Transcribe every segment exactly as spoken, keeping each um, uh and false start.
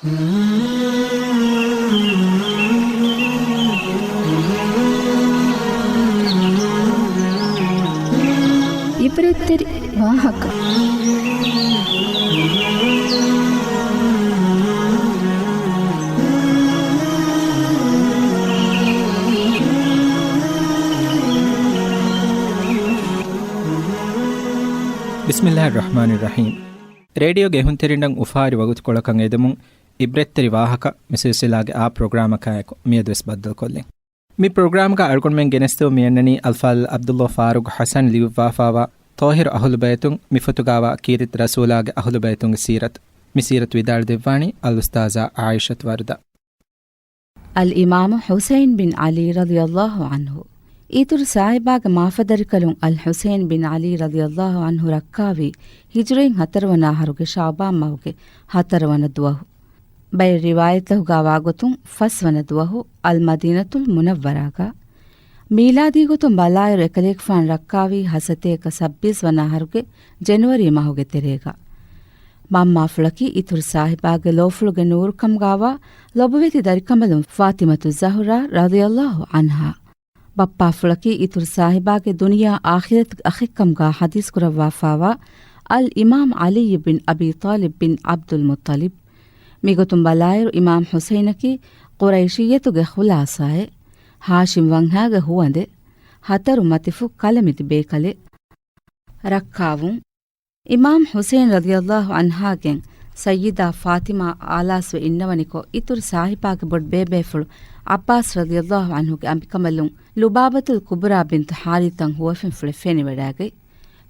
އިބްރަތްތެރި ވާހަކަ. ބިސްމިއްލާހިއްރަޙްމާނިއްރަޙީމް. ރޭޑިއޯގެ އެހުންތެރިންނަށް އުފާވެރި ވަގުތުކޮޅަކަށް އެދެމުން، އިބްރަތްތެރި ވާހަކަ މި ސިލްސިލާގެ އާ ޕްރޮގްރާމަކާއެކު މިއަދުވެސް ބައްދަލުކޮށްލިން. މި ޕްރޮގްރާމްގަ އަޅުގަނޑުމެން ގެނެސްދެމުން މިއަންނަނީ އަލްފާޟިލް ޢަބްދުﷲ ފާރޫޤް ޙަސަން ލިޔުއްވާފާވާ ޠާހިރު އަހުލުބައިތުން، މި ފޮތުގާވާ ކީރިތި ރަސޫލާގެ އަހުލުބައިތުންގެ ސީރަތު. މި ސީރަތު ވިދާޅުދެއްވާނީ އަލްއުސްތާޛާ ޢާއިޝަތު ވަރުދާ. އަލްއިމާމު ޙުސައިން ބިން ޢަލީ ރަޟިޔަﷲ ޢަންހު. އިތުރު ސާހިބާގެ މާފަދަރިކަލުން އަލްޙުސައިން ބިން ޢަލީ ރަޟިޔަﷲ ޢަންހު ރައްކާވީ ހިޖުރީން ހަތަރުވަނަ އަހަރުގެ ޝަޢުބާން މަހުގެ ހަތަރުވަނަ ދުވަހު. ބައެއް ރިވާޔަތްތަކުގާ ވާގޮތުން ފަސްވަނަ ދުވަހު އަލްމަދީނަތުލް މުނައްވަރާގަ. މީލާދީ ގޮތުން ބަލާއިރު އެކަލޭގެފާނު ރައްކާވީ ހަސަތޭކަ ސައްބީސް ވަނަ އަހަރުގެ ޖެނުއަރީ މަހުގެ ތެރޭގަ. މަންމާފުޅަކީ އިތުރު ސާހިބާގެ ލޯފުޅުގެ ނޫރުކަމުގާވާ ލޮބުވެތި ދަރިކަނބަލުން ފާތިމަތު ޒަހުރާ ރަޟިޔަﷲ ޢަންހާ. ބައްޕާފުޅަކީ އިތުރު ސާހިބާގެ ދުނިޔާ އާޚިރަތުގެ އަޚެއްކަމުގާ ޙަދީޘް ކުރައްވާފާވާ އަލްއިމާމް ޢަލީ ބިން އަބީ ޠާލިބް ބިން ޢަބްދުލް މުއްޠަލިބް. މިގޮތުން ބަލާއިރު އިމާމް ޙުސައިނަކީ ޤުރައިޝިއްޔަތުގެ ޚުލާޞާއެއް، ހާޝިމް ވަންހާގެ ހުވަނދެއް، ހަތަރު މަތިފުށް ކަލަމިދި ބޭކަލެއް. ރައްކާވުން. އިމާމް ޙުސައިން ރަޟިޔަﷲ ޢަންހާގެން ސައްޔިދާ ފާތިމާ އާލާސްވެ އިންނަވަނިކޮށް، އިތުރު ސާހިބާގެ ބޮޑު ބޭބޭފުޅު ޢައްބާސް ރަޟިޔަﷲ ޢަންހުގެ އަނބިކަނބަލުން ލުބާބަތުލް ކުބުރާ ބިންތު ޙާރިޘް ތަން ހުވަފެންފުޅެއް ފެނިވަޑާގަތް.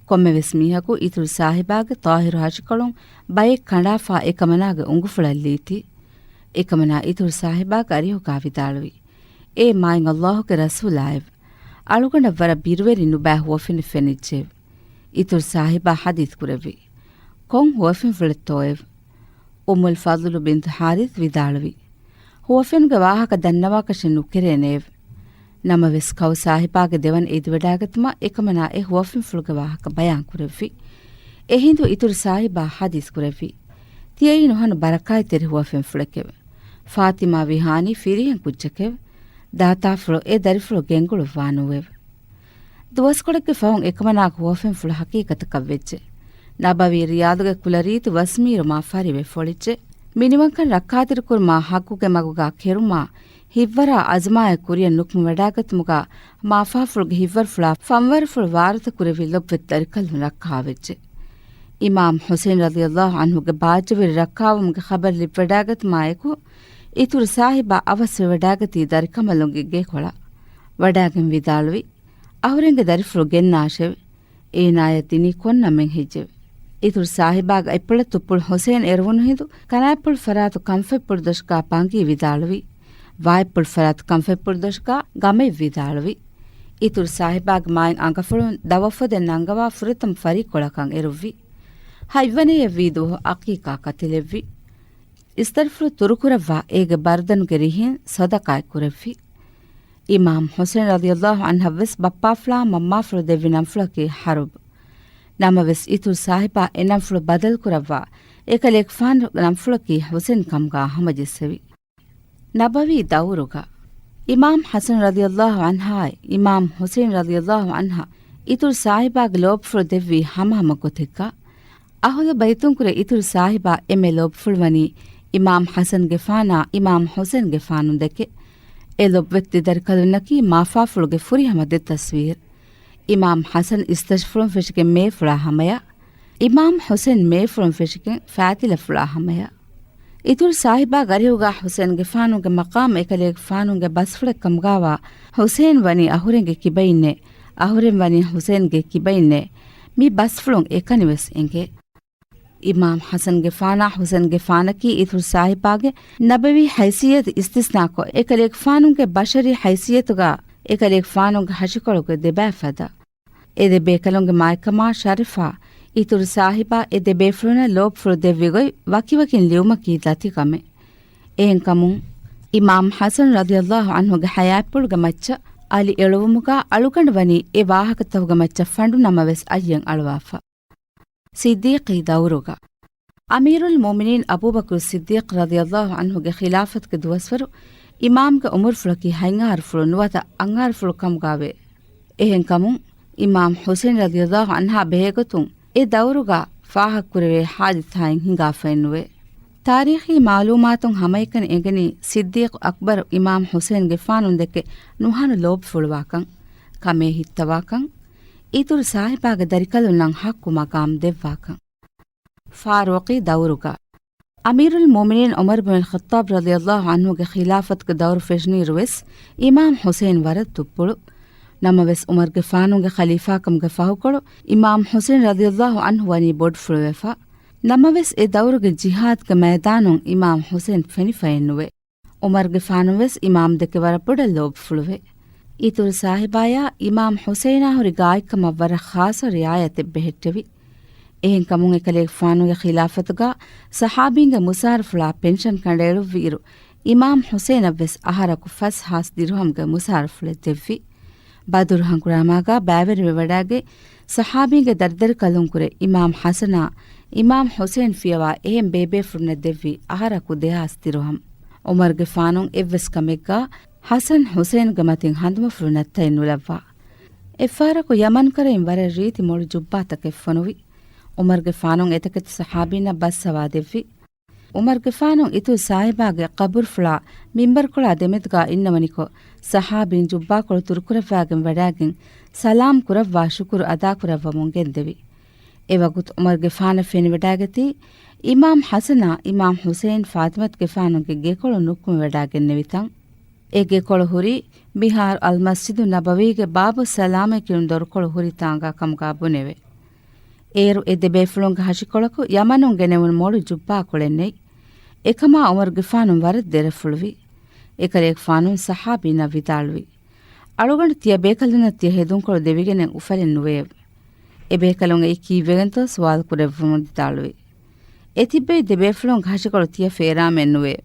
ކޮންމެވެސް މީހަކު އިތުރު ސާހިބާގެ ޠާހިރު ހަށިކޮޅުން ބައެއް ކަނޑާފާ އެކަމަނާގެ އުނގުފުޅަށް ލީތީ. އެކަމަނާ އިތުރު ސާހިބާގެ އަރިހުގާ ވިދާޅުވި، އޭ މާތް ﷲ ގެ ރަސޫލާއެވެ! އަޅުގަނޑަށް ވަރަށް ބިރުވެރި ނުބައި ހުވަފެނެއް ފެނިއްޖެއެވެ. އިތުރު ސާހިބާ ޙަދީޘް ކުރެއްވި، ކޮން ހުވަފެންފުޅެއްތޯއެވެ؟ އުއްމުލް ފަޟްލު ބިންތު ޙާރިޘް ވިދާޅުވި، ހުވަފެނުގެ ވާހަކަ ދަންނަވާކަށެއް ނުކެރޭނެއެވެ. ނަމަވެސް ކައު ސާހިބާގެ ދެވަނަ އެދިވަޑާގަތުމަށް އެކަމަނާ އެ ހުވަފެންފުޅުގެ ވާހަކަ ބަޔާން ކުރެއްވި. އެހިނދު އިތުރު ސާހިބާ ޙަދީޘް ކުރެއްވި، ތިޔައީ ނުހަނު ބަރަކާތްތެރި ހުވަފެންފުޅެކެވެ. ފާތިމާ ވިހާނީ ފިރިހެން ކުއްޖެކެވެ. ދާތާފުޅު އެ ދަރިފުޅު ގެންގުޅުއްވާނޫއެވެ. ދުވަސްކޮޅެއްގެ ފަހުން އެކަމަނާގެ ހުވަފެންފުޅު ޙަޤީޤަތަކަށް ވެއްޖެ. ނަބަވީ ރިޔާޟުގެ ކުލަރީތި ވަސްމީރު މާ ފަރިވެ ފޮޅިއްޖެ. މިނިވަންކަން ރައްކާތެރިކުރުމާ ޙައްޤުގެ މަގުގާ ކެރުމާ ހިތްވަރާ އަޒުމާއެއް ކުރިއަށް ނުކުމެވަޑާގަތުމުގާ މާފާފުޅުގެ ހިތްވަރުފުޅާ ފަންވަރުފުޅު ވާރުތަ ކުރެއްވި ލޮބުވެތި ދަރިކަލުން ރައްކާވެއްޖެ. އިމާމް ޙުސައިން ރަޟިޔަﷲ ޢަންހުގެ ބާއްޖަވެރި ރައްކާވުމުގެ ޚަބަރު ލިބިވަޑާގަތުމާއެކު، އިތުރު ސާހިބާ އަވަސްވެވަޑާގަތީ ދަރިކަނބަލުންގެ ގެކޮޅަށް. ވަޑާގެން ވިދާޅުވި، އަހުރެންގެ ދަރިފުޅު ގެންނާށެވެ. އޭނާޔަށް ދިނީ ކޮން ނަމެއް ހެއްޔެވެ؟ އިތުރު ސާހިބާގެ އަތްޕުޅަށް ތުއްޕުޅު ޙުސައިން އެރުވުނު ހިނދު، ކަނާތްޕުޅު ފަރާތު ކަންފަތްޕުޅު ދޮށުގާ ބަނގީ ވިދާޅުވި. ވާތްޕުޅު ފަރާތު ކަންފަތްޕުޅު ދޮށުގާ ގަމައެއް ވިދާޅުވި. އިތުރު ސާހިބާގެ މާތް އަނގަފުޅުން ދަވަފޮދެއް ނަންގަވާ ފުރަތަމަ ފަރިއްކޮޅަކަށް އެރުއްވި. ހަތްވަނައަށްވީ ދުވަހު އަޤީޤާ ކަތިލެއްވި. އިސްދަރިފުޅު ތުރުކުރައްވާ އޭގެ ބަރުދަނުގެ ރިހިން ޞަދަޤާތް ކުރެއްވި. އިމާމް ޙުސައިން ރަޟިޔަﷲ ޢަންހަށްވެސް ބައްޕާފުޅާ މަންމާފުޅު ދެއްވި ނަންފުޅަކީ ޙަރުބު. ނަމަވެސް އިތުރު ސާހިބާ އެ ނަންފުޅު ބަދަލުކުރައްވާ، އެކަލޭގެފާނުގެ ނަންފުޅަކީ ޙުސައިން ކަމުގާ ހަމަޖެއްސެވި. ނަބަވީ ދައުރުގަ އިމާމް ޙަސަން ރަޟިޔަﷲ ޢަންހާއި އިމާމް ޙުސައިން ރަޟިޔަﷲ ޢަންހަ އިތުރު ސާހިބާގެ ލޯބިފުޅު ދެއްވީ ހަމަހަމަ ގޮތެއްގަ. އަހުލު ބައިތުންކުރެ އިތުރު ސާހިބާ އެންމެ ލޯބިފުޅުވަނީ އިމާމް ޙަސަންގެފާނާ އިމާމް ޙުސައިންގެފާނު ދެކެ. އެ ލޮބުވެތި ދަރިކަލުންނަކީ މާފާފުޅުގެ ފުރިހަމަ ދެ ތަސްވީރު. އިމާމް ޙަސަން އިސްތަށިފުޅުން ފެށިގެން މޭފުޅާ ހަމަޔަށް، އިމާމް ޙުސައިން މޭފުޅުން ފެށިގެން ފައިތިލަފުޅާ ހަމަޔަށް. އިތުރު ސާހިބާގެ އަރިހުގާ ޙުސައިންގެފާނުގެ މަޤާމު އެކަލޭގެފާނުގެ ބަސްފުޅެއް ކަމުގާވާ ޙުސައިން ވަނީ އަހުރެންގެ ކިބައިންނޭ، އަހުރެން ވަނީ ޙުސައިންގެ ކިބައިންނޭ. މި ބަސްފުޅުން އެކަނިވެސް އެނގޭ. އިމާމް ޙަސަންގެފާނާ ޙުސައިންގެފާނަކީ އިތުރު ސާހިބާގެ ނަބަވީ ޙައިސިއްޔަތު އިސްތިސްނާކޮށް، އެކަލޭގެފާނުގެ ބަޝަރީ ޙައިސިއްޔަތުގާ އެކަލޭގެފާނުގެ ހަށިކޮޅުގެ ދެބައި ފަދަ. އެ ދެ ބޭކަލުންގެ މާތްކަމާ ޝަރަފާ އިތުރު ސާހިބާ އެ ދެ ބޭފުޅުންނަށް ލޯބިފުޅު ދެއްވި ގޮތް ވަކިވަކިން ލިޔުމަކީ ދަތި ކަމެއް. އެހެންކަމުން، އިމާމް ޙަސަން ރަޟިޔަﷲ ޢަންހުގެ ޙަޔާތްޕުޅުގެ މައްޗަށް އަލި އެޅުވުމުގާ އަޅުގަނޑު ވަނީ އެ ވާހަކަތަކުގެ މައްޗަށް ފަނޑު ނަމަވެސް އައްޔެއް އަޅުވާފަ. ޞިއްދީޤީ ދައުރުގަ. އަމީރުލް މުއުމިނީން އަބޫބަކުރު ޞިއްދީޤް ރަޟިޔަﷲ ޢަންހުގެ ޚިލާފަތުގެ ދުވަސްވަރު އިމާމްގެ އުމުރުފުޅަކީ ހަތް އަހަރުފުޅު ނުވަތަ އަށް އަހަރުފުޅު ކަމުގައެވެ. އެހެންކަމުން، އިމާމް ޙުސައިން ރަޟިޔަﷲ ޢަންހާ ބެހޭގޮތުން އެ ދައުރުގަ ފާހަގަކުރެވޭ ޙާދިސާއެއް ހިނގާފައެއްނުވޭ. ތާރީޚީ މަޢުލޫމާތުން ހަމައެކަނި އެނގެނީ ޞިއްދީޤް އަކްބަރު އިމާމް ޙުސައިންގެފާނުންދެކެ ނުހަނު ލޯބިފުޅުވާކަން، ކަމޭ ހިއްތަވާކަން، އިތުރު ސާހިބާގެ ދަރިކަލުންނަށް ޙައްޤު މަޤާމް ދެއްވާކަން. ފާރޫޤީ ދައުރުގަ އަމީރުލް މުއުމިނީން ޢުމަރު ބިން ޚައްޠާބް ރަޟިޔަﷲ ޢަންހުގެ ޚިލާފަތުގެ ދައުރު ފެށުނިއިރުވެސް އިމާމް ޙުސައިން ވަރަށް ދުއްބުޅު. ނަމަވެސް، ޢުމަރުގެފާނުގެ ޚަލީފާކަމުގެ ފަހުކޮޅު އިމާމް ޙުސައިން ރަޟިޔަﷲ ޢަންހު ވަނީ ބޮޑުފުޅުވެފަ. ނަމަވެސް، އެ ދައުރުގެ ޖިހާދުގެ މައިދާނުން އިމާމް ޙުސައިން ފެނިފައެއްނުވޭ. ޢުމަރުގެފާނު ވެސް އިމާމްދެކެ ވަރަށް ބޮޑަށް ލޯބިފުޅުވޭ. އިތުރު ސާހިބާޔާ އިމާމް ޙުސައިނާ ހުރި ގާތްކަމަށް ވަރަށް ޚާއްޞަ ރިޢާޔަތެއް ބެހެއްޓެވި. އެހެންކަމުން އެކަލޭގެފާނުގެ ޚިލާފަތުގަ ޞަޙާބީންގެ މުސާރަފުޅާ ޕެންޝަން ކަނޑައެޅުއްވިއިރު، އިމާމް ޙުސައިނަށް ވެސް އަހަރަކު ފަސް ހާސް ދިރުހަމްގެ މުސާރަފުޅެއް ދެއްވި. ބަދުރު ހަނގުރާމާގަ ބައިވެރިވެވަޑައިގެން ޞަޙާބީންގެ ދަރިދަރިކަލުންކުރެ އިމާމް ޙަސަނާ، އިމާމް ޙުސައިން ފިޔަވާ އެހެން ބޭބޭފުޅުންނަށް ދެއްވި އަހަރަކު ދެހާސް ދިރުހަމް. ޢުމަރުގެފާނު އެއްވެސް ކަމެއްގަ ޙަސަން ޙުސައިންގެ މަތިން ހަނދުމަފުޅު ނައްތައެއް ނުލައްވާ. އެއްފަހަރަކު ޔަމަންކަރައިން ވަރަށް ރީތި މޮޅު ޖުއްބާތަކެއް ފޮނުވި. ޢުމަރުގެފާނު އެތަކެތި ޞަޙާބީންނަށް ބައްސަވާ ދެއްވި. ޢުމަރުގެފާނު އިތުރު ސާހިބާގެ ޤަބުރުފުޅާ މިންބަރުކޮޅާ ދެމެދުގަ އިންނަވަނިކޮށް، ޞަޙާބީން ޖުއްބާކޮޅު ތުރުކުރައްވާގެން ވަޑައިގެން ސަލާމް ކުރައްވާ ޝުކުރު އަދާކުރައްވަމުން ގެންދެވި. އެވަގުތު ޢުމަރުގެފާނަށް ފެނިވަޑައިގަތީ، އިމާމް ޙަސަނާ އިމާމް ޙުސައިން ފާޠިމަތުގެފާނުގެ ގެކޮޅު ނުކުމެވަޑައިގެންނެވި ތަން. އެ ގެކޮޅު ހުރީ މިހާރު އަލްމަސްޖިދު ނަބަވީގެ ބާބުއްސަލާމޭ ކިޔުނު ދޮރުކޮޅު ހުރި ތާނގާ ކަމުގާ ބުނެވެ. އޭރު އެ ދެބޭފުޅުންގެ ހަށިކޮޅަކު ޔަމަނުން ގެނެވުނު މޮޅު ޖުއްބާކޮޅެއް ނެތް. އެކަމާ ޢުމަރުގެފާނު ވަރަށް ދެރަފުޅުވި. އެކަލޭގެފާނު ޞަޙާބީންނަށް ވިދާޅުވި، އަޅުގަނޑު ތިޔަ ބޭކަލުންނަށް ތިޔަ ހެދުންކޮޅު ދެވިގެނެއް އުފަލެއް ނުވެއެވެ. އެބޭކަލުން އެއީ ކީއްވެގެންތޯ ސުވާލު ކުރެއްވުމުން ވިދާޅުވި، އެ ތިއްބެވި ދެބޭފުޅުންގެ ހަށިކޮޅު ތިޔަ ފޭރާމެއް ނުވެއެވެ.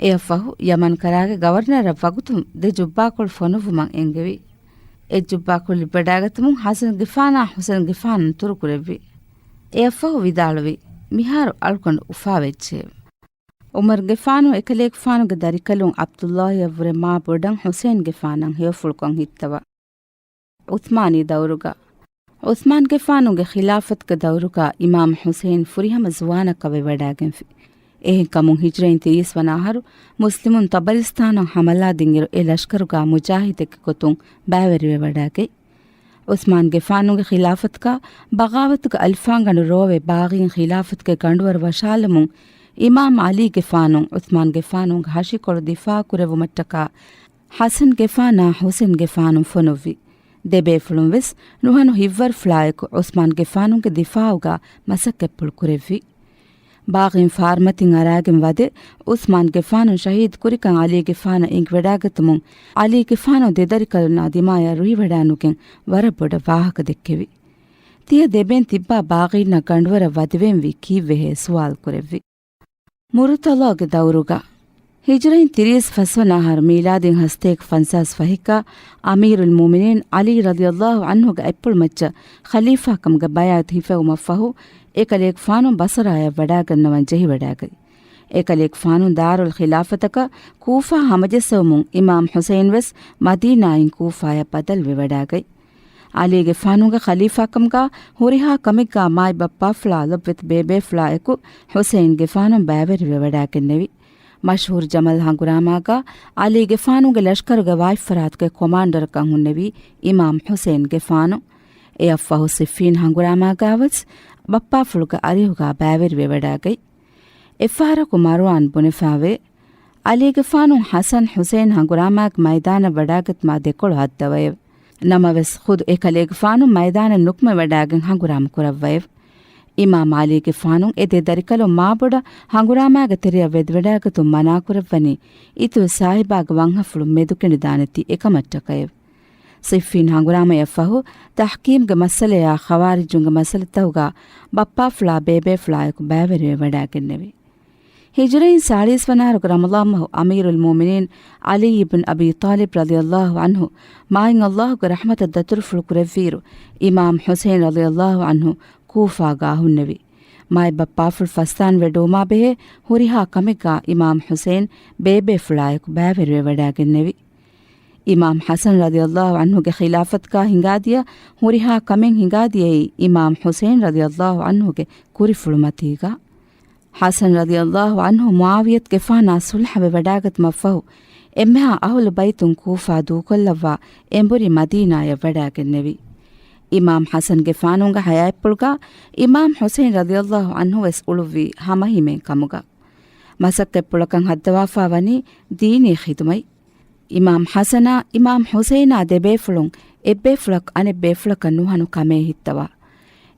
އެއަށްފަހު ޔަމަންކަރާގެ ގަވަރުނަރަށް ވަގުތުން ދެ ޖުއްބާކޮޅު ފޮނުއްވުމަށް އެންގެވި. އެއް ޖުއްބާކޮޅު ލިބިވަޑައިގަތުމުން ޙަސަންގެފާނާ ޙުސައިންގެފާނު ތުރުކުރެއްވި. އެއަށްފަހު ވިދާޅުވި، މިހާރު އަޅުގަނޑު އުފާވެއްޖެއެވެ. ޢުމަރުގެފާނު އެކަލޭގެފާނުގެ ދަރިކަލުން ޢަބްދުﷲއަށްވުރެ މާ ބޮޑަށް ޙުސައިންގެފާނަށް ހެޔޮފުޅުކަން ހިއްތަވާ. ޢުޘްމާނީ ދައުރުގަ. ޢުޘްމާންގެފާނުގެ ޚިލާފަތުގެ ދައުރުގަ އިމާމް ޙުސައިން ފުރިހަމަ ޒުވާނަކަށް ވެވަޑައިގެންފި. އެހެންކަމުން ހިޖްރައިން ތިރީސް ވަނަ އަހަރު މުސްލިމުން ޠަބަރިސްތާނަށް ޙަމަލާ ދިންއިރު އެ ލަޝްކަރުގަ މުޖާހިދެއްގެ ގޮތުން ބައިވެރިވެވަޑައިގަތް. ޢުޘްމާންގެފާނުގެ ޚިލާފަތުގަ ބަޣާވަތުގެ އަލިފާންގަނޑު ރޯވެ ބާޣީން ޚިލާފަތުގެ ގަނޑުވަރު ވަށާލުމުން އިމާމް ޢަލީގެފާނު ޢުޘްމާންގެފާނުގެ ހަށިކޮޅު ދިފާޢު ކުރެއްވުމަށްޓަކާ ޙަސަންގެފާނާ ޙުސައިންގެފާނު ފޮނުއްވި. ދެބޭފުޅުންވެސް ނުހަނު ހިތްވަރުފުޅާއެކު ޢުޘްމާންގެފާނުގެ ދިފާޢުގަ މަސައްކަތްޕުޅު ކުރެއްވި. ބާޣީން ފާރުމަތިން އަރާގެން ވަދެ، ޢުޘްމާންގެފާނު ޝަހީދު ކުރިކަން ޢަލީގެފާނަށް އެނގިވަޑައިގަތުމުން، ޢަލީގެފާނު ދެދަރިކަލުންނާ ދިމާޔަށް ރުހިވަޑައިނުގެން ވަރަށް ބޮޑަށް ވާހަކަ ދެއްކެވި. ތިޔަ ދެބެން ތިއްބާ ބާޣީންނަށް ގަނޑުވަރަށް ވަދެވެންވީ ކީއްވެހޭ ސުވާލު ކުރެއްވި. މުރުތަޟާގެ ދައުރުގަ. ހިޖުރައިން ތިރީސް ފަސްވަނަ އަހަރު މީލާދީން ހަސަތޭކަ ފަންސާސް ފަހެއްގަ އަމީރުލް މުއުމިނީން ޢަލީ ރަޟިޔަﷲ ޢަންހުގެ އަތްޕުޅުމައްޗަށް ޚަލީފާކަމުގެ ބަޔާތު ހިފެވުމަށްފަހު، އެކަލޭގެފާނު ބަޞަރާޔަށް ވަޑައިގަންނަވަން ޖެހިވަޑައިގަތް. އެކަލޭގެފާނު ދާރުލް ޚިލާފަތަކަށް ކޫފާ ހަމަޖެއްސެވުމުން އިމާމް ޙުސައިން ވެސް މަދީނާއިން ކޫފާޔަށް ބަދަލުވެވަޑައިގަތް. ޢަލީގެފާނުގެ ޚަލީފާކަމުގަ ހުރިހާ ކަމެއްގަ މާތް ބައްޕާފުޅާ ލޮބުވެތި ބޭބޭފުޅާއެކު ޙުސައިންގެފާނު ބައިވެރިވެވަޑައިގެންނެވި. މަޝްހޫރު ޖަމަލް ހަނގުރާމާގަ ޢަލީގެފާނުގެ ލަޝްކަރުގެ ވާތްފަރާތުގެ ކޮމާންޑަރަކަށް ހުންނެވީ އިމާމް ޙުސައިންގެފާނު. އެއަށްފަހު ޞިއްފީން ހަނގުރާމާގަވެސް ބައްޕާފުޅުގެ އަރިހުގަ ބައިވެރިވެވަޑައިގަތް. އެއްފަހަރަކު މަރުވާން ބުނެފައިވޭ، ޢަލީގެފާނު ޙަސަން ޙުސައިން ހަނގުރާމާގެ މައިދާނަށް ވަޑައިގަތުމާ ދެކޮޅު ހައްދަވައެވެ. ނަމަވެސް، ޚުދު އެކަލޭގެފާނު މައިދާނަށް ނުކުމެވަޑައިގެން ހަނގުރާމަ ކުރައްވައެވެ. އިމާމް ޢަލީގެފާނު އެ ދެ ދަރިކަލުން މާބޮޑަށް ހަނގުރާމާގެ ތެރެއަށް ވެދިވަޑައިގަތުން މަނާކުރައްވަނީ، އިތުރު ސާހިބާގެ ވަންހަފުޅު މެދުކެނޑިދާނެތީ އެކަމަށްޓަކައެވެ. ޞިއްފީން ހަނގުރާމަޔަށްފަހު، ތަޙްކީމްގެ މައްސަލަޔާ ޚަވާރިޖުންގެ މައްސަލަތަކުގަ ބައްޕާފުޅާ ބޭބޭފުޅާއެކު ބައިވެރިވެވަޑައިގެންނެވި. ހިޖުރައިން ސާޅީސް ވަނަ އަހަރުގެ ރަމަޟާން މަހު އަމީރުލް މުއުމިނީން ޢަލީ އިބްން އަބީ ޠާލިބް ރަޟިޔަﷲ ޢަންހު މާތް ﷲގެ ރަޙްމަތަށް ދަތުރުފުޅު ކުރެއްވިއިރު، އިމާމް ޙުސައިން ރަޟިޔަﷲ ޢަންހު ކޫފާގާ ހުންނެވި. މާތް ބައްޕާފުޅު ފައްސާން ވެޑުވުމާ ބެހޭ ހުރިހާ ކަމެއްގާ އިމާމް ޙުސައިން ބޭބޭފުޅާއެކު ބައިވެރިވެވަޑައިގެންނެވި. އިމާމް ޙަސަން ރަޟިޔަﷲ ޢަންހުގެ ޚިލާފަތުގާ ހިނގާދިޔަ ހުރިހާ ކަމެއް ހިނގާދިޔައީ އިމާމް ޙުސައިން ރަޟިޔަﷲ ޢަންހުގެ ކުރިފުޅުމަތީގާ. ޙަސަން ރަޟިޔަﷲ ޢަންހު މުޢާވިޔަތުގެފާނާ ޞުލްޙަވެ ވަޑާގަތުމަށްފަހު، އެންމެހާ އަހުލު ބައިތުން ކޫފާ ދޫކޮށްލައްވާ އެނބުރި މަދީނާޔަށް ވަޑާގެންނެވި. އިމާމް ޙަސަންގެފާނުގެ ޙަޔާތްޕުޅުގާ އިމާމް ޙުސައިން ރަޟިޔަﷲ ޢަންހު ވެސް އުޅުއްވީ ހަމަހިމޭން ކަމުގަ. މަސައްކަތްޕުޅަކަށް ހައްދަވާފާ ވަނީ ދީނީ ޚިދުމަތް. އިމާމް ޙަސަނާ، އިމާމް ޙުސައިނާ ދެބޭފުޅުން އެއްބޭފުޅަކު އަނެއްބޭފުޅަކަށް ނުހަނު ކަމޭ ހިއްތަވާ.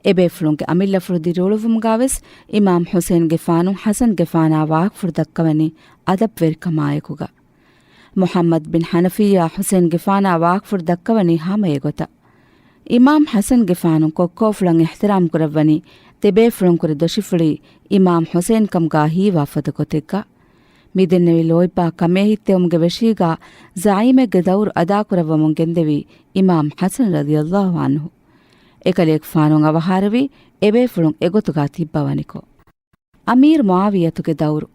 އެބޭފުޅުންގެ އަމިއްލަފުޅު ދިރިއުޅުއްވުމުގާވެސް އިމާމް ޙުސައިންގެފާނު ޙަސަންގެފާނާ ވާހަކަފުޅު ދައްކަވަނީ އަދަބުވެރިކަމާއެކުގަ. މުޙައްމަދު ބިން ޙަނަފިއްޔާ ޙުސައިންގެފާނާ ވާހަކަފުޅު ދައްކަވަނީ ހަމަ އެގޮތަށް. އިމާމް ޙަސަންގެފާނު ކޮއްކޯފުޅަށް އިޙްތިރާމް ކުރައްވަނީ ދެބޭފުޅުންކުރެ ދޮށިފުޅީ އިމާމް ޙުސައިންކަމުގާ ހީވާ ފަދަ ގޮތެއްގަ. މިދެންނެވި ލޯތްބާ ކަމޭހިއްތެވުމުގެ ވެށީގާ ޒަޢީމެއްގެ ދައުރު އަދާކުރައްވަމުން ގެންދެވީ އިމާމް ޙަސަން ރަޟިޔަﷲ ޢަންހު. އެކަލޭގެފާނު އަވަހާރަވީ އެބޭފުޅުން އެގޮތުގާ ތިއްބަވަނިކޮށް. އަމީރު މުޢާވިޔަތުގެ ދައުރު.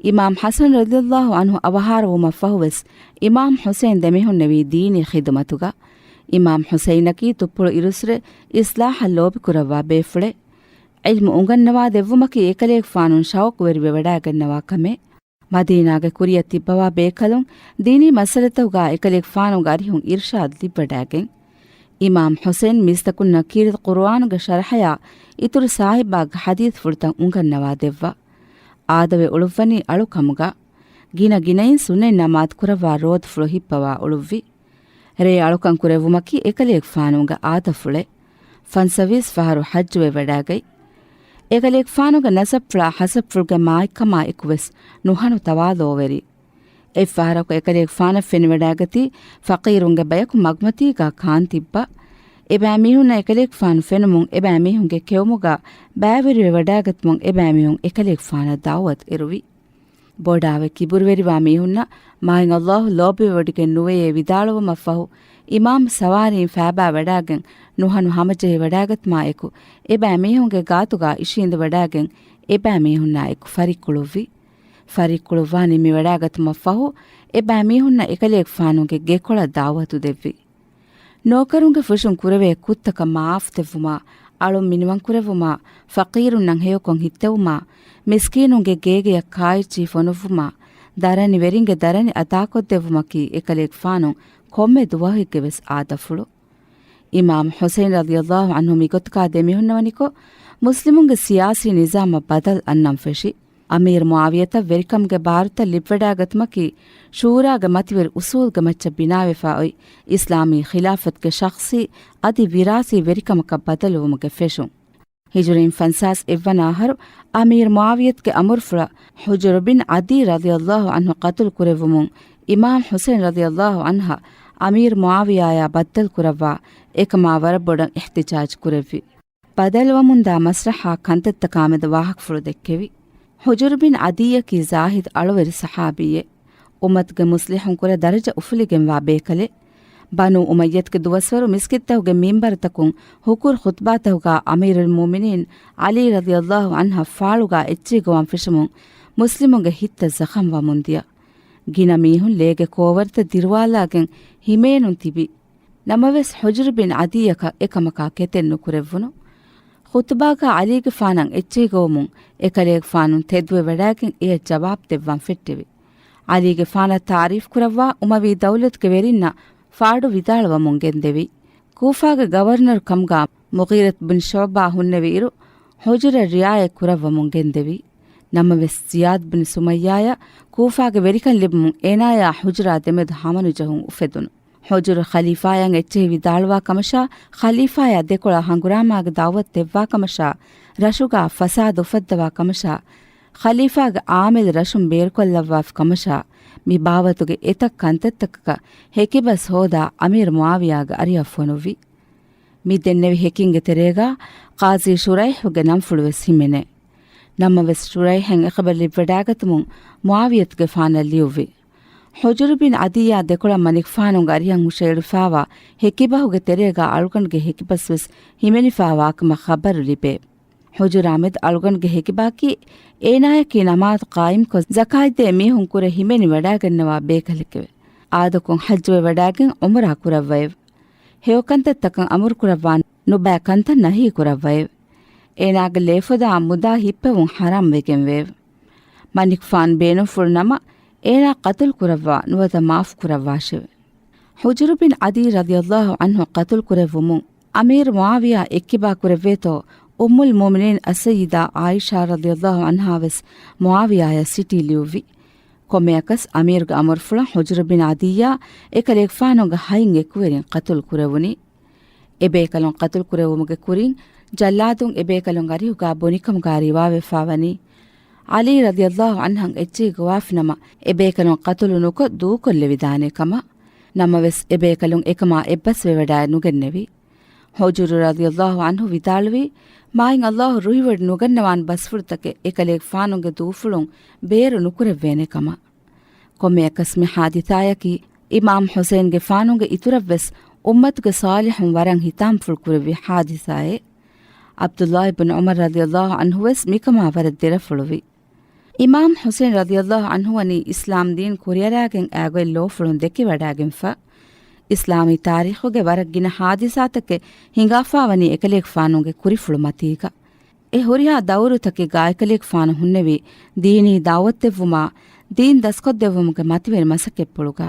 އިމާމް ޙަސަން ރަޟިޔަﷲ ޢަންހު އަވަހާރަވުމަށްފަހުވެސް އިމާމް ޙުސައިން ދެމިހުންނެވީ ދީނީ ޚިދުމަތުގަ. އިމާމް ޙުސައިނަކީ ތުއްޕުޅު އިރުއްސުރެ އިޞްލާޙަށް ލޯބިކުރައްވާ ބޭފުޅެއް. ޢިލްމު އުނގަންނަވާ ދެއްވުމަކީ އެކަލޭގެފާނުން ޝައުޤުވެރިވެވަޑައިގަންނަވާ ކަމެއް. މަދީނާގެ ކުރިއަށް ތިއްބަވާ ބޭކަލުން ދީނީ މައްސަލަތަކުގާ އެކަލޭގެފާނުގެ އަރިހުން އިރުޝާދު ލިބިވަޑައިގެން. އިމާމް ޙުސައިން މީސްތަކުންނަށް ކީރިތި ޤުރުއާނުގެ ޝަރަޙަޔާ އިތުރު ޞާޙިބާގެ ޙަދީޘްފުޅުތައް އުނގަންނަވާ ދެއްވާ. އާދަވެ އުޅުއްވަނީ އަޅުކަމުގަ. ގިނަ ގިނައިން ސުންނަތް ނަމާދު ކުރައްވާ ރޯދަފުޅު ހިއްޕަވާ އުޅުއްވި. ރޭ އަޅުކަން ކުރެއްވުމަކީ އެކަލޭގެފާނުގެ އާދަފުޅެއް. ފަންސަވީސް ފަހަރު ޙައްޖުވެވަޑައިގަތް. އެކަލޭގެފާނުގެ ނަސަބްފުޅާ ޙަސަބްފުޅުގެ މާތްކަމާ އެކުވެސް ނުހަނު ތަވާލޯވެރި. އެއްފަހަރަކު އެކަލޭގެފާނަށް ފެނިވަޑައިގަތީ ފަޤީރުންގެ ބަޔަކު މަގުމަތީގާ ކާން ތިއްބާ. އެބައިމީހުންނަށް އެކަލޭގެފާނު ފެނުމުން އެބައިމީހުންގެ ކެއުމުގާ ބައިވެރިވެވަޑައިގަތުމުން އެބައިމީހުން އެކަލޭގެފާނަށް ދަޢުވަތު އެރުވި. ބޮޑާވެ ކިބުރުވެރިވާ މީހުންނަށް މާތް ﷲ ލޯބިވެވޮޑިގެން ނުވެޔޭ ވިދާޅުވުމަށްފަހު، އިމާމް ސަވާރީން ފައިބާ ވަޑާގެން ނުހަނު ހަމަޖެހިވަޑާގަތުމާއެކު، އެބައިމީހުންގެ ގާތުގާ އިށީނދެވަޑާގެން އެބައިމީހުންނާ އެކު ފަރިއްކުޅުއްވި. ފަރިއްކުޅުއްވާ ނިމިވަޑާގަތުމަށްފަހު، އެބައިމީހުންނަށް އެކަލޭގެފާނުގެ ގެކޮޅަށް ދަޢުވަތު ދެއްވި. ނޯކަރުންގެ ފުށުން ކުރެވޭ ކުށްތަކަށް މަޢާފު ދެއްވުމާ، އަޅުން މިނިވަންކުރެއްވުމާ، ފަޤީރުންނަށް ހެޔޮކޮށް ހިއްތެވުމާ، މިސްކީނުންގެ ގޭގެޔަށް ކާއެއްޗިހި ފޮނުއްވުމާ، ދަރަނިވެރިންގެ ދަރަނި އަދާކޮށްދެއްވުމަކީ އެކަލޭގެފާނު ކޮންމެ ދުވަހެއްގެ ވެސް އާދަފުޅު. އިމާމް ޙުސައިން ރަޟިޔަﷲ ޢަންހު މިގޮތަކާ ދެމިހުންނަވަނިކޮށް، މުސްލިމުންގެ ސިޔާސީ ނިޒާމަށް ބަދަލު އަންނަން ފެށި. އަމީރު މުޢާވިޔަތަށް ވެރިކަމުގެ ބާރުތައް ލިބިވަޑާގަތުމަކީ، ޝޫރާގެ މަތިވެރި އުސޫލުގެ މައްޗަށް ބިނާވެފާ އޮތް އިސްލާމީ ޚިލާފަތުގެ ޝަޚްޞީ އަދި ވިރާސީ ވެރިކަމަކަށް ބަދަލުވުމުގެ ފެށުން. ހިޖުރީން ފަންސާސް އެއްވަނަ އަހަރު، އަމީރު މުޢާވިޔަތުގެ އަމުރުފުޅަށް ޙުޖުރު ބިން ޢަދީ ރަޟިޔަﷲ ޢަންހު ޤަތުލު ކުރެއްވުމުން، އިމާމް ޙުސައިން ރަޟިޔަﷲ ޢަންހަ އަމީރު މުޢާވިޔާޔާ ބައްދަލު ކުރައްވާ އެކަމާ ވަރަށް ބޮޑަށް އިޙްތިޖާޖް ކުރެއްވި. ބަދަލުވަމުންދާ މަސްރަޙާ ކަންތައްތަކާމެދު ވާހަކަފުޅު ދެއްކެވި. ޙުޖުރު ބިން ޢަދީއަކީ ޒާހިދު އަޅުވެރި ޞަޙާބީއެއް. އުއްމަތުގެ މުޞްލިޙުންކުރެ ދަރަޖަ އުފުލިގެންވާ ބޭކަލެއް. ބަނޫ އުމައްޔަތުގެ ދުވަސްވަރު މިސްކިތްތަކުގެ މިންބަރުތަކުން ހުކުރު ޚުޠުބާތަކުގާ އަމީރުލް މުއުމިނީން ޢަލީ ރަޟިޔަﷲ ޢަންހަށް ފާޅުގާ އެއްޗިހި ގޮވަން ފެށުމުން މުސްލިމުންގެ ހިތްތައް ޒަޚަމްވަމުންދިޔަ. ގިނަ މީހުން ލޭގެ ކޯވަރުތައް ދިރުވާލާގެން ހިމޭނުން ތިބި. ނަމަވެސް ޙުޖުރު ބިން ޢަދީއަކަށް އެކަމަކާ ކެތެއް ނުކުރެއްވުނު. ޚުޠުބާގާ ޢަލީގެފާނަށް އެއްޗެހި ގޮވުމުން އެކަލޭގެފާނު ތެދުވެވަޑައިގެން އެޔަށް ޖަވާބު ދެއްވަން ފެއްޓެވި. ޢަލީގެފާނަށް ތާރީފް ކުރައްވާ އުމަވީ ދައުލަތުގެ ވެރިންނަށް ފާޑު ވިދާޅުވަމުން ގެންދެވި. ކޫފާގެ ގަވަރުނަރު ކަމުގާ މުޣީރަތު ބިން ޝުޢުބާ ހުންނެވި އިރު، ޙުޖުރަށް ރިޢާޔަތް ކުރައްވަމުން ގެންދެވި. ނަމަވެސް، ޒިޔާދު ބިން ސުމައްޔާޔަށް ކޫފާގެ ވެރިކަން ލިބުމުން އޭނާޔާ ޙުޖުރާ ދެމެދު ހަމަނުޖެހުން އުފެދުނު. ޙުޖުރު ޚަލީފާޔަށް އެއްޗެހި ވިދާޅުވާ ކަމަށާ، ޚަލީފާޔާ ދެކޮޅަށް ހަނގުރާމާގެ ދަޢުވަތު ދެއްވާ ކަމަށާ، ރަށުގާ ފަސާދަ އުފައްދަވާ ކަމަށާ، ޚަލީފާގެ ޢާމިލު ރަށުން ބޭރުކޮށްލައްވާފި ކަމަށާ، މި ބާވަތުގެ އެތައް ކަންތައްތަކަކަށް ހެކިބަސް ހޯދާ އަމީރު މުޢާވިޔާގެ އަރިހަށް ފޮނުއްވި. މި ދެންނެވި ހެކިންގެ ތެރޭގާ ޤާޟީ ޝުރައިޙުގެ ނަންފުޅުވެސް ހިމެނޭ. ނަމަވެސް، ޝުރައިޙަށް އެ ޚަބަރު ލިބިވަޑާގަތުމުން މުޢާވިޔަތުގެފާނަށް ލިޔުއްވި. ޙުޖުރު ބިން ޢަދިއްޔާ ދެކޮޅަށް މަނިކުފާނުގެ އަރިހަށް ހުށައެޅިފާވާ ހެކިބަހުގެ ތެރޭގާ އަޅުގަނޑުގެ ހެކިބަސްވެސް ހިމެނިފާވާކަމަށް ޚަބަރު ލިބޭ. ހުޖުރާމެދު އަޅުގަނޑުގެ ހެކިބާކީ އޭނާޔަކީ ނަމާދު ޤާއިމްކޮށް، ޒަކާތްދޭ މީހުން ކުރެ ހިމެނިވަޑައިގަންނަވާ ބޭކަލެކެވެ. އާދަކުން ޙައްޖުވެވަޑައިގެން ޢުމްރާ ކުރައްވައެވެ. ހެޔޮކަންތައްތަކަށް އަމުރުކުރައްވާ، ނުބައި ކަންތައް ނަހީކުރައްވައެވެ. އޭނާގެ ލޭފޮދާ މުދާ ހިއްޕެވުން ޙަރާމްވެގެންވެއެވެ. މަނިކުފާނު ބޭނުންފުޅު ނަމަ، އޭނާ ޤަތުލު ކުރައްވާ، ނުވަތަ މާފު ކުރައްވާށެވެ. ޙުޖުރު ބިން ޢަދީ ރަޟިޔަﷲ ޢަންހު ޤަތުލު ކުރެއްވުމުން، އަމީރު މުޢާވިޔާ އެއްކިބާ ކުރެއްވޭތޯ، އުއްމުލް މުއުމިނީން އައްސައްޔިދާ ޢާއިޝާ ރަޟިޔަﷲ ޢަންހާ ވެސް މުޢާވިޔާޔަށް ސިޓީ ލިޔުއްވި. ކޮންމެއަކަސް އަމީރުގެ އަމުރުފުޅަށް ޙުޖުރު ބިން ޢަދިއްޔާ އެކަލޭގެފާނުގެ ހަތް އެކުވެރިން ޤަތުލު ކުރެވުނީ. އެބޭކަލުން ޤަތުލު ކުރެވުމުގެ ކުރިން، ޖައްލާދުން އެބޭކަލުން އަރިހުގާ ބުނިކަމުގާ ރިވާވެފާވަނީ، ޢަލީ ރަޟިޔަﷲ ޢަންހަށް އެއްޗެހި ގޮވާފިނަމަ، އެބޭކަލުން ޤަތުލު ނުކޮށް ދޫކޮށްލެވިދާނޭ ކަމަށް. ނަމަވެސް، އެބޭކަލުން އެކަމާ އެއްބަސްވެވަޑައި ނުގެންނެވި. ޙުޖުރު ރަޟިޔަﷲ ޢަންހު ވިދާޅުވީ، މާތް ﷲ ރުހިވޮޑި ނުގަންނަވާން ބަސްފުޅުތަކެއް އެކަލޭގެފާނުގެ ދޫފުޅުން ބޭރު ނުކުރެއްވޭނެ ކަމަށް. ކޮންމެއަކަސް މި ޙާދިސާޔަކީ، އިމާމް ޙުސައިންގެފާނުގެ އިތުރަށްވެސް އުއްމަތުގެ ޞާލިޙުން ވަރަށް ހިތާމަފުޅު ކުރެއްވި ޙާދިސާއެއް. ޢަބްދުﷲ ބިން ޢުމަރު ރަޟިޔަﷲ ޢަންހު ވެސް މިކަމާ ވަރަށް ދެރަފުޅުވި. އިމާމް ޙުސައިން ރަޟިޔަﷲ ޢަންހު ވަނީ އިސްލާމް ދީން ކުރިއަރާގެން އާގޮތް ލޯފުޅުން ދެކިވަޑައިގެންފަ. އިސްލާމީ ތާރީޚުގެ ވަރަށް ގިނަ ޙާދިސާތަކެއް ހިނގާފާވަނީ އެކަލޭގެފާނުގެ ކުރިފުޅު މަތީގަ. އެ ހުރިހާ ދައުރުތަކެއްގަ އެކަލޭގެފާނު ހުންނެވީ ދީނީ ދަޢުވަތު ދެއްވުމާ، ދީން ދަސްކޮށްދެއްވުމުގެ މަތިވެރި މަސައްކަތްޕުޅުގަ.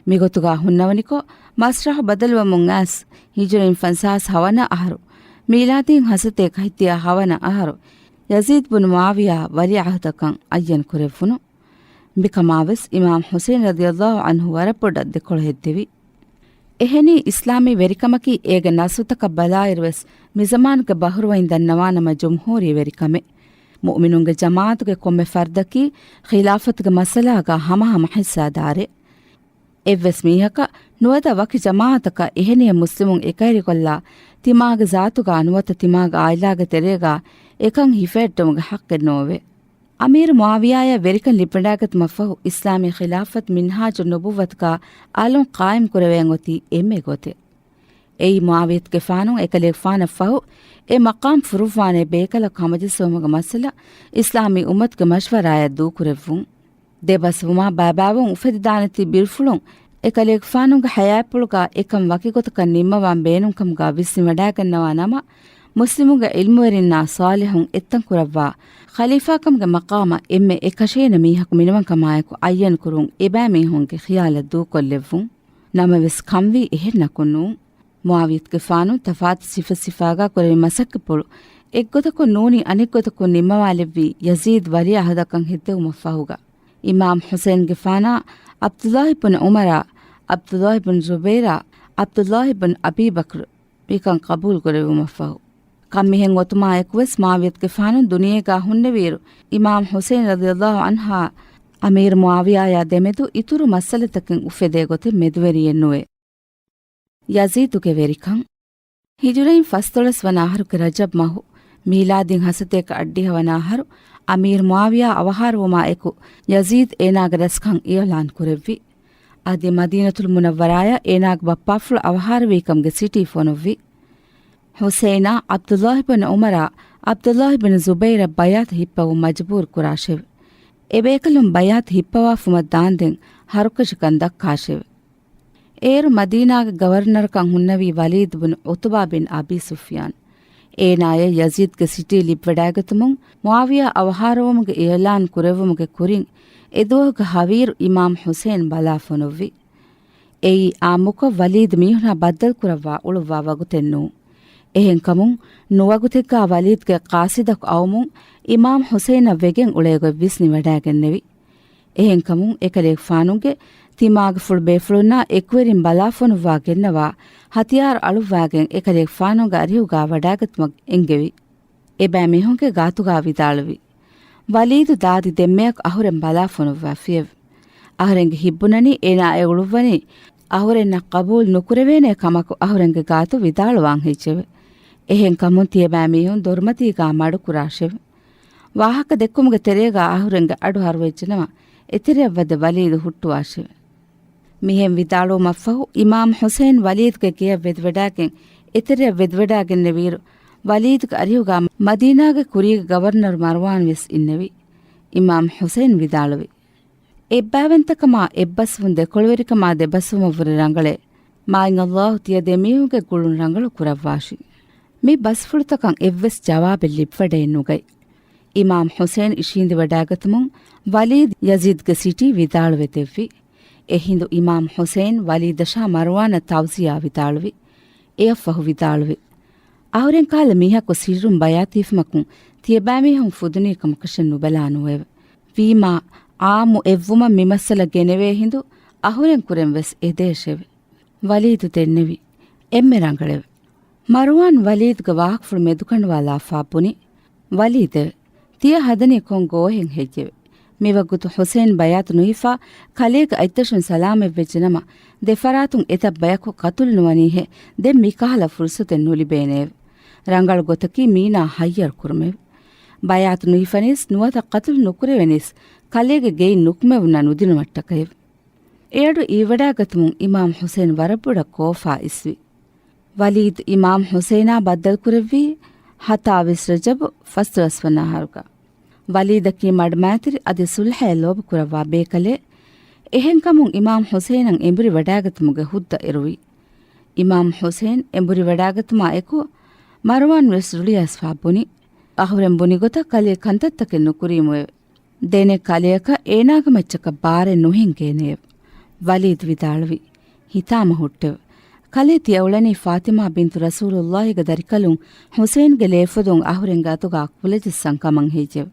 މިގޮތުގަ ހުންނަވަނިކޮށް، މަސްރަޙު ބަދަލުވަމުން އައިސް، ހިޖުރީން ފަންސާސް ހަވަނަ އަހަރު، މީލާދީން ހަސަތޭކަ ހަތްދިހަ ހަވަނަ އަހަރު، ޔަޒީދު ބުނު މުޢާވިޔާ ވަލީޢަހުދަކަށް އައްޔަން ކުރެއްވުނު. މިކަމާވެސް އިމާމް ޙުސައިން ރަޟިޔަﷲ ޢަންހު ވަރަށް ބޮޑަށް ދެކޮޅު ހެއްދެވި. އެހެނީ، އިސްލާމީ ވެރިކަމަކީ އޭގެ ނަސްލުތަކަށް ބަލާއިރުވެސް މިޒަމާނުގެ ބަހުރުވައިން ދަންނަވާނަމަ ޖުމްހޫރީ ވެރިކަމެއް. މުއުމިނުންގެ ޖަމާޢަތުގެ ކޮންމެ ފަރްދަކީ ޚިލާފަތުގެ މައްސަލާގަ ހަމަހަމަ ޙިއްޞާދާރެއް. އެއްވެސް މީހަކަށް ނުވަތަ ވަކި ޖަމާޢަތަކަށް އެހެނިހެން މުސްލިމުން އެކައިރިކޮށްލާ، ތިމާގެ ޒާތުގަ ނުވަތަ ތިމާގެ ޢާއިލާގެ ތެރޭގަ އެކަން ހިފެހެއްޓުމުގެ ޙައްޤެއް ނޯވޭ. އަމީރު މުޢާވިޔާޔަށް ވެރިކަން ލިބިވަޑައިގަތުމަށްފަހު، އިސްލާމީ ޚިލާފަތު މިންހާޖު ނުބުއްވަތުގަ އަލުން ޤާއިމް ކުރެވެން އޮތީ އެންމެ ގޮތެއް. އެއީ، މުޢާވިޔަތުގެފާނު އެކަލޭގެފާނަށްފަހު އެ މަޤާމް ފުރުއްވާނޭ ބޭކަލަކު ހަމަޖައްސަވުމުގެ މައްސަލަ އިސްލާމީ އުއްމަތުގެ މަޝްވަރާޔަށް ދޫކުރެއްވުން. ދެބަސްވުމާ ބައިބައިވުން އުފެދިދާނެތީ ބިރުފުޅުން އެކަލޭގެފާނުގެ ޙަޔާތްޕުޅުގަ އެކަން ވަކިގޮތަކަށް ނިންމަވާން ބޭނުންކަމުގަ ވިސްނިވަޑައިގަންނަވާ ނަމަ، މުސްލިމުންގެ ޢިލްމުވެރިންނާ ޞާލިޙުން އެއްތަންކުރައްވާ، ޚަލީފާކަމުގެ މަޤާމަށް އެންމެ އެކަށޭނެ މީހަކު މިނިވަންކަމާއެކު އައްޔަންކުރުން އެބައިމީހުންގެ ޚިޔާލަށް ދޫކޮށްލެއްވުން. ނަމަވެސް ކަންވީ އެހެންނަކު ނޫން. މުޢާވިޔަތުގެފާނު ތަފާތު ސިފަ ސިފާގާ ކުރެވި މަސައްކަތްޕުޅު އެއްގޮތަކުން ނޫނީ އަނެއްގޮތަކުން ނިންމަވާލެއްވީ ޔަޒީދު ވަލީޢަހުދަކަށް ހެއްދެވުމަށްފަހުގަ. އިމާމް ޙުސައިންގެފާނާ، ޢަބްދުﷲ ބުނު ޢުމަރާ، ޢަބްދުﷲ ބުނު ޒުބައިރާ، ޢަބްދުﷲ ބުނު އަބީބަކްރު މިކަން ޤަބޫލުކުރެއްވުމަށްފަހު. ކަންމިހެން އޮތުމާއެކުވެސް މުޢާވިޔަތުގެފާނު ދުނިޔޭގާ ހުންނެވިއިރު، އިމާމް ޙުސައިން ރަޟިޔަﷲ ޢަންހާ އަމީރު މުޢާވިޔާޔާ ދެމެދު އިތުރު މައްސަލަތަކެއް އުފެދޭ ގޮތެއް މެދުވެރިއެއް ނުވޭ. ޔަޒީދުގެ ވެރިކަން. ހިޖުރައިން ފަސްދޮޅަސް ވަނަ އަހަރުގެ ރަޖަބް މަހު، މީލާދީން ހަސަތޭކަ އަށްޑިހަ ވަނަ އަހަރު، އަމީރު މުޢާވިޔާ އަވަހާރަވުމާ އެކު، ޔަޒީދު އޭނާގެ ރަސްކަން އިޢުލާން ކުރެއްވި. އަދި މަދީނަތުލް މުނައްވަރާޔަށް އޭނާގެ ބައްޕާފުޅު އަވަހާރަވީކަމުގެ ސިޓީ ފޮނުއްވި. ޙުސައިނާ، ޢަބްދުﷲ ބިން ޢުމަރާ، ޢަބްދުﷲ ބިން ޒުބައިރަށް ބައިޢަތު ހިއްޕަވުން މަޖުބޫރު ކުރާށެވެ. އެބޭކަލުން ބައިޢަތު ހިއްޕަވާފުމަށް ދާންދެން ހަރުކަށިކަން ދައްކާށެވެ. އޭރު މަދީނާގެ ގަވަރުނަރަކަށް ހުންނެވީ ވަލީދު ބުނު ޢުތުބާ ބިން އަބީ ސުފްޔާން. އޭނާޔަށް ޔަޒީދުގެ ސިޓީ ލިބިވަޑައިގަތުމުން މުޢާވިޔާ އަވަހާރަވުމުގެ އިޢުލާން ކުރެއްވުމުގެ ކުރިން، އެދުވަހުގެ ހަވީރު އިމާމް ޙުސައިން ބަލާ ފޮނުއްވި. އެއީ އާއްމުކޮށް ވަލީދު މީހުންނާ ބައްދަލުކުރައްވާ އުޅުއްވާ ވަގުތެއް ނޫން. އެހެންކަމުން، ނުވަގުތެއްގާ ވަލީދުގެ ޤާޞިދަކު އައުމުން އިމާމް ޙުސައިނަށް ވެގެން އުޅޭގޮތް ވިސްނިވަޑައިގެންނެވި. އެހެންކަމުން އެކަލޭގެފާނުގެ ތިމާގެފުޅު ބޭފުޅުންނާ އެކުވެރިން ބަލާފޮނުއްވާ ގެންނަވާ ހަތިޔާރު އަޅުއްވާގެން އެކަލޭގެފާނުގެ އަރިހުގާ ވަޑައިގަތުމަށް އެންގެވި. އެބައިމީހުންގެ ގާތުގާ ވިދާޅުވި. ވަލީދު ދާދި ދެންމެއަކު އަހުރެން ބަލާފޮނުއްވާފިއެވެ. އަހުރެންގެ ހިތްބުނަނީ އޭނާ އެ އުޅުއްވަނީ އަހުރެންނަށް ޤަބޫލު ނުކުރެވޭނޭ ކަމަކު އަހުރެންގެ ގާތު ވިދާޅުވާން ހެއްޔެވެ؟ އެހެންކަމުން ތިޔަބައިމީހުން ދޮރުމަތީގާ މަޑުކުރާށެވެ. ވާހަކަ ދެއްކުމުގެ ތެރޭގާ އަހުރެންގެ އަޑު ހަރުވެއްޖެނަމަ، އެތެރެއަށް ވަދެ ވަލީދު ހުއްޓުވާށެވެ. މިހެން ވިދާޅުވުމަށްފަހު، އިމާމް ޙުސައިން ވަލީދުގެ ގެޔަށް ވެދިވަޑައިގެން، އެތެރެއަށް ވެދިވަޑައިގެންނެވިއިރު، ވަލީދުގެ އަރިހުގަ މަދީނާގެ ކުރީގެ ގަވަރުނަރު މަރުވާން ވެސް އިންނެވި. އިމާމް ޙުސައިން ވިދާޅުވި، އެއްބައިވަންތަކަމާ އެއްބަސްވުން ދެކޮޅުވެރިކަމާ ދެބަސްވުމަށްވުރެ ރަނގަޅޭ. މާތް ﷲ ތިޔަ ދެމީހުންގެ ގުޅުން ރަނގަޅު ކުރައްވާށި. މި ބަސްފުޅުތަކަށް އެއްވެސް ޖަވާބެއް ލިބިވަޑައެއް ނުގަތް. އިމާމް ޙުސައިން އިށީނދެވަޑާގަތުމުން ވަލީދު ޔަޒީދުގެ ސިޓީ ވިދާޅުވެ ދެއްވި. އެހިނދު އިމާމް ޙުސައިން ވަލީދަށާ މަރުވާނަށް ތައުޒިޔާ ވިދާޅުވި. އެއަށްފަހު ވިދާޅުވި، އަހުރެން ކަހަލަ މީހަކު ސިއްރުން ބަޔާތުވީފުމަކުން ތިޔަބައިމީހުން ފުދުނީ ކަމަކަށެއް ނުބަލާނުވެއެވެ. ވީމާ، ޢާއްމު އެއްވުމަށް މި މައްސަލަ ގެނެވޭ ހިނދު އަހުރެން ކުރެން ވެސް އެދޭށެވެ. ވަލީދު ދެންނެވި، އެންމެ ރަނގަޅެވެ. މަރުވާން ވަލީދުގެ ވާހަކަފުޅު މެދުކަނޑުވާލާފާ ބުނި، ވަލީދެވެ. ތިޔަ ހަދަނީ ކޮން ގޯހެއް ހެއްޔެވެ؟ މިވަގުތު ޙުސައިން ބަޔާތު ނުހިފާ ކަލޭގެ އަތްދަށުން ސަލާމަތްވެއްޖެނަމަ، ދެފަރާތުން އެތައް ބަޔަކު ޤަތުލު ނުވަނީހޭ، ދެން މިކަހަލަ ފުރުޞަތެއް ނުލިބޭނެއެވެ. ރަނގަޅު ގޮތަކީ މީނާ ހައްޔަރު ކުރުމެވެ. ބަޔާތު ނުހިފަނީސް ނުވަތަ ޤަތުލު ނުކުރެވެނީސް ކަލޭގެ ގެއިން ނުކުމެވުންނަށް ނުދިނުމަށްޓަކައެވެ. އެއަޑު އިވިވަޑާގަތުމުން އިމާމް ޙުސައިން ވަރަށް ބޮޑަށް ކޯފާ އިސްވި. ވަލީދު އިމާމް ޙުސައިނާ ބައްދަލުކުރެއްވީ ހަތާވީސް ރަޖަބު ފަސްދޮޅަސް ވަނަ އަހަރުގަ. ވަލީދަކީ މަޑުމައިތިރި އަދި ޞުލްޙައެއް ލޯބިކުރައްވާ ބޭކަލެއް. އެހެންކަމުން އިމާމް ޙުސައިނަށް އެނބުރި ވަޑާގަތުމުގެ ހުއްދަ އެރުވި. އިމާމް ޙުސައިން އެނބުރި ވަޑާގަތުމާ އެކު މަރުވާން ވެސް ރުޅިއައިސްފާ ބުނި، އަހުރެން ބުނި ގޮތަށް ކަލޭ ކަންތައްތަކެއް ނުކުރީމުއެވެ. ދެނެއް ކަލެއަކަށް އޭނާގެ މައްޗަކަށް ބާރެއް ނުހިނގޭނެއެވެ. ވަލީދު ވިދާޅުވި، ހިތާމަ ހުއްޓެވެ. ކަލޭ ތިޔަ އުޅެނީ ފާތިމާ ބިންތު ރަސޫލުﷲގެ ދަރިކަލުން ޙުސައިންގެ ލޭފުދުން އަހުރެންގެ އަތުގާ ކުލަޖައްސަން ކަމަށް ހެއްޔެވެ؟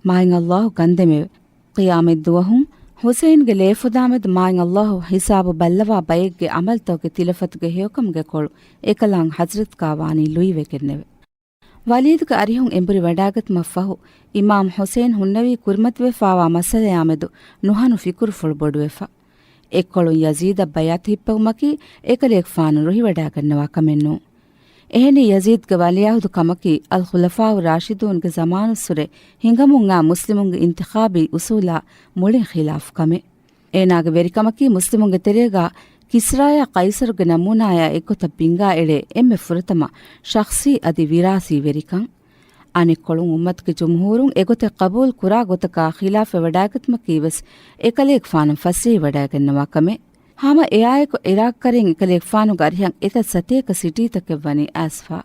މާތް ﷲ ކަންދެމެވެ. ޤިޔާމަތްދުވަހުން ޙުސައިންގެ ލޭފުދާމެދު މާތް ﷲ ހިސާބު ބައްލަވާ ބައެއްގެ ޢަމަލުތަކުގެ ތިލަފަތުގެ ހެޔޮކަމުގެ ކޮޅު އެކަލާނގެ ޙަޟްރަތުގާ ވާނީ ލުއިވެގެންނެވެ. ވަލީދުގެ އަރިހުން އެނބުރި ވަޑާގަތުމަށްފަހު، އިމާމް ޙުސައިން ހުންނެވީ ކުރިމަތިވެފާވާ މައްސަލަޔާމެދު ނުހަނު ފިކުރުފުޅު ބޮޑުވެފަ. އެއްކޮޅުން ޔަޒީދަށް ބަޔާތު ހިއްޕެވުމަކީ އެކަލޭގެފާނު ރުހިވަޑާގަންނަވާ ކަމެއް ނޫން. އެހެނީ ޔަޒީދްގެ ވަލީޢަހުދު ކަމަކީ އަލްޚުލަފާއު ރާޝިދޫންގެ ޒަމާނުއްސުރެ ހިނގަމުންއާ މުސްލިމުންގެ އިންތިޚާބީ އުސޫލާ މުޅިން ޚިލާފު ކަމެއް. އޭނާގެ ވެރިކަމަކީ މުސްލިމުންގެ ތެރޭގާ ކިސްރާޔާ ޤައިޞަރުގެ ނަމޫނާޔާ އެއްގޮތަށް ބިންގާ އެޅޭ އެންމެ ފުރަތަމަ ޝަޚްޞީ އަދި ވިރާސީ ވެރިކަން. އަނެއްކޮޅުން އުއްމަތުގެ ޖުމްހޫރުން އެގޮތެއް ޤަބޫލު ކުރާ ގޮތަކާ ޚިލާފަށް ވަޑާގަތުމަކީ ވެސް އެކަލޭގެފާނު ފަސޭހިވަޑާގަންނަވާ ކަމެއް. ހަމަ އެއާއެކު ޢިރާޤް ކަރީން އެކަލޭގެފާނުގެ އަރިހަށް އެތައް ސަތޭކަ ސިޓީތަކެއް ވަނީ އައިސްފާ.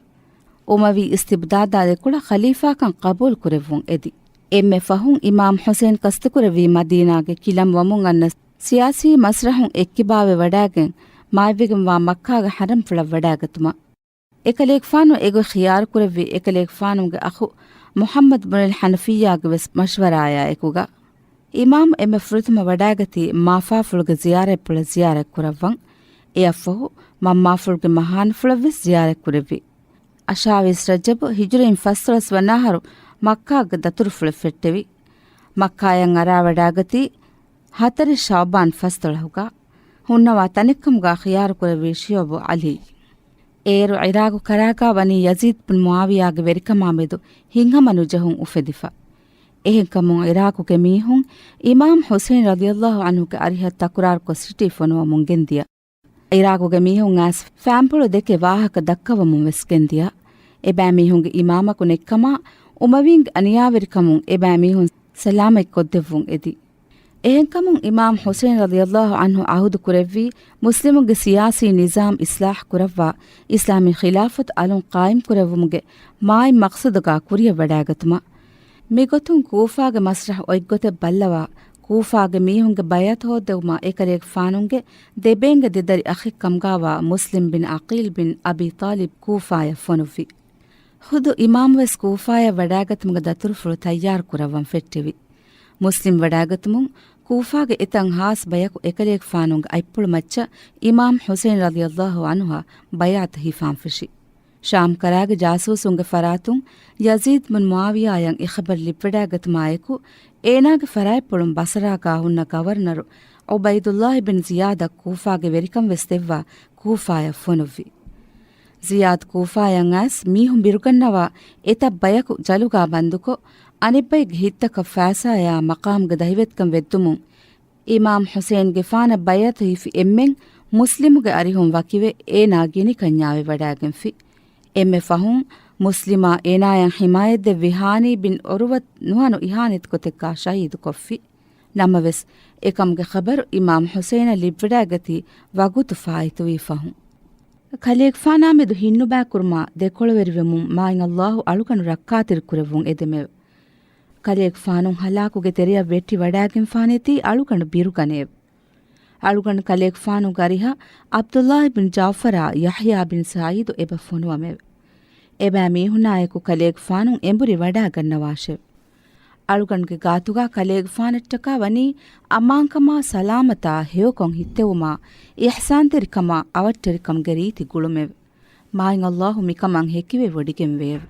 އުމަވީ އިސްތިބްދާދާ ދެކޮޅަށް ޚަލީފާކަން ޤަބޫލު ކުރެއްވުން އެދި. އެންމެ ފަހުން އިމާމް ޙުސައިން ޤަޞްދުކުރެއްވީ މަދީނާގެ ކިލަން ވަމުން އަންނަ ސިޔާސީ މަސްރަޙުން އެއްކިބާވެ ވަޑާގެން މާތްވެގެންވާ މައްކާގެ ޙަރަމްފުޅަށް ވަޑާގަތުމަށް. އެކަލޭގެފާނު އެގޮތް ޚިޔާރުކުރެއްވީ އެކަލޭގެފާނުގެ އަޚު މުޙައްމަދު ބުނުލް ޙަނަފިއްޔާގެ ވެސް މަޝްވަރާޔާ އެކުގަ. އިމާމް އެންމެ ފުރަތަމަ ވަޑާގަތީ މާފާފުޅުގެ ޒިޔާރަތްޕުޅަށް ޒިޔާރަތް ކުރައްވަން. އެއަށްފަހު މަންމާފުޅުގެ މަހާންފުޅަށް ވެސް ޒިޔާރަތް ކުރެއްވި. އަށާވީސް ރަޖަބު ހިޖުރީން ފަސްދޮޅަސް ވަނަ އަހަރު މައްކާގެ ދަތުރުފުޅެއް ފެއްޓެވި. މައްކާޔަށް އަރާވަޑާގަތީ ހަތަރެއް ޝަޢުބާން ފަސްދޮޅަހުގަ ހުންނަވާ ތަނެއްކަމުގާ ޚިޔާރުކުރެއްވީ ޝިޢުބު ޢަލީ. އޭރު ޢިރާގު ކަރާގާ ވަނީ ޔަޒީދް ބިން މުޢާވިޔާގެ ވެރިކަމާމެދު ހިތްހަމަ ނުޖެހުން އުފެދިފަ. އެހެންކަމުން ޢިރާގުގެ މީހުން އިމާމް ޙުސައިން ރަޟިޔަﷲ ޢަންހުގެ އަރިހަށް ތަކުރާރުކޮށް ސިޓީ ފޮނުވަމުން ގެންދިޔަ. ޢިރާގުގެ މީހުން އައިސް ފާންޕުޅު ދެކެ ވާހަކަ ދައްކަވަމުން ވެސް ގެންދިޔަ. އެބައިމީހުންގެ އިމާމަކު ނެއްކަމާ، އުމަވީންގެ އަނިޔާވެރިކަމުން އެބައިމީހުން ސަލާމަތްކޮށްދެއްވުން އެދި. އެހެންކަމުން އިމާމް ޙުސައިން ރަޟިޔަﷲ ޢަންހު ޢަހުދު ކުރެއްވީ، މުސްލިމުންގެ ސިޔާސީ ނިޒާމް އިޞްލާޙް ކުރައްވާ، އިސްލާމީ ޚިލާފަތު އަލުން ޤާއިމް ކުރެއްވުމުގެ މާތް މަޤްޞަދުގާ ކުރިޔަށް ވަޑާގަތުމަށް. މިގޮތުން ކޫފާގެ މަސްރަޙު އޮތްގޮތެއް ބައްލަވާ، ކޫފާގެ މީހުންގެ ބައިޢަތު ހޯއްދެވުމަށް އެކަލޭގެފާނުންގެ ދެބޭންގެ ދެދަރި އަޚެއް ކަމުގާވާ މުސްލިމް ބިން ޢަޤީލް ބިން އަބީ ޠާލިބް ކޫފާޔަށް ފޮނުއްވި. ޚުދު އިމާމް ވެސް ކޫފާޔަށް ވަޑާގަތުމުގެ ދަތުރުފުޅު ތައްޔާރު ކުރައްވަން ފެއްޓެވި. މުސްލިމް ވަޑާގަތުމުން ކޫފާގެ އެތައް ހާސް ބަޔަކު އެކަލޭގެފާނުގެ އަތްޕުޅު މައްޗަށް އިމާމް ޙުސައިން ރަޟިޔަﷲ ޢަންހުއާ ބައިޢަތު ހިފާން ފެށި. ޝާމް ކަރާގެ ޖާސޫސުންގެ ފަރާތުން ޔަޒީދް ބިން މުޢާވިޔާޔަށް އެ ޚަބަރު ލިބިވަޑާގަތުމާއެކު، އޭނާގެ ފަރާތްޕުޅުން ބަޞަރާގާ ހުންނަ ގަވަރުނަރު ޢުބައިދުﷲ ބިން ޒިޔާދަށް ކޫފާގެ ވެރިކަން ވެސް ދެއްވާ ކޫފާޔަށް ފޮނުއްވި. ޒިޔާދް ކޫފާޔަށް އައިސް މީހުން ބިރުގަންނަވާ އެތައް ބަޔަކު ޖަލުގާ ބަންދުކޮށް، އަނެއްބައެއްގެ ހިތްތަކަށް ފައިސާޔާ މަޤާމުގެ ދަހިވެތިކަން ވެއްދުމުން، އިމާމް ޙުސައިންގެފާނަށް ބައިޢަތު ހިފި އެންމެން މުސްލިމުގެ އަރިހުން ވަކިވެ، އޭނާ ގިނިކަންޏާވެ ވަޑާގެންފި. އެންމެ ފަހުން މުސްލިމާ އޭނާޔަށް ހިމާޔަތްދެއްވި ހާނީ ބިން ޢުރުވަ ނުހަނު އިހާނެތި ގޮތެއްގާ ޝަހީދުކޮށްފި. ނަމަވެސް، އެކަމުގެ ޚަބަރު އިމާމް ޙުސައިނަށް ލިބިވަޑައިގަތީ ވަގުތު ފާއިތުވީ ފަހުން. ކަލޭގެފާނާމެދު ހިތްނުބައިކުރުމާ ދެކޮޅުވެރިވެމުން މާތް ﷲ އަޅުގަނޑު ރައްކާތެރިކުރެއްވުން އެދެމެވެ. ކަލޭގެފާނު ހަލާކުގެ ތެރެއަށް ވެއްޓި ވަޑައިގެންފާނެތީ އަޅުގަނޑު ބިރުގަނެއެވެ. އަޅުގަނޑު ކަލޭގެފާނުގެ އަރިހަށް ޢަބްދުﷲ ބިން ޖަޢުފަރާ ޔަޙްޔާ ބިން ސަޢީދު އެބަ ފޮނުވަމެވެ. އެބައިމީހުނާއެކު ކަލޭގެފާނު އެނބުރި ވަޑައިގަންނަވާށެވެ. އަޅުގަނޑުގެ ގާތުގާ ކަލޭގެފާނަށްޓަކާ ވަނީ އަމާންކަމާ ސަލާމަތާ ހެޔޮކޮށް ހިއްތެވުމާ އިޙްސާންތެރިކަމާ އަވަށްޓެރިކަމުގެ ރީތި ގުޅުމެވެ. މާތް ﷲ މިކަމަށް ހެކިވެވޮޑިގެންވެއެވެ.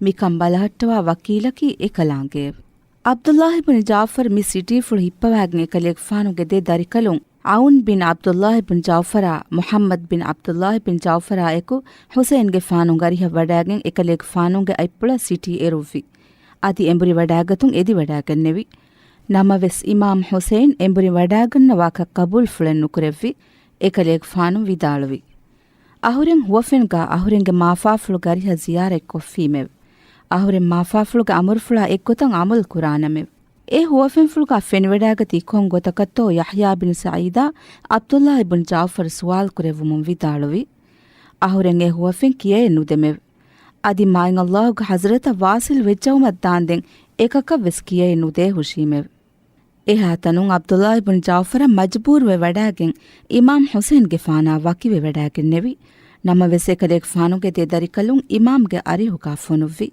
މިކަން ބަލަހައްޓަވާ ވަކީލަކީ އެކަލާނގެއެވެ. ޢަބްދުﷲ ބިން ޖަޢުފަރު މި ސިޓީފުޅު ހިއްޕަވާގެން އެކަލޭގެފާނުގެ ދެ ދަރިކަލުން ޢައުން ބިން ޢަބްދުﷲ ބިން ޖަޢުފަރާ، މުޙައްމަދު ބިން ޢަބްދުﷲ ބިން ޖަޢުފަރާއެކު ޙުސައިންގެފާނުގެ އަރިހަށް ވަޑައިގެން އެކަލޭގެފާނުގެ އަތްޕުޅަށް ސިޓީ އެރުއްވި. އަދި އެނބުރި ވަޑައިގަތުން އެދިވަޑައިގެންނެވި. ނަމަވެސް، އިމާމް ޙުސައިން އެނބުރި ވަޑައިގަންނަވާކަށް ޤަބޫލުފުޅެއް ނުކުރެއްވި. އެކަލޭގެފާނު ވިދާޅުވި. އަހުރެން ހުވަފެންގާ އަހުރެންގެ މާފާފުޅުގެ އަރިހަށް ޒިޔާރަތްކޮށްފީމެވެ. އަހުރެން މާފާފުޅުގެ އަމުރުފުޅާ އެއްގޮތަށް ޢަމަލު ކުރާނަމެވެ. އެ ހުވަފެންފުޅުގާ ފެނިވަޑައިގަތީ ކޮން ގޮތަކަށްތޯ ޔަޙްޔާ ބިން ސަޢީދާ ޢަބްދުﷲ ބިން ޖަޢުފަރު ސުވާލު ކުރެއްވުމުން ވިދާޅުވި. އަހުރެން އެ ހުވަފެން ކިޔައެއް ނުދެމެވެ. އަދި މާތް ﷲ ގެ ޙަޟްރަތަށް ވާޞިލު ވެއްޖައުމަށް ދާންދެން އެކަކަށް ވެސް ކިޔައެއް ނުދޭ ހުށީމެވެ. އެހާތަނުން ޢަބްދުﷲ ބިން ޖަޢުފަރަށް މަޖުބޫރުވެ ވަޑައިގެން އިމާމް ޙުސައިންގެފާނާ ވަކިވެވަޑައިގެންނެވި. ނަމަވެސް، އެކަލޭގެފާނުގެ ދެ ދަރިކަލުން އިމާމްގެ އަރިހުގާ ފޮނުއްވި.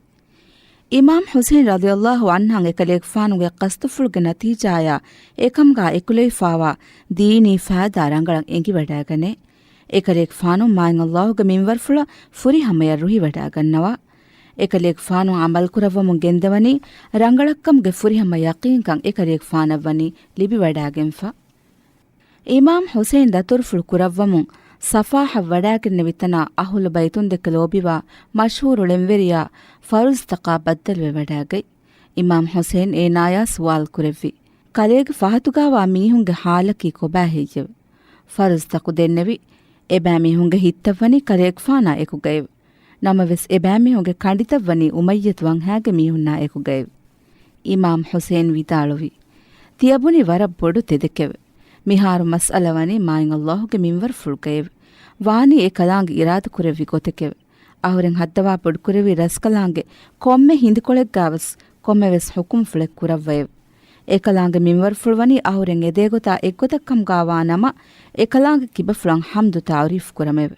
އިމާމް ޙުސައިން ރަޟިޔަﷲ ޢަންހަށް އެކަލޭގެފާނުގެ ޤަޞްދުފުޅުގެ ނަތީޖާޔާ އެކަމުގާ އެކުލެވިފާވާ ދީނީ ފާއިދާ ރަނގަޅަށް އެނގިވަޑައިގަނޭ. އެކަލޭގެފާނު މާތް ﷲ ގެ މިންވަރުފުޅަށް ފުރިހަމަޔަށް ރުހިވަޑައިގަންނަވާ. އެކަލޭގެފާނު ޢަމަލުކުރައްވަމުން ގެންދަވަނީ ރަނގަޅަށްކަމުގެ ފުރިހަމަ ޔަޤީންކަން އެކަލޭގެފާނަށްވަނީ ލިބިވަޑައިގެންފަ. އިމާމް ޙުސައިން ދަތުރުފުޅު ކުރައްވަމުން ޞަފާޙަށް ވަޑައިގެންނެވި ތަނާ އަހުލު ބައިތުންދެކެ ލޯބިވާ މަޝްހޫރު ޅެންވެރިޔާ ފަރުޟުތަކާ ބައްދަލުވެވަޑައިގަތް. އިމާމް ޙުސައިން އޭނާޔާ ސުވާލު ކުރެއްވި. ކަލޭގެ ފަހަތުގާވާ މީހުންގެ ޙާލަކީ ކޮބާ ހެއްޔެވެ؟ ފަރުޟުތަކު ދެންނެވި. އެބައިމީހުންގެ ހިތަށްވަނީ ކަލޭގެފާނާ އެކުގައެވެ. ނަމަވެސް، އެބައިމީހުންގެ ކަނޑިތައްވަނީ އުމައްޔަތު ވަންހާގެ މީހުންނާ އެކުގައެވެ. އިމާމް ޙުސައިން ވިދާޅުވި. ތިޔަބުނި ވަރަށް ބޮޑު ތެދެކެވެ. މިހާރު މަސްއަލަ ވަނީ މާތް ﷲ ގެ މިންވަރުފުޅުގައެވެ. ވާނީ އެ ކަލާނގެ އިރާދަކުރެއްވި ގޮތެކެވެ. އަހުރެން ހައްދަވާ ބޮޑުކުރެއްވި ރަސްކަލާނގެ ކޮންމެ ހިނދުކޮޅެއްގާވެސް ކޮންމެވެސް ޙުކުމްފުޅެއް ކުރައްވައެވެ. އެކަލާނގެ މިންވަރުފުޅު ވަނީ އަހުރެން އެދޭގޮތާ އެއްގޮތަށްކަމުގާވާ ނަމަ، އެކަލާނގެ ކިބަފުޅަށް ޙަމްދު ތަޢުރީފު ކުރަމެވެ.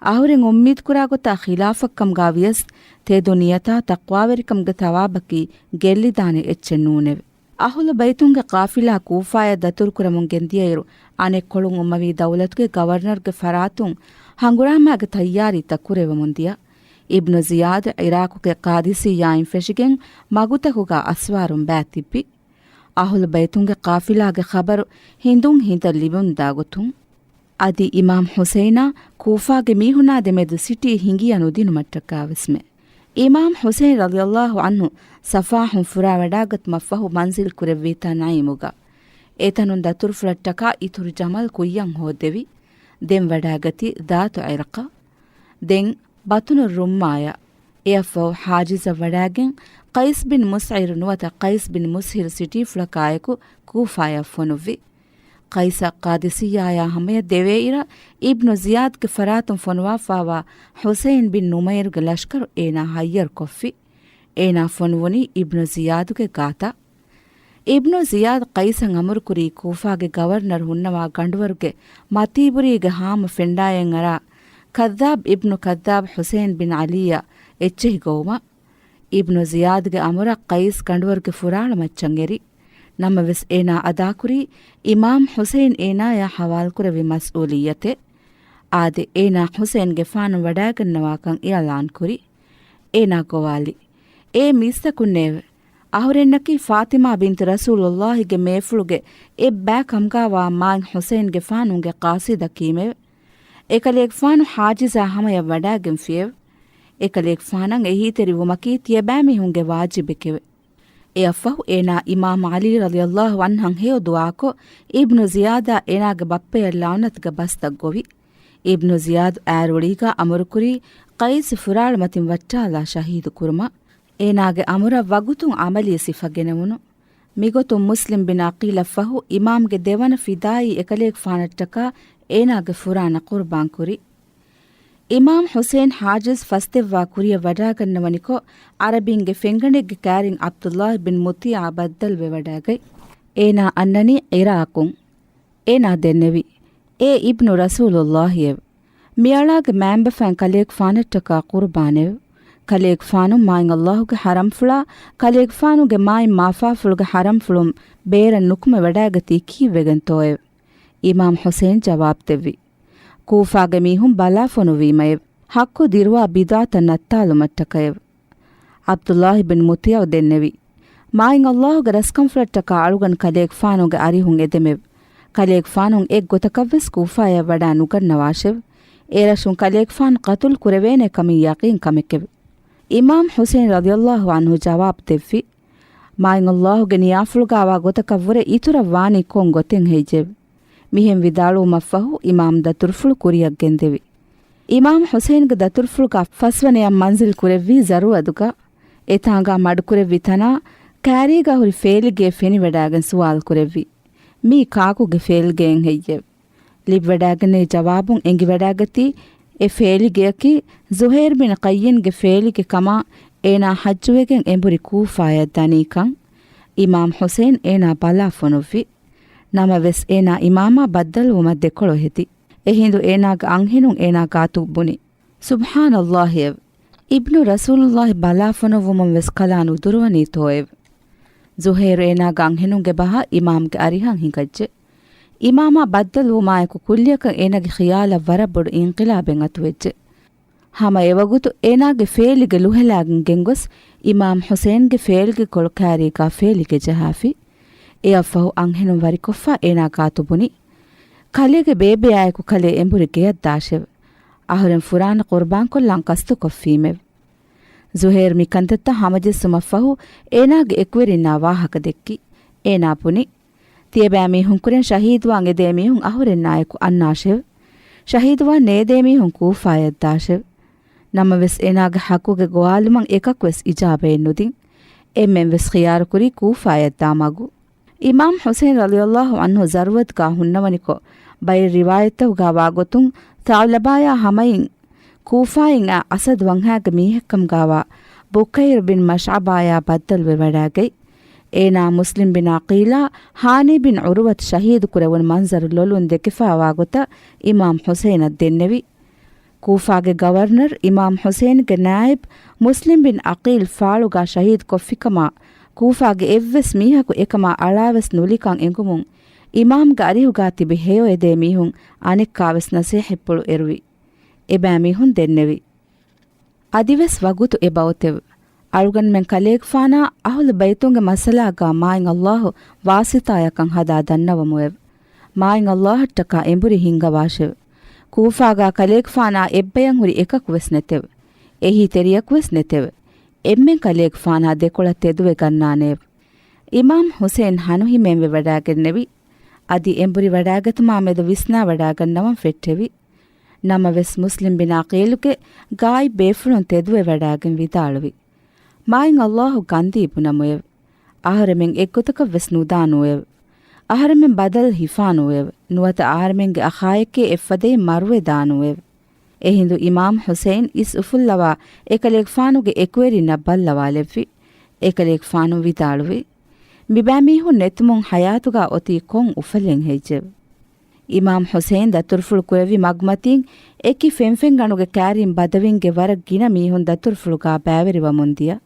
އަހުރެން އުއްމީދުކުރާ ގޮތާ ޚިލާފަށްކަމުގާ ވިޔަސް، ތެދު ނިޔަތާ ތަޤްވާވެރިކަމުގެ ޘަވާބަކީ ގެއްލިދާނެ އެއްޗެއް ނޫނެވެ. އަހުލު ބައިތުންގެ ޤާފިލާ ކޫފާޔަށް ދަތުރުކުރަމުން ގެންދިޔައިރު، އަނެއްކޮޅުން އުމަވީ ދައުލަތުގެ ގަވަރުނަރުގެ ފަރާތުން ހަނގުރާމާގެ ތައްޔާރީތައް ކުރެވެމުން ދިޔަ. އިބްނު ޒިޔާދު ޢިރާޤުގެ ޤާދިސިއްޔާއިން ފެށިގެން މަގުތަކުގާ އަސްވާރުން ބައިތިއްބި. އަހުލު ބައިތުންގެ ޤާފިލާގެ ޚަބަރު ހިނދުން ހިނދަށް ލިބުންދާ ގޮތުން، އަދި އިމާމް ޙުސައިނާ ކޫފާގެ މީހުނާ ދެމެދު ސިޓީ ހިނގިޔަ ނުދިނުމަށްޓަކާވެސްމެ. އިމާމް ޙުސައިން ރަޟިޔަﷲ ޢަންހު ޞަފާޙުން ފުރާވަޑާގަތުމަށްފަހު މަންޒިލް ކުރެއްވީ ތަންޢީމުގަ. އެތަނުން ދަތުރުފުޅަށްޓަކާ އިތުރު ޖަމަލް ކުއްޔަށް ހޯއްދެވި. ދެން ވަޑާގަތީ ޛާތު ޢިރްޤަށް. ދެން ބަޠުނު ރުއްމާޔަށް. އެއަށްފަހު ޙާޖިޒަށް ވަޑާގެން ޤައިސް ބިން މުސްޢިރު ނުވަތަ ޤައިސް ބިން މުސްހިރު ސިޓީފުޅަކާއެކު ކޫފާޔަށް ފޮނުއްވި. ޤައިސަށް ޤާދިސިއްޔާޔާ ހަމަޔަށް ދެވޭއިރަށް، އިބްނު ޒިޔާދުގެ ފަރާތުން ފޮނުވާފާވާ ޙުސައިން ބިން ނުމައިރުގެ ލަޝްކަރު އޭނާ ހައްޔަރުކޮށްފި. އޭނާ ފޮނުވުނީ އިބްނު ޒިޔާދުގެ ގާތަށް. އިބްނު ޒިޔާދު ޤައިސަށް އަމުރުކުރީ ކޫފާގެ ގަވަރުނަރު ހުންނަވާ ގަނޑުވަރުގެ މަތީބުރީގެ ހާމަ ފެންޑާއެއް އަރާ، ކައްޛާބް އިބްނު ކައްޛާބް ޙުސައިން ބިން ޢަލީއަށް އެއްޗެހި ގޮވުމަށް. އިބްނު ޒިޔާދުގެ އަމުރަށް ޤައިސް ގަނޑުވަރުގެ ފުރާޅު މައްޗަށް އެރި. ނަމަވެސް އޭނާ އަދާކުރީ އިމާމް ޙުސައިން އޭނާޔާ ޙަވާލުކުރެއްވި މަސްއޫލިއްޔަތެއް. އާދެ، އޭނާ ޙުސައިންގެފާނު ވަޑާގަންނަވާކަން އިޢުލާން ކުރި. އޭނާ ގޮވާލި. އޭ މީސްތަކުންނޭވެ! އަހުރެންނަކީ ފާޠިމާ ބިންތު ރަސޫލުﷲ ގެ މޭފުޅުގެ އެއްބައި ކަމުގާވާ މާތް ޙުސައިންގެފާނުގެ ޤާޞިދަކީމެވެ. އެކަލޭގެފާނު ޙާޖިޒާ ހަމަޔަށް ވަޑާގެންފިއެވެ. އެކަލޭގެފާނަށް އެހީތެރިވުމަކީ ތިޔަބައިމީހުންގެ ވާޖިބެކެވެ. އެއަށްފަހު އޭނާ އިމާމް ޢަލީ ރަޟިޔަﷲ ޢަންހަށް ހެޔޮ ދުޢާކޮށް، އިބްނު ޒިޔާދާ އޭނާގެ ބައްޕަޔަށް ލަޢުނަތުގެ ބަސްތައް ގޮވި. އިބްނު ޒިޔާދު އާރުއެޅީގާ އަމުރުކުރީ، ޤައިސް ފުރާޅުމަތިން ވައްޓާލާ ޝަހީދު ކުރުމަށް. އޭނާގެ އަމުރަށް ވަގުތުން ޢަމަލީ ސިފަ ގެނެވުނު. މިގޮތުން މުސްލިމް ބިން ޢަޤީލަށްފަހު އިމާމްގެ ދެވަނަ ފިދާއީ އެކަލޭގެފާނަށްޓަކާ އޭނާގެ ފުރާނަ ޤުރުބާން ކުރި. އިމާމް ޙުސައިން ޙާޖިޒް ފަސްދެއްވާ ކުރިއަށް ވަޑާގަންނަވަނިކޮށް، ޢަރަބިންގެ ފެންގަނޑެއްގެ ކައިރިން ޢަބްދުﷲ ބިން މުޠީޢާ ބައްދަލުވެވަޑާގަތް. އޭނާ އަންނަނީ ޢިރާޤުން. އޭނާ ދެންނެވި، އޭ އިބްނު ރަސޫލުﷲއެވެ. މިއަޅާގެ މައިންބަފައިން ކަލޭގެފާނަށްޓަކާ ޤުރުބާނެވެ. ކަލޭގެފާނު މާތް ﷲ ގެ ޙަރަމްފުޅާ، ކަލޭގެފާނުގެ މާތް މާފާފުޅުގެ ޙަރަމްފުޅުން ބޭރަށް ނުކުމެވަޑާގަތީ ކީއްވެގެންތޯއެވެ؟ އިމާމް ޙުސައިން ޖަވާބު ދެއްވި، ކޫފާގެ މީހުން ބަލާފޮނުވީމައެވެ. ޙައްޤު ދިރުވާ ބިދުޢަތައް ނައްތާލުމަށްޓަކައެވެ. ޢަބްދުﷲ ބިން މުޠީޢު ދެންނެވި، މާތް ﷲ ގެ ރަސްކަންފުޅަށްޓަކާ އަޅުގަނޑު ކަލޭގެފާނުގެ އަރިހުން އެދެމެވެ. ކަލޭގެފާނު އެއްގޮތަކަށްވެސް ކޫފާޔަށް ވަޑާ ނުގަންނަވާށެވެ. އެރަށުން ކަލޭގެފާނު ޤަތުލު ކުރެވޭނެ ކަމީ ޔަޤީން ކަމެކެވެ. އިމާމް ޙުސައިން ރަޟިޔަﷲ ޢަންހު ޖަވާބު ދެއްވި، މާތް ﷲ ގެ ނިޔާފުޅުގާވާ ގޮތަކަށްވުރެ އިތުރަށް ވާނީ ކޮން ގޮތެއް ހެއްޔެވެ؟ މިހެން ވިދާޅުވުމަށްފަހު އިމާމް ދަތުރުފުޅު ކުރިއަށް ގެންދެވި. އިމާމް ޙުސައިންގެ ދަތުރުފުޅުގާ ފަސްވަނަޔަށް މަންޒިލް ކުރެއްވީ ޒަރުއަދުގަ. އެތާނގާ މަޑުކުރެއްވި ތަނާ ކާރީގާ ހުރި ފޭލިގެ ފެނިވަޑާގެން ސުވާލު ކުރެއްވި، މީ ކާކުގެ ފޭލިގެއެއް ހެއްޔެވެ؟ ލިބިވަޑާގެންނެވި ޖަވާބުން އެނގިވަޑާގަތީ، އެ ފޭލިގެއަކީ ޒުހައިރު ބިން ޤައްޔިންގެ ފޭލިގެ ކަމާ، އޭނާ ޙައްޖުވެގެން އެނބުރި ކޫފާޔަށް ދަނީކަން. އިމާމް ޙުސައިން އޭނާ ބަލާ ފޮނުއްވި. ނަމަވެސް އޭނާ އިމާމާ ބައްދަލުވުމަށް ދެކޮޅު ހެދި. އެހިނދު އޭނާގެ އަންހެނުން އޭނާ ގާތު ބުނި، ސުބްޙާނަﷲއެވެ. އިބްނު ރަސޫލުﷲ ބަލާ ފޮނުއްވުމުން ވެސް ކަލާ ނުދުރުވަނީތޯއެވެ؟ ޒުހައިރު އޭނާގެ އަންހެނުންގެ ބަހަށް އިމާމްގެ އަރިހަށް ހިނގައްޖެ. އިމާމާ ބައްދަލުވުމާއެކު ކުއްލިއަކަށް އޭނާގެ ޚިޔާލަށް ވަރަށް ބޮޑު އިންޤިލާބެއް އަތުވެއްޖެ. ހަމަ އެވަގުތު އޭނާގެ ފޭލިގެ ލުހެލާގެން ގެންގޮސް، އިމާމް ޙުސައިންގެ ފޭލިގެކޮޅު ކާރީގާ ފޭލިގެ ޖަހާފި. އެއަށްފަހު އަންހެނުން ވަރިކޮށްފަ އޭނާ ގާތު ބުނި، ކަލޭގެ ބޭބެއާއެކު ކަލޭ އެނބުރި ގެޔަށް ދާށެވެ. އަހުރެން ފުރާނަ ޤުރުބާންކޮށްލާން ޤަޞްދުކޮށްފީމެވެ. ޒުހައިރު މި ކަންތައްތައް ހަމަޖެއްސުމަށްފަހު، އޭނާގެ އެކުވެރިންނާ ވާހަކަ ދެއްކި. އޭނާ ބުނި، ތިޔަބައިމީހުންކުރެން ޝަހީދުވާން އެދޭ މީހުން އަހުރެންނާއެކު އަންނާށެވެ. ޝަހީދުވާން ނޭދޭ މީހުން ކޫފާޔަށް ދާށެވެ. ނަމަވެސް އޭނާގެ ޙައްޤުގެ ގޮވާލުމަށް އެކަކުވެސް އިޖާބައެއް ނުދިން. އެންމެންވެސް ޚިޔާރުކުރީ ކޫފާޔަށް ދާ މަގު. އިމާމް ޙުސައިން ރަޟިޔަﷲ ޢަންހު ޒަރުއަދުގާ ހުންނަވަނިކޮށް، ބައެއް ރިވާޔަތްތަކުގާ ވާގޮތުން، ޘަޢުލަބާޔާ ހަމައިން ކޫފާއިން އަ އަސަދު ވަންހާގެ މީހެއްކަމުގާވާ ބުކައިރު ބިން މަޝްޢަބާޔާ ބައްދަލުވެ ވަޑާގަތް. އޭނާ މުސްލިމް ބިން ޢަޤީލާ، ހާނީ ބިން ޢުރުވަތު ޝަހީދު ކުރެވުނު މަންޒަރު ލޮލުން ދެކެފާވާ ގޮތަށް އިމާމް ޙުސައިނަށް ދެންނެވި. ކޫފާގެ ގަވަރުނަރު އިމާމް ޙުސައިންގެ ނާއިބް މުސްލިމް ބިން ޢަޤީލް ފާޅުގާ ޝަހީދު ކޮށްފިކަމާ، ކޫފާގެ އެއްވެސް މީހަކު އެކަމާ އަޅާވެސް ނުލިކަން އެނގުމުން، އިމާމްގެ އަރިހުގާ ތިބި ހެޔޮއެދޭ މީހުން އަނެއްކާވެސް ނަސޭހަތްޕުޅު އެރުވި. އެބައިމީހުން ދެންނެވި. އަދިވެސް ވަގުތު އެބައޮތެވެ. އަޅުގަނޑުމެން ކަލޭގެފާނާ އަހުލު ބައިތުންގެ މައްސަލާގާ މާތް ﷲ ވާސިޠާޔަކަށް ހަދާ ދަންނަވަމުއެވެ. މާތް ﷲއަށްޓަކާ އެނބުރި ހިންގަވާށެވެ. ކޫފާގާ ކަލޭގެފާނާ އެއްބަޔަށް ހުރި އެކަކުވެސް ނެތެވެ. އެހީތެރިޔަކުވެސް ނެތެވެ. އެންމެން ކަލޭގެފާނާ ދެކޮޅަށް ތެދުވެ ގަންނާނެއެވެ. އިމާމް ޙުސައިން ހަނުހިމޭންވެވަޑާގެންނެވި. އަދި އެނބުރި ވަޑާގަތުމާ މެދު ވިސްނާވަޑާގަންނަވަން ފެއްޓެވި. ނަމަވެސް މުސްލިމް ބިން ޢަޤީލުގެ ޣާއިބް ބޭފުޅުން ތެދުވެވަޑާގެން ވިދާޅުވި، މާތް ﷲ ގަންދީ ބުނަމުއެވެ. އަހަރެމެން އެއްގޮތަކަށްވެސް ނުދާނޫއެވެ. އަހަރެމެން ބަދަލު ހިފާނޫއެވެ. ނުވަތަ އަހަރެމެންގެ އަޚާއެކޭ އެއްފަދައިން މަރުވެދާނޫއެވެ. އެހިނދު އިމާމް ޙުސައިން އިސް އުފުއްލަވާ އެކަލޭގެފާނުގެ އެކުވެރިންނަށް ބައްލަވާލެއްވި. އެކަލޭގެފާނު ވިދާޅުވި، މިބައިމީހުން ނެތުމުން ޙަޔާތުގާ އޮތީ ކޮން އުފަލެއް ހެއްޔެވެ؟ އިމާމް ޙުސައިން ދަތުރުފުޅު ކުރެއްވި މަގުމަތީން އެކި ފެންފެންގަނޑުގެ ކައިރިން ބަދަވީންގެ ވަރަށް ގިނަ މީހުން ދަތުރުފުޅުގާ ބައިވެރިވަމުން ދިޔަ.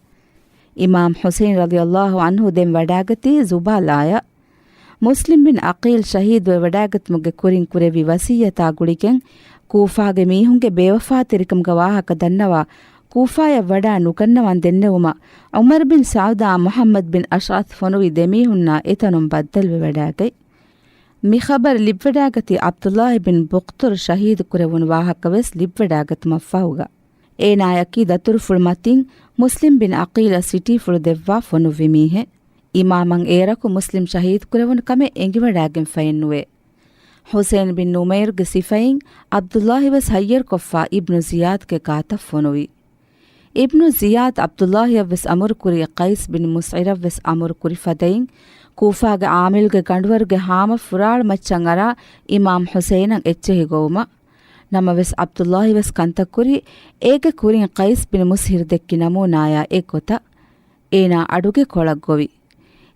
އިމާމް ޙުސައިން ރަޟިޔަﷲ ޢަންހު ދެން ވަޑާގަތީ ޒުބާލާޔަށް. މުސްލިމް ބިން ޢަޤީލް ޝަހީދުވެ ވަޑާގަތުމުގެ ކުރިން ކުރެއްވި ވަޞިއްޔަތާ ގުޅިގެން، ކޫފާގެ މީހުންގެ ބޭވަފާތެރިކަމުގެ ވާހަކަ ދަންނަވާ، ކޫފާޔަށް ވަޑާ ނުގަންނަވަން ދެންނެވުމަށް، ޢުމަރު ބިން ސަޢުދާ މުޙައްމަދު ބިން އަޝްޢަޘް ފޮނުވި ދެމީހުންނާ އެތަނުން ބައްދަލުވެވަޑާގަތް. މި ޚަބަރު ލިބިވަޑާގަތީ ޢަބްދުﷲ ބިން ބުޚްތުރު ޝަހީދު ކުރެވުނު ވާހަކަވެސް ލިބިވަޑާގަތުމަށްފަހުގަ. އޭނާޔަކީ ދަތުރުފުޅު މަތިން މުސްލިމް ބިން ޢަޤީލަށް ސިޓީފުޅު ދެއްވާ ފޮނުއްވި މީހެއް. އިމާމަށް އޭރަކު މުސްލިމް ޝަހީދު ކުރެވުނު ކަމެއް އެނގިވަޑާގެންފައެއްނުވޭ. ޙުސައިން ބިން ނުމައިރުގެ ސިފައިން ޢަބްދުﷲ ވެސް ހައްޔަރުކޮށްފަ އިބްނު ޒިޔާދްގެ ގާތަށް ފޮނުވި. އިބްނު ޒިޔާދް ޢަބްދުﷲއަށް ވެސް އަމުރުކުރި، ޤައިސް ބިން މުސްޢިރަށް ވެސް އަމުރު ކުރި ފަދައިން، ކޫފާގެ ޢާމިލްގެ ގަނޑުވަރުގެ ހާމަ ފުރާޅު މައްޗަށް އަރާ އިމާމް ޙުސައިނަށް އެއްޗެހި ގޮވުމަށް. ނަމަވެސް ޢަބްދުﷲ ވެސް ކަންތައް ކުރީ އޭގެ ކުރިން ޤައިސް ބިން މުސްޢިރު ދެއްކި ނަމޫނާޔާ އެއްގޮތަށް. އޭނާ އަޑުގެ ކޮޅަށް ގޮވި.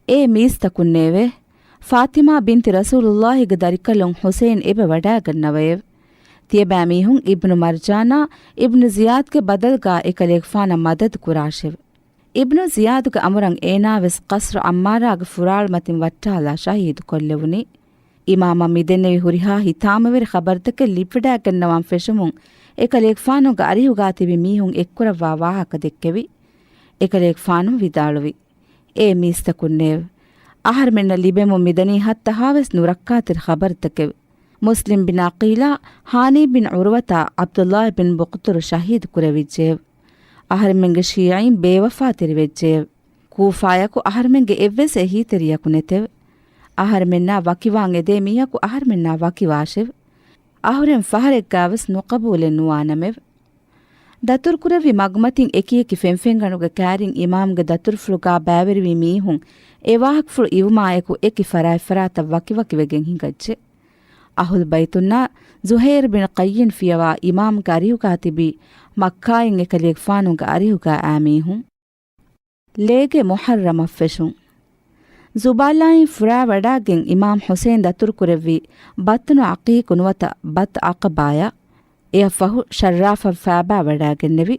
އޭ މީސްތަކުންނޭވެ! ފާޠިމާ ބިންތި ރަސޫލުﷲގެ ދަރިކަލުން ޙުސައިން އެބަ ވަޑާގަންނަވައެވެ. ތިޔަބައިމީހުން އިބްނު މަރްޖާނާ އިބްނު ޒިޔާދްގެ ބަދަލުގާ އެކަލޭގެފާނަށް މަދަދު ކުރާށެވެ. އިބްނު ޒިޔާދުގެ އަމުރަށް އޭނާ ވެސް ޤަޞްރު ޢައްމާރާގެ ފުރާޅު މަތިން ވައްޓާލާ ޝަހީދު ކޮށްލެވުނީ. އިމާމަށް މިދެންނެވި ހުރިހާ ހިތާމަވެރި ޚަބަރުތަކެއް ލިބިވަޑާގަންނަވާން ފެށުމުން އެކަލޭގެފާނުގެ އަރިހުގާ ތިބި މީހުން އެއްކުރައްވާ ވާހަކަ ދެއްކެވި. އެކަލޭގެފާނު ވިދާޅުވި. އޭ މީސްތަކުންނޭވެ! އަހަރުމެންނަށް ލިބެމުން މިދަނީ ހައްތަހާވެސް ނުރައްކާތެރި ޚަބަރުތަކެވެ. މުސްލިމް ބިން ޢަޤީލާ، ހާނީ ބިން ޢުރުވަތާ، ޢަބްދުﷲ ބިން ބުޤުތުރު ޝަހީދު ކުރެވިއްޖެއެވެ. އަހަރެމެންގެ ޝީޢީން ބޭވަފާތެރިވެއްޖެއެވެ. ކޫފާޔަކު އަހަރެމެންގެ އެއްވެސް އެހީތެރިޔަކު ނެތެވެ. އަހަރެމެންނާ ވަކިވާން އެދޭ މީހަކު އަހަރެމެންނާ ވަކިވާށެވެ. އަހުރެން ފަހަރެއްގާވެސް ނުޤަބޫލެއް ނުވާނަމެވެ. ދަތުރުކުރެއްވި މަގުމަތިން އެކިއެކި ފެންފެންގަނޑުގެ ކައިރިން އިމާމްގެ ދަތުރުފުޅުގާ ބައިވެރިވި މީހުން އެ ވާހަކަފުޅު އިވުމާއެކު އެކި ފަރާތްފަރާތަށް ވަކިވަކިވެގެން ހިނގައްޖެ. އަހުލު ބައިތުންނާ ޒުހައިރު ބިން ޤައްޔިން ފިޔަވާ އިމާމްގެ އަރިހުގާ ތިބި މައްކާއިން އެކަލޭގެފާނުގެ އަރިހުގާ އާ މީހުން. ލޭގެ މުޙައްރަމަށް ފެށުން. ޒުބާލާއިން ފުރާވަޑާގެން އިމާމް ޙުސައިން ދަތުރުކުރެއްވި ބަތްނު ޢަޤީޤު ނުވަތަ ބަތް ޢަޤަބާޔަށް. އެއަށްފަހު ޝައްރާފަށް ފާބާ ވަޑާގެންނެވި.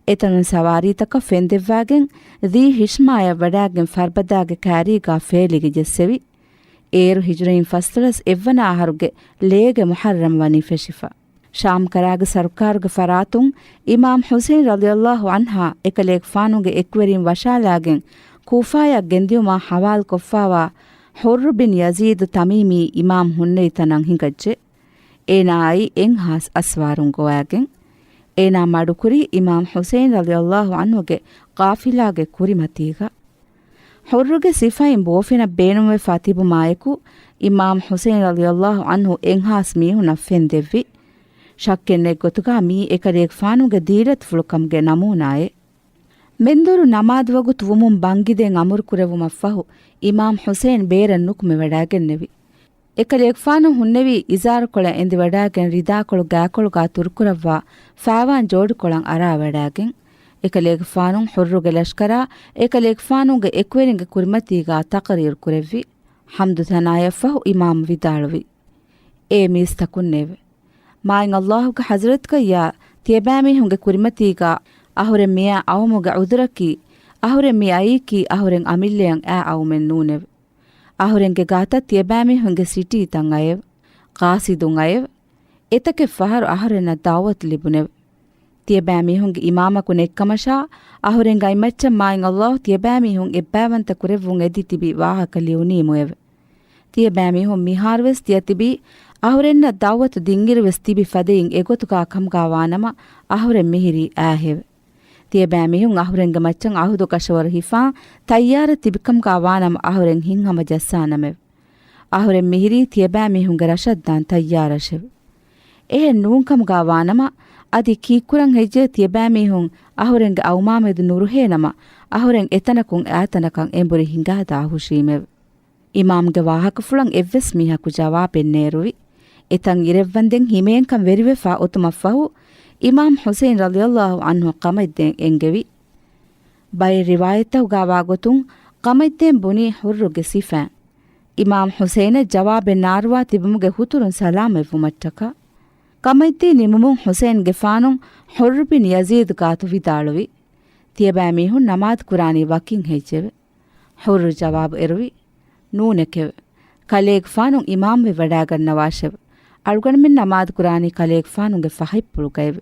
އެތަނުން ސަވާރީތަކަށް ފެންދެއްވާގެން ޛީ ހިޝްމާޔަށް ވަޑާގެން ފަރްބަދާގެ ކާރީގާ ފޭލިގެ ޖެއްސެވި. އޭރު ހިޖުރައިން ފަސްދޮޅަސް އެއްވަނަ އަހަރުގެ ލޭގެ މުޙައްރަމް ވަނީ ފެށިފަ. ޝާމް ކަރާގެ ސަރުކާރުގެ ފަރާތުން އިމާމް ޙުސައިން ރަޟިޔަﷲ ޢަންހާ އެކަލޭގެފާނުގެ އެކުވެރިން ވަށާލާގެން ކޫފާޔަށް ގެންދިއުމާ ޙަވާލުކޮށްފާވާ ޙުއްރު ބިން ޔަޒީދު ތަމީމީ އިމާމް ހުންނެވި ތަނަށް ހިނގައްޖެ. އޭނާއާއި އެއްހާސް އަސްވާރުން ގޮވާގެން އޭނާ މަޑުކުރީ އިމާމް ޙުސައިން ރަޟިޔަﷲ ޢަންހުގެ ޤާފިލާގެ ކުރިމަތީގަ. ޙުއްރުގެ ސިފައިން ބޯފިނަށް ބޭނުންވެފާ ތިބުމާއެކު، އިމާމް ޙުސައިން ރަޟިޔަﷲ ޢަންހު އެއްހާސް މީހުންނަށް ފެންދެއްވި. ޝައްކެއް ނެތް ގޮތުގާ މީ އެކަލޭގެފާނުގެ ދީލަތުފުޅުކަމުގެ ނަމޫނާއެއް. މެންދުރު ނަމާދު ވަގުތު ވުމުން ބަންގިދޭން އަމުރު ކުރެއްވުމަށްފަހު، އިމާމް ޙުސައިން ބޭރަށް ނުކުމެވަޑާގެންނެވި. އެކަލޭގެފާނު ހުންނެވީ އިޒާރުކޮޅެއް އެނދިވަޑާގެން ރިދާކޮޅު ގާކޮޅުގާ ތުރުކުރައްވާ ފާވާން ޖޯޑުކޮޅަށް އަރާވަޑާގެން. އެކަލޭގެފާނު ޙުއްރުގެ ލަޝްކަރާ އެކަލޭގެފާނުގެ އެކުވެރިންގެ ކުރިމަތީގާ ތަޤްރީރު ކުރެއްވި. ޙަމްދު ޘަނާޔަށްފަހު އިމާމް ވިދާޅުވި. އޭ މީސްތަކުންނޭވެ! މާތް ﷲ ގެ ޙަޟްރަތުގައްޔާ ތިޔަބައިމީހުންގެ ކުރިމަތީގާ އަހުރެން މިއާ އައުމުގެ ޢުޛުރަކީ، އަހުރެން މި އައީކީ އަހުރެން އަމިއްލަޔަށް އައި އައުމެއް ނޫނެވެ. އަހުރެންގެ ގާތަށް ތިޔަބައިމީހުންގެ ސިޓީތައް އައެވެ. ޤާޞިދުން އައެވެ. އެތަކެއް ފަހަރު އަހުރެންނަށް ދަޢުވަތު ލިބުނެވެ. ތިޔަބައިމީހުންގެ އިމާމަކު ނެތްކަމަށާ، އަހުރެން އައިމައްޗަށް މާތް ﷲ ތިޔަބައިމީހުން އެއްބައިވަންތަ ކުރެއްވުން އެދި ތިބި ވާހަކަ ލިޔުނީމުއެވެ. ތިޔަބައިމީހުން މިހާރުވެސް ތިޔަތިބީ އަހުރެންނަށް ދަޢުވަތު ދިންއިރުވެސް ތިބި ފަދައިން އެގޮތުގާ ކަމުގާ ވާނަމަ، އަހުރެން މިހިރީ އާހެވެ. ތިޔަބައިމީހުން އަހުރެންގެ މައްޗަށް އަހުދު ކަށަވަރު ހިފާ ތައްޔާރަށް ތިބިކަމުގާ ވާނަމަ، އަހުރެން ހިތްހަމަ ޖައްސާނަމެވެ. އަހުރެން މިހިރީ ތިޔަބައިމީހުންގެ ރަށަށް ދާން ތައްޔާރަށެވެ. އެހެން ނޫންކަމުގާ ވާނަމަ، އަދި ކީއްކުރަން ހެއްޔޭ ތިޔަބައިމީހުން އަހުރެންގެ އައުމާމެދު ނުރުހޭނަމަ، އަހުރެން އެތަނަކުން އާތަނަކަށް އެނބުރި ހިނގާދާ ހުށީމެވެ. އިމާމްގެ ވާހަކަފުޅަށް އެއްވެސް މީހަކު ޖަވާބެއް ނޭރުވި. އެތަން އިރެއްވަންދެން ހިމޭންކަން ވެރިވެފާ އޮތުމަށްފަހު، އިމާމް ޙުސައިން ރަޟިޔަﷲ ޢަންހު ޤަމަތްދޭން އެންގެވި. ބައެއް ރިވާޔަތްތަކުގާ ވާގޮތުން، ޤަމަތްދޭން ބުނީ ޙުއްރުގެ ސިފައިން. އިމާމް ޙުސައިނަށް ޖަވާބެއް ނާރުވާ ތިބުމުގެ ހުތުރުން ސަލާމަތްވުމަށްޓަކާ. ޤަމަތްދީ ނިމުމުން ޙުސައިންގެފާނު ޙުއްރު ބިން ޔަޒީދު ގާތު ވިދާޅުވި، ތިޔަބައިމީހުން ނަމާދު ކުރާނީ ވަކިން ހެއްޔެވެ؟ ޙުއްރު ޖަވާބު އެރުވި، ނޫނެކެވެ. ކަލޭގެފާނު އިމާމްވެ ވަޑާގަންނަވާށެވެ. އަޅުގަނޑުމެން ނަމާދު ކުރާނީ ކަލޭގެފާނުގެ ފަހަތްޕުޅުގައެވެ.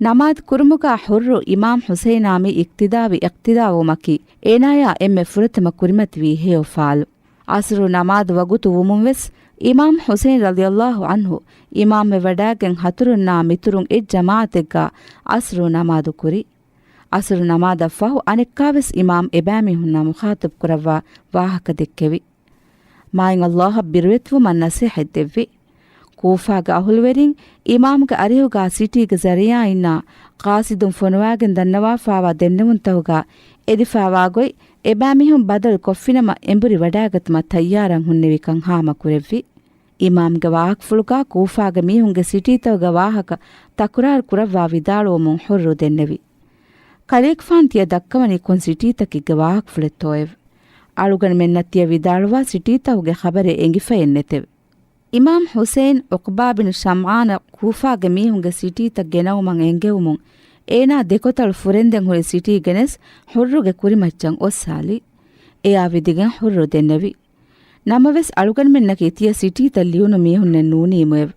ނަމާދު ކުރުމުގާ ޙުއްރު އިމާމް ޙުސައިނާ މި އިޤްތިދާވި އިޤްތިދާވުމަކީ، އޭނާޔާ އެންމެ ފުރަތަމަ ކުރިމަތިވީ ހެޔޮ ފާލު. ޢަޞްރު ނަމާދު ވަގުތު ވުމުން ވެސް، އިމާމް ޙުސައިން ރަޟިޔަﷲ ޢަންހު އިމާމްވެ ވަޑާގެން ހަތުރުންނާ މިތުރުން އެއް ޖަމާޢަތެއްގާ ޢަޞްރު ނަމާދު ކުރި. ޢަޞްރު ނަމާދަށް ފަހު އަނެއްކާވެސް އިމާމް އެބައިމީހުންނާ މުޚާޠަބު ކުރައްވާ ވާހަކަ ދެއްކެވި. މާތް ﷲ އަށް ބިރުވެތިވުމަށް ނަޞޭޙަތް ދެއްވި. ކޫފާގެ އަހުލުވެރިން އިމާމުގެ އަރިހުގާ ސިޓީގެ ޒަރިއާއިންނާ ޤާޞިދުން ފޮނުވާގެން ދަންނަވާފާވާ ދެންނެވުންތަކުގާ އެދިފާވާގޮތް އެބައިމީހުން ބަދަލު ކޮށްފިނަމަ އެނބުރި ވަޑާގަތުމަށް ތައްޔާރަށް ހުންނެވިކަން ހާމަކުރެއްވި. އިމާމްގެ ވާހަކަފުޅުގާ ކޫފާގެ މީހުންގެ ސިޓީތަކުގެ ވާހަކަ ތަކުރާރު ކުރައްވާ ވިދާޅުވަމުން ޙުއްރު ދެންނެވި. ކަލޭގެފާނު ތިޔަ ދައްކަވަނީ ކޮން ސިޓީތަކެއްގެ ވާހަކަފުޅެއްތޯއެވެ؟ އަޅުގަނޑުމެންނަށް ތިޔަ ވިދާޅުވާ ސިޓީތަކުގެ ޚަބަރެއް އެނގިފައެއް ނެތެވެ. އިމާމް ޙުސައިން ޢުޤްބާ ބިން ޝަމްޢާނަށް ކޫފާގެ މީހުންގެ ސިޓީތައް ގެނައުމަށް އެންގެވުމުން އޭނާ ދެކޮތަޅު ފުރެންދެން ހުރި ސިޓީ ގެނެސް ޙުއްރުގެ ކުރިމައްޗަށް އޮއްސާލި. އެއާ ވިދިގެން ޙުއްރު ދެންނެވި. ނަމަވެސް އަޅުގަނޑުމެންނަކީ ތިޔަ ސިޓީތައް ލިޔުނު މީހުންނެއް ނޫނީމުއެވެ.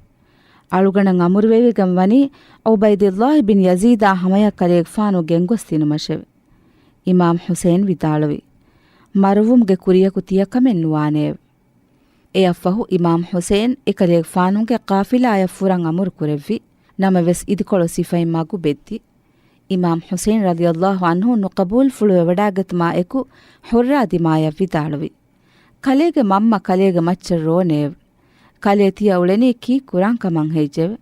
އަޅުގަނޑަށް އަމުރުވެވިގެން ވަނީ ޢުބައިދުﷲ ބިން ޔަޒީދާ ހަމަޔަށް ކަލޭގެފާނު ގެންގޮސް ދިނުމަށެވެ. އިމާމް ޙުސައިން ވިދާޅުވި، މަރުވުމުގެ ކުރިޔަކު ތިޔަކަމެއް ނުވާނެއެވެ. އެއަށްފަހު އިމާމް ޙުސައިން އެކަލޭގެފާނުގެ ޤާފިލާއަށް ފުރަން އަމުރު ކުރެއްވި. ނަމަވެސް އިދިކޮޅު ސިފައިން މަގު ބެއްދި. އިމާމް ޙުސައިން ރަޟިޔަﷲ ޢަންހު ނުޤަބޫލުފުޅުވެވަޑާގަތުމާ އެކު ޙުއްރާ ދިމާޔަށް ވިދާޅުވި، ކަލޭގެ މަންމަ ކަލޭގެ މައްޗަށް ރޯނެއެވެ. ކަލޭ ތިޔަ އުޅެނީ ކީއް ކުރާން ކަމަށް ހެއްޔެވެ؟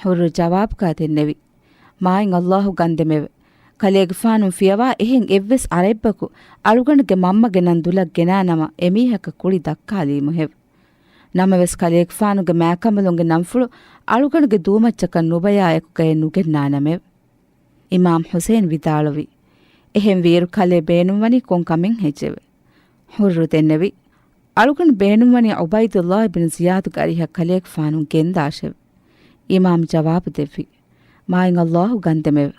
ޙުއްރު ޖަވާބުގާ ދެންނެވި، މާތް ﷲ ގަންދެމެވެ. ކަލޭގެފާނުން ފިޔަވާ އެހެން އެއްވެސް ޢަރަބަކު އަޅުގަނޑުގެ މަންމަގެ ނަން ދުލަށް ގެނާނަމަ އެމީހަކަށް ކުޅި ދައްކާލީމުހެވެ. ނަމަވެސް ކަލޭގެފާނުގެ މާކަނބަލުންގެ ނަންފުޅު އަޅުގަނޑުގެ ދޫމައްޗަކަށް ނުބަޔާ އެކުގައެއް ނުގެންނާނަމެވެ. އިމާމް ޙުސައިން ވިދާޅުވި، އެހެންވީއިރު ކަލޭ ބޭނުންވަނީ ކޮން ކަމެއް ހެއްޔެވެ؟ ޙުއްރު ދެންނެވި، އަޅުގަނޑު ބޭނުންވަނީ ޢުބައިދުﷲ ބިން ޒިޔާދުގެ އަރިހަށް ކަލޭގެފާނު ގެންދާށެވެ. އިމާމް ޖަވާބު ދެއްވި، މާތް ﷲ ގަންދެމެވެ.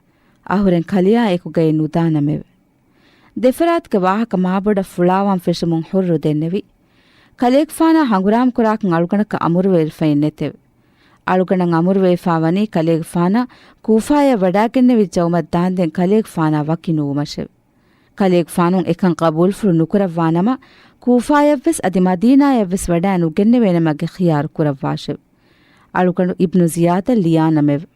އަހުރެން ކަލެޔާ އެކުގައެއް ނުދާނަމެވެ. ދެފަރާތުގެ ވާހަކަ މާބޮޑަށް ފުޅާވާން ފެށުމުން ޙުއްރު ދެންނެވި، ކަލޭގެފާނާ ހަނގުރާމަކުރާކަން އަޅުގަނޑަކަށް އަމުރުވެރިފައެއް ނެތެވެ. އަޅުގަނޑަށް އަމުރުވެފާ ވަނީ ކަލޭގެފާނަށް ކޫފާޔަށް ވަޑާގެންނެވިއްޖައުމަށް ދާންދެން ކަލޭގެފާނާ ވަކި ނުވުމަށެވެ. ކަލޭގެފާނުން އެކަން ޤަބޫލުފުޅު ނުކުރައްވާނަމަ، ކޫފާޔަށްވެސް އަދި މަދީނާޔަށްވެސް ވަޑާ ނުގެންނެވޭނަމަ ގެ ޚިޔާރު ކުރައްވާށެވެ. އަޅުގަނޑު އިބްނު ޒިޔާދަށް ލިޔާނަމެވެ.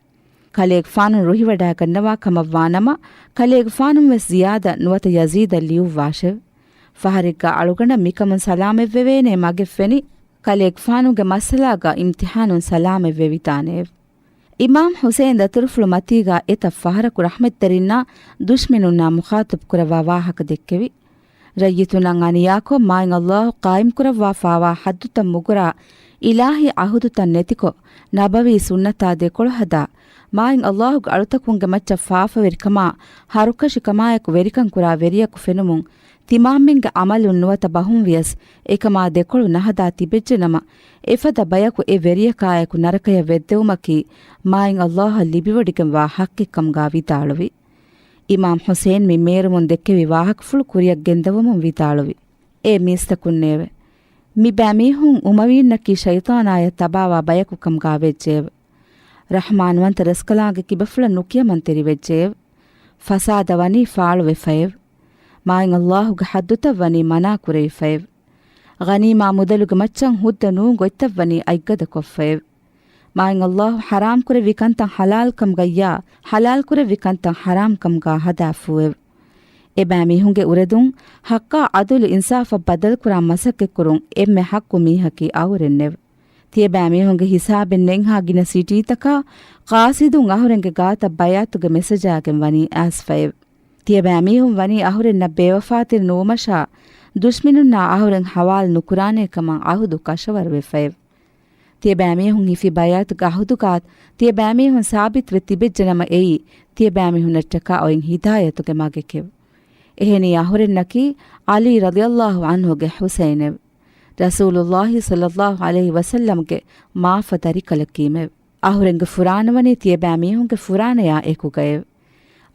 ކަލޭގެފާނުން ރުހިވަޑާގަންނަވާ ކަމަށްވާނަމަ، ކަލޭގެފާނުންވެސް ޒިޔާދަށް ނުވަތަ ޔަޒީދަށް ލިޔުއްވާށެވެ. ފަހަރެއްގަ އަޅުގަނޑަށް މިކަމުން ސަލާމަތްވެވޭނޭ މަގެއް ފެނި، ކަލޭގެފާނުގެ މައްސަލާގަ އިމްތިޙާނުން ސަލާމަތްވެވިދާނެއެވެ. އިމާމް ޙުސައިން ދަތުރުފުޅު މަތީގަ އެތައް ފަހަރަކު ރަޙްމަތްތެރިންނާ ދުޝްމިނުންނާ މުޚާޠަބު ކުރައްވާ ވާހަކަ ދެއްކެވި. ރައްޔިތުންނަށް އަނިޔާކޮށް، މާތް ﷲ ޤާއިމްކުރައްވާފާވާ ޙައްދުތައް މުގުރާ، އިލާހީ ޢަހުދުތައް ނެތިކޮށް، ނަބަވީ ސުންނަތާ ދެކޮޅު ހަދާ، މާތް ﷲގެ އަޅުތަކުންގެ މައްޗަށް ފާފަވެރިކަމާ، ހަރުކަށިކަމާއެކު ވެރިކަން ކުރާ ވެރިޔަކު ފެނުމުން، ތިމާމެންގެ ޢަމަލުން ނުވަތަ ބަހުން ވިޔަސް، އެކަމާ ދެކޮޅު ނަހަދާ ތިބެއްޖެނަމަ، އެފަދަ ބަޔަކު އެ ވެރިޔަކާއެކު ނަރަކަޔަށް ވެއްދެވުމަކީ، މާތް ﷲއަށް ލިބިވޮޑިގެންވާ ޙައްޤެއްކަމުގާ ވިދާޅުވި. އިމާމް ޙުސައިން މި މޭރުމުން ދެއްކެވި ވާހަކަފުޅު ކުރިއަށް ގެންދަވަމުން ވިދާޅުވި، އޭ މީސްތަކުންނޭވެ! މިބައިމީހުން އުމަވީންނަކީ ޝައިޠާނާޔަށް ތަބާވާ ބަޔަކު ކަމުގާ ވެއްޖެއެވެ. ރަޙްމާންވަންތަ ރަސްކަލާނގެ ކިބަފުޅަށް ނުކިޔަމަންތެރިވެއްޖެއެވެ. ފަސާދަ ވަނީ ފާޅުވެފައެވެ. މާތް ﷲގެ ޙައްދުތައް ވަނީ މަނާ ކުރެވިފައެވެ. ޣަނީމާ މުދަލުގެ މައްޗަށް ހުއްދަ ނޫން ގޮތްތައް ވަނީ އަތްގަދަ ކޮށްފައެވެ. މާތް ﷲ ޙަރާމް ކުރެއްވި ކަންތައް ޙަލާލް ކަމުގައްޔާ، ޙަލާލް ކުރެއްވި ކަންތައް ޙަރާމް ކަމުގާ ހަދާފޫއެވެ. އެބައިމީހުންގެ އުރެދުން ޙައްޤާ ޢަދުލު އިންސާފަށް ބަދަލުކުރާ މަސައްކަތްކުރުން އެންމެ ޙައްޤު މީހަކީ އަހުރެންނެވެ. ތިޔަބައިމީހުންގެ ހިސާބެއް ނެތްހާ ގިނަ ސިޓީތަކާ ޤާޞިދުން އަހުރެންގެ ގާތަށް ބައިޢަތުގެ މެސެޖާގެން ވަނީ އައިސްފައެވެ. ތިޔަބައިމީހުން ވަނީ އަހުރެންނަށް ބޭވަފާތެރި ނުވުމަށާ، ދުޝްމިނުންނާ އަހުރެން ޙަވާލު ނުކުރާނޭ ކަމަށް ޢަހުދު ކަށަވަރުވެފައެވެ. ތިޔަބައިމީހުން ހިފި ބައިޢަތުގެ ޢަހުދުގާ ތިޔަބައިމީހުން ސާބިތުވެ ތިބެއްޖެނަމަ އެއީ، ތިޔަބައިމީހުންނަށްޓަކާ އޮތް ހިދާޔަތުގެ މަގެކެވެ. އެހެނީ އަހުރެންނަކީ ޢަލީ ރަޟިޔަﷲ ޢަންހުގެ ޙުސައިނެވެ. ރަސޫލުﷲ ޞައްލަﷲ ޢަލައިހި ވަސައްލަމްގެ މާފަ ދަރިކަލަކީމެވެ. އަހުރެންގެ ފުރާނަވަނީ ތިޔަބައިމީހުންގެ ފުރާނަޔާ އެކުގައެވެ.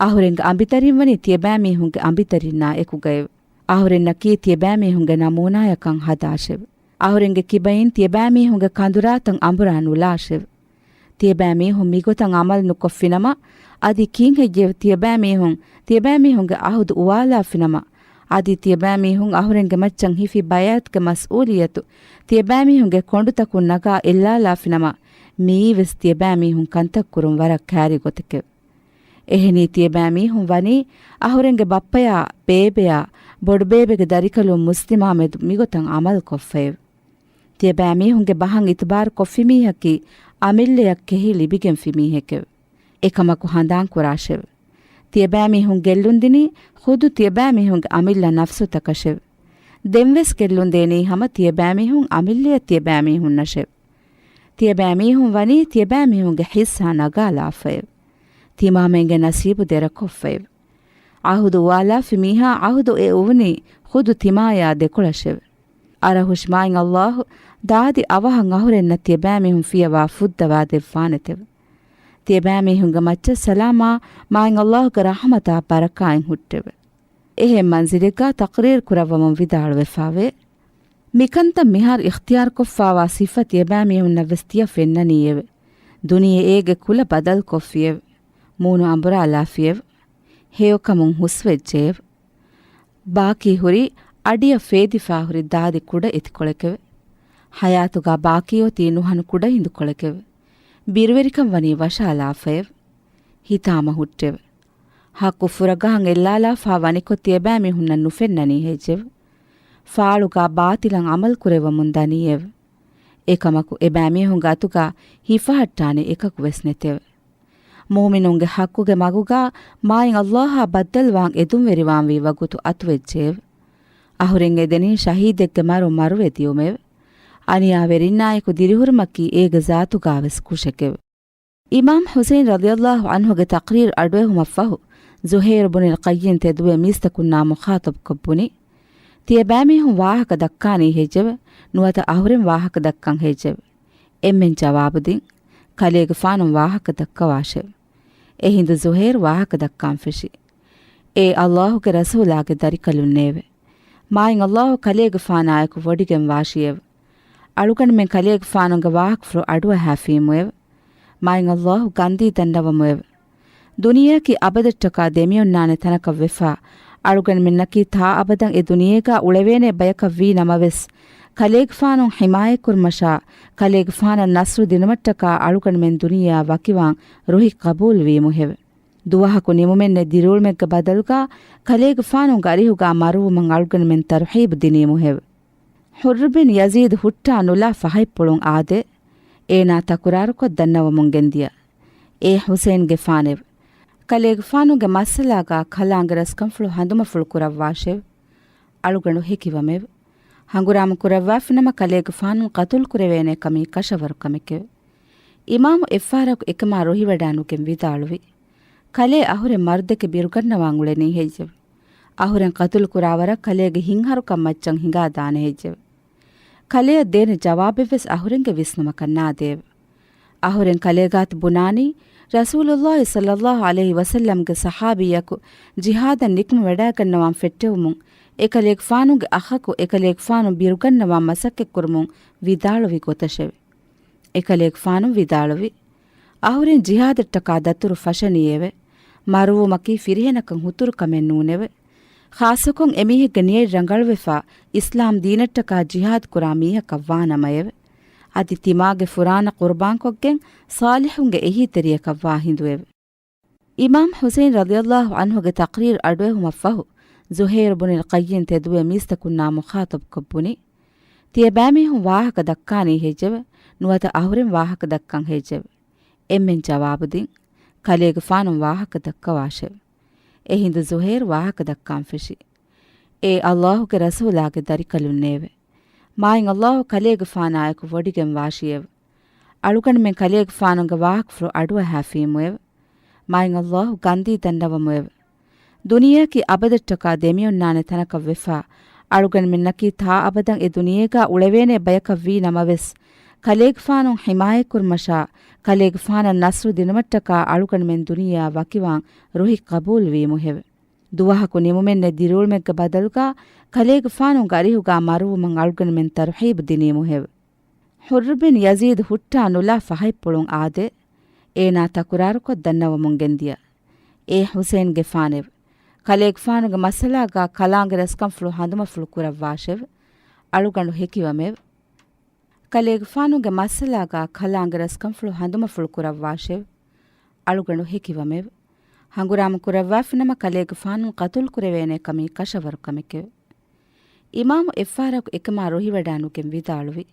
އަހުރެންގެ އަނބިތަރިންވަނީ ތިޔަބައިމީހުންގެ އަނބިތަރިންނާ އެކުގައެވެ. އަހުރެންނަކީ ތިޔަބައިމީހުންގެ ނަމޫނާޔަކަން ހަދާށެވެ. އަހުރެންގެ ކިބައިން ތިޔަބައިމީހުންގެ ކަނދުރާތައް އަނބުރާ ނުލާށެވެ. ތިޔަބައިމީހުން މިގޮތަށް ޢަމަލު ނުކޮށްފިނަމަ، އަދި ކީއްހެއްޔެވެ؟ ތިޔަބައިމީހުން ތިޔަބައިމީހުންގެ ޢަހުދު އުވާލާފިނަމަ، އަދި ތިޔަބައިމީހުން އަހުރެންގެ މައްޗަށް ހިފި ބައިޢަތުގެ މަސްއޫލިއްޔަތު ތިޔަބައިމީހުންގެ ކޮނޑުތަކުން ނަގާ އެއްލާލާފިނަމަ، މިއީވެސް ތިޔަބައިމީހުން ކަންތައް ކުރުން ވަރަށް ކައިރި ގޮތެކެވެ. އެހެނީ ތިޔަބައިމީހުން ވަނީ އަހުރެންގެ ބައްޕަޔާ، ބޭބެޔާ، ބޮޑުބޭބެގެ ދަރިކަލުން މުސްލިމާ މެދު މިގޮތަށް ޢަމަލު ކޮށްފައެވެ. ތިޔަބައިމީހުންގެ ބަހަށް އިތުބާރު ކޮށްފި މީހަކީ އަމިއްލަޔަށް ކެހި ލިބިގެންފި މީހެކެވެ. އެކަމަކު ހަނދާން ކުރާށެވެ. ތިޔަބައިމީހުން ގެއްލުންދިނީ ޚުދު ތިޔަބައިމީހުންގެ އަމިއްލަ ނަފްސުތަކަށެވެ. ދެންވެސް ގެއްލުންދޭނީ ހަމަ ތިޔަބައިމީހުން އަމިއްލަޔަށް ތިޔަބައިމީހުންނަށެވެ. ތިޔަބައިމީހުން ވަނީ ތިޔަބައިމީހުންގެ ހިއްސާ ނަގާލާފައެވެ. ތިމާމެންގެ ނަސީބު ދެރަކޮށްފައެވެ. އަހުދު އުވާލާފި މީހާ އަހުދު އެ އުވުނީ ޚުދު ތިމާޔާ ދެކޮޅަށެވެ. އަރަހުށި މާތް އައްލާހު ދާދި އަވަހަށް އަހުރެންނަށް ތިޔަބައިމީހުން ފިޔަވާ ފުއްދަވާ ދެއްވާނެތެވެ. ތިޔަބައިމީހުންގެ މައްޗަށް ސަލާމާ މާތް އައްލާހުގެ ރަޙުމަތާ ބަރަކާތް ހުއްޓެވެ. އެހެން މަންޒިލެއްގަ ތަޤްރީރު ކުރައްވަމުން ވިދާޅުވެފައެވެ. މިކަންތައް މިހާރު އިޚްތިޔާރުކޮށްފައިވާ ސިފަ ތިޔަބައިމީހުންނަށްވެސް ތިޔަ ފެންނަނީއެވެ. ދުނިޔެ އޭގެ ކުލަ ބަދަލުކޮށްފިއެވެ. މޫނު އަނބުރާލާފިއެވެ. ހެޔޮކަމުން ހުސްވެއްޖެއެވެ. ބާކީ ހުރީ އަޑިއަށް ފޭދިފާ ހުރި ދާދި ކުޑަ އެތިކޮޅެކެވެ. ޙަޔާތުގަ ބާކީ އޮތީ ނުހަނު ކުޑަހިނދުކޮޅެކެވެ. ބިރުވެރިކަން ވަނީ ވަށާލާފައެވެ. ހިތާމަ ހުއްޓެވެ. ޙައްޤު ފުރަގަހަން އެއްލާލާފާ ވަނިކޮށް ތިޔަބައިމީހުންނަށް ނުފެންނަނީ ހެއްޔެވެ؟ ފާޅުގަ ބާޠިލަށް ޢަމަލު ކުރެއްވަމުން ދަނީއެވެ. އެކަމަކު އެބައިމީހުންގެ އަތުގަ ހިފަހައްޓާނެ އެކަކު ވެސް ނެތެވެ. މުއުމިނުންގެ ޙައްޤުގެ މަގުގަ މާތް އައްލާހާ ބައްދަލުވާން އެދުންވެރިވާންވީ ވަގުތު އަތުވެއްޖެއެވެ. އަހުރެން އެދެނީ ޝަހީދެއްގެ މަރު މަރުވެ ދިޔުމެވެ. އަނިޔާވެރިންނާއެކު ދިރިހުރުމަކީ އޭގެ ޒާތުގަވެސް ކުށެކެވެ. އިމާމް ޙުސައިން ރަޟިޔައްލާހު ޢަންހުގެ ތަޤްރީރު އަޑުއެހުމަށްފަހު، ޒުހޭރު ބުނިލް ޤައްޔިމް ތެދުވެ މީސްތަކުންނާ މުޚާޠަބުކޮށް ބުނި، ތިޔަބައިމީހުން ވާހަކަ ދައްކާނީ ހެއްޔެވެ؟ ނުވަތަ އަހުރެން ވާހަކަ ދައްކަން ހެއްޔެވެ؟ އެންމެން ޖަވާބު ދިން، ކަލޭގެފާނުން ވާހަކަ ދައްކަވާށެވެ. އެހިނދު ޒުހޭރު ވާހަކަ ދައްކާން ފެށި. އޭ އައްލާހުގެ ރަސޫލާގެ ދަރިކަލުންނޭވެ! މާތް އައްލާހު ކަލޭގެފާނާއެކު ވޮޑިގެން ވާށިއެވެ. އަޅުގަނޑުމެން ކަލޭގެފާނުގެ ވާހަކަފުޅު އަޑުއަހާފީމުއެވެ. މާތް އައްލާހު ގަންދީ ދަންނަވަމުއެވެ. ދުނިޔެއަކީ އަބަދަށްޓަކާ ދެމިއޮންނާނެ ތަނަކަށް ވެފަ، އަޅުގަނޑުމެންނަކީ ތާއަބަދަށް އެ ދުނިޔޭގަ އުޅެވޭނެ ބަޔަކަށް ވީ ނަމަވެސް، ކަލޭގެފާނުން ޙިމާޔަތްކުރުމަށާ، ކަލޭގެފާނަށް ނަޞްރު ދިނުމަށްޓަކާ އަޅުގަނޑުމެން ދުނިޔެއާ ވަކިވާން ރުހި ޤަބޫލުވީމުހެވެ. ދުވަހަކު ނިމުމެއްނެތް ދިރިއުޅުމެއްގެ ބަދަލުގަ ކަލޭގެފާނުގެ އަރިހުގަ މަރުވުމަށް އަޅުގަނޑުމެން ތަރުޙީބު ދިނީމުހެވެ. ޙުއްރު ބިން ޔަޒީދު ހުއްޓާ ނުލާ ފަހަތްޕުޅުން އާދޭ، އޭނާ ތަކުރާރުކޮށް ދަންނަވަމުން ގެންދިޔަ. އޭ ޙުސައިންގެފާނެވެ! ކަލޭގެފާނުގެ މައްސަލާގަ ކަލާނގެ ރަސްކަންފުޅު ހަނދުމަފުޅު ކުރައްވާށެވެ. އަޅުގަނޑު ހެކިވަމެވެ. ހަނގުރާމަ ކުރައްވާފިނަމަ ކަލޭގެފާނުން ޤަތުލު ކުރެވޭނެ ކަމީ ކަށަވަރު ކަމެކެވެ. އިމާމު އެއްފަހަރަކު އެކަމާ ރުހިވަޑާނުގެން ވިދާޅުވި. ކަލޭ އަހުރެން މަރުދެކެ ބިރުގަންނަވާން އުޅެނީ ހެއްޔެވެ؟ އަހުރެން ޤަތުލު ކުރާވަރަށް ކަލޭގެ ހިންހަރުކަން މައްޗަށް ހިނގާދާނެ ހެއްޔެވެ؟ ކަލެޔަށް ދޭނެ ޖަވާބެއްވެސް އަހުރެންގެ ވިސްނުމަކަށް ނާދެއެވެ. އަހުރެން ކަލޭގާތު ބުނާނީ، ރަސޫލުﷲ ޞައްލަﷲ ޢަލައިހި ވަސައްލަމްގެ ޞަޙާބީއަކު ޖިހާދަށް ނިކުމެ ވަޑައިގަންނަވާން ފެއްޓެވުމުން، އެކަލޭގެފާނުގެ އަޚަކު އެކަލޭގެފާނު ބިރުގަންނަވާން މަސައްކަތްކުރުމުން ވިދާޅުވި ގޮތަށެވެ. އެކަލޭގެފާނު ވިދާޅުވި، އަހުރެން ޖިހާދަށްޓަކާ ދަތުރު ފަށަނީއެވެ. މަރުވުމަކީ ފިރިހެނަކަށް ހުތުރު ކަމެއް ނޫނެވެ. ޚާއްޞަކޮށް އެމީހެއްގެ ނިޔަތް ރަނގަޅުވެފަ، އިސްލާމް ދީނަށްޓަކާ ޖިހާދު ކުރާ މީހަކަށް ވާނަމައެވެ. އަދި ތިމާގެ ފުރާނަ ޤުރުބާންކޮށްގެން ޞާލިޙުންގެ އެހީތެރިޔަކަށް ވާ ހިނދުއެވެ. އިމާމް ޙުސައިން ރަޟިޔަﷲ ޢަންހުގެ ތަޤްރީރު އަޑުއެހުމަށްފަހު، ޒުހޭރު ބުނިލް ޤައްޔިމް ތެދުވެ މީސްތަކުންނާ މުޚާޠަބުކޮށް ބުނި، ތިޔަބައިމީހުން ވާހަކަ ދައްކާނީ ހެއްޔެވެ؟ ނުވަތަ އަހުރެން ވާހަކަ ދައްކަން ހެއްޔެވެ؟ އެންމެން ޖަވާބު ދިން، ކަލޭގެފާނުން ވާހަކަ ދައްކަވާށެވެ. އެހިނދު ޒުހޭރު ވާހަކަ ދައްކާން ފެށި. އޭ އައްލާހުގެ ރަސޫލާގެ ދަރިކަލުންނޭވެ! މާތް އައްލާހު ކަލޭގެފާނާއެކު ވޮޑިގެން ވާށިއެވެ. އަޅުގަނޑުމެން ކަލޭގެފާނުގެ ވާހަކަފުޅު އަޑުއަހާފީމުއެވެ. މާތް އައްލާހު ގަންދީ ދަންނަވަމުއެވެ. ދުނިޔެއަކީ އަބަދަށްޓަކާ ދެމިއޮންނާނެ ތަނަކަށް ވެފަ، އަޅުގަނޑުމެންނަކީ ތާއަބަދަށް އެ ދުނިޔޭގަ އުޅެވޭނެ ބަޔަކަށް ވީ ނަމަވެސް، ކަލޭގެފާނުން ޙިމާޔަތްކުރުމަށާ، ކަލޭގެފާނަށް ނަޞްރު ދިނުމަށްޓަކާ އަޅުގަނޑުމެން ދުނިޔެއާ ވަކިވާން ރުހި ޤަބޫލުވީމުހެވެ. ދުވަހަކު ނިމުމެއްނެތް ދިރިއުޅުމެއްގެ ބަދަލުގަ ކަލޭގެފާނުގެ އަރިހުގަ މަރުވުމަށް އަޅުގަނޑުމެން ތަރުޙީބު ދިނީމުހެވެ. ޙުއްރު ބިން ޔަޒީދު ހުއްޓާ ނުލާ ފަހަތްޕުޅުން އާދޭ، އޭނާ ތަކުރާރުކޮށް ދަންނަވަމުން ގެންދިޔަ. އޭ ޙުސައިންގެފާނެވެ! ކަލޭގެފާނުގެ މައްސަލާގަ ކަލާނގެ ރަސްކަންފުޅު ހަނދުމަފުޅު ކުރައްވާށެވެ. އަޅުގަނޑު ހެކިވަމެވެ. ކަލޭގެފާނުގެ މައްސަލާގަ ކަލާނގެ ރަސްކަންފުޅު ހަނދުމަފުޅު ކުރައްވާށެވެ. އަޅުގަނޑު ހެކިވަމެވެ. ހަނގުރާމަ ކުރައްވާފިނަމަ ކަލޭގެފާނުން ޤަތުލު ކުރެވޭނެ ކަމީ ކަށަވަރު ކަމެކެވެ. އިމާމު އެއްފަހަރަކު އެކަމާ ރުހިވަޑާނުގެން ވިދާޅުވި.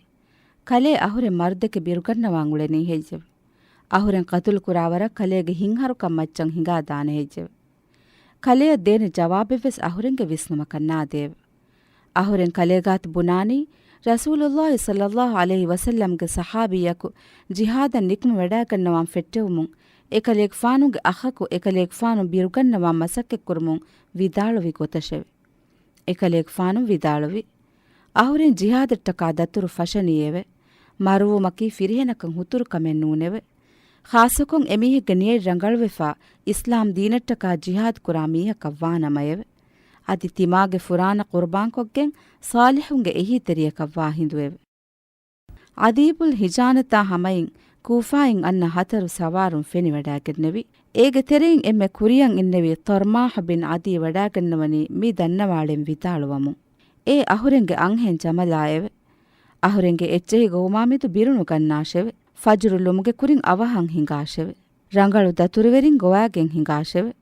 ކަލޭ އަހުރެން މަރުދެކެ ބިރުގަންނަވާން އުޅެނީ ހެއްޔެވެ؟ އަހުރެން ޤަތުލު ކުރާވަރަށް ކަލޭގެ ހިންހަރުކަން މައްޗަށް ހިނގާދާނެ ހެއްޔެވެ؟ ކަލެޔަށް ދޭނެ ޖަވާބެއްވެސް އަހުރެންގެ ވިސްނުމަކަށް ނާދެއެވެ. އަހުރެން ކަލޭގާތު ބުނާނީ، ރަސޫލުﷲ ޞައްލަﷲ ޢަލައިހި ވަސައްލަމްގެ ޞަޙާބީއަކު ޖިހާދަށް ނިކުމެވަޑައިގަންނަވާން ފެއްޓެވުމުން، އެކަލޭގެފާނުގެ އަޚަކު އެކަލޭގެފާނު ބިރުގަންނަވާން މަސައްކަތްކުރުމުން ވިދާޅުވި ގޮތަށެވެ. އެކަލޭގެފާނު ވިދާޅުވި، އަހުރެން ޖިހާދަށްޓަކާ ދަތުރު ފަށަނީއެވެ. މަރުވުމަކީ ފިރިހެނަކަށް ހުތުރު ކަމެއް ނޫނެވެ. ޚާއްޞަކޮށް އެމީހެއްގެ ނިޔަތް ރަނގަޅުވެފާ، އިސްލާމް ދީނަށްޓަކާ ޖިހާދު ކުރާ މީހަކަށް ވާނަމައެވެ. އަދި ތިމާގެ ފުރާނަ ޤުރުބާންކޮށްގެން، ޞާލިޙުންގެ އެހީތެރިޔަކަށް ވާ ހިނދުއެވެ. އަދީބުލް ހިޖާނަތާ ހަމައިން ކޫފާއިން އަންނަ ހަތަރު ސަވާރުން ފެނިވަޑައިގެންނެވި. އޭގެ ތެރެއިން އެންމެ ކުރިއަށް އިންނެވި ޠަރްމާޙު ބިން ޢަދީ ވަޑައިގަންނަވަނީ މި ދަންނަވާޅެން ވިދާޅުވަމުން. އޭ އަހުރެންގެ އަންހެން ޖަމަލާއެވެ. އަހުރެންގެ އެއްޗެހި ގޮވުމާމެދު ބިރުނުގަންނާށެވެ. ފަޖުރު ލުމުގެ ކުރިން އަވަހަށް ހިނގާށެވެ. ރަނގަޅު ދަތުރުވެރިން ގޮވާގެން ހިނގާށެވެ.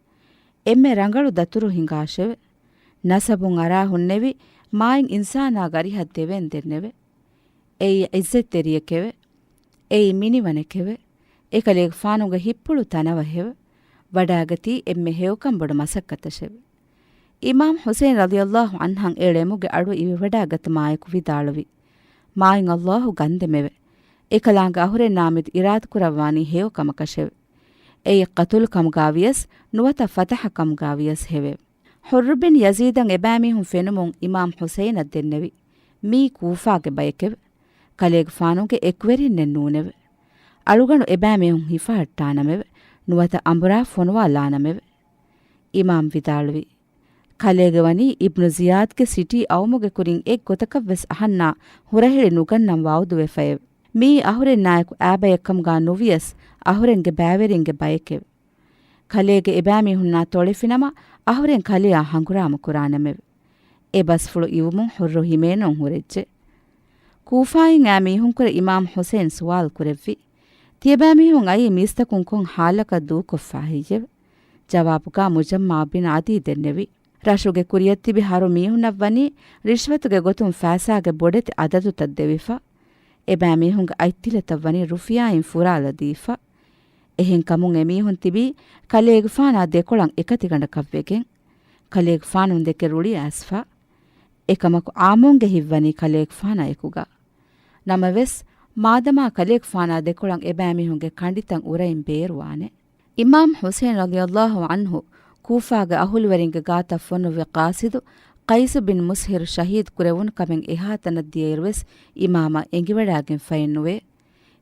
އެންމެ ރަނގަޅު ދަތުރު ހިނގާށެވެ. ނަސަބުން އަރާ ހުންނެވި މާތް އިންސާނާ ގަރިހަށް ދެވޭން ދެންނެވެ. އެއީ ޢިއްޒަތްތެރިއެކެވެ. އެއީ މިނިވަނެކެވެ. އެކަލޭގެފާނުގެ ހިތްޕުޅު ތަނަވަހެވެ. ވަޑާގަތީ އެންމެ ހެޔޮކަން ބޮޑު މަސައްކަތަށެވެ. އިމާމް ޙުސައިން ރަޟިޔަﷲ ޢަންހަށް އެ ޅެމުގެ އަޑު އިވިވަޑާގަތުމާއެކު ވިދާޅުވި، މާތް ﷲ ގަންދެމެވެ. އެކަލާނގެ އަހުރެންނާމެދު އިރާދަކުރައްވާނީ ހެޔޮ ކަމަކަށެވެ. އެއީ ޤަތުލު ކަމުގާ ވިޔަސް ނުވަތަ ފަތަޙަ ކަމުގާ ވިޔަސް ހެވެ. ޙުއްރު ބިން ޔަޒީދަށް އެބައިމީހުން ފެނުމުން އިމާމް ޙުސައިނަށް ދެންނެވި. މީ ކޫފާގެ ބައެކެވެ. ކަލޭގެފާނުގެ އެކުވެރިންނެއް ނޫނެވެ. އަޅުގަނޑު އެބައިމީހުން ހިފަހައްޓާނަމެވެ. ނުވަތަ އަނބުރާ ފޮނުވާލާނަމެވެ. އިމާމް ވިދާޅުވި، ކަލޭގެ ވަނީ އިބްނު ޒިޔާދްގެ ސިޓީ އައުމުގެ ކުރިން އެއްގޮތަކަށްވެސް އަހަންނާ ހުރަހެޅި ނުގަންނަން ވަޢުދުވެފައެވެ. މިއީ އަހުރެންނާއެކު އާބަޔަކަށްކަމުގާ ނުވިޔަސް، އަހުރެންގެ ބައިވެރިންގެ ބައެކެވެ. ކަލޭގެ އެބައިމީހުންނާ ތޮޅެފިނަމަ، އަހުރެން ކަލެޔާ ހަނގުރާމަ ކުރާނަމެވެ. އެ ބަސްފުޅު އިވުމުން ޙުއްރު ހިމޭނުން ހުރެއްޖެ. ކޫފާއިން އާ މީހުންކުރެ އިމާމް ޙުސައިން ސުވާލު ކުރެއްވި، ތިޔަބައިމީހުން އައީ މީސްތަކުން ކޮން ޙާލަކަށް ދޫކޮށްފާ ހެއްޔެވެ؟ ޖަވާބުގާ މުޖައްމާ ބިން ޢަދީ ދެންނެވި، ރަށުގެ ކުރިއަށް ތިބި ހަރު މީހުންނަށް ވަނީ ރިޝްވަތުގެ ގޮތުން ފައިސާގެ ބޮޑެތި އަދަދުތައް ދެވިފަ. އެބައިމީހުންގެ އަތްތިލަތައް ވަނީ ރުފިޔާއިން ފުރާލަދީފަ. އެހެންކަމުން އެމީހުން ތިބީ ކަލޭގެފާނާ ދެކޮޅަށް އެކަތިގަނޑަކަށްވެގެން. ކަލޭގެފާނުން ދެކެ ރުޅިއައިސްފަ. އެކަމަކު އާއްމުންގެ ހިތްވަނީ ކަލޭގެފާނާ އެކުގަ. ނަމަވެސް، މާދަމާ ކަލޭގެފާނާ ދެކޮޅަށް އެބައިމީހުންގެ ކަނޑިތައް އުރައިން ބޭރުވާނެ. އިމާމް ޙުސައިން ރަޟިޔަﷲ ޢަންހު ކޫފާގެ އަހުލުވެރިންގެ ގާތަށް ފޮނުއްވި ޤާޞިދު ޤައިސު ބިން މުސްހިރު ޝަހީދު ކުރެވުނު ކަމެއް އެހާތަނަށް ދިޔައިރުވެސް އިމާމަށް އެނގިވަޑާގެންފައެއްނުވޭ.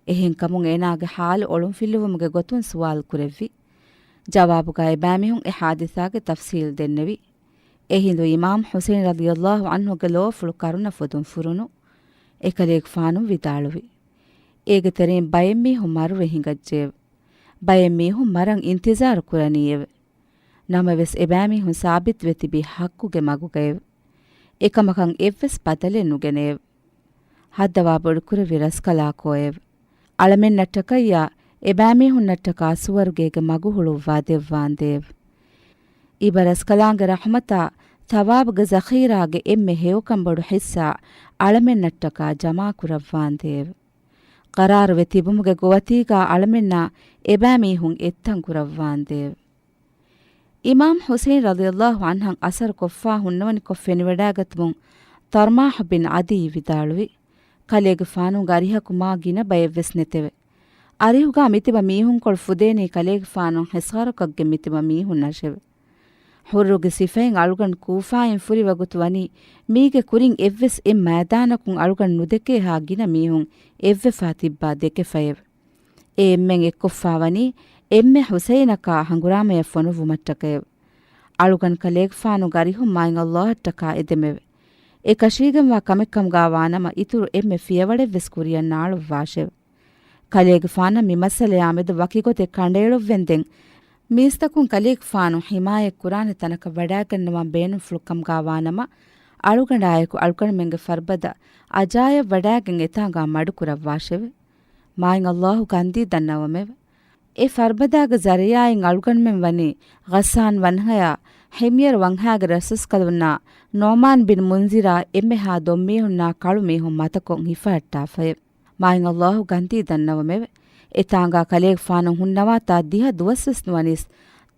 އެހެންކަމުން އޭނާގެ ޙާލު އޮޅުންފިއްލުވުމުގެ ގޮތުން ސުވާލު ކުރެއްވި. ޖަވާބުގައި އެބައިމީހުން އެ ޙާދިސާގެ ތަފްޞީލް ދެންނެވި. އެހިނދު އިމާމް ޙުސައިން ރަޟިޔަﷲ ޢަންހުގެ ލޯފުޅު ކަރުނަފޮދުން ފުރުނު. އެކަލޭގެފާނު ވިދާޅުވި، އޭގެ ތެރެއިން ބައެއް މީހުން މަރުވެ ހިނގައްޖެއެވެ. ބައެއް މީހުން މަރަށް އިންތިޒާރު ކުރަނީއެވެ. ނަމަވެސް އެބައިމީހުން ސާބިތުވެ ތިބީ ޙައްޤުގެ މަގުގައެވެ. އެކަމަކަށް އެއްވެސް ބަދަލެއް ނުގެނެއެވެ. ހައްދަވާ ބޮޑުކުރެއްވި ރަސްކަލާކޯއެވެ. އަޅަމެންނަށްޓަކައްޔާ އެބައިމީހުންނަށްޓަކާ ސުވަރުގޭގެ މަގު ހުޅުއްވާ ދެއްވާނދޭވެ. އިބަ ރަސްކަލާނގެ ރަޙުމަތާ ޘަވާބުގެ ޒަޚީރާގެ އެންމެ ހެޔޮކަން ބޮޑު ޙިއްޞާ އަޅަމެންނަށްޓަކާ ޖަމާކުރައްވާނދޭވެ. ޤަރާރުވެ ތިބުމުގެ ގޮވަތީގާ އަޅަމެންނާ އެބައިމީހުން އެއްތަން ކުރައްވާނދޭވެ. އިމާމް ޙުސައިން ރަޟިޔަﷲ ޢަންހަށް އަސަރު ކޮށްފާ ހުންނަވަނިކޮށް ފެނިވަޑައިގަތުމުން ޠަރްމާޙު ބިން ޢަދީ ވިދާޅުވި، ކަލޭގެފާނު އަރިހަކު މާ ގިނަ ބައެއްވެސް ނެތެވެ. އަރިހުގާ މިތިބަ މީހުންކޮޅު ފުދޭނީ ކަލޭގެފާނު ހިޞާރަކަށްގެ މިތިބަ މީހުންނަށެވެ. ޙުއްރުގެ ސިފައިން އަޅުގަނޑު ކޫފާއިން ފުރި ވަގުތު ވަނީ، މީގެ ކުރިން އެއްވެސް އެއް މައިދާނަކުން އަޅުގަނޑު ނުދެކޭހާ ގިނަ މީހުން އެއްވެފާ ތިއްބާ ދެކެފައެވެ. އެ އެންމެން އެއްކޮށްފާވަނީ އެންމެ ޙުސައިނަކާ ހަނގުރާމަޔަށް ފޮނުއްވުމަށްޓަކައެވެ. އަޅުގަނޑު ކަލޭގެފާނުގެ އަރިހުން މާތް ﷲ އަށްޓަކާ އެދެމެވެ. އެ ކަށީގެންވާ ކަމެއްކަމުގާ ވާނަމަ އިތުރު އެންމެ ފިޔަވަޅެއްވެސް ކުރިއަށް ނާޅުއްވާށެވެ. ކަލޭގެފާނަށް މި މައްސަލަޔާމެދު ވަކިގޮތެއް ކަނޑައެޅުއްވެންދެން، މީސްތަކުން ކަލޭގެފާނު ޙިމާޔަތްކުރާނެ ތަނަކަށް ވަޑާގަންނަވާން ބޭނުންފުޅުކަމުގާ ވާނަމަ، އަޅުގަނޑާއެކު އަޅުގަނޑުމެންގެ ފަރުބަދަ އަޖާޔަށް ވަޑާގެން އެތާނގާ މަޑުކުރައްވާށެވެ. މާތް ﷲ ކަންދީ ދަންނަވަމެވެ. އެ ފަރުބަދާގެ ޒަރިއާއިން އަޅުގަނޑުމެން ވަނީ ޣައްސާން ވަންހަޔާ، ޙިމްޔަރު ވަންހަޔާގެ ރަސްރަސްކަލުންނާ، ނޯމާން ބިން މުންޒިރާ އެންމެހާ ދޮންމީހުންނާ ކަޅު މީހުން މަތަކޮށް ހިފަހައްޓާފައެވެ. މާތް ﷲ ގަންދީ ދަންނަވަމެވެ. އެތާނގާ ކަލޭގެފާނު ހުންނަވާ ތާ ދިހަ ދުވަސްވެސް ނުވަނީސް،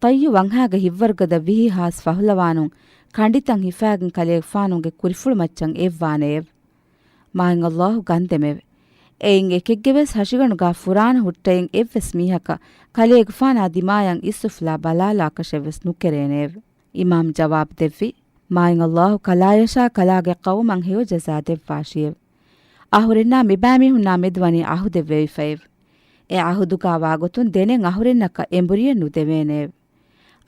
ތައްޔު ވަންހާގެ ހިތްވަރުގަދަ ވިހި ހާސް ފަހުލަވާނުން ކަނޑިތައް ހިފާގެން ކަލޭގެފާނުގެ ކުރިފުޅުމައްޗަށް އެއްވާނެއެވެ. މާތް ﷲ ގަންދެމެވެ. އެއިން އެކެއްގެވެސް ހަށިގަނޑުގާ ފުރާނަ ހުއްޓައިން އެއްވެސް މީހަކަށް ކަލޭގެފާނާ ދިމާޔަށް އިސްއުފުލާ ބަލާލާކަށެއްވެސް ނުކެރޭނެއެވެ. އިމާމް ޖަވާބު ދެއްވި، މާތް ﷲ ކަލާޔަށާ ކަލާގެ ޤައުމަށް ހެޔޮ ޖަޒާ ދެއްވާށިއެވެ. އަހުރެންނާ މިބައިމީހުންނާ މެދު ވަނީ އަހުދެއްވެވިފައެވެ. އެ އަހުދުގާ ވާގޮތުން ދެނެއް އަހުރެންނަކަށް އެނބުރިއެއް ނުދެވޭނެއެވެ.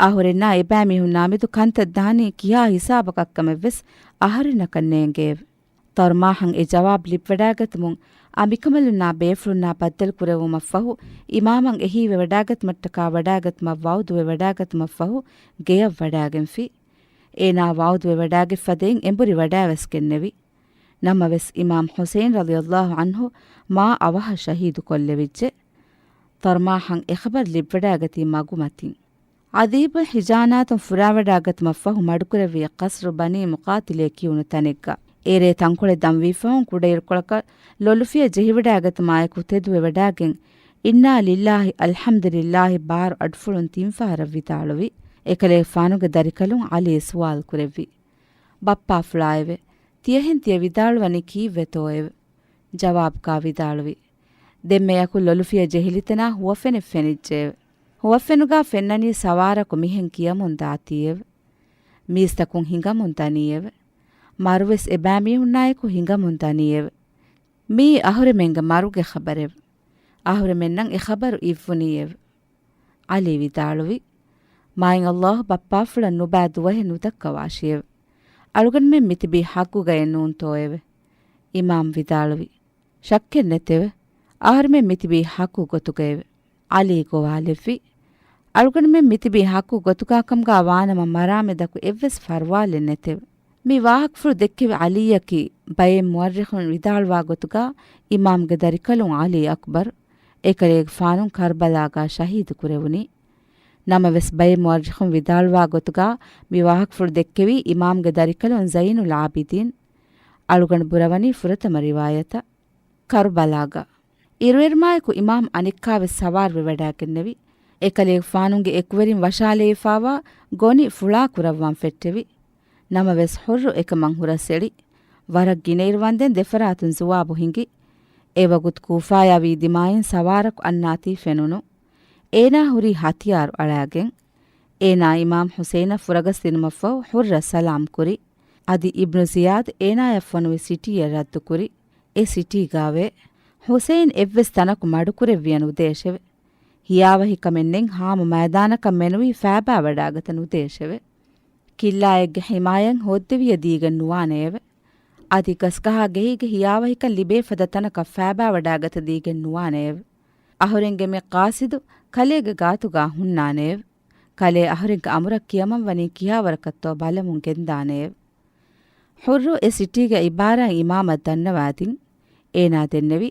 އަހުރެންނާ އެބައިމީހުންނާމެދު ކަންތައް ދާނީ ކިހާ ހިސާބަކަށްކަމެއްވެސް އަހަރެންނަކަށް ނޭނގެއެވެ. ތަރުމާހަށް އެ ޖަވާބު ލިބިވަޑާގަތުމުން އަނބިކަނބަލުންނާ ބޭފުޅުންނާ ބައްދަލުކުރެއްވުމަށްފަހު، އިމާމަށް އެހީވެވަޑާގަތުމަށްޓަކާ ވަޑާގަތުމަށް ވައުދުވެވަޑާގަތުމަށްފަހު ގެޔަށް ވަޑާގެންފި. އޭނާ ވައުދުވެވަޑާގެއްފަދައިން އެނބުރި ވަޑާވެސް ގެންނެވި. ނަމަވެސް، އިމާމް ޙުސައިން ރަޟިޔަﷲ ޢަންހު މާ އަވަހަށް ޝަހީދު ކޮށްލެވިއްޖެ. ތަރުމާހަށް އެ ޚަބަރު ލިބިވަޑާގަތީ މަގުމަތިން. އަދީބު ޙިޖާނާތުން ފުރާވަޑާގަތުމަށްފަހު މަޑުކުރެއްވި ޤަޞްރު ބަނީ މުޤާތިލޭ ކިޔުނު ތަނެއްގަ، އޭރޭ ތަންކޮޅެއް ދަންވީފަހުން ކުޑައިރުކޮޅަކަށް ލޮލުފިޔަ ޖެހިވަޑާގަތުމާއެކު ތެދުވެވަޑާގެން، އިންނާ ލިއްލާހި އަލްޙަމްދުލިއްލާހި ބާރު އަޑުފުޅުން ތިންފަހަރަށް ވިދާޅުވި. އެކަލޭގެފާނުގެ ދަރިކަލުން ޢަލީ ސުވާލު ކުރެއްވި، ބައްޕާފުޅާއެވެ! ތިޔަހެން ތިޔަ ވިދާޅުވަނީ ކީއްވެތޯއެވެ؟ ޖަވާބުގާ ވިދާޅުވި، ދެންމެޔަކު ލޮލުފިޔަ ޖެހިލިތަނާ ހުވަފެނެއް ފެނިއްޖެއެވެ. ހުވަފެނުގާ ފެންނަނީ ސަވާރަކު މިހެން ކިޔަމުން ދާތީއެވެ. މީސްތަކުން ހިނގަމުން ދަނީއެވެ. މަރުވެސް އެބައިމީހުންނާއެކު ހިނގަމުން ދަނީއެވެ. މިއީ އަހުރެމެންގެ މަރުގެ ޚަބަރެވެ. އަހުރެމެންނަށް އެ ޚަބަރު އިއްވުނީއެވެ. ޢަލީ ވިދާޅުވި، މާތް ﷲ ބައްޕާފުޅަށް ނުބައި ދުވަހެއް ނުދައްކަވާށިއެވެ. އަޅުގަނޑުމެން މިތިބީ ޙައްޤުގައެއް ނޫންތޯއެވެ؟ އިމާމް ވިދާޅުވި، ޝައްކެއް ނެތެވެ. އަހަރުމެން މިތިބީ ޙައްޤު ގޮތުގައެވެ. ޢަލީ ގޮވާލެއްވި، އަޅުގަނޑުމެން މިތިބީ ޙައްޤު ގޮތުގާކަމުގާ ވާނަމަ މަރާމެދަކު އެއްވެސް ފަރުވާލެއް ނެތެވެ. މި ވާހަކަފުޅު ދެއްކެވި ޢަލީއަކީ، ބައެއް މުއައްރިޚުން ވިދާޅުވާ ގޮތުގާ، އިމާމްގެ ދަރިކަލުން ޢަލީ އަކްބަރު، އެކަލޭގެފާނުން ކަރްބަލާގާ ޝަހީދު ކުރެވުނީ. ނަމަވެސް، ބައެއް މުއައްރިޚުން ވިދާޅުވާ ގޮތުގާ، މި ވާހަކަފުޅު ދެއްކެވީ އިމާމްގެ ދަރިކަލުން ޒައިނުލް ޢާބިދީން. އަޅުގަނޑު ބުރަވަނީ ފުރަތަމަ ރިވާޔަތަށް. ކަރުބަލާގަ އިރުއެރުމާއެކު އިމާމް އަނެއްކާވެސް ސަވާރުވެވަޑާގެންނެވި. އެކަލޭގެފާނުގެ އެކުވެރިން ވަށާލައިފާވާ ގޮނި ފުޅާކުރައްވަން ފެއްޓެވި. ނަމަވެސް، ޙުއްރު އެކަމަށް ހުރަސްއެޅި. ވަރަށް ގިނައިރު ވަންދެން ދެފަރާތުން ޒުވާބު ހިނގި. އެވަގުތު ކޫފާޔާ ވީ ދިމާއިން ސަވާރަކު އަންނާތީ ފެނުނު. އޭނާ ހުރީ ހަތިޔާރު އަޅާގެން. އޭނާ އިމާމް ޙުސައިނަށް ފުރަގަސްދިނުމަށްފަހު ޙުއްރަށް ސަލާމް ކުރި. އަދި އިބްނު ޒިޔާދު އޭނާޔަށް ފޮނުވި ސިޓީއަށް ރައްދުކުރި. އެ ސިޓީގާވޭ، ޙުސައިން އެއްވެސް ތަނަކު މަޑުކުރެއްވިޔަ ނުދޭށެވެ. ހިޔާވަހިކަމެއް ނެތް ހާމަ މައިދާނަކަށް މެނުވީ ފައިބާވަޑާގަތަ ނުދޭށެވެ. ކިއްލާއެއްގެ ޙިމާޔަތް ހޯއްދެވިޔަ ދީގެން ނުވާނެއެވެ. އަދި ގަސްގަހާ ގެހީގެ ހިޔާވަހިކަން ލިބޭ ފަދަ ތަނަކަށް ފައިބާވަޑާގަތަ ދީގެން ނުވާނެއެވެ. އަހުރެންގެ މި ޤާޞިދު ކަލޭގެ ގާތުގާ ހުންނާނެއެވެ. ކަލޭ އަހުރެންގެ އަމުރަށް ކިޔަމަންވަނީ ކިހާވަރަކަށްތޯ ބަލަމުން ގެންދާނެއެވެ. ޙުއްރު އެ ސިޓީގެ އިބާރާތް އިމާމަށް ދަންނަވާދިން. އޭނާ ދެންނެވި،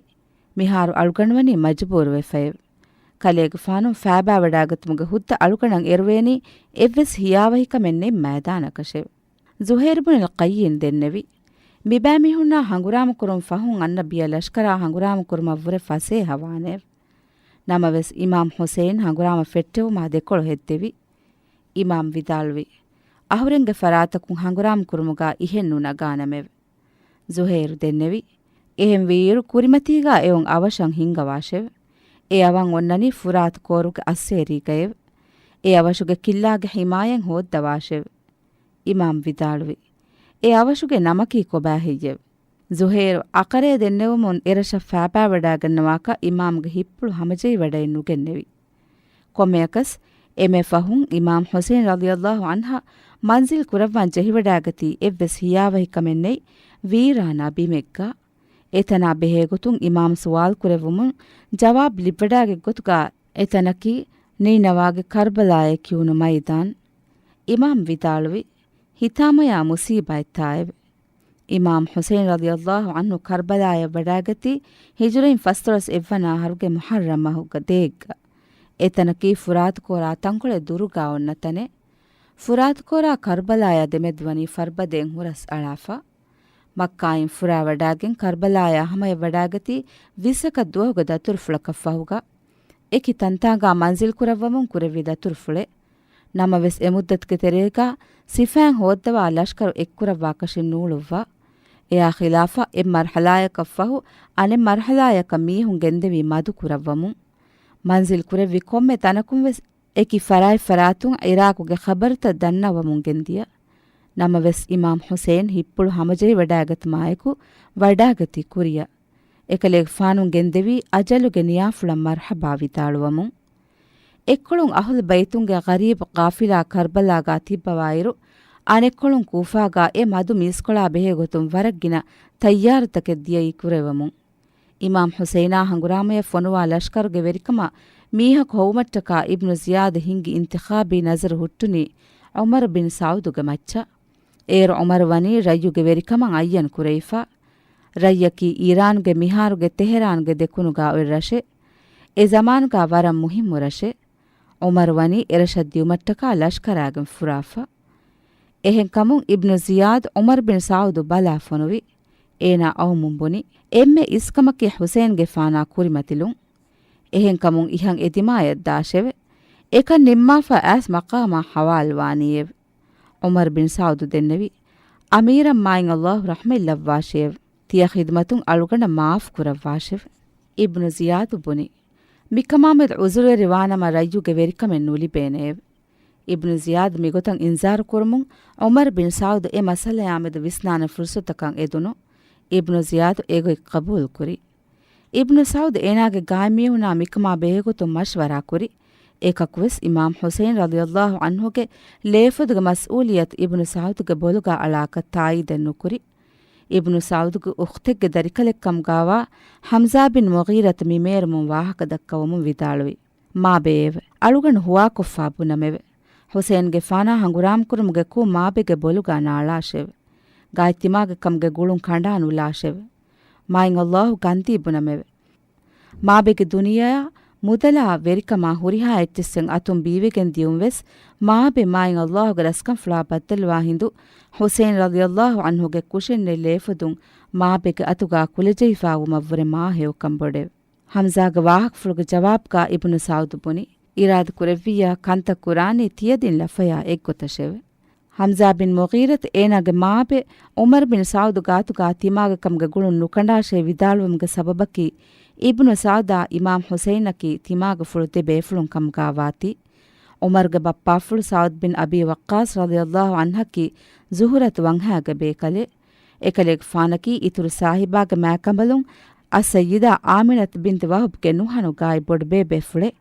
މިހާރު އަޅުގަނޑުވަނީ މަޖުބޫރުވެފައެވެ. ކަލޭގެފާނު ފައިބާވަޑާގަތުމުގެ ހުއްދަ އަޅުގަނޑަށް އެރުވޭނީ އެއްވެސް ހިޔާވަހިކަމެއް ނެތް މައިދާނަކަށެވެ. ޒުހޭރު ބުނިލް ޤައްޔިން ދެންނެވި، މިބައިމީހުންނާ ހަނގުރާމަ ކުރުން ފަހުން އަންނަ ބިޔަ ލަޝްކަރާ ހަނގުރާމަ ކުރުމަށްވުރެ ފަސޭހަވާނެއެވެ. ނަމަވެސް، އިމާމް ޙުސައިން ހަނގުރާމަ ފެއްޓެވުމާ ދެކޮޅު ހެއްދެވި. އިމާމް ވިދާޅުވި، އަހުރެންގެ ފަރާތަކުން ހަނގުރާމަ ކުރުމުގާ އިހެން ނުނަގާނަމެވެ. ޒުހޭރު ދެންނެވި، އެހެންވީއިރު ކުރިމަތީގާ އެއޮން އަވަށަށް ހިންގަވާށެވެ. އެ އަވަށް އޮންނަނީ ފުރާތު ކޯރުގެ އައްސޭރީގައެވެ. އެ އަވަށުގެ ކިއްލާގެ ޙިމާޔަތް ހޯއްދަވާށެވެ. އިމާމް ވިދާޅުވި، އެ އަވަށުގެ ނަމަކީ ކޮބާ ހެއްޔެވެ؟ ޒުހޭރު އަކަރޭ ދެންނެވުމުން އެރަށަށް ފައިބާވަޑާގަންނަވާކަށް އިމާމްގެ ހިތްޕުޅު ހަމަޖެހިވަޑައެއް ނުގެންނެވި. ކޮންމެއަކަސް، އެންމެ ފަހުން އިމާމް ޙުސައިން ރަޟިޔަﷲ ޢަންހަ މަންޒިލް ކުރައްވަން ޖެހިވަޑާގަތީ އެއްވެސް ހިޔާވަހިކަމެއް ނެތް ވީރާނާ ބިމެއްގަ. އެތަނާ ބެހޭގޮތުން އިމާމް ސުވާލު ކުރެއްވުމުން ޖަވާބު ލިބިވަޑާގެ ގޮތުގާ އެތަނަކީ ނީނަވާގެ ކަރްބަލާއޭ ކިޔުނު މައިދާން. އިމާމް ވިދާޅުވި، ހިތާމަޔާ މުޞީބާތްތާއެވެ. އިމާމް ޙުސައިން ރަޟިޔަﷲ ޢަންހު ކަރްބަލާޔަށް ވަޑާގަތީ ހިޖުރައިން ފަސްދޮޅަސް އެއްވަނަ އަހަރުގެ މުޙައްރަމް މަހުގެ ދޭއްގަ. އެތަނަކީ ފުރާތު ކޯރާ ތަންކޮޅެއް ދުރުގާ އޮންނަ ތަނެއް. ފުރާތު ކޯރާ ކަރްބަލާޔާ ދެމެދު ވަނީ ފަރުބަދައިން ހުރަސް އަޅާފަ. މައްކާއިން ފުރާވަޑާގެން ކަރްބަލާޔާ ހަމަޔަށް ވަޑާގަތީ ވިއްސަކަށް ދުވަހުގެ ދަތުރުފުޅަކަށްފަހުގަ، އެކި ތަންތާނގާ މަންޒިލް ކުރައްވަމުން ކުރެއްވި ދަތުރުފުޅެއް. ނަމަވެސް، އެ މުއްދަތުގެ ތެރޭގާ ސިފައިން ހޯއްދަވާ ލަޝްކަރު އެއްކުރައްވާކަށިން ނޫޅުއްވާ. އެއާ ޚިލާފަށް އެއް މަރްޙަލާޔަކަށްފަހު އަނެއް މަރްޙަލާޔަކަށް މީހުން ގެންދެވީ މަދު ކުރައްވަމުން. މަންޒިލް ކުރެއްވި ކޮންމެ ތަނަކުންވެސް އެކި ފަރާތްފަރާތުން އިރާޤުގެ ޚަބަރުތައް ދަންނަވަމުން ގެންދިޔަ. ނަމަވެސް، އިމާމް ޙުސައިން ހިއްޕުޅު ހަމަޖެހިވަޑާގަތުމާއެކު ވަޑާގަތީ ކުރިއަށް. އެކަލޭގެފާނުން ގެންދެވީ އަޖަލުގެ ނިޔާފުޅަށް މަރްޙަބާ ވިދާޅުވަމުން. އެއްކޮޅުން އަހުލު ބައިތުންގެ ޣަރީބު ޤާފިލާ ކަރްބަލާގާ ތިއްބަވާއިރު، އަނެއްކޮޅުން ކޫފާގާ އެ މަދު މީސްކޮޅާ ބެހޭގޮތުން ވަރަށް ގިނަ ތައްޔާރުތަކެއް ދިޔައީ ކުރެވެމުން. އިމާމް ޙުސައިނާ ހަނގުރާމަޔަށް ފޮނުވާ ލަޝްކަރުގެ ވެރިކަމަށް މީހަކު ހޮވުމަށްޓަކާ އިބްނު ޒިޔާދު ހިންގި އިންތިޚާބީ ނަޒަރު ހުއްޓުނީ ޢުމަރު ބިން ސަޢުދުގެ މައްޗަށް. އޭރު ޢުމަރު ވަނީ ރައްޔުގެ ވެރިކަމަށް އައްޔަން ކުރެވިފަ. ރައްޔަކީ އީރާންގެ މިހާރުގެ ތެހެރާންގެ ދެކުނުގާ އޮތް ރަށެއް. އެ ޒަމާނުގާ ވަރަށް މުހިއްމު ރަށެއް. ޢުމަރު ވަނީ އެރަށަށް ދިއުމަށްޓަކާ ލަޝްކަރާގެން ފުރާފަ. އެހެންކަމުން އިބްނު ޒިޔާދު ޢުމަރު ބިން ސަޢުދު ބަލާ ފޮނުވި. އޭނާ އައުމުން ބުނި، އެންމެ އިސްކަމަކީ ޙުސައިންގެފާނާ ކުރިމަތިލުން. އެހެންކަމުން އިހަށް އެ ދިމާޔަށް ދާށެވެ. އެކަން ނިންމާފަ އައިސް މަޤާމާ ޙަވާލުވާނީއެވެ. ޢުމަރު ބިން ސަޢުދު ދެންނެވި، އަމީރަށް މާތް ﷲ ރަޙްމަތް ލައްވާށެވެ. ތިޔަ ޚިދުމަތުން އަޅުގަނޑަށް މާފު ކުރައްވާށެވެ. އިބްނު ޒިޔާދު ބުނި، މިކަމާމެދު ޢުޛުރުވެރިވާނަމަ ރައްޔުގެ ވެރިކަމެއް ނުލިބޭނެއެވެ. އިބްނު ޒިޔާދު މިގޮތަށް އިންޒާރު ކުރުމުން ޢުމަރު ބިން ސަޢުދު އެ މައްސަލަޔާމެދު ވިސްނާނެ ފުރުޞަތަކަށް އެދުނު. އިބްނު ޒިޔާދު އެގޮތް ޤަބޫލު ކުރި. އިބްނު ސަޢުދު އޭނާގެ ގާތްމީހުނާ މިކަމާ ބެހޭގޮތުން މަޝްވަރާ ކުރި. އެކަކުވެސް އިމާމް ޙުސައިން ރަޟިޔަﷲ ޢަންހުގެ ލޭފުދުގެ މަސްއޫލިއްޔަތު އިބްނު ސަޢުދުގެ ބޮލުގާ އަޅާކަށް ތާއީދެއް ނުކުރި. އިބްނު ސަޢުދުގެ އުޚްތެއްގެ ދަރިކަލެއްކަމުގާވާ ޙަމްޒާ ބިން މުޣީރަތު މި މޭރުމުން ވާހަކަ ދައްކަވަމުން ވިދާޅުވި، މާބެއެވެ. އަޅުގަނޑު ހުވާކޮށްފާ ބުނަމެވެ. ޙުސައިންގެފާނާ ހަނގުރާމަކުރުމުގެ ކުށް މާބެގެ ބޮލުގާ ނާޅާށެވެ. ގާތްތިމާގެ ކަމުގެ ގުޅުން ކަނޑާ ނުލާށެވެ. މާތް ﷲ ގަންދީ ބުނަމެވެ. މާބެގެ ދުނިޔެއާ މުދަލާ ވެރިކަމާ ހުރިހާ އެއްޗިއްސެއް އަތުން ބީވެގެން ދިޔުން ވެސް، މާބެ މާތް ﷲ ގެ ރަސްކަންފުޅާ ބައްދަލުވާ ހިނދު، ޙުސައިން ރަޟިޔަﷲ ޢަންހުގެ ކުށެއްނެތް ލޭފުދުން މާބެގެ އަތުގާ ކުލަޖެހިފާވުމަށްވުރެ މާ ހެޔޮކަން ބޮޑެވެ. ޙަމްޒާގެ ވާހަކަފުޅުގެ ޖަވާބުގާ އިބްނު ސަޢުދު ބުނި، އިރާދަ ކުރެއްވިއްޔާ ކަންތައް ކުރާނީ ތިޔަދިން ލަފަޔާ އެއްގޮތަށެވެ. ޙަމްޒާ ބިން މުޣީރަތު އޭނާގެ މާބެ ޢުމަރު ބިން ސަޢުދު ގާތުގާ ތިމާގެ ކަމުގެ ގުޅުން ނުކަނޑާށޭ ވިދާޅުވުމުގެ ސަބަބަކީ، އިބްނު ސަޢުދާ އިމާމް ޙުސައިނަކީ ތިމާގެފުޅު ދެ ބޭފުޅުން ކަމުގާ ވާތީ. ޢުމަރުގެ ބައްޕާފުޅު ސަޢުދު ބިން އަބީ ވައްޤާޞް ރަޟިޔަﷲ ޢަންހަކީ ޒުހުރަތު ވަންހާގެ ބޭކަލެއް. އެކަލޭގެފާނަކީ އިތުރު ސާހިބާގެ މާތްކަނބަލުން އައްސައްޔިދާ އާމިނަތު ބިންތު ވަހުބްގެ ނުހަނު ގާތް ބޮޑުބޭބޭފުޅެއް.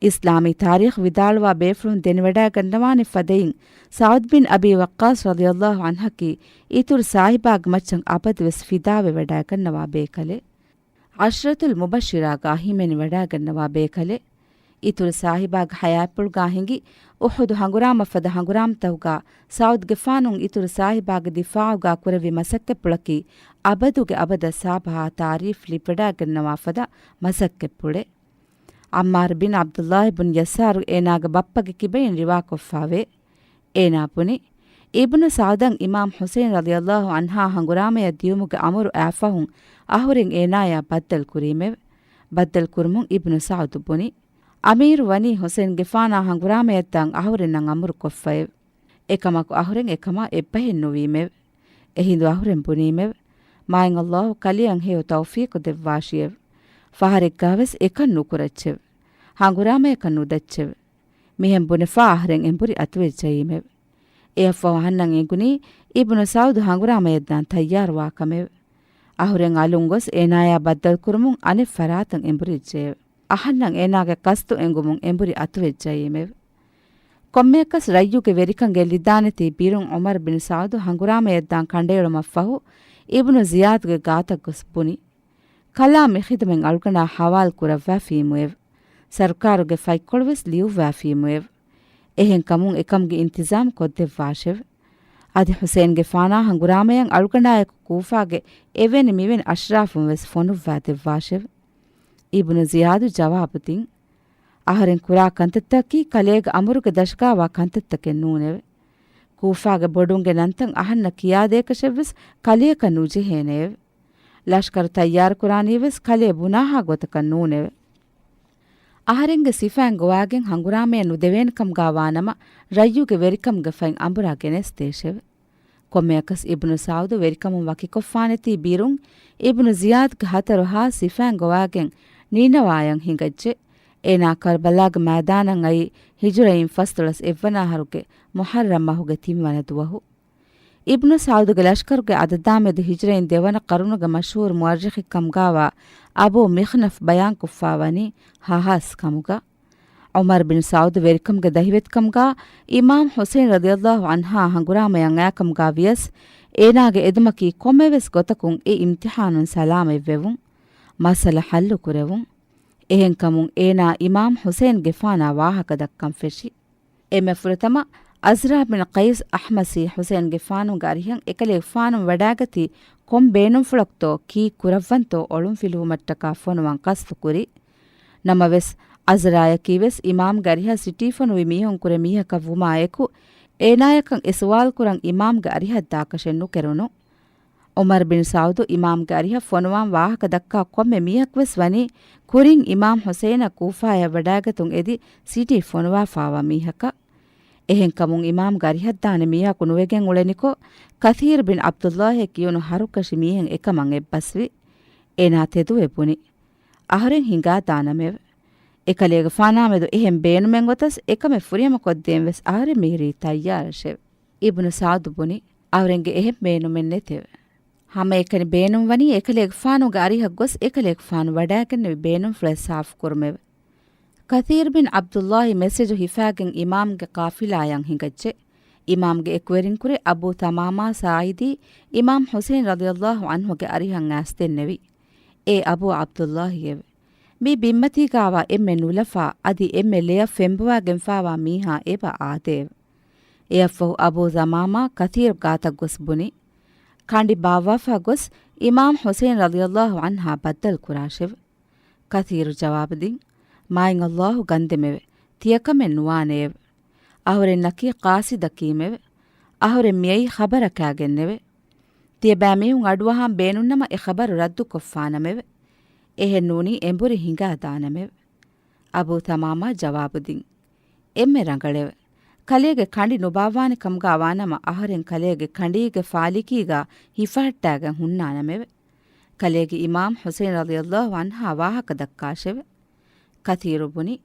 އިސްލާމީ ތާރީޚު ވިދާޅުވާ ބޭފުޅުން ދެނެވަޑައިގަންނަވާނެ ފަދައިން، ސަޢުދު ބިން އަބީ ވައްޤާޞް ރަޟިޔަﷲ ޢަންހަކީ އިތުރު ސާހިބާގެ މައްޗަށް އަބަދުވެސް ފިދާވެވަޑައިގަންނަވާ ބޭކަލެއް. ޢަޝްރަތުލް މުބައްޝިރާގާ ހިމެނިވަޑައިގަންނަވާ ބޭކަލެއް. އިތުރު ސާހިބާގެ ޙަޔާތްޕުޅުގާ ހިނގި އުޙުދު ހަނގުރާމަ ފަދަ ހަނގުރާމަތަކުގާ ސަޢުދުގެފާނުން އިތުރު ސާހިބާގެ ދިފާޢުގާ ކުރެއްވި މަސައްކަތްޕުޅަކީ އަބަދުގެ އަބަދަށް ސާބަހާ ތާރީފް ލިބިވަޑައިގަންނަވާ ފަދަ މަސައްކަތްޕުޅެއް. ޢައްމާރު ބިން ޢަބްދުﷲ ބުން ޔަސާރު އޭނާގެ ބައްޕަގެ ކިބައިން ރިވާކޮށްފާވޭ. އޭނާ ބުނި، އިބްނު ސަޢުދަށް އިމާމް ޙުސައިން ރަޟިޔަﷲ ޢަންހާ ހަނގުރާމަޔަށް ދިޔުމުގެ އަމުރު އައިފަހުން އަހުރެން އޭނާޔާ ބައްދަލު ކުރީމެވެ. ބައްދަލު ކުރުމުން އިބްނު ސަޢުދު ބުނި، އަމީރު ވަނީ ޙުސައިންގެފާނާ ހަނގުރާމަޔަށް ދާން އަހުރެންނަށް އަމުރު ކޮށްފައެވެ. އެކަމަކު އަހުރެން އެކަމާ އެއްބަހެއް ނުވީމެވެ. އެހިނދު އަހުރެން ބުނީމެވެ. މާތް ﷲ ކަލެއަށް ހެޔޮ ތައުފީޤު ދެއްވާށިއެވެ. ފަހަރެއްގާވެސް އެކަން ނުކުރައްޗެވެ. ހަނގުރާމަޔަކަށް ނުދައްޗެވެ. މިހެން ބުނެފާ އަހަރެން އެނބުރި އަތުވެއްޖައީމެވެ. އެއަށްފަހު އަހަންނަށް އެނގުނީ އިބްނު ސަޢުދު ހަނގުރާމަޔަށް ދާން ތައްޔާރުވާ ކަމެވެ. އަހުރެން އަލުން ގޮސް އޭނާޔާ ބައްދަލުކުރުމުން އަނެއް ފަރާތަށް އެނބުރިއްޖެއެވެ. އަހަންނަށް އޭނާގެ ޤަޞްދު އެނގުމުން އެނބުރި އަތުވެއްޖައީމެވެ. ކޮންމެއަކަސް ރައްޔުގެ ވެރިކަން ގެއްލިދާނެތީ ބިރުން ޢުމަރު ބިން ސަޢުދު ހަނގުރާމަޔަށް ދާން ކަނޑައެޅުމަށްފަހު އިބްނު ޒިޔާދުގެ ގާތަށް ގޮސް ބުނި، ކަލާ މި ޚިދުމަތް އަޅުގަނޑާ ޙަވާލު ކުރައްވާފީމުއެވެ. ސަރުކާރުގެ ފަތްކޮޅުވެސް ލިޔުއްވާފީމުއެވެ. އެހެންކަމުން އެކަމުގެ އިންތިޒާމް ކޮށްދެއްވާށެވެ. އަދި ޙުސައިންގެފާނާ ހަނގުރާމަޔަށް އަޅުގަނޑާއެކު ކޫފާގެ އެވެނި މިވެނި އަޝްރާފުން ވެސް ފޮނުއްވާ ދެއްވާށެވެ. އިބްނު ޒިޔާދު ޖަވާބު ދިން، އަހަރެން ކުރާ ކަންތައްތަކީ ކަލޭގެ އަމުރުގެ ދަށުގާވާ ކަންތައްތަކެއް ނޫނެވެ. ކޫފާގެ ބޮޑުންގެ ނަންތައް އަހަންނަށް ކިޔާދޭކަށެއްވެސް ކަލެއަކަށް ނުޖެހޭނެއެވެ. ލަޝްކަރު ތައްޔާރުކުރާނީވެސް ކަލޭ ބުނާހާ ގޮތަކަށް ނޫނެވެ. އަހަރެންގެ ސިފައިން ގޮވާގެން ހަނގުރާމަޔަށް ނުދެވޭނެ ކަމުގާ ވާނަމަ، ރައްޔުގެ ވެރިކަމުގެ ފަތް އަނބުރާ ގެނެސްދޭށެވެ. ކޮންމެއަކަސް އިބްނު ސަޢުދު ވެރިކަމުން ވަކިކޮށްފާނެތީ ބިރުން، އިބްނު ޒިޔާދުގެ ހަތަރު ހާސް ސިފައިން ގޮވާގެން ނީނަވާޔަށް ހިނގައްޖެ. އޭނާ ކަރްބަލާގެ މައިދާނަށް އައީ ހިޖުރައިން ފަސްދޮޅަސް އެއްވަނަ އަހަރުގެ މުޙައްރަމް މަހުގެ ތިންވަނަ ދުވަހު. އިބްނު ސަޢުދުގެ ލަޝްކަރުގެ އަދަދާމެދު ހިޖުރައިން ދެވަނަ ޤަރުނުގެ މަޝްހޫރު މުއައްރިޚެއް ކަމުގާވާ އަބޫ މިޚްނަފް ބަޔާންކޮށްފާވަނީ ހަހާސް ކަމުގަ. ޢުމަރު ބިން ސަޢުދު ވެރިކަމުގެ ދަހިވެތިކަމުގާ އިމާމް ޙުސައިން ރަޟިޔަﷲ ޢަންހާ ހަނގުރާމަޔަށް އައިކަމުގާ ވިޔަސް، އޭނާގެ އެދުމަކީ ކޮންމެވެސް ގޮތަކުން އެ އިމްތިޙާނުން ސަލާމަތްވެވުން، މައްސަލަ ޙައްލުކުރެވުން. އެހެންކަމުން އޭނާ އިމާމް ޙުސައިންގެފާނާ ވާހަކަ ދައްކަން ފެށި. އެންމެ ފުރަތަމަ ޢަޒްރާ ބިން ޤައިސް އަޙްމަސީ ޙުސައިންގެފާނުގެ އަރިހަށް އެކަލޭގެފާނު ވަޑާގަތީ ކޮން ބޭނުންފުޅަކުތޯ ކީއްކުރައްވަންތޯ އޮޅުންފިލުވުމަށްޓަކާ ފޮނުވަން ޤަޞްދުކުރި. ނަމަވެސް، ޢަޒްރާޔަކީވެސް އިމާމްގެ އަރިހަށް ސިޓީ ފޮނުވި މީހުން ކުރެ މީހަކަށް ވުމާއެކު، އޭނާޔަކަށް އެ ސުވާލު ކުރަން އިމާމްގެ އަރިހަށް ދާކަށެއް ނުކެރުނު. ޢުމަރު ބިން ސަޢުދު އިމާމްގެ އަރިހަށް ފޮނުވާން ވާހަކަ ދައްކާ ކޮންމެ މީހަކުވެސް ވަނީ ކުރިން އިމާމް ޙުސައިނަށް ކޫފާޔަށް ވަޑާގަތުން އެދި ސިޓީ ފޮނުވާފާވާ މީހަކަށް. އެހެންކަމުން އިމާމްގެ އަރިހަށްދާނެ މީހަކު ނުވެގެން އުޅެނިކޮށް، ކަޘީރު ބިން ޢަބްދުﷲ ކިޔުނު ހަރުކަށި މީހެއް އެކަމަށް އެއްބަސްވި. އޭނާ ތެދުވެ ބުނި، އަހަރެން ހިނގާދާނަމެވެ. އެކަލޭގެފާނާމެދު އެހެން ބޭނުމެއް އޮތަސް އެކަމެއް ފުރިހަމަކޮށްދޭން ވެސް އަހަރެން މިހިރީ ތައްޔާރަށެވެ. އިބްނު ސަޢުދު ބުނި، އަހަރެންގެ އެހެން ބޭނުމެއް ނެތެވެ. ހަމައެކަނި ބޭނުންވަނީ އެކަލޭގެފާނުގެ އަރިހަށް ގޮސް އެކަލޭގެފާނު ވަޑާގެންނެވި ބޭނުންފުޅެއް ސާފުކުރުމެވެ. ކަޘީރު ބިން ޢަބްދުﷲ މެސެޖު ހިފާގެން އިމާމްގެ ޤާފިލާޔަށް ހިނގައްޖެ. އިމާމްގެ އެކުވެރިންކުރެ އަބޫ ތަމާމާ ސާޢިދީ އިމާމް ޙުސައިން ރަޟިޔަﷲ ޢަންހުގެ އަރިހަށް އައިސް ދެންނެވި. އޭ އަބޫ ޢަބްދުﷲއެވެ. މި ބިންމަތީގާވާ އެންމެ ނުލަފާ، އަދި އެންމެ ލެޔަށް ފެންބޮވާގެންފާވާ މީހާ އެބަ އާދެއެވެ. އެއަށްފަހު އަބޫ ތަމާމާ ކަޘީރު ގާތަށް ގޮސް ބުނި، ކަނޑި ބާއްވާފާ ގޮސް އިމާމް ޙުސައިން ރަޟިޔަﷲ ޢަންހާ ބައްދަލު ކުރާށެވެ. ކަޘީރު ޖަވާބު ދިން، މާތް ﷲ ގަންދެމެވެ. ތިޔަކަމެއް ނުވާނެއެވެ. އަހުރެންނަކީ ޤާޞިދަކީމެވެ. އަހުރެން މިއައީ ޚަބަރަކާގެންނެވެ. ތިޔަބައިމީހުން އަޑުއަހާން ބޭނުންނަމަ އެ ޚަބަރު ރައްދުކޮށްފާނަމެވެ. އެހެން ނޫނީ އެނބުރި ހިނގާދާނަމެވެ. އަބޫ ތަމާމާ ޖަވާބު ދިން، އެންމެ ރަނގަޅެވެ. ކަލޭގެ ކަނޑި ނުބާއްވާނެ ކަމުގާ ވާނަމަ އަހަރެން ކަލޭގެ ކަނޑީގެ ފާލިކީގާ ހިފަހައްޓާގެން ހުންނާނަމެވެ. ކަލޭގެ އިމާމް ޙުސައިން ރަޟިޔަﷲ ޢަންހާ ވާހަކަ ދައްކާށެވެ. ކަޘީރު ބުނި،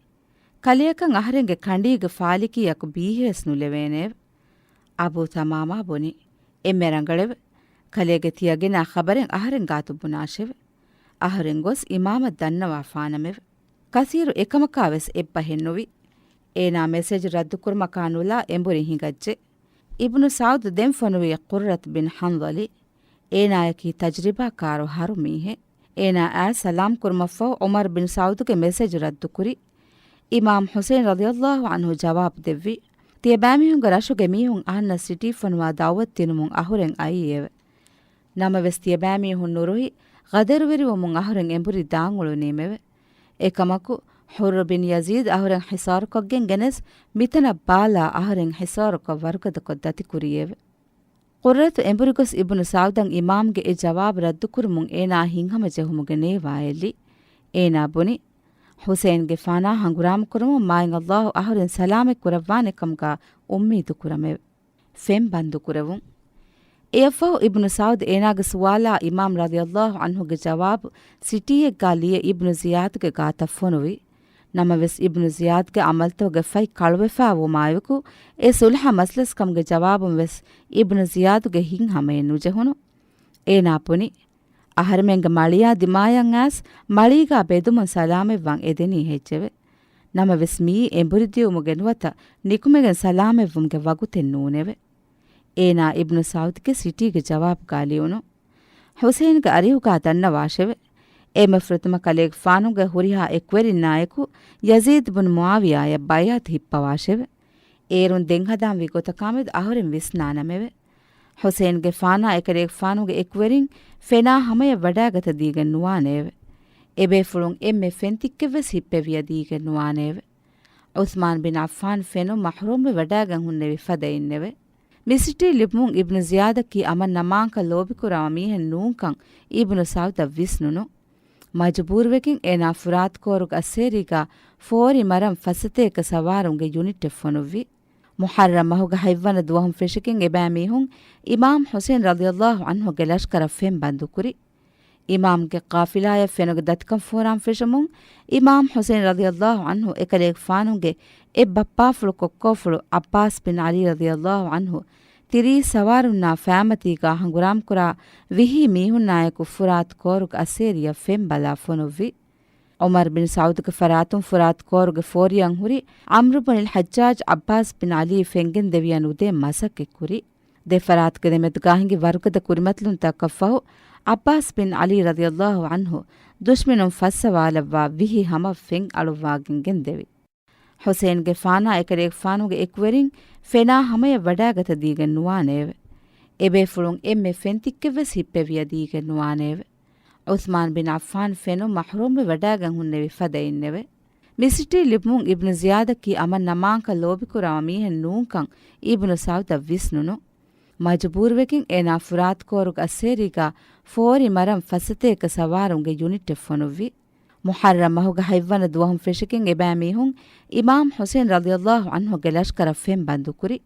ކަލެއަކަށް އަހަރެންގެ ކަނޑީގެ ފާލިކީއަކު ބީހޭސް ނުލެވޭނެއެވެ. އަބޫ ތަމާމާ ބުނި، އެންމެ ރަނގަޅެވެ. ކަލޭގެ ތިޔަ ގެނާ ޚަބަރެއް އަހަރެން ގާތު ބުނާށެވެ. އަހަރެން ގޮސް އިމާމަށް ދަންނަވާފާނަމެވެ. ކަޘީރު އެކަމަކާ ވެސް އެއްބަހެއް ނުވި. އޭނާ މެސެޖު ރައްދުކުރުމަކާ ނުލާ އެނބުރި ހިނގައްޖެ. އިބްނު ސަޢުދު ދެން ފޮނުވީ ޤުއްރަތު ބިން ޙަންޟަލި. އޭނާޔަކީ ތަޖްރިބާކާރު ހަރު މީހެއް. އޭނާ އައިސް ސަލާމް ކުރުމަށްފަހު ޢުމަރު ބިން ސަޢުދުގެ މެސެޖު ރައްދުކުރި. އިމާމް ޙުސައިން ރަޟިޔަﷲ ޢަންހު ޖަވާބު ދެއްވި، ތިޔަބައިމީހުންގެ ރަށުގެ މީހުން އަހަންނަށް ސިޓީ ފޮނުވާ ދަޢުވަތު ދިނުމުން އަހުރެން އައީއެވެ. ނަމަވެސް ތިޔަބައިމީހުން ނުރުހި، ޣަދަރުވެރިވުމުން އަހުރެން އެނބުރި ދާން އުޅުނީމެވެ. އެކަމަކު، ޙުއްރު ބިން ޔަޒީދު އަހުރެން ޙިޞާރުކޮށްގެން ގެނެސް، މިތަނަށް ބާލާ އަހުރެން ޙިޞާރުކޮށް ވަރުގަދަކޮށް ދަތިކުރީއެވެ. ޤުއްރަތު އެނބުރިގޮސް އިބްނު ސަޢުދަށް އިމާމްގެ އެ ޖަވާބު ރައްދުކުރުމުން އޭނާ ހިތްހަމަޖެހުމުގެ ނޭވާ އެއްލި. އޭނާ ބުނި، ޙުސައިންގެފާނާ ހަނގުރާމަކުރުމުން މާތް ﷲ އަހުރެން ސަލާމަތް ކުރައްވާނެ ކަމުގާ އުއްމީދު ކުރަމެވެ. ފެން ބަންދުކުރެވުން. އެއަށްފަހު އިބްނު ސަޢުދު އޭނާގެ ސުވާލާ އިމާމް ރަޟިޔަﷲ ޢަންހުގެ ޖަވާބު ސިޓީއެއްގާ ލިޔެ އިބްނު ޒިޔާދުގެ ގާތަށް ފޮނުވި. ނަމަވެސް، އިބްނު ޒިޔާދުގެ ޢަމަލުތަކުގެ ފަތް ކަޅުވެފާ ވުމާއެކު، އެ ޞުލްޙަ މަސްލަސްކަމުގެ ޖަވާބުން ވެސް އިބްނު ޒިޔާދުގެ ހިތްހަމައެއް ނުޖެހުނު. އޭނާ ބުނި، އަހަރެމެންގެ މަޅިޔާ ދިމާޔަށް އައިސް، މަޅީގާ ބެދުމުން ސަލާމަތްވާން އެދެނީ ހެއްޔެވެ؟ ނަމަވެސް މިއީ އެނބުރި ދިއުމުގެ ނުވަތަ ނިކުމެގެން ސަލާމަތްވުމުގެ ވަގުތެއް ނޫނެވެ. އޭނާ އިބްނު ސަޢުދުގެ ސިޓީގެ ޖަވާބުގާ ލިޔުނު. ޙުސައިންގެ އަރިހުގާ ދަންނަވާށެވެ. އެންމެ ފުރަތަމަ ކަލޭގެފާނުގެ ހުރިހާ އެކުވެރިންނާއެކު ޔަޒީދު ބުން މުޢާވިޔާޔަށް ބައިޢަތު ހިއްޕަވާށެވެ. އޭރުން ދެން ހަދާން ވީ ގޮތަކާމެދު އަހުރެން ވިސްނާނަމެވެ. ޙުސައިންގެފާނާ އެކަލޭގެފާނުގެ އެކުވެރިން ފެނާ ހަމަޔަށް ވަޑާގަތަ ދީގެން ނުވާނެއެވެ. އެބޭފުޅުން އެންމެ ފެންތިއްކެއްވެސް ހިއްޕެވިޔަ ދީގެން ނުވާނެއެވެ. ޢުޘްމާން ބިން ޢައްފާން ފެނުން މަޙްރޫމްވެ ވަޑާގެން ހުންނެވި ފަދައިންނެވެ. މި ސިޓީ ލިބުމުން އިބްނު ޒިޔާދަކީ އަމަން ނަމާންކަން ލޯބިކުރާ މީހެއް ނޫންކަން އިބްނު ސަޢުދަށް ވިސްނުނު. މަޖުބޫރުވެގެން އޭނާ ފުރާތު ކޯރުގެ އައްސޭރީގަ ފޯރި މަރަން ފަސްސަތޭކަ ސަވާރުންގެ ޔުނިޓެއް ފޮނުއްވި. މުޙައްރަމް މަހުގެ ހަތްވަނަ ދުވަހުން ފެށިގެން އެބައިމީހުން އިމާމް ޙުސައިން ރަޟިޔަﷲ ޢަންހުގެ ލަޝްކަރަށް ފެން ބަންދުކުރި. އިމާމްގެ ޤާފިލާއަށް ފެނުގެ ދަތިކަން ފޯރާން ފެށުމުން، އިމާމް ޙުސައިން ރަޟިޔަﷲ ޢަންހު އެކަލޭގެފާނުގެ އެއްބައްޕާފުޅު ކޮއްކޯފުޅު ޢައްބާސް ބިން ޢަލީ ރަޟިޔަﷲ ޢަންހު ތިރީސް ސަވާރުންނާ ފައިމަތީގާ ހަނގުރާމަކުރާ ވިހި މީހުންނާއެކު ފުރާތު ކޯރުގެ އައްސޭރިއަށް ފެން ބަލާ ފޮނުއްވި. ޢުމަރު ބިން ސަޢުދުގެ ފަރާތުން ފުރާތު ކޯރުގެ ފޯރިއަށް ހުރި ޢަމްރު ބުނިލް ޙައްޖާޖް ޢައްބާސް ބިން ޢަލީ ފެންގެން ދެވިޔަން އުދޭ މަސައްކަތް ކުރި. ދެ ފަރާތުގެ ދެމެދުގާ ހިނގި ވަރުގަދަ ކުރިމަތިލުންތަކަށްފަހު، ޢައްބާސް ބިން ޢަލީ ރަޟިޔަﷲ ޢަންހު ދުޝްމިނުން ފައްސަވާލައްވާ ވިހި ހަމަ ފެން އަޅުއްވާގެން ގެންދެވި. ޙުސައިންގެފާނާ އެކަލޭގެފާނުގެ އެކުވެރިން ފެނާ ހަމަޔަށް ވަޑާގަތަ ދީގެން ނުވާނެއެވެ. އެބޭފުޅުން އެންމެ ފެންތިއްކެއްވެސް ހިއްޕެވިޔަ ދީގެން ނުވާނެއެވެ. ޢުޘްމާން ބިން ޢައްފާން ފެނުން މަޙްރޫމްވެ ވަޑާގެން ހުންނެވި ފަދައިންނެވެ. މި ސިޓީ ލިބުމުން އިބްނު ޒިޔާދަކީ އަމަން ނަމާންކަން ލޯބިކުރާ މީހެއް ނޫންކަން އިބްނު ސަޢުދަށް ވިސްނުނު. މަޖުބޫރުވެގެން އޭނާ ފުރާތު ކޯރުގެ އައްސޭރީގާ ފޯރި މަރަން ފަސްސަތޭކަ ސަވާރުންގެ ޔުނިޓެއް ފޮނުއްވި. މުޙައްރަމް މަހުގެ ހަތްވަނަ ދުވަހުން ފެށިގެން އެބައިމީހުން އިމާމް ޙުސައިން ރަޟިޔަﷲ ޢަންހުގެ ލަޝްކަރަށް ފެން ބަންދުކުރި.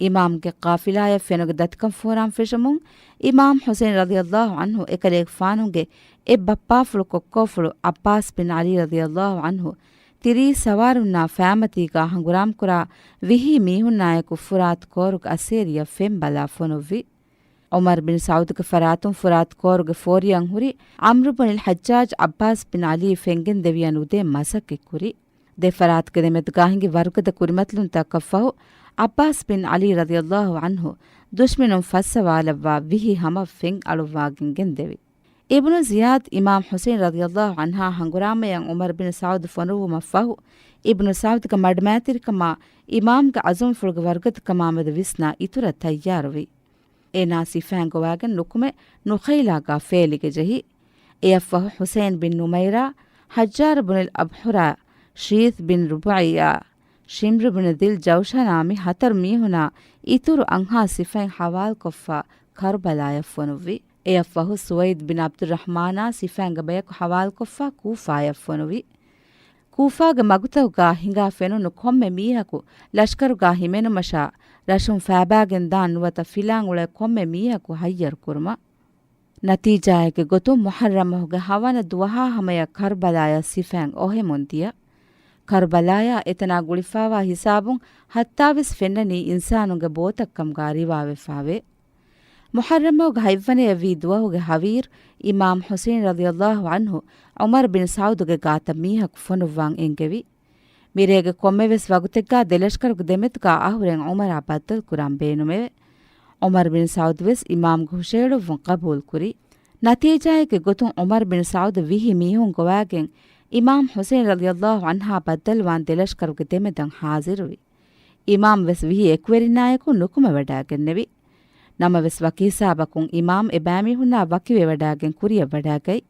އިމާމްގެ ޤާފިލާއަށް ފެނުގެ ދަތިކަން ފޯރާން ފެށުމުން، އިމާމް ޙުސައިން ރަޟިޔަﷲ ޢަންހު އެކަލޭގެފާނުގެ އެއްބައްޕާފުޅު ކޮއްކޯފުޅު ޢައްބާސް ބިން ޢަލީ ރަޟިޔަﷲ ޢަންހު ތިރީސް ސަވާރުންނާ ފައިމަތީގާ ހަނގުރާމަކުރާ ވިހި މީހުންނާއެކު ފުރާތު ކޯރުގެ އައްސޭރިއަށް ފެން ބަލާ ފޮނުއްވި. ޢުމަރު ބިން ސަޢުދުގެ ފަރާތުން ފުރާތު ކޯރުގެ ފޯރިއަށް ހުރި ޢަމްރު ބުނިލް ޙައްޖާޖް ޢައްބާސް ބިން ޢަލީ ފެންގެން ދެވިޔަން އުދޭ މަސައްކަތް ކުރި. ދެ ފަރާތުގެ ދެމެދުގާ ހިނގި ވަރުގަދަ ކުރިމަތިލުންތަކަށްފަހު، ޢައްބާސް ބިން ޢަލީ ރަޟިޔަﷲ ޢަންހު ދުޝްމިނުން ފައްސަވާލައްވާ ވިހި ހަމަ ފެން އަޅުއްވާގެން ގެންދެވި. އިބްނު ޒިޔާދް އިމާމް ޙުސައިން ރަޟިޔަﷲ ޢަންހާ ހަނގުރާމަޔަށް ޢުމަރު ބިން ސަޢުދު ފޮނުއްވުމަށްފަހު، އިބްނު ސަޢުދުގެ މަޑުމައިތިރިކަމާ އިމާމްގެ ޢަޒުމްފުޅުގެ ވަރުގަދަކަމާމެދު ވިސްނާ އިތުރަށް ތައްޔާރުވި. އޭނާ ސިފައިން ގޮވާގެން ނުކުމެ ނުޚައިލާގާ ފޭލިގެ ޖެހި. އެއަށްފަހު ޙުސައިން ބިން ނުމައިރާ، ޙައްޖާރު ބުނިލް އަބްޙުރާ، ޝީސް ބިން ރުބައިޔާ، ޝިމްރު ބުނި ދިލް ޖައުޝަނާ މި ހަތަރު މީހުނާ އިތުރު އަންހާ ސިފައިން ޙަވާލުކޮށްފަ ކަރުބަލާޔަށް ފޮނުއްވި. އެއަށްފަހު ސުވައިދް ބިން ޢަބްދުއްރަޙްމާނާ ސިފައިންގެ ބަޔަކު ޙަވާލުކޮށްފަ ކޫފާޔަށް ފޮނުވި. ކޫފާގެ މަގުތަކުގާ ހިނގާ ފެނުނު ކޮންމެ މީހަކު ލަޝްކަރުގާ ހިމެނުމަށާ، ރަށުން ފައިބާގެން ދާން ނުވަތަ ފިލާން އުޅޭ ކޮންމެ މީހަކު ހައްޔަރު ކުރުމަށް. ނަތީޖާއެއްގެ ގޮތުން މުޙައްރަމް މަހުގެ ހަވަނަ ދުވަހާ ހަމަޔަށް ކަރުބަލާޔަށް ސިފައިން އޮހެމުން ދިޔަ. ކަރުބަލާޔާ އެތަނާ ގުޅިފާވާ ހިސާބުން ހައްތާވެސް ފެންނަނީ އިންސާނުންގެ ބޯތައްކަމުގާ ރިވާވެފާވޭ. މުޙައްރަމް މަހުގެ ހަތްވަނަޔަށް ވީ ދުވަހުގެ ހަވީރު، އިމާމް ޙުސައިން ރަޟިޔަﷲ ޢަންހު ޢުމަރު ބިން ސަޢުދުގެ ގާތަށް މީހަކު ފޮނުއްވާން އެންގެވި. މިރޭގެ ކޮންމެވެސް ވަގުތެއްގާ ދެލަޝްކަރުގެ ދެމެދުގާ އަހުރެން ޢުމަރާ ބައްދަލުކުރާން ބޭނުމެވެ. ޢުމަރު ބިން ސަޢުދުވެސް އިމާމްގެ ހުށައެޅުއްވުން ޤަބޫލުކުރި. ނަތީޖާއެއްގެ ގޮތުން ޢުމަރު ބިން ސަޢުދު ވިހި މީހުން ގޮވާގެން އިމާމް ޙުސައިން ރަޟިޔަﷲ ޢަންހާ ބައްދަލުވާން ދެލަޝްކަރުގެ ދެމެދަށް ޙާޟިރުވި. އިމާމް ވެސް ވިހި އެކުވެރިންނާއެކު ނުކުމެވަޑާގެންނެވި. ނަމަވެސް ވަކި ހިސާބަކުން އިމާމް އެބައިމީހުންނާ ވަކިވެވަޑާގެން ކުރިޔަށް ވަޑާގަތް.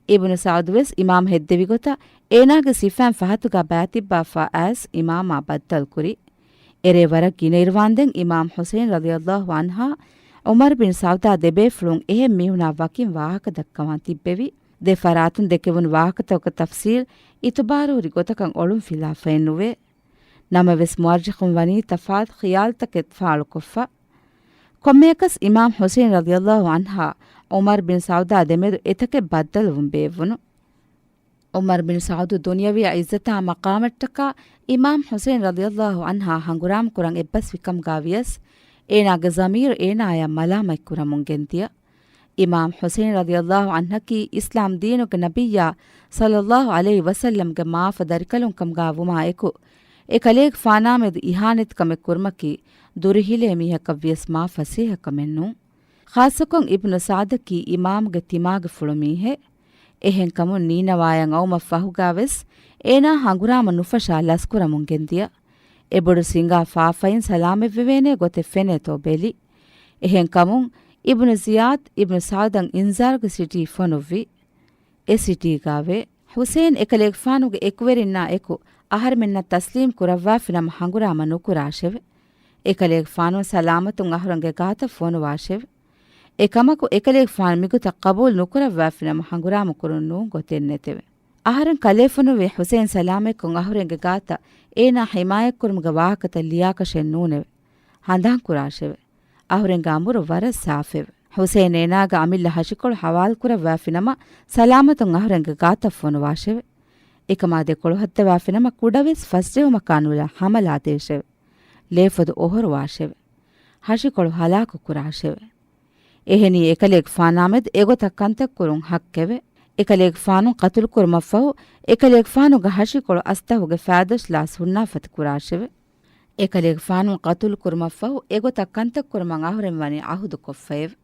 އިބްނު ސަޢުދު ވެސް އިމާމް ހެއްދެވި ގޮތަށް އޭނާގެ ސިފައިން ފަހަތުގާ ބައިތިއްބާފާ އައިސް އިމާމާ ބައްދަލުކުރި. އެރޭ ވަރަށް ގިނައިރުވާންދެން އިމާމް ޙުސައިން ރަޟިޔަﷲ ޢަންހާ ޢުމަރު ބިން ސަޢުދާ ދެބޭފުޅުން އެހެން މީހުނާ ވަކިން ވާހަކަ ދައްކަވާން ތިއްބެވި. ދެ ފަރާތުން ދެކެވުނު ވާހަކަތަކުގެ ތަފްސީލް އިތުބާރުހުރި ގޮތަކަށް އޮޅުންފިލާފައެއް ނުވޭ. ނަމަވެސް މުއައްރިޚުން ވަނީ ތަފާތު ޚިޔާލުތަކެއް ފާޅުކޮށްފަ. ކޮންމެއަކަސް އިމާމް ޙުސައިން ރަޟިޔަﷲ ޢަންހާ ޢުމަރު ބިން ސަޢުދާ ދެމެދު އެތަކެއް ބައްދަލުވުން ބޭއްވުނު. ޢުމަރު ބިން ސަޢުދު ދުނިޔަވީ ޢިއްޒަތާ މަޤާމަށްޓަކާ އިމާމް ޙުސައިން ރަޟިޔަﷲ ޢަންހާ ހަނގުރާމަ ކުރަން އެއްބަސްވިކަމުގާ ވިޔަސް، އޭނާގެ ޟަމީރު އޭނާޔާ މަލާމަތް ކުރަމުން ގެންދިޔަ. އިމާމް ޙުސައިން ރަޟިޔަﷲ ޢަންހަކީ އިސްލާމް ދީނުގެ ނަބިއްޔާ ޞައްލަﷲ ޢަލައިހި ވަސައްލަމްގެ މާފަ ދަރިކަލުން ކަމުގާ ވުމާ އެކު، އެކަލޭގެފާނާމެދު އިހާނެތިކަމެއް ކުރުމަކީ ދުރުހިލޭ މީހަކަށް ވިޔަސް މާ ފަސޭހަ ކަމެއް ނޫން. ޚާއްޞަކޮށް އިބްނު ސަޢުދަކީ އިމާމްގެ ތިމާގެފުޅު މީހެއް. އެހެންކަމުން ނީނަވާޔަށް އައުމަށް ފަހުގާވެސް އޭނާ ހަނގުރާމަ ނުފަށާ ލަސްކުރަމުން ގެންދިޔަ. އެބޮޑު ސިނގާ ފާފައިން ސަލާމަތްވެވޭނޭ ގޮތެއް ފެނޭތޯ ބެލި. އެހެންކަމުން އިބްނު ޒިޔާދް އިބްނު ސަޢުދަށް އިންޒާރުގެ ސިޓީ ފޮނުއްވި. އެ ސިޓީގާވޭ. ޙުސައިން އެކަލޭގެފާނުގެ އެކުވެރިންނާ އެކު އަހަރެމެންނަށް ތަސްލީމް ކުރައްވާފިނަމަ ހަނގުރާމަ ނުކުރާށެވެ. އެކަލޭގެފާނު ސަލާމަތުން އަހުރެންގެ ގާތަށް ފޮނުވާށެވެ. އެކަމަކު، އެކަލޭގެފާނު މިގޮތަށް ޤަބޫލު ނުކުރައްވާފިނަމަ، ހަނގުރާމަ ކުރުން ނޫން ގޮތެއް ނެތެވެ. އަހަރެން ކަލޭ ފޮނުއްވި ޙުސައިން ސަލާމަތްކޮށް އަހުރެންގެ ގާތަށް އޭނާ ޙިމާޔަތްކުރުމުގެ ވާހަކަތައް ލިޔާކަށެއް ނޫނެވެ. ހަނދާން ކުރާށެވެ. އަހުރެންގެ އަމުރު ވަރަށް ސާފެވެ. ޙުސައިން އޭނާގެ އަމިއްލަ ހަށިކޮޅު ހަވާލުކުރައްވާފިނަމަ، ސަލާމަތުން އަހުރެންގެ ގާތަށް ފޮނުވާށެވެ. އެކަމާ ދެކޮޅު ހައްދަވާފިނަމަ، ކުޑަވެސް ފަސްޖެހުމަކާ ނުލާ ހަމަލާ ދޭށެވެ. ލޭފޮދު އޮހޮރުވާށެވެ. ހަށިކޮޅު ހަލާކު ކުރާށެވެ. އެހެނީ، އެކަލޭގެފާނާމެދު އެގޮތަށް ކަންތައް ކުރުން ހައްޤެވެ. އެކަލޭގެފާނު ޤަތުލު ކުރުމަށްފަހު، އެކަލޭގެފާނުގެ ހަށިކޮޅު އަސްތަހުގެ ފާދޮށްލާ ސުންނާފަތި ކުރާށެވެ. އެކަލޭގެފާނު ޤަތުލު ކުރުމަށްފަހު، އެގޮތަށް ކަންތައް ކުރުމަށް އަހުރެން ވަނީ ޢަހުދު ކޮށްފައެވެ.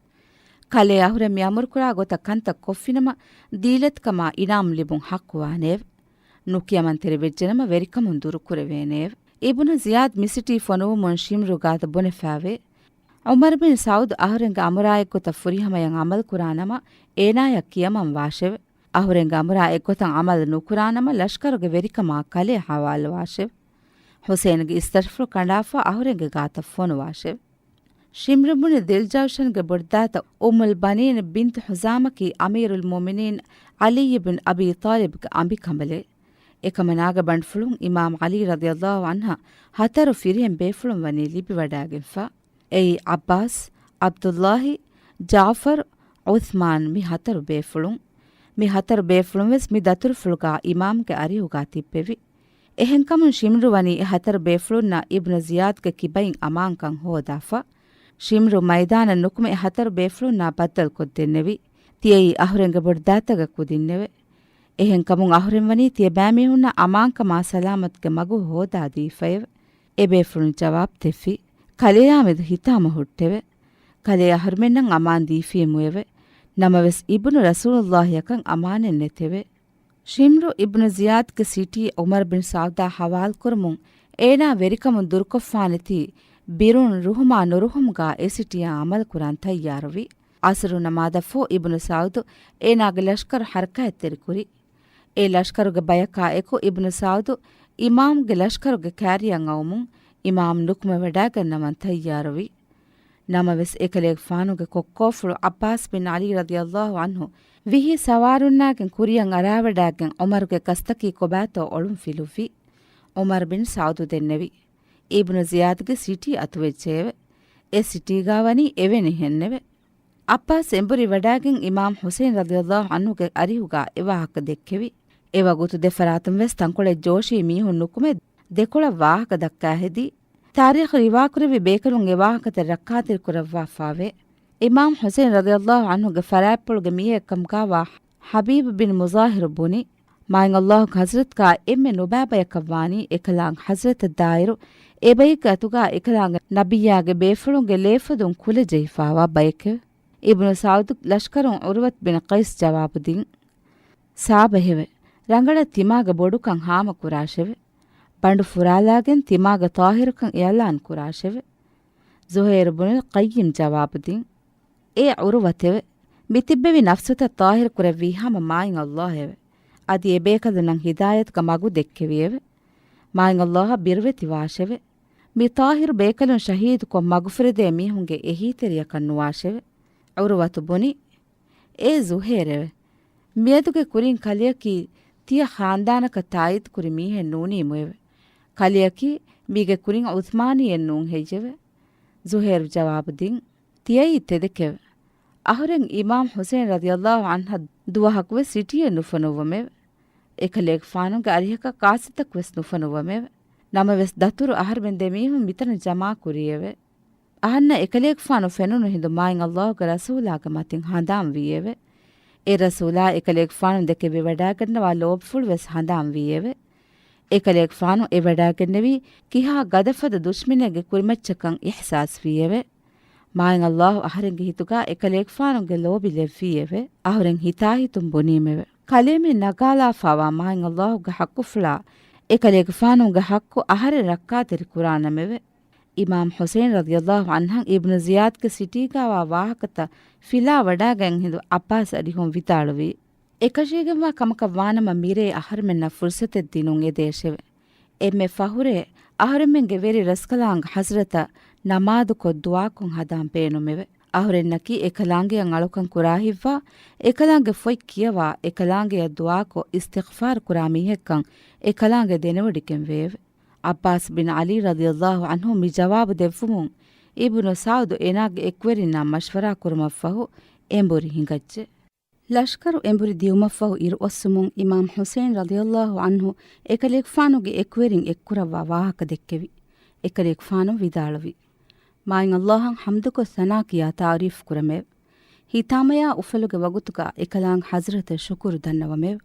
ކަލޭ އަހުރެން މި އަމުރުކުރާ ގޮތަށް ކަންތައް ކޮށްފިނަމަ، ދީލަތިކަމާ އިނާމް ލިބުން ޙައްޤުވާނެއެވެ. ނުކިޔަމަންތެރި ވެއްޖެނަމަ، ވެރިކަމުން ދުރުކުރެވޭނެއެވެ. އިބްނު ޒިޔާދް މި ސިޓީ ފޮނުވުމުން ޝިމްރު ގާތަށް ބުނެފާވޭ. ޢުމަރު ބިން ސަޢުދު އަހުރެންގެ އަމުރާ އެއްގޮތަށް ފުރިހަމަޔަށް ޢަމަލު ކުރާނަމަ، އޭނާޔަށް ކިޔަމަން ވާށެވެ. އަހުރެންގެ އަމުރާ އެއްގޮތަށް ޢަމަލު ނުކުރާނަމަ، ލަޝްކަރުގެ ވެރިކަމާ ކަލޭ ޙަވާލުވާށެވެ. ޙުސައިންގެ އިސްތަށިފުޅު ކަނޑާފަ އަހުރެންގެ ގާތަށް ފޮނުވާށެވެ. ޝިމްރު ބުނި ދިލްޖައުޝަންގެ ބޮޑުދައިތަ އުއްމުލް ބަނީން ބިންތު ޙުޒާމަކީ އަމީރުލް މުއުމިނީން ޢަލީ ބިން އަބީ ޠާލިބްގެ އަނބިކަނބަލެއް. އެކަމަނާގެ ބަނޑުފުޅުން އިމާމް ޢަލީ ރަޟިޔަﷲ ޢަންހަށް ހަތަރު ފިރިހެން ބޭފުޅުން ވަނީ ލިބިވަޑައިގެންފަ. އެއީ ޢައްބާސް، ޢަބްދުﷲ، ޖަޢުފަރު، ޢުޘްމާން މި ހަތަރު ބޭފުޅުން. މި ހަތަރު ބޭފުޅުން ވެސް މި ދަތުރުފުޅުގާ އިމާމްގެ އަރިހުގާ ތިއްބެވި. އެހެންކަމުން ޝިމްރު ވަނީ އެ ހަތަރު ބޭފުޅުންނާ އިބްނު ޒިޔާދްގެ ކިބައިން އަމާންކަން ހޯދާފަ. ޝިމްރު މައިދާނަށް ނުކުމެ އެ ހަތަރު ބޭފުޅުންނާ ބައްދަލުކޮށްދެންނެވި. ތިޔައީ އަހުރެންގެ ބޮޑުދައިތަގެ ކުދިންނެވެ. އެހެންކަމުން އަހުރެން ވަނީ ތިޔަބައިމީހުންނަށް އަމާންކަމާ ސަލާމަތުގެ މަގު ހޯދާދީފައެވެ. އެބޭފުޅުން ޖަވާބު ދެއްވި. ކަލެޔާމެދު ހިތާމަ ހުއްޓެވެ. ކަލޭ އަހުރެމެންނަށް އަމާން ދީފީމުއެވެ. ނަމަވެސް އިބްނު ރަސޫލުﷲއަކަށް އަމާނެއް ނެތެވެ. ޝިމްރު އިބްނު ޒިޔާދްގެ ސިޓީ ޢުމަރު ބިން ސަޢުދާ ޙަވާލުކުރުމުން އޭނާ ވެރިކަމުން ދުރުކޮށްފާނެތީ، ބިރުން ރުހުމާ ނުރުހުމުގާ އެ ސިޓީއާ ޢަމަލުކުރަން ތައްޔާރުވި. ޢަޞްރު ނަމާދަށްފަހު އިބްނު ސަޢުދު އޭނާގެ ލަޝްކަރު ޙަރަކާތްތެރިކުރި. އެ ލަޝްކަރުގެ ބަޔަކާ އެކު އިބްނު ސަޢުދު އިމާމްގެ ލަޝްކަރުގެ ކާރިޔަށް އައުމުން އިމާމް ނުކުމެވަޑައިގަންނަވަން ތައްޔާރުވި. ނަމަވެސް، އެކަލޭގެފާނުގެ ކޮއްކޯފުޅު ޢައްބާސް ބިން ޢަލީ ރަޟިޔަﷲ ޢަންހު ވިހި ސަވާރުންނާގެން ކުރިޔަށް އަރާވަޑައިގެން ޢުމަރުގެ ގަސްތަކީ ކޮބާތޯ އޮޅުން ފިލުއްވި. ޢުމަރު ބިން ސަޢުދު ދެންނެވި. އިބްނު ޒިޔާދުގެ ސިޓީ އަތުވެއްޖެއެވެ. އެ ސިޓީގާ ވަނީ އެވެނިހެންނެވެ. ޢައްބާސް އެނބުރިވަޑައިގެން އިމާމް ޙުސައިން ރަޟިޔަﷲ ޢަންހުގެ އަރިހުގާ އެ ވާހަކަ ދެއްކެވި. އެވަގުތު ދެފަރާތުން ވެސް ތަންކޮޅެއް ޖޯޝީ މީހުން ނުކުމެ ދެކޮޅަށް ވާހަކަ ދައްކާ ހެދި. ތާރީޚު ރިވާކުރެއްވި ބޭކަލުން އެ ވާހަކަތައް ރައްކާތެރިކުރައްވާފާވޭ. އިމާމް ޙުސައިން ރަޟިޔަﷲ ޢަންހުގެ ފަރާތްޕުޅުގެ މީހެއްކަމުގާވާ ޙަބީބު ބިން މުޒާހިރު ބުނި، މާތް ﷲ ޙަޟްރަތްގާ އެންމެ ނުބައި ބަޔަކަށް ވާނީ އެކަލާނގެ ޙަޟްރަތަށް ދާއިރު، އެ ބައެއްގެ އަތުގާ އެކަލާނގެ ނަބިއްޔާގެ ބޭފުޅުންގެ ލޭފޮދުން ކުލަ ޖެހިފާވާ ބައެކެވެ. އިބްނު ސަޢުދު ލަޝްކަރުން ޢުރުވަތު ބިން ޤައިސް ޖަވާބު ދިން. ސާބަހެވެ. ރަނގަޅަށް ތިމާގެ ބޮޑުކަން ހާމަކުރާށެވެ. ބަނޑު ފުރާލާގެން ތިމާގެ ޠާހިރުކަން އިޢުލާން ކުރާށެވެ. ޒުހައިރު ބުނުލް ޤައްޔިމް ޖަވާބު ދިން. އޭ ޢުރުވަތެވެ. މި ތިއްބެވި ނަފްސުތައް ޠާހިރު ކުރެއްވީ ހަމަ މާތް ﷲއެވެ. އަދި އެބޭކަލުންނަށް ހިދާޔަތުގެ މަގު ދެއްކެވިއެވެ. މާތް ﷲއަށް ބިރުވެތިވާށެވެ. މި ޠާހިރު ބޭކަލުން ޝަހީދުކޮށް މަގުފުރެދޭ މީހުންގެ އެހީތެރިޔަކަށް ނުވާށެވެ. ޢުރުވަތު ބުނި، އޭ ޒުހޭރެވެ! މިއަދުގެ ކުރިން ކަލެއަކީ ތިޔަ ޚާންދާނަކަށް ތާއީދުކުރި މީހެއް ނޫނީމުއެވެ. ކަލެއަކީ މީގެ ކުރިން ޢުޘްމާނީއެއް ނޫން ހެއްޔެވެ؟ ޒުހޭރު ޖަވާބު ދިން، ތިޔައީ ތެދެކެވެ. އަހުރެން އިމާމް ޙުސައިން ރަޟިޔަﷲ ޢަންހަށް ދުވަހަކުވެސް ސިޓީއެއް ނުފޮނުއްވަމެވެ. އެކަލޭގެފާނުގެ އަރިހަކަށް ކާސިތަކުވެސް ނުފޮނުއްވަމެވެ. ނަމަވެސް ދަތުރު އަހަރުމެން ދެމީހުން މިތަނަށް ޖަމާކުރީއެވެ. އަހަންނަށް އެކަލޭގެފާނު ފެނުނު ހިނދު މާތް ﷲގެ ރަސޫލާގެ މަތިން ހަނދާންވީއެވެ. އެ ރަސޫލާ އެކަލޭގެފާނު ދެކެ ވެވަޑައިގަންނަވާ ލޯބިފުޅުވެސް ހަނދާންވީއެވެ. އެކަލޭގެފާނު އެވަޑައިގެންނެވީ ކިހާ ގަދަފަދަ ދުޝްމަނެއްގެ ކުރިމައްޗަކަށް އިޙްސާސްވީއެވެ. މާތް ﷲ އަހަރެންގެ ހިތުގާ އެކަލޭގެފާނުގެ ލޯބި ލެއްވީއެވެ. އަހުރެން ހިތާހިތުން ބުނީމެވެ. ކަލޭމެން ނަގާލާފާވާ މާތް ﷲގެ ޙައްޤުފުޅާ އެކަލޭގެފާނުގެ ޙައްޤު އަހަރެން ރައްކާތެރި ކުރާނަމެވެ. އިމާމް ޙުސައިން ރަޟިޔަﷲ ޢަންހަށް އިބްނު ޒިޔާދްގެ ސިޓީގާވާ ވާހަކަތައް ފިލާވަޑައިގެން ހިނދު ޢައްބާސް އަރިހުން ވިދާޅުވީ، އެކަށީގެންވާ ކަމަކަށް ވާނަމަ މިރޭ އަހަރުމެންނަށް ފުރުޞަތެއް ދިނުން އެދޭށެވެ. އެންމެ ފަހުރޭ އަހަރުމެންގެ ވެރި ރަސްކަލާނގެ ޙަޟްރަތަށް ނަމާދުކޮށް ދުޢާކޮށް ހަދާން ބޭނުމެވެ. އަހުރެންނަކީ އެކަލާނގެއަށް އަޅުކަން ކުރާ ހިތްވާ، އެކަލާނގެ ފޮތް ކިޔަވާ، އެކަލާނގެއަށް ދުޢާކޮށް އިސްތިޣްފާރު ކުރާ މީހެއްކަން އެކަލާނގެ ދެނެވޮޑިގެން ވެއެވެ. ޢައްބާސް ބިން ޢަލީ ރަޟިޔަﷲ ޢަންހު މި ޖަވާބު ދެއްވުމުން، އިބްނު ސަޢުދު އޭނާގެ އެކުވެރިންނާ މަޝްވަރާ ކުރުމަށްފަހު އެނބުރި ހިނގައްޖެ. ލަޝްކަރު އެނބުރި ދިޔުމަށްފަހު އިރުއޮއްސުމުން އިމާމް ޙުސައިން ރަޟިޔަﷲ ޢަންހު އެކަލޭގެފާނުގެ އެކުވެރިން އެއްކުރައްވާ ވާހަކަ ދެއްކެވި. އެކަލޭގެފާނު ވިދާޅުވި، މާތް ﷲއަށް ޙަމްދުކޮށް ސަނާ ކިޔާ ތަޢުރީފު ކުރަމެވެ. ހިތާމަޔާ އުފަލުގެ ވަގުތުގަ އެކަލާނގެ ޙަޟްރަތަށް ޝުކުރު ދަންނަވަމެވެ.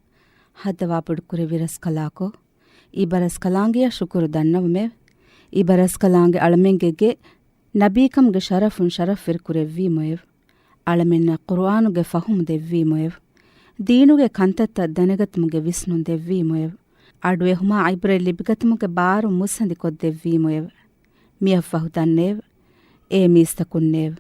ހައްދަވާ ބޮޑުކުރެއްވި ރަސްކަލާކޯ. އިބަރަސްކަލާނގެއަށް ޝުކުރު ދަންނަވަމެވެ. އިބަރަސްކަލާނގެ އަޅަމެންގެ ގެ ނަބީކަމުގެ ޝަރަފުން ޝަރަފްވެރި ކުރެއްވީމުއެވެ. އަޅަމެންނަށް ޤުރުއާނުގެ ފަހުމު ދެއްވީމުއެވެ. ދީނުގެ ކަންތައްތައް ދަނެގަތުމުގެ ވިސްނުން ދެއްވީމުއެވެ. އަޑުއެހުމާ ޢިބްރަތް ލިބިގަތުމުގެ ބާރު މުއްސަނދިކޮށްދެއްވީމުއެވެ. މިއަށްފަހު ދަންނައެވެ. އޭ މީސްތަކުންނޭވެ!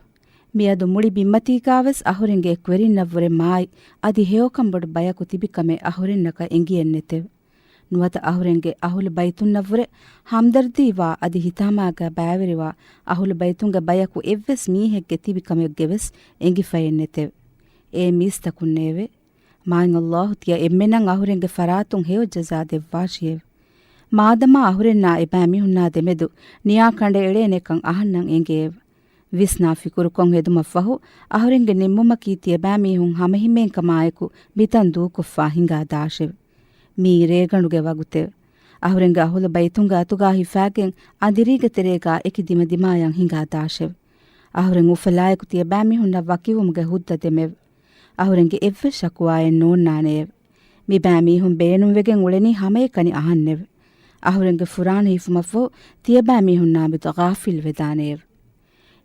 މިއަދު މުޅި ބިންމަތީގާވެސް އަހުރެންގެ އެކުވެރިންނަށްވުރެ މާތް އަދި ހެޔޮކަން ބޮޑު ބަޔަކު ތިބިކަމެއް އަހުރެންނަކަށް އެނގިއެއްނެތެވެ. ނުވަތަ އަހުރެންގެ އަހުލު ބައިތުންނަށްވުރެ ހަމްދަރްދީވާ އަދި ހިތާމާގާ ބައިވެރިވާ އަހުލު ބައިތުންގެ ބަޔަކު އެއްވެސް މީހެއްގެ ތިބިކަމެއްގެވެސް އެނގިފައެއްނެތެވެ. އޭ މީސްތަކުންނޭވެ! މާތް ﷲ ތިޔަ އެންމެނަށް އަހުރެންގެ ފަރާތުން ހެޔޮ ޖަޒާ ދެއްވާށިއެވެ. މާދަމާ އަހުރެންނާ އެބައިމީހުންނާ ދެމެދު ނިޔާ ކަނޑައެޅޭނެ ކަން އަހަންނަށް އެނގެއެވެ. ވިސްނާ ފިކުރުކޮށް ހެދުމަށްފަހު، އަހުރެންގެ ނިންމުމަކީ ތިޔަބައިމީހުން ހަމަހިމޭންކަމާއެކު މިތަން ދޫކޮށްފާ ހިނގާ ދާށެވެ. މިއީ ރޭގަނޑުގެ ވަގުތެވެ. އަހުރެންގެ އަހުލު ބައިތުންގެ އަތުގާ ހިފާގެން އަނދިރީގެ ތެރޭގާ އެކި ދިމަދިމާޔަށް ހިނގާ ދާށެވެ. އަހުރެން އުފަލާއެކު ތިޔަބައިމީހުންނަށް ވަކިވުމުގެ ހުއްދަ ދެމެވެ. އަހުރެންގެ އެއްވެސް ޝަކުވާއެއް ނޯންނާނެއެވެ. މިބައިމީހުން ބޭނުންވެގެން އުޅެނީ ހަމައެކަނި އަހަންނެވެ. އަހުރެންގެ ފުރާނަ ހިފުމަށްފަހު ތިޔަބައިމީހުންނާމެދު ޣާފިލްވެދާނެއެވެ.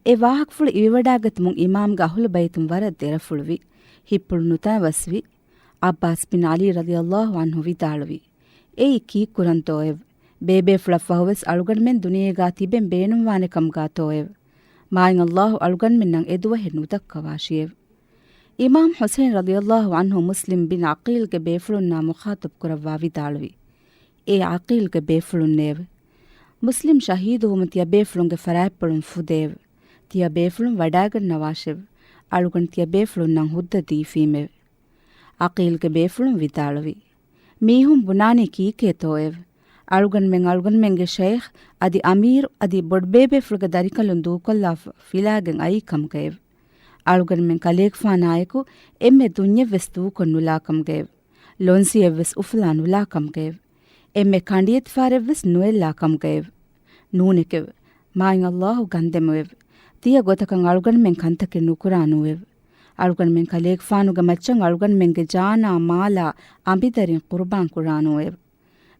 އެ ވާހަކަފުޅު އިވިވަޑާގަތުމުން އިމާމްގެ އަހުލު ބައިތުން ވަރަށް ދެރަފުޅުވި. ހިތްޕުޅު ނުތަނަވަސްވި. ޢައްބާސް ބިން ޢަލީ ރަޟިޔަﷲ ޢަންހު ވިދާޅުވި، އެއީ ކީއްކުރަންތޯއެވެ؟ ބޭބޭފުޅަށްފަހުވެސް އަޅުގަނޑުމެން ދުނިޔޭގާ ތިބެން ބޭނުންވާނެ ކަމުގާތޯއެވެ؟ މާތް ﷲ އަޅުގަނޑުމެންނަށް އެދުވަހެއް ނުދައްކަވާށިއެވެ. އިމާމް ޙުސައިން ރަޟިޔަﷲ ޢަންހު މުސްލިމް ބިން ޢަޤީލްގެ ބޭފުޅުންނާ މުޚާޠަބު ކުރައްވާ ވިދާޅުވި، އޭ ޢަޤީލްގެ ބޭފުޅުންނޭވެ! މުސްލިމް ޝަހީދުވުމުން ތިޔަބޭފުޅުންގެ ފަރާތްޕުޅުން ފުދެއެވެ. ތިޔަބޭފުޅުން ވަޑާގަންނަވާށެވެ. އަޅުގަނޑު ތިޔަބޭފުޅުންނަށް ހުއްދަ ދީފީމެވެ. ޢަޤީލްގެ ބޭފުޅުން ވިދާޅުވި، މީހުން ބުނާނީ ކީކޭތޯއެވެ؟ އަޅުގަނޑުމެން އަޅުގަނޑުމެންގެ ޝައިޚް އަދި އަމީރު އަދި ބޮޑުބޭބޭފުޅުގެ ދަރިކަލުން ދޫކޮށްލާފަ ފިލާގެން އައީ ކަމުގައެވެ. އަޅުގަނޑުމެން ކަލޭގެފާނާއެކު އެންމެ ދުންޏެއްވެސް ދޫކޮށް ނުލާ ކަމުގައެވެ. ލޮންސިއެއްވެސް އުފުލާ ނުލާ ކަމުގައެވެ. އެންމެ ކަނޑިއެތިފާރެއްވެސް ނުއެއްލާ ކަމުގައެވެ. ނޫނެކެވެ. މާތް ﷲ ގަންދެމުއެވެ. ތިޔަ ގޮތަކަށް އަޅުގަނޑުމެން ކަންތަކެއް ނުކުރާނޫއެވެ. އަޅުގަނޑުމެން ކަލޭގެފާނުގެ މައްޗަށް އަޅުގަނޑުމެންގެ ޖާނާ މާލާ އަނބިދަރިން ޤުރުބާން ކުރާނޫއެވެ.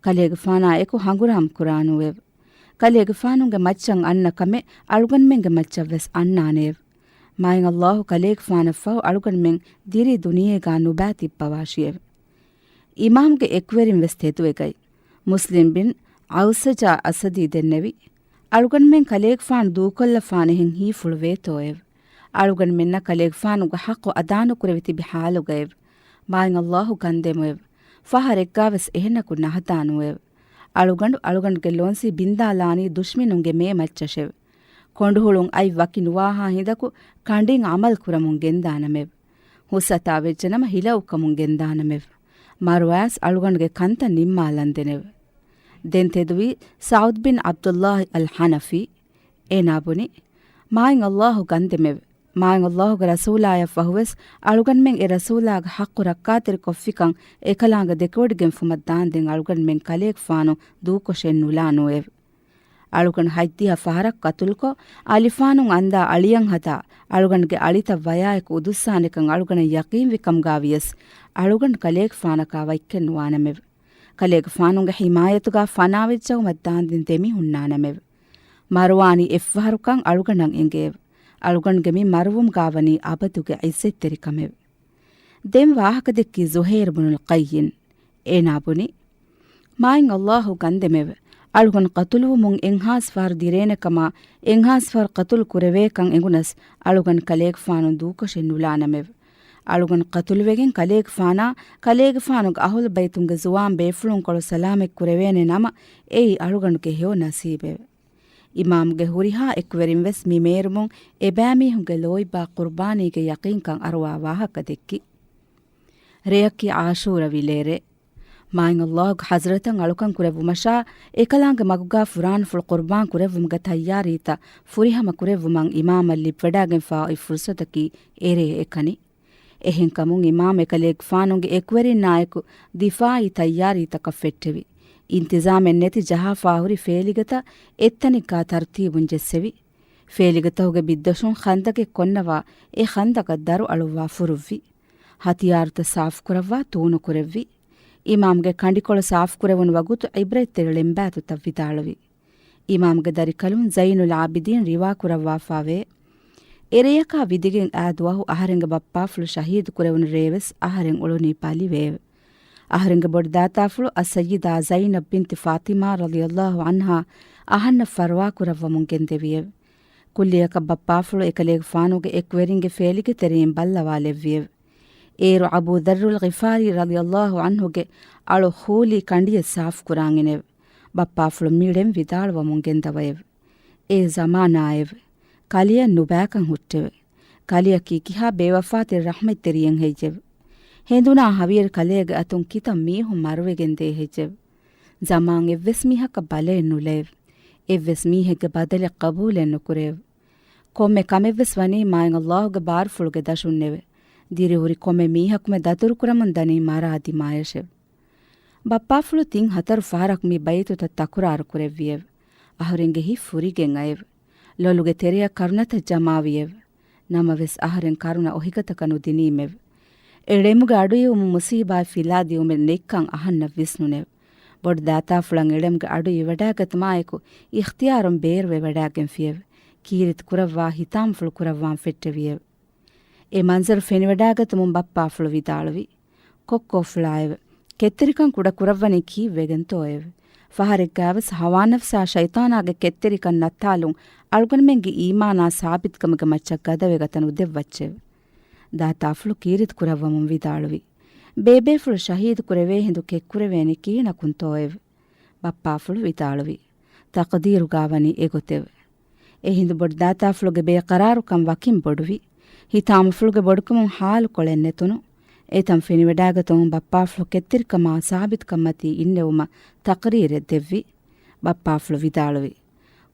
ކަލޭގެފާނާ އެކު ހަނގުރާމަ ކުރާނޫއެވެ. ކަލޭގެފާނުގެ މައްޗަށް އަންނަ ކަމެއް އަޅުގަނޑުމެންގެ މައްޗަށްވެސް އަންނާނެއެވެ. މާތް ﷲ ކަލޭގެފާނަށްފަހު އަޅުގަނޑުމެން ދިރި ދުނިޔޭގާ ނުބާ ތިއްބަވާށިއެވެ. އިމާމްގެ އެކުވެރިން ވެސް ތެދުވެގަތް. މުސްލިމް ބިން އައުސަޖާ އަސަދީ ދެންނެވި، އަޅުގަނޑުމެން ކަލޭގެފާނު ދޫކޮށްލަފާނެހެން ހީފުޅުވޭތޯއެވެ؟ އަޅުގަނޑުމެންނަށް ކަލޭގެފާނުގެ ޙައްޤު އަދާނުކުރެވި ތިބި ޙާލުގައެވެ. މާތް ﷲ ގަންދެމުއެވެ. ފަހަރެއްގާވެސް އެހެނަކު ނަހަދާނޫއެވެ. އަޅުގަނޑު އަޅުގަނޑުގެ ލޮންސި ބިންދާލާނީ ދުޝްމިނުންގެ މޭ މައްޗަށެވެ. ކޮނޑުހުޅުން އަތް ވަކި ނުވާހާ ހިނދަކު ކަނޑިން ޢަމަލު ކުރަމުން ގެންދާނަމެވެ. ހުސްއަތާ ވެއްޖެނަމަ ހިލައުކަމުން ގެންދާނަމެވެ. މަރުވާސް އަޅުގަނޑުގެ ކަންތައް ނިންމާލަންދެނެވެ. ދެން ތެދުވީ ސަޢުދް ބިން ޢަބްދުﷲ އަލް ޙަނަފީ. އޭނާ ބުނި، މާތް ﷲ ގަންދެމެވެ. މާތް ﷲގެ ރަސޫލާޔަށްފަހުވެސް އަޅުގަނޑުމެން އެ ރަސޫލާގެ ޙައްޤު ރައްކާތެރިކޮށްފިކަން އެކަލާނގެ ދެކެވޮޑިގެންފުމަށް ދާންދެން އަޅުގަނޑުމެން ކަލޭގެފާނު ދޫކޮށެއް ނުލާނޫއެވެ. އަޅުގަނޑު ހަތްދިހަ ފަހަރަށް ޤަތުލުކޮށް، އަލިފާނުން އަންދާ އަޅިޔަށް ހަދާ، އަޅުގަނޑުގެ އަޅިތައް ވަޔާއެކު އުދުއްސާނެކަން އަޅުގަނޑަށް ޔަޤީންވިކަމުގާ ވިޔަސް، އަޅުގަނޑު ކަލޭގެފާނަކާ ވަތްކެއް ނުވާނަމެވެ. ކަލޭގެފާނުގެ ޙިމާޔަތުގާ ފަނާވެއްޖައުމަށް ދާންދެން ދެމިހުންނާނަމެވެ. މަރުވާނީ އެއްފަހަރުކަން އަޅުގަނޑަށް އެނގެއެވެ. އަޅުގަނޑުގެ މި މަރުވުމުގާ ވަނީ އަބަދުގެ ޢިއްޒަތްތެރިކަމެވެ. ދެން ވާހަކަދެއްކީ ޒުހައިރު ބުނުލް ޤައްޔިން. އޭނާ ބުނި، މާތް ﷲ ގަންދެމެވެ. އަޅުގަނޑު ޤަތުލުވުމުން އެއްހާސް ފަހަރު ދިރޭނެކަމާ، އެއްހާސް ފަހަރު ޤަތުލު ކުރެވޭކަން އެނގުނަސް، އަޅުގަނޑު ކަލޭގެފާނު ދޫކޮށެއް ނުލާނަމެވެ. އަޅުގަނޑު ޤަތުލުވެގެން ކަލޭގެފާނާ، ކަލޭގެފާނުގެ އަހުލު ބައިތުންގެ ޒުވާން ބޭފުޅުންކޮޅު ސަލާމަތް ކުރެވޭނެ ނަމަ، އެއީ އަޅުގަނޑުގެ ހެޔޮ ނަސީބެވެ. އިމާމްގެ ހުރިހާ އެކުވެރިން ވެސް މި މޭރުމުން އެބައިމީހުންގެ ލޯތްބާ ޤުރްބާނީގެ ޔަޤީންކަން އަރުވާ ވާހަކަ ދެއްކި. ރެޔަކީ ޢާޝޫރަވި ލޭރޭ. މާތް ﷲ ގެ ޙަޟްރަތަށް އަޅުކަން ކުރެއްވުމަށާ، އެކަލާނގެ މަގުގާ ފުރާނަފުޅު ޤުރްބާން ކުރެއްވުމުގެ ތައްޔާރީތައް ފުރިހަމަ ކުރެއްވުމަށް އިމާމަށް ލިބިވަޑާގެންފާ އޮތް ފުރުޞަތަކީ އެރޭ އެކަނި. އެހެންކަމުން އިމާމް އެކަލޭގެފާނުގެ އެކުވެރިންނާއެކު ދިފާޢީ ތައްޔާރީތަކަށް ފެއްޓެވި. އިންތިޒާމެއް ނެތި ޖަހާފާ ހުރި ފޭލިގަތައް އެއްތަނެއްގާ ތަރްތީބުން ޖެއްސެވި. ފޭލިގަތަކުގެ ބިއްދޮށުން ޚަންދަޤެއް ކޮންނަވާ، އެ ޚަންދަޤަށް ދަރު އަޅުއްވާ ފުރުއްވި. ހަތިޔާރުތައް ސާފުކުރައްވާ ތޫނުކުރެއްވި. އިމާމްގެ ކަނޑިކޮޅު ސާފުކުރެވުނު ވަގުތު ޢިބްރަތްތެރި ޅެންބާތުތައް ވިދާޅުވި. އިމާމްގެ ދަރިކަލުން ޒައިނުލް ޢާބިދީން ރިވާކުރައްވާފާވޭ. އެރެޔަކާ ވިދިގެން އާ ދުވަހު އަހަރެންގެ ބައްޕާފުޅު ޝަހީދު ކުރެވުނު ރޭވެސް އަހަރެން އުޅުނީ ބަލިވެއެވެ. އަހަރެންގެ ބޮޑު ދާތާފުޅު އައްސައްޔިދާ ޒައިނަބް ބިންތި ފާޠިމާ ރަޟިޔަﷲ ޢަންހާ އަހަންނަށް ފަރުވާކުރައްވަމުން ގެންދެވިއެވެ. ކުއްލިއަކަށް ބައްޕާފުޅު އެކަލޭގެފާނުގެ އެކުވެރިންގެ ފޭލިގެ ތެރެއިން ބައްލަވާލެއްވިއެވެ. އޭރު އަބޫ ޛައްރުލް ޣިފާރީ ރަޟިޔަﷲ ޢަންހުގެ އަޅު ހޫލީ ކަނޑިއެއް ސާފުކުރާން އިނެވެ. ބައްޕާފުޅު މިޅެން ވިދާޅުވަމުން ގެންދަވައެވެ. އެ ޒަމާނާއެވެ. ކަލެއަށް ނުބައިކަން ހުއްޓެވެ. ކަލެއަކީ ކިހާ ބޭވަފާތެރި ރަޙްމަތްތެރިއެއް ހެއްޔެވެ؟ ހެނދުނާ ހަވިޔަރި ކަލޭގެ އަތުން ކިތައް މީހުން މަރުވެގެން ދޭ ހެއްޔެވެ؟ ޒަމާން އެއްވެސް މީހަކަށް ބަލައެއް ނުލައެވެ. އެއްވެސް މީހެއްގެ ބަދަލެއް ޤަބޫލެއް ނުކުރެއެވެ. ކޮންމެ ކަމެއްވެސް ވަނީ މާތް ﷲ ގެ ބާރުފުޅުގެ ދަށުންނެވެ. ދިރިހުރި ކޮންމެ މީހަކުމެ ދަތުރުކުރަމުން ދަނީ މަރާ ދިމާޔަށެވެ. ބައްޕާފުޅު ތިން ހަތަރު ފަހަރަކު މި ބައިތުތައް ތަކުރާރު ކުރެއްވިއެވެ. އަހުރެންގެ ހިތް ފުރިގެން އައެވެ. ލޮލުގެ ތެރެއަށް ކަރުނަތައް ޖަމާވިއެވެ. ނަމަވެސް އަހަރެން ކަރުނަ އޮހިގަތަކަށް ނުދިނީމެވެ. އެ ޅެމުގެ އަޑު އިވުމުން މުޞީބާތް ފިލާ ދިއުމެއް ނެތްކަން އަހަންނަށް ވިސްނުނެވެ. ބޮޑު ދާތާފުޅަށް އެ ޅެމުގެ އަޑު އިވިވަޑާގަތުމާއެކު އިޚްތިޔާރުން ބޭރުވެވަޑާގެންފިއެވެ. ކީރިތި ކުރައްވާ ހިތާމަފުޅު ކުރައްވާން ފެއްޓެވިއެވެ. އެ މަންޒަރު ފެނިވަޑާގަތުމުން ބައްޕާފުޅު ވިދާޅުވި، ކޮއްކޯފުޅާއެވެ. ކެތްތެރިކަން ކުޑަ ކުރައްވަނީ ކީއްވެގެންތޯއެވެ؟ ފަހަރެއްގާވެސް ހަވާނަފްސާ ޝައިޠާނާގެ ކެތްތެރިކަން ނައްތާލުން އަޅުގަނޑުމެންގެ އީމާނާ ސާބިތުކަމުގެ މައްޗަށް ގަދަވެގަތަ ނުދެއްވައްޗެވެ. ދާތާފުޅު ކީރިތި ކުރައްވަމުން ވިދާޅުވި، ބޭބޭފުޅު ޝަހީދު ކުރެވޭ ހިނދު ކެތްކުރެވޭނީ ކިހިނަކުންތޯއެވެ؟ ބައްޕާފުޅު ވިދާޅުވި، ތަޤްދީރުގާ ވަނީ އެގޮތެވެ. އެހިނދު ބޮޑުދާތާފުޅުގެ ބޭޤަރާރުކަން ވަކިން ބޮޑުވި. ހިތާމަފުޅުގެ ބޮޑުކަމުން ހާލުކޮޅެއް ނެތުނު. އެތަން ފެނިވަޑާގަތުމުން ބައްޕާފުޅު ކެތްތެރިކަމާ ސާބިތުކަންމަތީ އިންނެވުމަށް ތަޤްރީރެއް ދެއްވި. ބައްޕާފުޅު ވިދާޅުވި،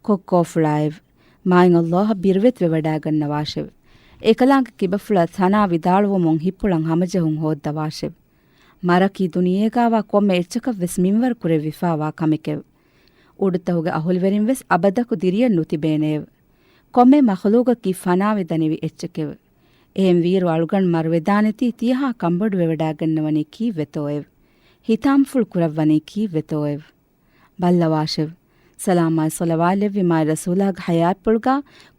ކޮއްކޯފުޅާއެވެ. މާތް ﷲ އަށް ބިރުވެތިވެވަޑާގަންނަވާށެވެ. އެކަލާނގެ ކިބަފުޅަށް ތަނާ ވިދާޅުވުމުން ހިތްޕުޅަށް ހަމަޖެހުން ހޯއްދަވާށެވެ. މަރަކީ ދުނިޔޭގާވާ ކޮންމެ އެއްޗަކަށްވެސް މިންވަރު ކުރެވިފާވާ ކަމެކެވެ. އުޑުތަހުގެ އަހުލުވެރިންވެސް އަބަދަކު ދިރިއެއް ނުތިބޭނެއެވެ. ކޮންމެ މަޚުލޫގަކީ ފަނާވެދަނިވި އެއްޗެކެވެ. އެހެންވީއިރު އަޅުގަނޑު މަރުވެދާނެތީ ތިޔަހާ ކަންބޮޑުވެވަޑާގަންނަވަނީ ކީއްވެތޯއެވެ؟ ހިތާމަފުޅު ކުރައްވަނީ ކީއްވެތޯއެވެ؟ ބައްލަވާށެވެ. ސަލާމާއި ޞަލަވާތް ލެއްވި މާތް ރަސޫލާގެ ޙަޔާތްޕުޅުގާ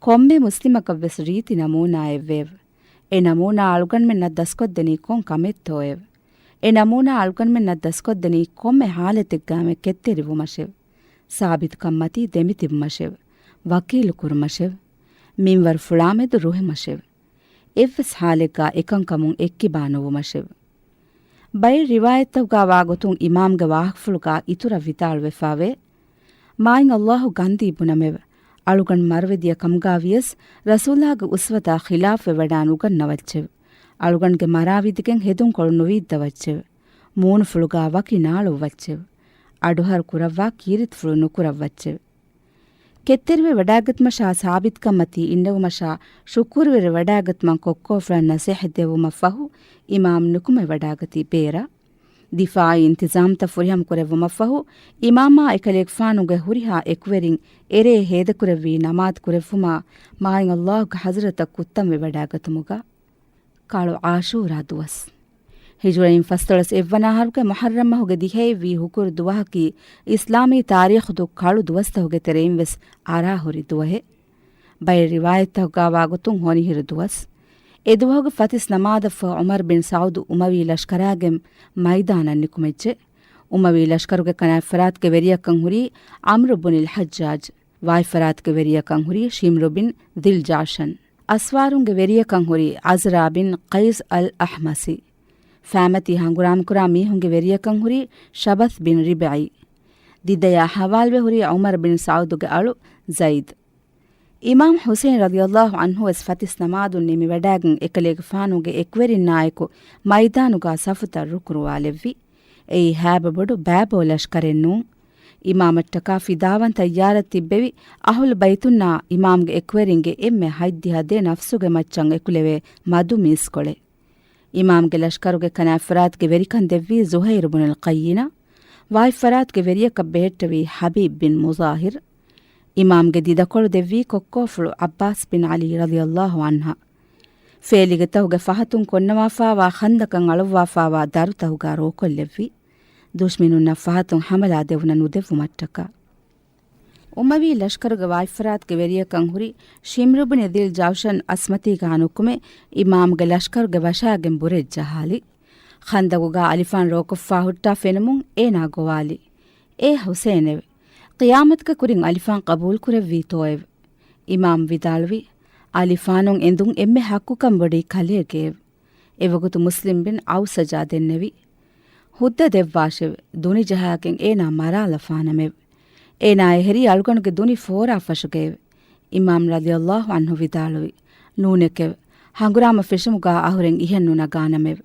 ކޮންމެ މުސްލިމަކަށްވެސް ރީތި ނަމޫނާއެއްވެއެވެ. އެ ނަމޫނާ އަޅުގަނޑުމެންނަށް ދަސްކޮށްދެނީ ކޮން ކަމެއްތޯއެވެ؟ އެ ނަމޫނާ އަޅުގަނޑުމެންނަށް ދަސްކޮށްދެނީ ކޮންމެ ޙާލަތެއްގާމެ ކެތްތެރިވުމަށެވެ. ސާބިތުކަންމަތީ ދެމިތިބުމަށެވެ. ވަކީލު ކުރުމަށެވެ. މިންވަރު ފުޅާމެދު ރުހުމަށެވެ. އެއްވެސް ޙާލެއްގާ އެކަންކަމުން އެއްކިބާ ނުވުމަށެވެ. ބައެއް ރިވާޔަތްތަކުގާ ވާގޮތުން އިމާމްގެ ވާހަކަފުޅުގާ އިތުރަށް ވިދާޅުވެފާވޭ، މާތް ﷲ ގަންދީ ބުނަމެވެ. އަޅުގަނޑު މަރުވެދިޔަ ކަމުގާ ވިޔަސް ރަސޫލާގެ އުސްވަތާ ޚިލާފުވެވަޑާ ނުގަންނަވައްޗެވެ. އަޅުގަނޑުގެ މަރާ ވިދިގެން ހެދުންކޮޅު ނުވިއްދަވައްޗެވެ. މޫނުފުޅުގާ ވަކި ނާޅުއްވައްޗެވެ. އަޑުހަރު ކުރައްވާ ކީރިތިފުޅު ނުކުރައްވައްޗެވެ. ކެތްތެރިވެ ވަޑާގަތުމަށާ ސާބިތުކަންމަތީ އިންނެވުމަށާ ޝުކުރުވެރި ވަޑާގަތުމަށް ކޮއްކޯފުޅަށް ނަސޭހަތް ދެއްވުމަށްފަހު އިމާމް ނުކުމެ ވަޑާގަތީ ބޭރަށް. ދިފާޢީ އިންތިޒާމްތައް ފުރިހަމަ ކުރެއްވުމަށްފަހު އިމާމާ އެކަލޭގެފާނުގެ ހުރިހާ އެކުވެރިން އެރޭ ހޭދަކުރެއްވީ ނަމާދު ކުރެއްވުމާ މާތް ﷲ ގެ ޙަޟްރަތަށް ކުއްތަންވެ ވަޑާގަތުމުގަ. ކަޅު ޢާޝޫރާ ދުވަސް. ހިޖުރައިން ފަސްދޮޅަސް އެއްވަނަ އަހަރުގެ މުޙައްރަމް މަހުގެ ދިހައެއްވީ ހުކުރު ދުވަހަކީ، އިސްލާމީ ތާރީޚު ދުށް ކަޅު ދުވަސްތަކުގެ ތެރެއިން ވެސް އަރާހުރި ދުވަހެއް. ބައެއް ރިވާޔަތްތަކުގާ ވާގޮތުން ހޮނިހިރު ދުވަސް. އެ ދުވަހުގެ ފަތިސް ނަމާދަށްފަހު ޢުމަރު ބިން ސަޢުދު އުމަވީ ލަޝްކަރާގެން މައިދާނަށް ނިކުމެއްޖެ. އުމަވީ ލަޝްކަރުގެ ކަނާތް ފަރާތުގެ ވެރިޔަކަށް ހުރީ ޢަމްރު ބުނިލް ޙައްޖާޖް. ވާތްފަރާތުގެ ވެރިޔަކަށް ހުރީ ޝިމްރު ބިން ޛިލް ޖާޝަން. އަސްވާރުންގެ ވެރިޔަކަށް ހުރީ ޢަޒްރާ ބިން ޤައިސް އަލް އަޙްމަސީ. ފައިމަތީ ހަނގުރާމަކުރާ މީހުންގެ ވެރިޔަކަށް ހުރީ ޝަބަޘް ބިން ރިބްޢީ. ދިދަޔާ ހަވާލުވެ ހުރީ ޢުމަރު ބިން ސަޢުދުގެ އަޅު ޒައިދު. އިމާމް ޙުސައިން ރަޟިޔަﷲ ޢަންހު ވެސް ފަތިސް ނަމާދުން ނިމިވަޑާގެން އެކަލޭގެފާނުގެ އެކުވެރިންނާއެކު މައިދާނުގާ ސަފުތައް ރުކުރުވާލެއްވި. އެއީ ހައިބަ ބޮޑު ބައިބޯ ލަޝްކަރެއް ނޫން. އިމާމަށްޓަކާ ފިދާވަން ތައްޔާރަށް ތިއްބެވި އަހުލު ބައިތުންނާ އިމާމްގެ އެކުވެރިންގެ އެންމެ ހަތްދިހަ ދޭ ނަފްސުގެ މައްޗަށް އެކުލެވޭ މަދު މީސްކޮޅެއް. އިމާމްގެ ލަޝްކަރުގެ ކަނާތްފަރާތުގެ ވެރިކަން ދެއްވީ ޒުހައިރު ބުނުލް ޤައްޔިނާ. ވާތްފަރާތުގެ ވެރިޔަކަށް ބެހެއްޓެވީ ޙަބީބް ބިން މުޒާހިރު. އިމާމްގެ ދިދަކޮޅު ދެއްވީ ކޮއްކޯފުޅު ޢައްބާސް ބިން ޢަލީ ރަޟިޔަﷲ ޢަންހަށް. ފޭލިގެ ތަހުގެ ފަހަތުން ކޮންނަވާފާވާ ޚަންދަޤަށް އަޅުއްވާފާވާ ދަރުތަހުގާ ރޯކޮށްލެއްވި. ދުޝްމިނުންނަށް ފަހަތުން ޙަމަލާ ދެވުނަ ނުދެއްވުމަށްޓަކާ. އުމަވީ ލަޝްކަރުގެ ވާތްފަރާތުގެ ވެރިޔަކަށް ހުރި ޝިމްރު ބިން ޛިލް ޖައުޝަން އަސްމަތީގާ ނުކުމެ، އިމާމްގެ ލަޝްކަރުގެ ވަށާގެން ބުރެއް ޖަހާލި. ޚަންދަޤުގާ އަލިފާން ރޯކޮށްފާ ހުއްޓާ ފެނުމުން އޭނާ ގޮވާލި. އޭ ޙުސައިނެވެ! ޤިޔާމަތުގެ ކުރިން އަލިފާން ޤަބޫލު ކުރެއްވީތޯއެވެ؟ އިމާމް ވިދާޅުވި، އަލިފާނުން އެނދުން އެންމެ ޙައްޤުކަން ބޮޑީ ކަލޭގެއެވެ. އެވަގުތު މުސްލިމް ބިން ޢައުސަޖާ ދެންނެވި، ހުއްދަ ދެއްވާށެވެ! ދުނި ޖަހާގެން އޭނާ މަރާލަފާނަމެވެ. އޭނާ އެހެރީ އަޅުގަނޑުގެ ދުނި ފޯރާ ފަށުގައެވެ. އިމާމް ރަޟިޔަﷲ ޢަންހު ވިދާޅުވި، ނޫނެކެވެ! ހަނގުރާމަ ފެށުމުގާ އަހުރެން އިހެން ނުނަގާނަމެވެ.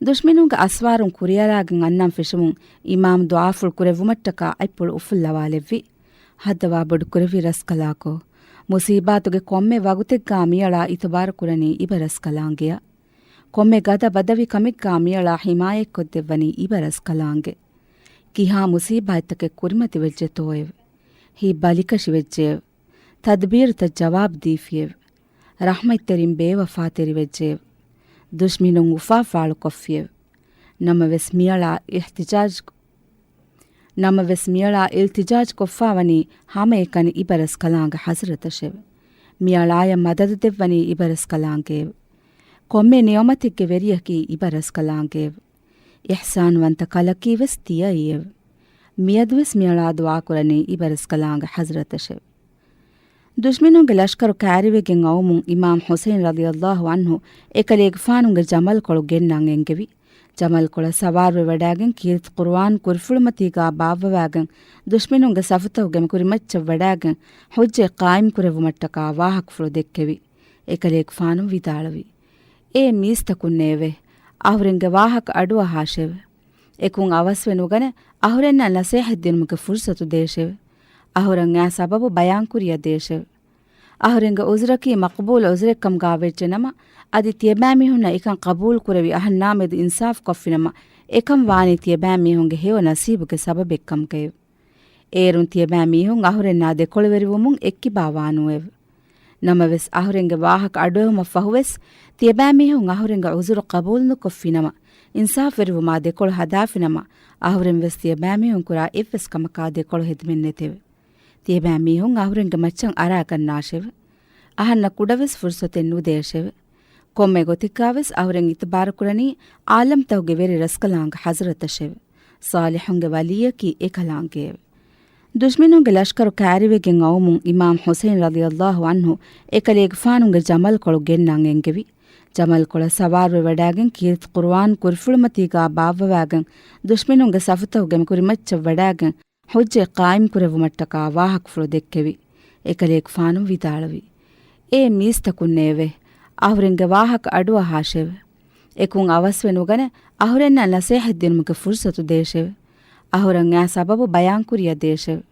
ދުޝްމިނުންގެ އަސްވާރުން ކުރިއަރާގެން އަންނަން ފެށުމުން އިމާމް ދުޢާފުޅު ކުރެއްވުމަށްޓަކާ އަތްޕުޅު އުފުއްލަވާލެއްވި. ހައްދަވާ ބޮޑުކުރެއްވި ރަސްކަލާކޯ! މުޞީބާތުގެ ކޮންމެ ވަގުތެއްގާ މިއަޅާ އިތުބާރު ކުރަނީ އިބަރަސްކަލާނގެއަށް. ކޮންމެ ގަދަ ބަދަވި ކަމެއްގާ މިއަޅާ ޙިމާޔަތްކޮށްދެއްވަނީ އިބަރަސްކަލާނގެ. ކިހާ މުޞީބާތްތަކެއް ކުރިމަތިވެއްޖެތޯއެވެ؟ ހިތް ބަލިކަށިވެއްޖެއެވެ. ތަދްބީރުތައް ޖަވާބު ދީފިއެވެ. ރަޙްމަތްތެރިން ބޭވަފާތެރިވެއްޖެއެވެ. ދުޝްމިނުން އުފާފާޅުކޮށްފިއެވެ. ނަމަވެސް މިއަޅާ އިޙްތިޖާޖް، ނަމަވެސް މިއަޅާ އިލްތިޖާޖް ކޮށްފާވަނީ ހަމައެކަނި އިބަރަސްކަލާނގެ ޙަޟްރަތަށެވެ. މިއަޅާޔަށް މަދަދު ދެއްވަނީ އިބަރަސްކަލާނގެއެވެ. ކޮންމެ ނިޢުމަތެއްގެ ވެރިޔަކީ އިބަރަސްކަލާނގެއެވެ. އިޙްސާންވަންތަ ކަލަކީ ވެސް ތިޔައީއެވެ. މިއަދުވެސް މިއަޅާ ދުޢާކުރަނީ އިބަރަސްކަލާނގެ ޙަޟްރަތަށެވެ. ދުޝްމިނުންގެ ލަޝްކަރު ކައިރިވެގެން އައުމުން އިމާމް ޙުސައިން ރަޟިޔަﷲ ޢަންހު އެކަލޭގެފާނުގެ ޖަމަލްކޮޅު ގެންނަން އެންގެވި. ޖަމަލްކޮޅަށް ސަވާރުވެވަޑާގެން ކީރިތި ޤުރުއާން ކުރިފުޅުމަތީގާ ބާއްވަވާގެން ދުޝްމިނުންގެ ސަފުތަކުގެ ކުރިމައްޗަށް ވަޑާގެން ޙުއްޖަތް ޤާއިމްކުރެއްވުމަށްޓަކާ ވާހަކަފުޅު ދެއްކެވި. އެކަލޭގެފާނު ވިދާޅުވި، އޭ މީސްތަކުންނޭވެ! އަހުރެންގެ ވާހަކަ އަޑުއަހާށެވެ. އެކުން އަވަސްވެ ނުގަނެ އަހުރެންނަށް ނަސޭހަތް ދިނުމުގެ ފުރުޞަތު ދޭށެވެ. އަހުރަށް އެ ސަބަބު ބަޔާންކުރިޔަށް ދޭށެވެ. އަހުރެންގެ ޢުޛުރަކީ މަޤްބޫލު ޢުޛުރެއްކަމުގާ ވެއްޖެނަމަ، އަދި ތިޔަބައިމީހުންނަށް އެކަން ޤަބޫލު ކުރެވި އަހަންނާމެދު އިންސާފު ކޮށްފިނަމަ، އެކަން ވާނީ ތިޔަބައިމީހުންގެ ހެޔޮ ނަސީބުގެ ސަބަބެއްކަމުގައެވެ. އޭރުން ތިޔަބައިމީހުން އަހުރެންނާ ދެކޮޅުވެރިވުމުން އެއްކިބާ ވާނޫއެވެ. ނަމަވެސް، އަހުރެންގެ ވާހަކަ އަޑުއެހުމަށްފަހުވެސް، ތިޔަބައިމީހުން އަހުރެންގެ ޢުޛުރު ޤަބޫލުނުކޮށްފިނަމަ، އިންސާފުވެރިވުމާ ދެކޮޅު ހަދާފިނަމަ، އަހުރެން ވެސް ތިޔަބައިމީހުން ކުރާ އެއްވެސް ކަމަކާ ދެކޮޅު ހެދުމެއްނެތެވެ. ތިޔަބައިމީހުން އަހުރެންގެ މައްޗަށް އަރާގަންނާށެވެ. އަހަންނަށް ކުޑަވެސް ފުރުޞަތެއް ނުދޭށެވެ. ކޮންމެ ގޮތެއްގާވެސް އަހުރެން އިތުބާރުކުރަނީ ޢާލަމްތަކުގެ ވެރި ރަސްކަލާނގެ ޙަޟްރަތަށެވެ. ޞާލިޙުންގެ ވަލީއަކީ އެކަލާނގެއެވެ. ދުޝްމިނުންގެ ލަޝްކަރު ކައިރިވެގެން އައުމުން އިމާމް ޙުސައިން ރަޟިޔަﷲ ޢަންހު އެކަލޭގެފާނުގެ ޖަމަލްކޮޅު ގެންނަން އެންގެވި. ޖަމަލްކޮޅަށް ސަވާރުވެވަޑާގެން ކީރިތި ޤުރުއާން ކުރިފުޅުމަތީގާ ބާއްވަވާގެން ދުޝްމިނުންގެ ސަފުތަކުގެ ކުރިމައްޗަށް ވަޑާގެން ޙުއްޖަތް ޤާއިމްކުރެއްވުމަށްޓަކާ ވާހަކަފުޅު ދެއްކެވި. އެކަލޭގެފާނު ވިދާޅުވި، އޭ މީސްތަކުންނޭވެ! އަހުރެންގެ ވާހަކަ އަޑުއަހާށެވެ. އެކުން އަވަސްވެ ނުގަނެ އަހުރެންނަށް ނަސޭހަތް ދިނުމުގެ ފުރުޞަތު ދޭށެވެ. އަހުރަށް އެ ސަބަބު ބަޔާންކުރިޔަށް ދޭށެވެ.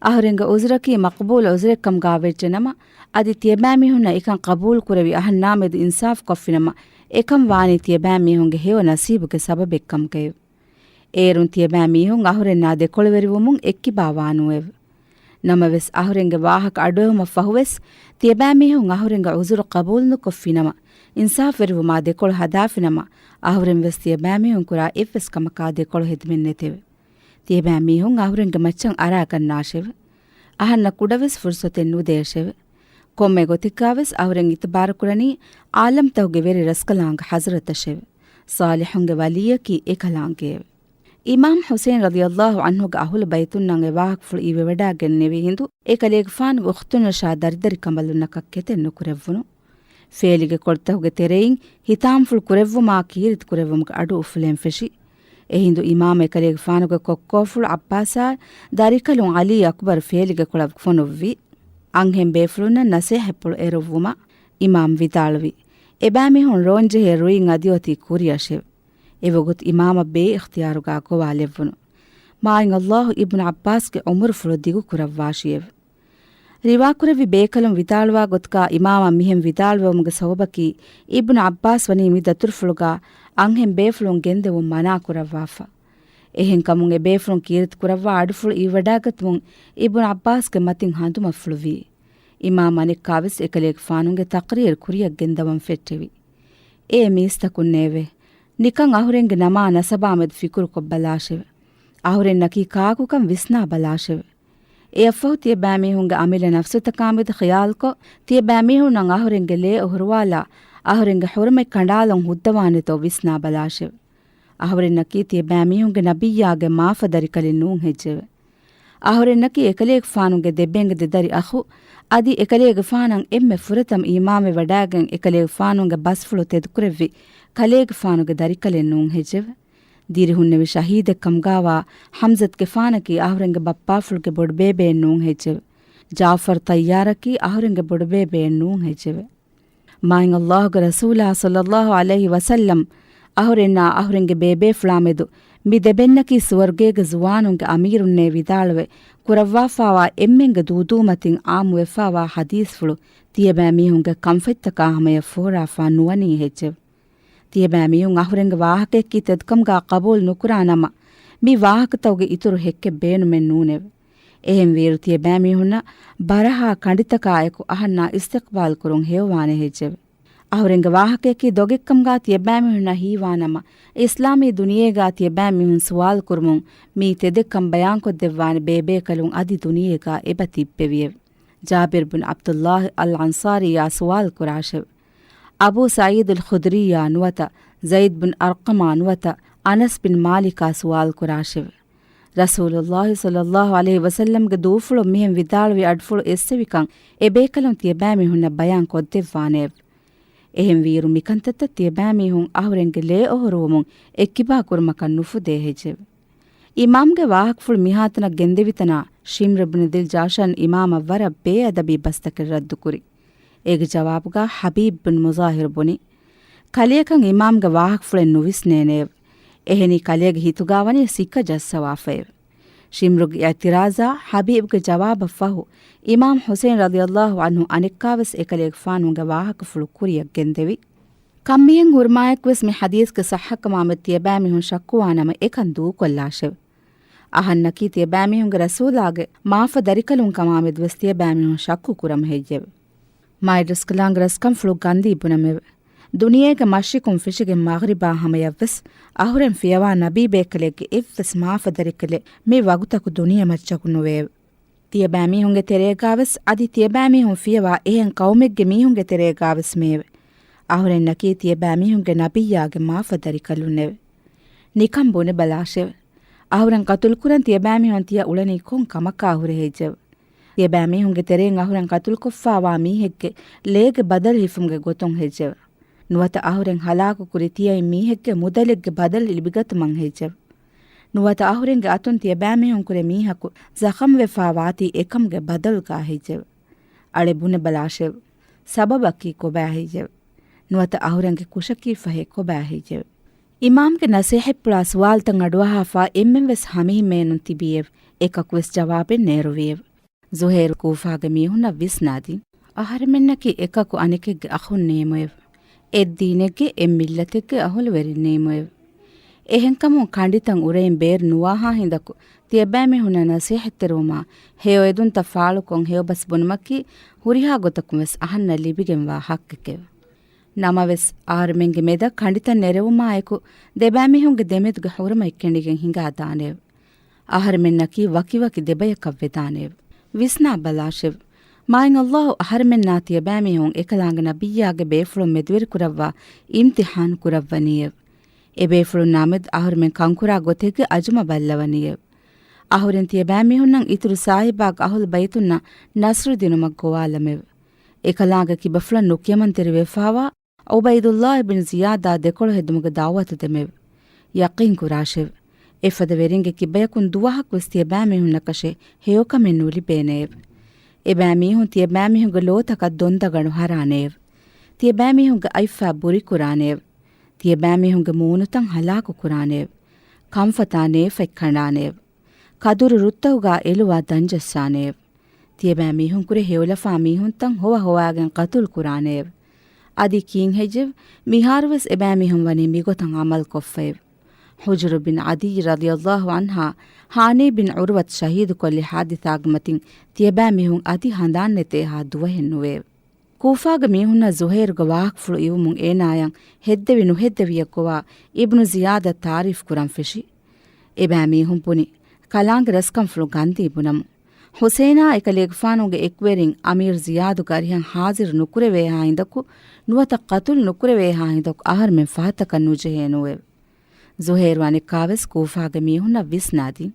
އަހުރެންގެ ޢުޛުރަކީ މަޤްބޫލު ޢުޛުރެއްކަމުގާ ވެއްޖެނަމަ، އަދި ތިޔަބައިމީހުންނަށް އެކަން ޤަބޫލު ކުރެވި އަހަންނާމެދު އިންސާފު ކޮށްފިނަމަ، އެކަން ވާނީ ތިޔަބައިމީހުންގެ ހެޔޮ ނަސީބުގެ ސަބަބެއްކަމުގައެވެ. އޭރުން ތިޔަބައިމީހުން އަހުރެންނާ ދެކޮޅުވެރިވުމުން އެއްކިބާ ވާނޫއެވެ. ނަމަވެސް، އަހުރެންގެ ވާހަކަ އަޑުއެހުމަށްފަހުވެސް، ތިޔަބައިމީހުން އަހުރެންގެ ޢުޛުރު ޤަބޫލުނުކޮށްފިނަމަ، އިންސާފުވެރިވުމާ ދެކޮޅު ހަދާފިނަމަ، އަހުރެން ވެސް ތިޔަބައިމީހުން ކުރާ އެއްވެސް ކަމަކާ ދެކޮޅު ހެދުމެއްނެތެވެ. ތިޔަބައިމީހުން އަހުރެންގެ މައްޗަށް އަރާގަންނާށެވެ. އަހަންނަށް ކުޑަވެސް ފުރުޞަތެއް ނުދޭށެވެ. ކޮންމެ ގޮތެއްގާވެސް އަހުރެން އިތުބާރުކުރަނީ ޢާލަމްތަކުގެ ވެރި ރަސްކަލާނގެ ޙަޟްރަތަށެވެ. ޞާލިޙުންގެ ވަލީއަކީ އެކަލާނގެއެވެ. އިމާމް ޙުސައިން ރަޟިޔަﷲ ޢަންހުގެ އަހުލު ބައިތުންނަށް އެ ވާހަކަފުޅު އިވެވަޑާގެންނެވި ހިނދު، އެކަލޭގެފާނުގެ އުޚްތުންނަށާ ދަރިދަރި ކަނބަލުންނަކަށް ކެތެއް ނުކުރެއްވުނު. ފޭލިގެ ކޮޅުތަކުގެ ތެރެއިން ހިތާމަފުޅު ކުރެއްވުމާ ކީރިތި ކުރެއްވުމުގެ އަޑު އުފުލެން ފެށި. އެހިނދު އިމާމް އެކަލޭގެފާނުގެ ކޮއްކޯފުޅު ޢައްބާސާއި ދަރިކަލުން ޢަލީ އަކުބަރު ފޭލިގެ ކޮޅަށް ފޮނުއްވި. އަންހެން ބޭފުޅުންނަށް ނަސޭހަތްޕުޅު އެރުއްވުމަށް އިމާމް ވިދާޅުވި، އެބައިމީހުން ރޯންޖެހޭ ރުއިން އަދި އޮތީ ކުރިއަށެވެ. އެވަގުތު އިމާމަށް ބޭ އިޚްތިޔާރުގާ ގޮވާލެއްވުނު. މާތް ﷲ އިބްނު ޢައްބާސްގެ ޢުމުރުފުޅު ދިގު ކުރައްވާށިއެވެ. ރިވާކުރެއްވި ބޭކަލުން ވިދާޅުވާ ގޮތުގާ އިމާމަށް މިހެން ވިދާޅުވެވުމުގެ ސަބަބަކީ، އިބްނު ޢައްބާސް ވަނީ މި ދަތުރުފުޅުގާ އަންހެން ބޭފުޅުން ގެންދެވުން މަނާ ކުރައްވާފަ. އެހެންކަމުން އެބޭފުޅުން ކީރިތި ކުރައްވާ އަޑުފުޅު އިވިވަޑާގަތުމުން އިބްނު ޢައްބާސްގެ މަތިން ހަނދުމަފުޅުވި. އިމާމް އަނެއްކާވެސް އެކަލޭގެފާނުގެ ތަޤްރީރު ކުރިއަށް ގެންދަވަން ފެއްޓެވި. އޭ މީސްތަކުންނޭވެ! ނިކަން އަހުރެންގެ ނަމާ ނަސަބާމެދު ފިކުރުކޮށްބަލާށެވެ. އަހުރެންނަކީ ކާކުކަން ވިސްނާބަލާށެވެ. އެއަށްފަހު ތިޔަބައިމީހުންގެ އަމިއްލަ ނަފްސުތަކާމެދު ޚިޔާލުކޮށް، ތިޔަބައިމީހުންނަށް އަހުރެންގެ ލޭ އޮހޮރުވާލާ، އަހުރެންގެ ޙުރުމަތް ކަނޑާލަން ހުއްދަވާނެތޯ ވިސްނާބަލާށެވެ. އަހުރެންނަކީ ތިޔަބައިމީހުންގެ ނަބިއްޔާގެ މާފަ ދަރިކަލެއް ނޫން ހެއްޔެވެ؟ އަހުރެންނަކީ އެކަލޭގެފާނުގެ ދެބެންގެ ދެދަރި އަޚު، އަދި އެކަލޭގެފާނަށް އެންމެ ފުރަތަމަ އީމާންވެ ވަޑާގެން އެކަލޭގެފާނުގެ ބަސްފުޅު ތެދުކުރެއްވި ކަލޭގެފާނުގެ ދަރިކަލެއް ނޫން ހެއްޔެވެ؟ ދިރިހުންނެވި ޝަހީދެއް ކަމުގާވާ ޙަމްޒަތުގެފާނަކީ އަހުރެންގެ ބައްޕާފުޅުގެ ބޮޑުބޭބެއެއް ނޫން ހެއްޔެވެ؟ ޖާފަރު ތައްޔާރަކީ އަހުރެންގެ ބޮޑުބޭބެއެއް ނޫން ހެއްޔެވެ؟ މާތް ﷲ ގެ ރަސޫލާ ޞައްލައްލާހު ޢަލައިހި ވަސައްލަމް އަހުރެންނާ އަހުރެންގެ ބޭބޭފުޅާ މެދު މި ދެބެންނަކީ ސުވަރުގޭގެ ޒުވާނުންގެ އަމީރުންނޭ ވިދާޅުވެ، ކުރައްވާފާވާ އެންމެންގެ ދޫދޫމަތިން ޢާއްމުވެފާވާ ޙަދީޘްފުޅު ތިޔަބައިމީހުންގެ ކަންފަތްތަކާ ހަމަޔަށް ފޯރާފާ ނުވަނީ ހެއްޔެވެ؟ ތިޔަބައިމީހުން އަހުރެންގެ ވާހަކަޔަކީ ތެދުކަމުގާ ޤަބޫލު ނުކުރާ ނަމަ، މި ވާހަކަތަކުގެ އިތުރު ހެއްކެއް ބޭނުމެއް ނޫނެވެ. އެހެންވީއިރު ތިޔަބައިމީހުންނަށް ބަރަހާ ކަނޑިތަކާއެކު އަހަންނާ އިސްތިޤްބާލު ކުރުން ހެޔޮވާނެ ހެއްޔެވެ؟ އަހުރެންގެ ވާހަކަޔަކީ ދޮގެއްކަމުގާ ތިޔަބައިމީހުންނަށް ހީވާނަމަ، އިސްލާމީ ދުނިޔޭގާ ތިޔަބައިމީހުން ސުވާލު ކުރުމުން މިއީ ތެދެއްކަން ބަޔާންކޮށްދެއްވާނެ ބޭބޭކަލުން އަދި ދުނިޔޭގާ އެބަ ތިއްބެވިއެވެ. ޖާބިރު ބިން ޢަބްދުﷲ އަލް އަންޞާރީއާ ސުވާލު ކުރާށެވެ. އަބޫ ސަޢީދުލް ޚުދްރީއާ ނުވަތަ ޒައިދް ބިން އަރްޤަމާ ނުވަތަ އަނަސް ބިން މާލިކާ ސުވާލު ކުރާށެވެ. ރަސޫލުﷲ ޞައްލައްލާހު ޢަލައިހި ވަސައްލަމްގެ ދޫފުޅު މިހެން ވިދާޅުވި އަޑުފުޅު އެއްސެވިކަން އެބޭކަލުން ތިޔަބައިމީހުންނަށް ބަޔާން ކޮށްދެއްވާނެއެވެ. އެހެންވީއިރު މިކަންތައްތައް ތިޔަބައިމީހުން އަހުރެންގެ ލޭ އޮހޮރުވުމުން އެއްކިބާ ކުރުމަކަށް ނުފުދޭ ހެއްޔެވެ؟ އިމާމްގެ ވާހަކަފުޅު މިހާތަނަށް ގެންދެވިތަނާ ޝިމްރު ބިން ދިލް ޖައުޝަން އިމާމަށް ވަރަށް ބޭއަދަބީ ބަސްތަކެއް ރައްދުކުރި. އޭގެ ޖަވާބުގާ ޙަބީބް ބިން މުޒާހިރު ބުނި، ކަލެއަކަށް އިމާމްގެ ވާހަކަފުޅެއް ނުވިސްނޭނެއެވެ. އެހެނީ ކަލޭގެ ހިތުގާ ވަނީ ސިކަ ޖައްސަވާފައެވެ. ޝިމްރުގެ އިޢުތިރާޒާ ޙަބީބްގެ ޖަވާބަށް ފަހު، އިމާމް ޙުސައިން ރަޟިޔަﷲ ޢަންހު އަނެއްކާވެސް އެކަލޭގެފާނުގެ ވާހަކަފުޅު ކުރިއަށް ގެންދެވި. ކަންމިހެން ހުރުމާއެކުވެސް މި ޙަދީޘްގެ ޞައްޙަކަމާމެދު ތިޔަބައިމީހުން ޝައްކުވާނަމަ އެކަން ދޫކޮށްލާށެވެ. އަހަންނަކީ ތިޔަބައިމީހުންގެ ރަސޫލާގެ މާފަ ދަރިކަލުން ކަމާމެދުވެސް ތިޔަބައިމީހުން ޝައްކު ކުރަމު ހެއްޔެވެ؟ މާތްރަސްކަލާނގެ ރަސްކަންފުޅު ގަންދީ ބުނަމެވެ. ދުނިޔޭގެ މަޝްރިޤުން ފެށިގެން މަޣްރިބާ ހަމަޔަށްވެސް އަހުރެން ފިޔަވާ ނަބީބޭކަލެއްގެ އެއްވެސް މާފަ ދަރިކަލެއް މި ވަގުތަކު ދުނިޔެމައްޗަކު ނުވެއެވެ. ތިޔަބައިމީހުންގެ ތެރޭގާވެސް އަދި ތިޔަބައިމީހުން ފިޔަވާ އެހެން ޤައުމެއްގެ މީހުންގެ ތެރޭގާވެސް މެއެވެ. އަހުރެންނަކީ ތިޔަބައިމީހުންގެ ނަބިއްޔާގެ މާފަ ދަރިކަލުންނެވެ. ނިކަން ބުނެބަލާށެވެ. އަހުރެން ޤަތުލުކުރަން ތިޔަބައިމީހުން ތިޔަ އުޅެނީ ކޮން ކަމަކާ ހުރެ ހެއްޔެވެ؟ ތިޔަބައިމީހުންގެ ތެރެއިން އަހުރެން ޤަތުލުކޮށްފާވާ މީހެއްގެ ލޭގެ ބަދަލު ހިފުމުގެ ގޮތުން ހެއްޔެވެ؟ ނުވަތަ އަހުރެން ހަލާކުކުރި ތިޔައިން މީހެއްގެ މުދަލެއްގެ ބަދަލު ލިބިގަތުމަށް ހެއްޔެވެ؟ ނުވަތަ އަހުރެންގެ އަތުން ތިޔަބައިމީހުންކުރެ މީހަކު ޒަޚަމްވެފާ ވާތީ އެކަމުގެ ބަދަލުގާ ހެއްޔެވެ؟ އަޅެ ބުނެބަލާށެވެ. ސަބަބަކީ ކޮބާ ހެއްޔެވެ؟ ނުވަތަ އަހުރެންގެ ކުށަކީ ފަހެ ކޮބާ ހެއްޔެވެ؟ އިމާމްގެ ނަސޭހަތްޕުޅާ ސުވާލުތައް އަޑުއަހާފާ އެންމެންވެސް ހަމަހިމޭނުން ތިބީއެވެ. އެކަކުވެސް ޖަވާބެއް ނޭރުވިއެވެ. ޒުހައިރު ކޫފާގެ މީހުންނަށް ވިސްނާދިން. އަހަރެމެންނަކީ އެކަކު އަނެކެއްގެ އަޚުން ނޭމުއެވެ. އެއްދީނެއްގެ އެއްމިއްލަތެއްގެ އަހުލުވެރިން ނޭމުއެވެ. އެހެންކަމުން ކަނޑިތައް އުރެއިން ބޭރު ނުވާހާ ހިނދަކު ތިޔަބައިމީހުންނަށް ނަސޭހަތްތެރިވުމާ، ހެޔޮއެދުންތައް ފާޅުކޮށް ހެޔޮބަސް ބުނުމަކީ ހުރިހާ ގޮތަކުންވެސް އަހަންނަށް ލިބިގެންވާ ޙައްޤެކެވެ. ނަމަވެސް، އަހަރެމެންގެ މެދަށް ކަނޑިތައް ނެރެވުމާއެކު، ދެބައިމީހުންގެ ދެމެދުގެ ހުރުމަތް ކެނޑިގެން ހިނގާދާނެއެވެ. އަހަރެމެންނަކީ ވަކިވަކި ދެބަޔަކަށް ވެދާނެއެވެ. ވިސްނާ ބަލާށެވެ. މާތް ﷲ އަހަރެމެންނާ ތިޔަބައިމީހުން އެކަލާނގެ ނަބިއްޔާގެ ބޭފުޅުން މެދުވެރިކުރައްވާ އިމްތިޙާން ކުރައްވަނީއެވެ. އެބޭފުޅުންނާމެދު އަހަރެމެން ކަންކުރާ ގޮތެއްގެ އަޒުމަ ބައްލަވަނީއެވެ. އަހުރެން ތިޔަބައިމީހުންނަށް އިތުރު ސާހިބާގެ އަހުލު ބައިތުންނަށް ނަޞްރު ދިނުމަށް ގޮވާލަމެވެ. އެކަލާނގެ ކިބަފުޅަށް ނުކިޔަމަންތެރިވެފާވާ ޢުބައިދުﷲ ބިން ޒިޔާދާ ދެކޮޅު ހެދުމުގެ ދަޢުވަތު ދެމެވެ. ޔަޤީން ކުރާށެވެ. އެފަދަ ވެރިންގެ ކިބަޔަކުން ދުވަހަކުވެސް ތިޔަބައިމީހުންނަކަށެއް ހެޔޮކަމެއް ނުލިބޭނެއެވެ. އެބައިމީހުން ތިޔަބައިމީހުންގެ ލޯތަކަށް ދޮންދަގަނޑު ހަރާނެއެވެ. ތިޔަބައިމީހުންގެ އަތްފައި ބުރިކުރާނެއެވެ. ތިޔަބައިމީހުންގެ މޫނުތައް ހަލާކު ކުރާނެއެވެ. ކަންފަތާ ނޭފަތް ކަނޑާނެއެވެ. ކަދުރު ރުއްތަހުގާ އެލުވާ ދަންޖައްސާނެއެވެ. ތިޔަބައިމީހުންކުރެ ހެޔޮލަފާ މީހުންތައް ހޮވަ ހޮވާގެން ޤަތުލު ކުރާނެއެވެ. އަދި ކީން ހެއްޔެވެ؟ މިހާރުވެސް އެބައިމީހުން ވަނީ މިގޮތަށް ޢަމަލުކޮށްފައެވެ. ޙުޖުރު ބިން ޢަދިއްޔު ރަޟިޔަﷲ ޢަންހާ ހާނީ ބިން ޢުރުވަތު ޝަހީދުކޮށްލި ޙާދިސާގެ މަތިން ތިޔަބައިމީހުން އަދި ހަނދާން ނެތޭހާ ދުވަހެއް ނުވެއެވެ. ކޫފާގެ މީހުންނަށް ޒުހައިރުގެ ވާހަކަފުޅު އިވުމުން އޭނާޔަށް ހެއްދެވި ނުހެއްދެވިއެއްގޮވާ އިބްނު ޒިޔާދަށް ތާރީފް ކުރަން ފެށި. އެބައިމީހުން ބުނި، ކަލާނގެ ރަސްކަންފުޅު ގަންދީ ބުނަމު. ޙުސައިނާ އެކަލޭގެފާނުގެ އެކުވެރިން އަމީރު ޒިޔާދުގެ އަރިހަށް ޙާޟިރު ނުކުރެވޭހާ ހިނދަކު ނުވަތަ ޤަތުލު ނުކުރެވޭހާ ހިނދަކު އަހަރުމެން ފަހަތަކަށް ނުޖެހޭނުވެވެ. ޒުހައިރު އަނެއްކާވެސް ކޫފާގެ މީހުންނަށް ވިސްނާދިން.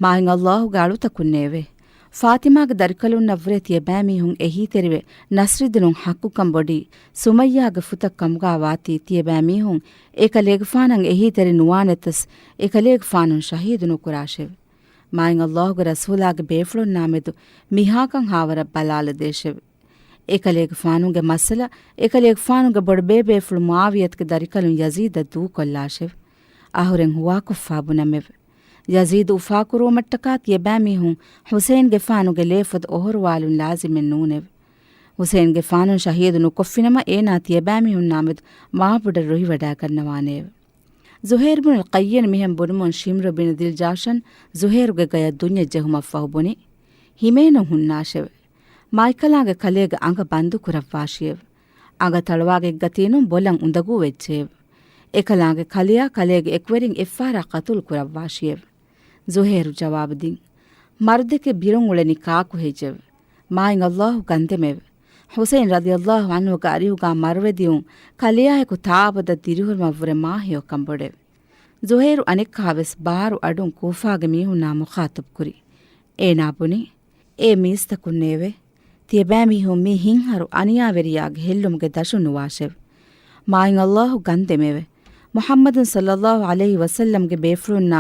މާތް ﷲ ގެ އަޅުތަކުންނޭވެ! ފާތިމާގެ ދަރިކަލުންނަށްވުރެ ތިޔަބައިމީހުން އެހީތެރިވެ ނަސްރުދީނު ޙައްޤުކަން ބޮޑީ ސުމައްޔާގެ ފުތަށް ކަމުގާ ވާތީ ތިޔަބައިމީހުން އެކަލޭގެފާނަށް އެހީތެރި ނުވާނެތަސް އެކަލޭގެފާނުން ޝަހީދު ނުކުރާށެވެ. މާތް ﷲ ގެ ރަސޫލާގެ ބޭފުޅުންނާމެދު މިހާކަން ހާވަރަށް ބަލާލަދޭށެވެ. އެކަލޭގެފާނުގެ މައްސަލަ އެކަލޭގެފާނުގެ ބޮޑުބޭބޭފުޅު މުޢާވިޔަތުގެ ދަރިކަލުން ޔަޒީދަށް ދޫކޮށްލާށެވެ. އަހުރެން ހުވާކޮށްފާ ބުނަމެވެ. ޔަޒީދު އުފާކުރުވުމަށްޓަކާ ތިޔަބައިމީހުން ޙުސައިންގެފާނުގެ ލޭފޮދު އޮހޮރުވާލުން ލާޒިމެއް ނޫނެވެ. ޙުސައިންގެފާނުން ޝަހީދު ނުކޮށްފިނަމަ އޭނާ ތިޔަބައިމީހުންނާމެދު މާބޮޑަށް ރުހިވަޑައިގަންނަވާނެއެވެ. ޒުހައިރު ބުނުލް ޤައްޔިން މިހެން ބުނުމުން ޝިމްރު ބިން ދިލްޖާޝަން ޒުހައިރުގެ ގަޔަށް ދުންޏެއް ޖެހުމަށްފަހު ބުނި، ހިމޭނުން ހުންނާށެވެ. މާތްކަލާނގެ ކަލޭގެ އަނގަ ބަންދު ކުރައްވާށިއެވެ. އަނގަ ތަޅުވާގެ އެއްގަތީނުން ބޮލަށް އުނދަގޫ ވެއްޖެއެވެ. އެކަލާނގެ ކަލެޔާ ކަލޭގެ އެކުވެރިން އެއްފަހަރާ ޤަތުލު ކުރައްވާށިއެވެ. ޒުހައިރު ޖަވާބު ދިން، މަރުދެކެ ބިރުން އުޅެނީ ކާކު ހެއްޔެވެ؟ މާތް ﷲ ގަންދެމެވެ. ޙުސައިން ރަޟިޔަﷲ ޢަންހުގެ އަރިހުގާ މަރުވެދިޔުން ކަލެޔާއެކު ތާއަބަދަށް ދިރިހުރުމަށްވުރެ މާ ހެޔޮކަން ބޮޑެވެ. ޒުހައިރު އަނެއްކާވެސް ބާރު އަޑުން ކޫފާގެ މީހުންނާ މުޚާޠަބު ކުރި. އޭނާ ބުނި، އޭ މީސްތަކުންނޭވެ! ތިޔަބައިމީހުން މީ ހިތްހަރު އަނިޔާވެރިޔާގެ ހެއްލުމުގެ ދަށުން ނުވާށެވެ. މާތް ﷲ ގަންދެމެވެ. މުޙައްމަދު ޞައްލަﷲ ޢަލައިހި ވަސައްލަމްގެ ބޭފުޅުންނާ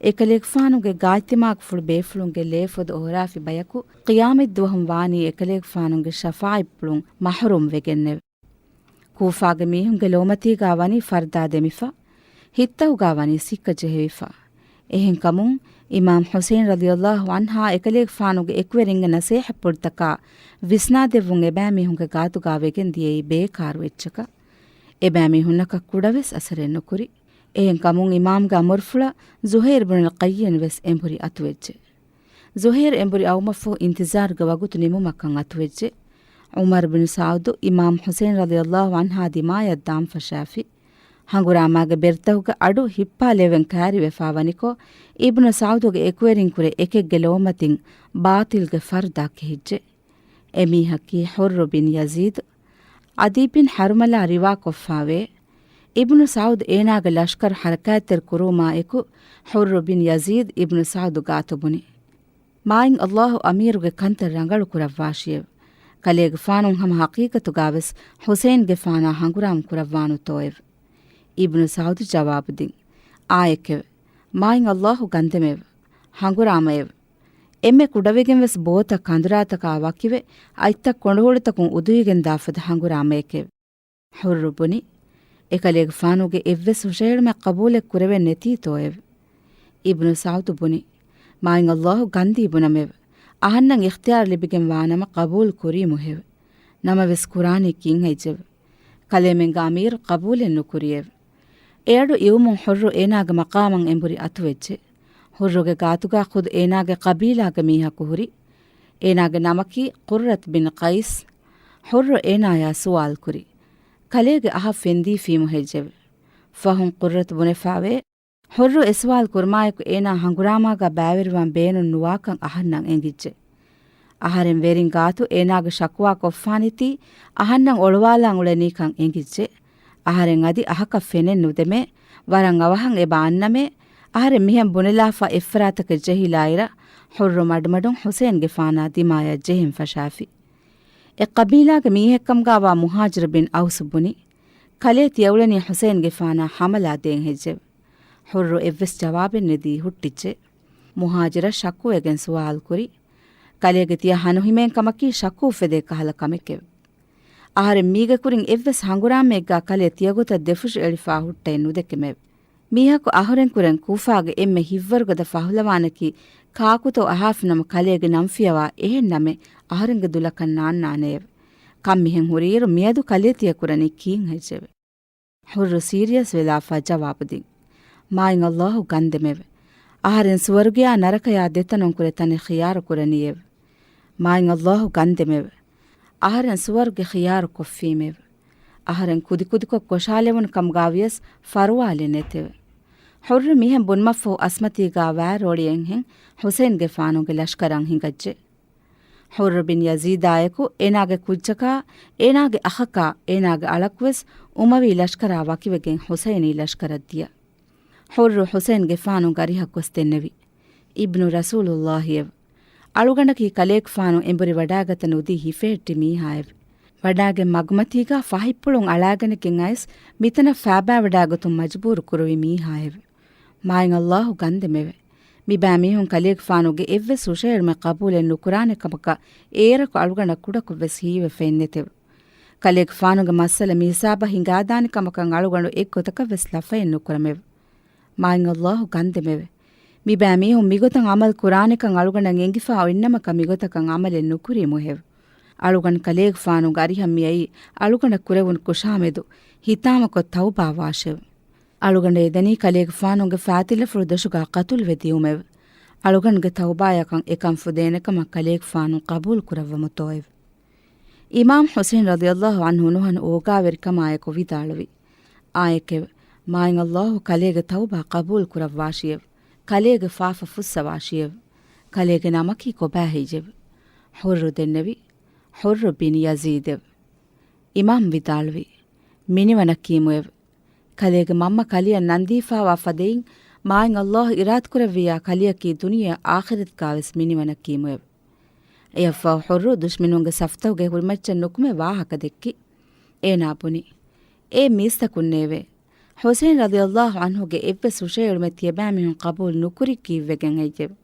އެކަލޭގެފާނުގެ ގާތްތިމާގެފުޅު ބޭފުޅުންގެ ލޭފޮދު އޮހޮރާފި ބަޔަކު ޤިޔާމަތްދުވަހުން ވާނީ އެކަލޭގެފާނުގެ ޝަފާޢަތްޕުޅުން މަޙްރޫމް ވެގެންނެވެ. ކޫފާގެ މީހުންގެ ލޯމަތީގާ ވަނީ ފަރްދާ ދެމިފަ، ހިތްތަހުގާ ވަނީ ސިއްކަ ޖެހެވިފަ. އެހެންކަމުން، އިމާމް ޙުސައިން ރަޟިޔަﷲ ޢަންހާ އެކަލޭގެފާނުގެ އެކުވެރިންގެ ނަޞޭޙަތްޕުޅުތަކާ ވިސްނާދެއްވުން އެބައިމީހުންގެ ގާތުގާ ވެގެން ދިޔައީ ބޭކާރު އެއްޗަކަށް. އެބައިމީހުންނަކަށް ކުޑަވެސް އަސަރެއް ނުކުރި. އެހެންކަމުން އިމާމްގެ އަމުރުފުޅަށް ޒުހައިރު ބުނުލް ޤައްޔިން ވެސް އެނބުރި އަތުވެއްޖެ. ޒުހައިރު އެނބުރި އައުމަށްފަހު އިންތިޒާރުގެ ވަގުތު ނިމުމަކަށް އަތުވެއްޖެ. ޢުމަރު ބިން ސަޢުދު އިމާމް ޙުސައިން ރަޟިޔަﷲ ޢަންހާ ދިމާޔަށް ދާން ފަށާފި. ހަނގުރާމާގެ ބެރުތަކުގެ އަޑު ހިއްޕާލެވެން ކައިރިވެފާ ވަނިކޮށް، އިބްނު ސަޢުދުގެ އެކުވެރިންކުރެ އެކެއްގެ ލޯމަތިން ބާޠިލްގެ ފަރްދާ ކެހިއްޖެ. އެމީހަކީ ޙުއްރު ބިން ޔަޒީދު، ޢަދީ ބިން ޙަރުމަލާ ރިވާކޮށްފާވޭ. އިބްނު ސަޢުދު އޭނާގެ ލަޝްކަރު ޙަރަކާތްތެރި ކުރުވުމާ އެކު، ޙުއްރު ބިން ޔަޒީދު އިބްނު ސަޢުދު ގާތު ބުނި، މާތް ﷲ އަމީރުގެ ކަންތައް ރަނގަޅު ކުރައްވާށިއެވެ. ކަލޭގެފާނުން ހަމަ ޙަޤީޤަތުގާވެސް ޙުސައިންގެފާނާ ހަނގުރާމަ ކުރައްވާނުތޯއެވެ؟ އިބްނު ސަޢުދު ޖަވާބުދިން، އާއެކެވެ. މާތް ﷲ ގަންދެމެވެ. ހަނގުރާމައެވެ. އެންމެ ކުޑަވެގެންވެސް ބޯތައް ކަނދުރާތަކާ ވަކިވެ، އަތްތައް ކޮނޑުހޮޅުތަކުން އުދުއިގެން ދާފަދަ ހަނގުރާމައެކެވެ. ޙުއްރު ބުނި، އެކަލޭގެފާނުގެ އެއްވެސް ހުށަހެޅުމެއް ޤަބޫލެއް ކުރެވެން ނެތީތޯއެވެ؟ އިބްނު ސަޢުދު ބުނި، މާތް ﷲ ގަންދީ ބުނަމެވެ. އަހަންނަށް އިޚްތިޔާރު ލިބިގެން ވާނަމަ ޤަބޫލު ކުރީމުހެވެ. ނަމަވެސް ކުރާނީ ކިތްހެއްޔެވެ؟ ކަލޭމެންގެ އަމީރު ޤަބޫލެއް ނުކުރިއެވެ. އެއަޑު އިވުމުން ޙުއްރު އޭނާގެ މަޤާމަށް އެނބުރި އަތުވެއްޖެ. ޙުއްރުގެ ގާތުގާ ޚުދު އޭނާގެ ޤަބީލާގެ މީހަކު ހުރި. އޭނާގެ ނަމަކީ ޤުއްރަތު ބިން ޤައިސް. ޙުއްރު އޭނާޔާ ސުވާލު ކުރި، ކަލޭގެ އަހަށް ފެންދީފީމު ހެއްޔެވެ؟ ފަހުން ޤުއްރަތު ބުނެފާވޭ، ޙުއްރު އެސުވާލު ކުރުމާއެކު އޭނާ ހަނގުރާމާގާ ބައިވެރިވާން ބޭނުން ނުވާކަން އަހަންނަށް އެނގިއްޖެ. އަހަރެން ވެރިން ގާތު އޭނާގެ ޝަކުވާ ކޮށްފާނެތީ އަހަންނަށް އޮޅުވާލާން އުޅެނީކަން އެނގިއްޖެ. އަހަރެން އަދި އަހަކަށް ފެނެއް ނުދެމޭ، ވަރަށް އަވަހަށް އެބަ އަންނަމޭ. އަހަރެން މިހެން ބުނެލާފަ އެއްފަރާތަކަށް ޖެހިލާއިރަށް، ޙުއްރު މަޑުމަޑުން ޙުސައިންގެފާނާ ދިމާޔަށް ޖެހެން ފަށާފި. އެ ޤަބީލާގެ މީހެއްކަމުގާވާ މުހާޖިރު ބިން އައުސު ބުނި، ކަލޭ ތިޔަ އުޅެނީ ޙުސައިންގެފާނާ ޙަމަލާ ދޭން ހެއްޔެވެ؟ ޙުއްރު އެއްވެސް ޖަވާބެއް ނެދީ ހުއްޓިއްޖެ. މުހާޖިރަށް ޝައްކުވެގެން ސުވާލު ކުރި، ކަލޭގެ ތިޔަ ހަނުހިމޭން ކަމަކީ ޝައްކު އުފެދޭ ކަހަލަ ކަމެކެވެ. އަހަރެން މީގެ ކުރިން އެއްވެސް ހަނގުރާމައެއްގާ ކަލޭ ތިޔަގޮތަށް ދެފުށި އެޅިފާ ހުއްޓައެއް ނުދެކެމެވެ. މީހަކު އަހަރެން ކުރެން ކޫފާގެ އެންމެ ހިތްވަރުގަދަ ފަހުލަވާނަކީ ކާކުތޯ އަހާފިނަމަ ކަލޭގެ ނަން ފިޔަވާ އެހެން ނަމެއް އަހަރެންގެ ދުލަކަށް ނާންނާނެއެވެ. ކަން މިހެން ހުރިއިރު މިއަދު ކަލޭ ތިޔަ ކުރަނީ ކީއްހެއްޖެވެ؟ ޙުއްރު ސީރިއަސް ވެލާފާ ޖަވާބު ދިން. މާތް ﷲ ގަންދެމެވެ. އަހަރެން ސުވަރުގެޔާ ނަރަކަޔާ ދެތަނުން ކުރެ ތަނެއް ޚިޔާރު ކުރަނީއެވެ. މާތް ﷲ ގަންދެމެވެ. އަހަރެން ސުވަރުގެ ޚިޔާރު ކޮށްފީމެވެ. އަހަރެން ކުދިކުދިކޮށް ކޮށާލެވުނު ކަމުގާ ވިޔަސް ފަރުވާލެއް ނެތެވެ. ޙުއްރު މިހެން ބުނުމަށްފަހު އަސްމަތީގާ ވާރޯޅިއެއްހެން ޙުސައިންގެފާނުގެ ލަޝްކަރަށް ހިނގައްޖެ. ޙުއްރު ބިން ޔަޒީދާއެކު އޭނާގެ ކުއްޖަކާ، އޭނާގެ އަޚަކާ، އޭނާގެ އަޅަކުވެސް އުމަވީ ލަޝްކަރާ ވަކިވެގެން ޙުސައިނީ ލަޝްކަރަށް ދިޔަ. ޙުއްރު ޙުސައިންގެފާނުގެ އަރިހަށް ގޮސް ދެންނެވި. އިބްނު ރަސޫލުﷲއެވެ. އަޅުގަނޑަކީ ކަލޭގެފާނު އެނބުރި ވަޑާގަތަ ނުދީ ހިފެހެއްޓި މީހާއެވެ. ވަޑާގެން މަގުމަތީގާ ފަހިތްޕުޅުން އަޅާގަނެގެން އައިސް މިތަނަށް ފާބާވަޑާގަތުން މަޖުބޫރު ކުރުވި މީހާއެވެ. މާތް ﷲ ގަންދެމެވެ. މިބައިމީހުން ކަލޭގެފާނުގެ އެއްވެސް ހުށައެޅުމެއް ޤަބޫލެއް ނުކުރާނެ ކަމަކަށް އޭރަކު އަޅުގަނޑަށް ކުޑަކޮށް ވެސް ހީވެފައެއް ނެތެވެ. ކަލޭގެފާނުގެ މައްސަލަ މިހިސާބަށް ހިނގާދާނެ ކަމަކަށް އަޅުގަނޑު އެއްގޮތަކަށް ވެސް ލަފައެއް ނުކުރަމެވެ. މާތް ﷲ ގަންދެމެވެ. މިބައިމީހުން މިގޮތަށް ޢަމަލު ކުރާނެކަން އަޅުގަނޑަށް އެނގިފާ އޮތްނަމަކަށް މިގޮތަކަށް ޢަމަލެއް ނުކުރީމުހެވެ. އަޅުގަނޑު ކަލޭގެފާނުގެ އަރިހަށް މިއައީ އަޅުގަނޑަށް ކުރެވުނު ކުށާމެދު ހިތާމަކޮށް ތައުބާ ވާށެވެ. އަޅުގަނޑު އެދެނީ ކަލޭގެފާނުގެ ފާތިލަފުޅު ދޮށުގާ ޤަތުލުވެ ދިއުމެވެ. އަޅުގަނޑުގެ ތައުބާޔަކަށް އެކަން ފުދޭނެކަމަށް ކަލޭގެފާނު ޤަބޫލު ކުރައްވަމުތޯއެވެ. އިމާމް ޙުސައިން ރަޟިޔަﷲ ޢަންހު ނުހަނު އޯގާވެރިކަމާއެކު ވިދާޅުވި، އާއެކެވެ. މާތް ﷲ ކަލޭގެ ތައުބާ ޤަބޫލު ކުރައްވާށިއެވެ. ކަލޭގެ ފާފަ ފުއްސަވާށިއެވެ. ކަލޭގެ ނަމަކީ ކޮބާ ހެއްޔެވެ؟ ޙުއްރު ދެންނެވި، ޙުއްރު ބިން ޔަޒީދެވެ. އިމާމް ވިދާޅުވި، މިނިވަނަކީމުއެވެ. ކަލޭގެ މަންމަ ކަލެޔަށް ނަންދީފާވާ ފަދައިން މާތް ﷲ އިރާދަކުރެއްވިއްޔާ ކަލެޔަކީ ދުނިޔެއަށް އާޚިރަތުގާވެސް މިނިވަނަކީމުއެވެ. އެއަށްފަހު ޙުއްރު ދުޝްމަނުންގެ ސަފްތަކުގެ ކުރިމައްޗަށް ނުކުމެ ވާހަކަ ދެއްކި. އޭނާ ބުނި، އޭ މީސްތަކުންނޭވެ! ޙުސައިން ރަޟިޔަﷲ ޢަންހުގެ އެއްވެސް ހުށައެޅުމެއް ތިޔަބައިމީހުން ޤަބޫލު ނުކުރީ ކީއްވެގެން ހެއްޔެވެ؟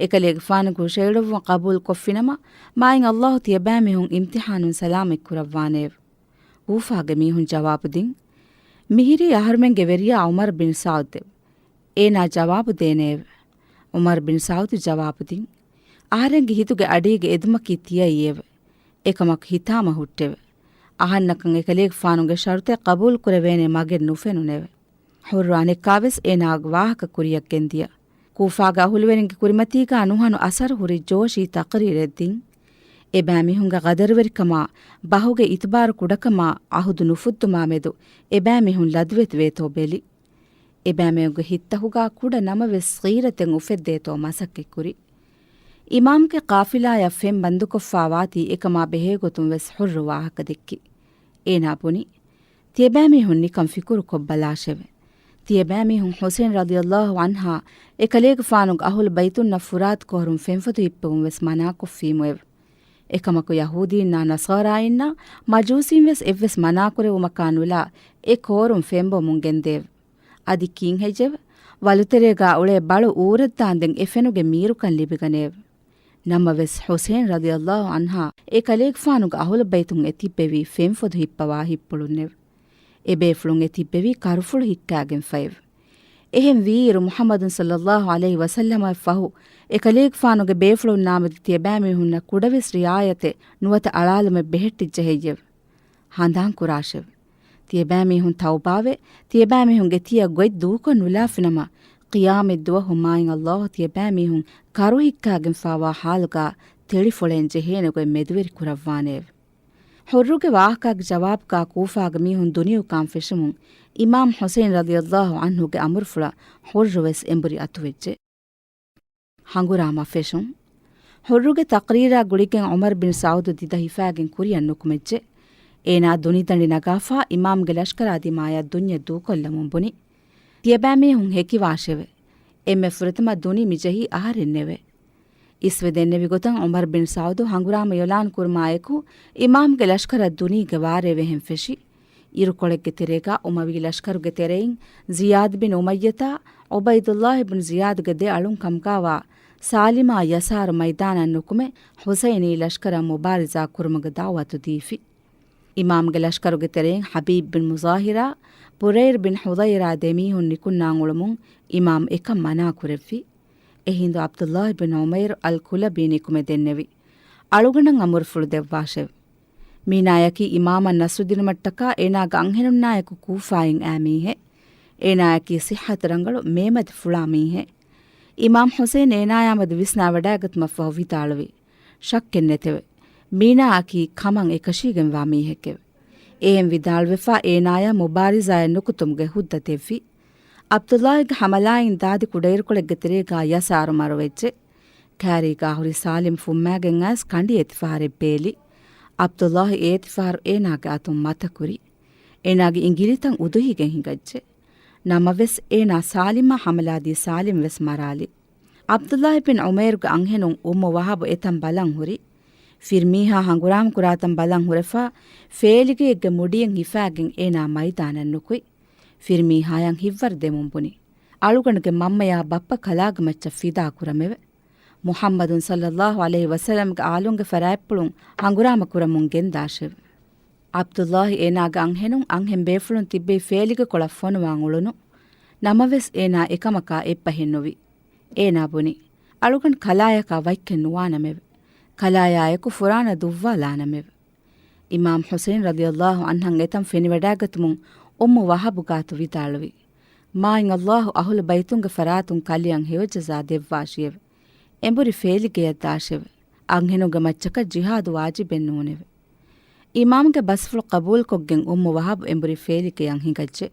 އެކަލޭގެފާނުގެ ހުށައެޅުއްވުން ޤަބޫލު ކޮށްފިނަމަ، މާތް ﷲ ތިޔަބައިމީހުން އިމްތިޙާނުން ސަލާމަތް ކުރައްވާނެއެވެ. ކޫފާގެ މީހުން ޖަވާބު ދިން، މިހިރީ އަހަރުމެންގެ ވެރިޔާ ޢުމަރު ބިން ސަޢުދެވެ. އޭނާ ޖަވާބު ދޭނެއެވެ. ޢުމަރު ބިން ސަޢުދު ޖަވާބު ދިން، އަހަރެންގެ ހިތުގެ އަޑީގެ އެދުމަކީ ތިޔައީއެވެ. އެކަމަކު ހިތާމަ ހުއްޓެވެ. އަހަންނަކަށް އެކަލޭގެފާނުގެ ޝަރުތެއް ޤަބޫލު ކުރެވޭނެ މަގެއް ނުފެނުނެވެ. ޙުއްރު އަނެއްކާވެސް އޭނާގެ ވާހަކަ ކުރިއަށް ގެންދިޔަ. ކޫފާގެ އަހުލުވެރިންގެ ކުރިމަތީގާ ނުހަނު އަސަރު ހުރި ޖޯޝީ ތަޤްރީރެއް ދިން. އެބައިމީހުންގެ ޤަދަރުވެރިކަމާ، ބަހުގެ އިތުބާރު ކުޑަކަމާ، އަހުދު ނުފުއްދުމާ މެދު އެބައިމީހުން ލަދުވެތިވޭތޯ ބެލި. އެބައިމީހުންގެ ހިތްތަކުގާ ކުޑަ ނަމަވެސް ޣީރަތެއް އުފެއްދޭތޯ މަސައްކަތްކުރި. އިމާމްގެ ޤާފިލާޔަށް ފެން ބަންދުކޮށްފާ ވާތީ އެކަމާ ބެހޭގޮތުން ވެސް ޙުއްރު ވާހަކަ ދެއްކި. އޭނާ ބުނި، ތިޔަބައިމީހުން ނިކަން ފިކުރުކޮށް ބަލާށެވެ. ތިޔަބައިމީހުން ޙުސައިން ރަޟިޔަﷲ ޢަންހާ އެކަލޭގެފާނުގެ އަހުލު ބައިތުންނަށް ފުރާތު ކޮހޮރުން ފެންފޮދު ހިއްޕެވުން ވެސް މަނާކޮށްފީމުއެވެ. އެކަމަކު ޔަހޫދީންނާ ނަޞާރާއިންނާ މަޖޫސީން ވެސް އެއްވެސް މަނާކުރެވުމަކާ ނުލާ އެ ކޯރުން ފެންބޮމުން ގެންދެއެވެ. އަދި ކީއްހެއްޔެވެ؟ ވަލުތެރޭގާ އުޅޭ ބަޅު އޫރަށްދާންދެން އެ ފެނުގެ މީރުކަން ލިބިގަނެއެވެ. ނަމަވެސް ޙުސައިން ރަޟިޔަﷲ ޢަންހާ އެ ކަލޭގެފާނުގެ އަހުލު ބައިތުން އެ ތިއްބެވީ ފެންފޮދު ހިއްޕަވާ ހިއްޕުޅުންނެވެ. އެބޭފުޅުން އެ ތިއްބެވީ ކަރުފުޅު ހިއްކާގެންފައެވެ. އެހެން ވީއިރު މުޙައްމަދު ޞައްލަﷲ ޢަލައިހި ވަސައްލަމަށްފަހު އެ ކަލޭގެފާނުގެ ބޭފުޅުންނާމެދު ތިޔަބައިމީހުންނަށް ކުޑަވެސް ރިޢާޔަތެއް ނުވަތަ އަޅާލުމެއް ބެހެއްޓިއްޖެ ހެއްޔެވެ؟ ހަނދާން ކުރާށެވެ. ތިޔަބައިމީހުން ތައުބާވެ، ތިޔަބައިމީހުންގެ ތިޔަ ގޮތް ދޫކޮށް ނުލާފިނަމަ، ޤިޔާމަތްދުވަހު މާތް ﷲ ތިޔަބައިމީހުން ކަރު ހިއްކާގެންފާވާ ޙާލުގާ ތެޅިފޮޅެން ޖެހޭނެ ގޮތް މެދުވެރި ކުރައްވާނެއެވެ. ޙުއްރުގެ ވާހަކާގެ ޖަވާބުގާ ކޫފާގެ މީހުން ދުނިޔުކާން ފެށުމުން، އިމާމް ޙުސައިން ރަޟިޔަﷲ ޢަންހުގެ އަމުރުފުޅަށް ޙުއްރު ވެސް އެނބުރި އަތުވެއްޖެ. ހަނގުރާމަ ފެށުން. ޙުއްރުގެ ތަޤްރީރާ ގުޅިގެން ޢުމަރު ބިން ސަޢުދު ދިދަ ހިފާގެން ކުރިއަށް ނުކުމެއްޖެ. އޭނާ ދުނިދަނޑި ނަގާފާ އިމާމްގެ ލަޝްކަރާ ދިމާޔަށް ދުނިޔެ ދޫކޮށްލަމުން ބުނި، ތިޔަބައިމީހުން ހެކިވާށެވެ. އެންމެ ފުރަތަމަ ދުނި މިޖެހީ އަހަރެންނެވެ. އިސްވެދެންނެވި ގޮތަށް ޢުމަރު ބިން ސަޢުދު ހަނގުރާމަ އިޢުލާން ކުރުމާއެކު، އިމާމްގެ ލަޝްކަރަށް ދުނީގެ ވާރޭ ވެހެން ފެށި. އިރުކޮޅެއްގެ ތެރޭގަ އުމަވީ ލަޝްކަރުގެ ތެރެއިން ޒިޔާދު ބިން އުމައްޔަތާ އުބައިދުﷲ ބިން ޒިޔާދުގެ ދެ އަޅުން ކަމުގާވާ ސާލިމާ ޔަސާރު މައިދާނަށް ނުކުމެ، ޙުސައިނީ ލަޝްކަރަށް މުބާރިޒާ ކުރުމުގެ ދަޢުވަތު ދީފި. އިމާމްގެ ލަޝްކަރުގެ ތެރެއިން ޙަބީބް ބިން މުޒާހިރާ، ބުރައިރު ބިން ޙުޟައިރާ ދެމީހުން ނިކުންނާން އުޅުމުން އިމާމް އެކަން މަނާ ކުރެއްވި. އެހިނދު ޢަބްދުﷲ ބިން ޢުމައިރު އަލް ކުލަބީ ނިކުމެ ދެންނެވި. އަޅުގަނޑަށް އަމުރުފުޅު ދެއްވާށެވެ. މީނާޔަކީ އިމާމަށް ނަޞްރުދިނުމަށްޓަކާ އޭނާގެ އަންހެނުންނާއެކު ކޫފާއިން އައި މީހެއް. އޭނާއަކީ ޞިއްޙަތު ރަނގަޅު މޭމަތި ފުޅާ މީހެއް. އިމާމް ޙުސައިން އޭނާޔާމެދު ވިސްނާވަޑައިގަތުމަށްފަހު ވިދާޅުވި، ޝައްކެއް ނެތެވެ. މީނާއަކީ ކަމަށް އެކަށީގެންވާ މީހެކެވެ. އެހެން ވިދާޅުވެފާ އޭނާޔަށް މުބާރިޒާއަށް ނުކުތުމުގެ ހުއްދަ ދެއްވި. ޢަބްދުﷲގެ ހަމަލާއިން ދާދި ކުޑައިރުކޮޅެއްގެ ތެރޭގާ ޔަސާރު މަރުވެއްޖެ. ކާރީގާ ހުރި ސާލިމް ފުއްމާގެން އައިސް ކަނޑި އޭތިފަހަރެއް ބޭލި. ޢަބްދުﷲ އޭތިފަހަރު އޭނާގެ އަތުން މަތަކުރި. އޭނާގެ އިނގިލިތައް އުދުހިގެން ހިނގައްޖެ. ނަމަވެސް އޭނާ ސާލިމާ ހަމަލާދީ ސާލިމް ވެސް މަރާލި. ޢަބްދުﷲ ބިން ޢުމައިރުގެ އަންހެނުން އުއްމު ވަހަބު އެތަން ބަލަން ހުރި. ފިރިމީހާ ހަނގުރާމަ ކުރާތަން ބަލަން ހުރެފާ، ފޭލިގެއެއްގެ މުޑިއެއް ހިފާގެން އޭނާ މައިދާނަށް ނުކުތް. ފިރިމީހާޔަށް ހިތްވަރު ދެމުން ބުނި. އަޅުގަނޑުގެ މަންމަޔާ ބައްޕަ ކަލާގެ މައްޗަށް ފިދާ ކުރަމެވެ. މުޙައްމަދު ޞައްލައްލާހު ޢަލައިހި ވަސައްލަމްގެ އާލުންގެ ފަރާތްޕުޅުން ހަނގުރާމަ ކުރަމުން ގެންދާށެވެ. ޢަބްދުﷲ އޭނާގެ އަންހެނުން އަންހެން ބޭފުޅުން ތިއްބެވި ފޭލިގެ ކޮޅަށް ފޮނުވާން އުޅުނު. ނަމަވެސް އޭނާ އެކަމަކާ އެއްބަހެއް ނުވި. އޭނާ ބުނި، އަޅުގަނޑު ކަލާޔަކާ ވައްކެއް ނުވާނަމެވެ. ކަލާޔާއެކު ފުރާނަ ދުއްވާލާނަމެވެ. އިމާމް ޙުސައިން ރަޟިޔަﷲ ޢަންހައަށް އެތަން ފެނިވަޑައިގަތުމުން އުއްމު ވަހަބު ގާތު ވިދާޅުވި، މާތް ﷲ އަހުލު ބައިތުންގެ ފަރާތުން ކަލެއަށް ހެޔޮ ޖަޒާ ދެއްވާށިއެވެ. އެނބުރި ފޭލިގެޔަށް ދާށެވެ. އަންހެނުންގެ މައްޗަކަށް ޖިހާދު ވާޖިބެއް ނޫނެވެ. އިމާމްގެ ބަސްފުޅު ޤަބޫލުކޮށްގެން އުއްމު ވަހަބު އެނބުރި ފޭލިގެޔަށް ހިނގައްޖެ.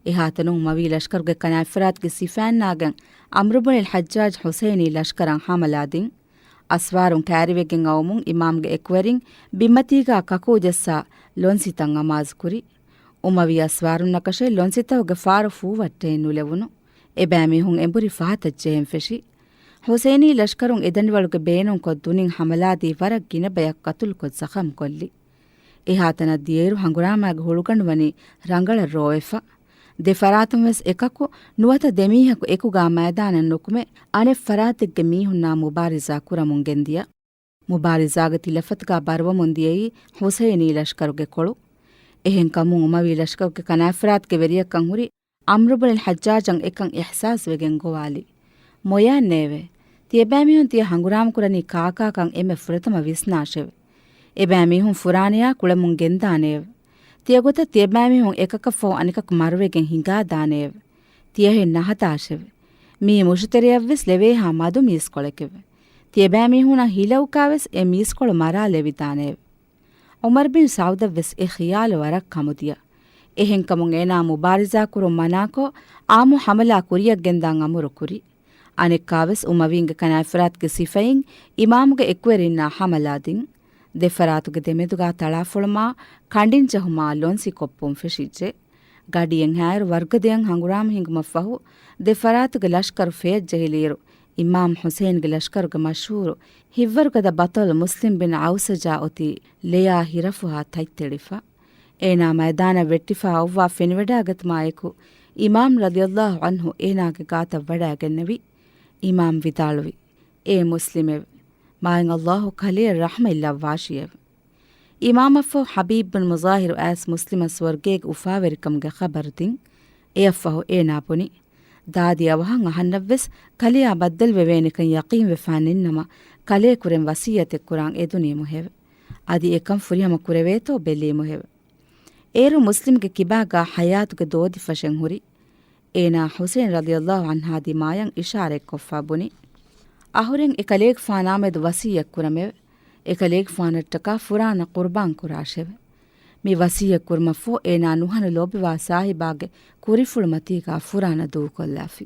އެހާތަނުން އުމަވީ ލަޝްކަރުގެ ކަނާތްފަރާތުގެ ސިފައިންނާގެން ޢަމްރު ބުނިލް ޙައްޖާޖް ޙުސައިނީ ލަޝްކަރަށް ހަމަލާދިން. އަސްވާރުން ކައިރިވެގެން އައުމުން އިމާމްގެ އެކުވެރިން ބިންމަތީގާ ކަކޫ ޖައްސާ ލޮންސިތައް އަމާޒުކުރި. އުމަވީ އަސްވާރުންނަކަށެއް ލޮންސިތަކުގެ ފާރު ފޫވައްޓައެއް ނުލެވުނު. އެބައިމީހުން އެނބުރި ފަހަތަށް ޖެހެން ފެށި. ޙުސައިނީ ލަޝްކަރުން އެދަނޑިވަޅުގެ ބޭނުންކޮށް ދުނިން ހަމަލާދީ ވަރަށް ގިނަ ބަޔަކު ޤަތުލުކޮށް ޒަޚަމްކޮށްލި. އެހާތަނަށް ދިޔައިރު ހަނގުރާމާގެ ހުޅުގަނޑު ވަނީ ރަނގަޅަށް ރޯވެފަ. ދެ ފަރާތުން ވެސް އެކަކު ނުވަތަ ދެމީހަކު އެކުގާ މައިދާނަށް ނުކުމެ، އަނެއް ފަރާތެއްގެ މީހުންނާ މުބާރިޒާ ކުރަމުން ގެންދިޔަ. މުބާރިޒާގެ ތިލަފަތުގާ ބަރުވަމުން ދިޔައީ ޙުސައިނީ ލަޝްކަރުގެ ކޮޅު. އެހެންކަމުން އުމަވީ ލަޝްކަރުގެ ކަނާތްފަރާތުގެ ވެރިޔަކަށް ހުރި ޢަމްރު ބުނިލް ޙައްޖާޖަށް އެކަން އިޙްސާސްވެގެން ގޮވާލި. މޮޔައެއްނޭވެ! ތިޔަބައިމީހުން ތިޔަ ހަނގުރާމަކުރަނީ ކާކާކަން އެންމެ ފުރަތަމަ ވިސްނާށެވެ. އެބައިމީހުން ފުރާނަޔާ ކުޅެމުން ގެންދާނެއެވެ. ތިޔަގޮތަށް ތިޔަބައިމީހުން އެކަކަށްފަހު އަނެކަކު މަރުވެގެން ހިނގާދާނެއެވެ. ތިޔަހެން ނަހަތާށެވެ. މީ މުށުތެރެޔަށްވެސް ލެވޭހާ މަދު މީސްކޮޅެކެވެ. ތިޔަބައިމީހުނަށް ހިލައުކާވެސް އެ މީސްކޮޅު މަރާލެވިދާނެއެވެ. ޢުމަރު ބިން ސަޢުދަށްވެސް އެ ޚިޔާލު ވަރަށް ކަމުދިޔަ. އެހެންކަމުން އޭނާ މުބާރިޒާކުރުން މަނާކޮށް، ޢާއްމު ޙަމަލާ ކުރިއަށްގެންދާން އަމުރުކުރި. އަނެއްކާވެސް އުމަވީންގެ ކަނާތްފަރާތުގެ ސިފައިން އިމާމުގެ އެކުވެރިންނާ ހަމަލާދިން. ދެ ފަރާތުގެ ދެމެދުގާ ތަޅާފޮޅުމާ، ކަނޑިންޖެހުމާ، ލޮންސިކޮށްޕުން ފެށިއްޖެ. ގަޑިއެއްހާއިރު ވަރުގަދަޔަށް ހަނގުރާމަ ހިނގުމަށްފަހު، ދެ ފަރާތުގެ ލަޝްކަރު ފެޔަށްޖެހިލިއިރު، އިމާމް ޙުސައިންގެ ލަޝްކަރުގެ މަޝްހޫރު ހިތްވަރުގަދަ ބަޠަލު މުސްލިމް ބިން ޢައުސަޖާ އޮތީ ލެޔާ ހިރަފުހާ ތަތްތެޅިފަ. އޭނާ މައިދާނަށް ވެއްޓިފާ އޮއްވާ ފެނިވަޑައިގަތުމާއެކު، އިމާމް ރަޟިޔަﷲ ޢަންހު އޭނާގެ ގާތަށް ވަޑައިގެންނެވި. އިމާމް ވިދާޅުވި، އޭ މުސްލިމެވެ! މާތް ﷲ ކަލެޔަށް ރަޙްމަތްލައްވާށިއެވެ. އިމާމަށްފަހު ޙަބީބް ބިން މުޒާހިރު އައިސް މުސްލިމަށް ސުވަރުގޭގެ އުފާވެރިކަމުގެ ޚަބަރު ދިން. އެއަށްފަހު އޭނާ ބުނި، ދާދި އަވަހަށް އަހަންނަށްވެސް ކަލެޔާ ބައްދަލުވެވޭނެކަން ޔަޤީންވެފާ ނެތްނަމަ، ކަލެއަކުރެން ވަޞިއްޔަތެއް ކުރާން އެދުނީމުހެވެ. އަދި އެކަން ފުރިހަމަ ކުރެވޭތޯ ބެލީމުހެވެ. އޭރު މުސްލިމްގެ ކިބާގާ ޙަޔާތުގެ ދޯދި ފަށެއް ހުރި. އޭނާ ޙުސައިން ރަޟިޔަﷲ ޢަންހާ ދިމާޔަށް އިޝާރަތްކޮށްފާ ބުނި، އަހުރެން އެކަލޭގެފާނާމެދު ވަޞިއްޔަތް ކުރަމެވެ. އެކަލޭގެފާނަށްޓަކާ ފުރާނަ ޤުރުބާން ކުރާށެވެ. މި ވަޞިއްޔަތް ކުރުމަށްފަހު އޭނާ ނުހަނު ލޯބިވާ ސާހިބާގެ ކުރިފުޅުމަތީގާ ފުރާނަ ދޫކޮށްލާފި.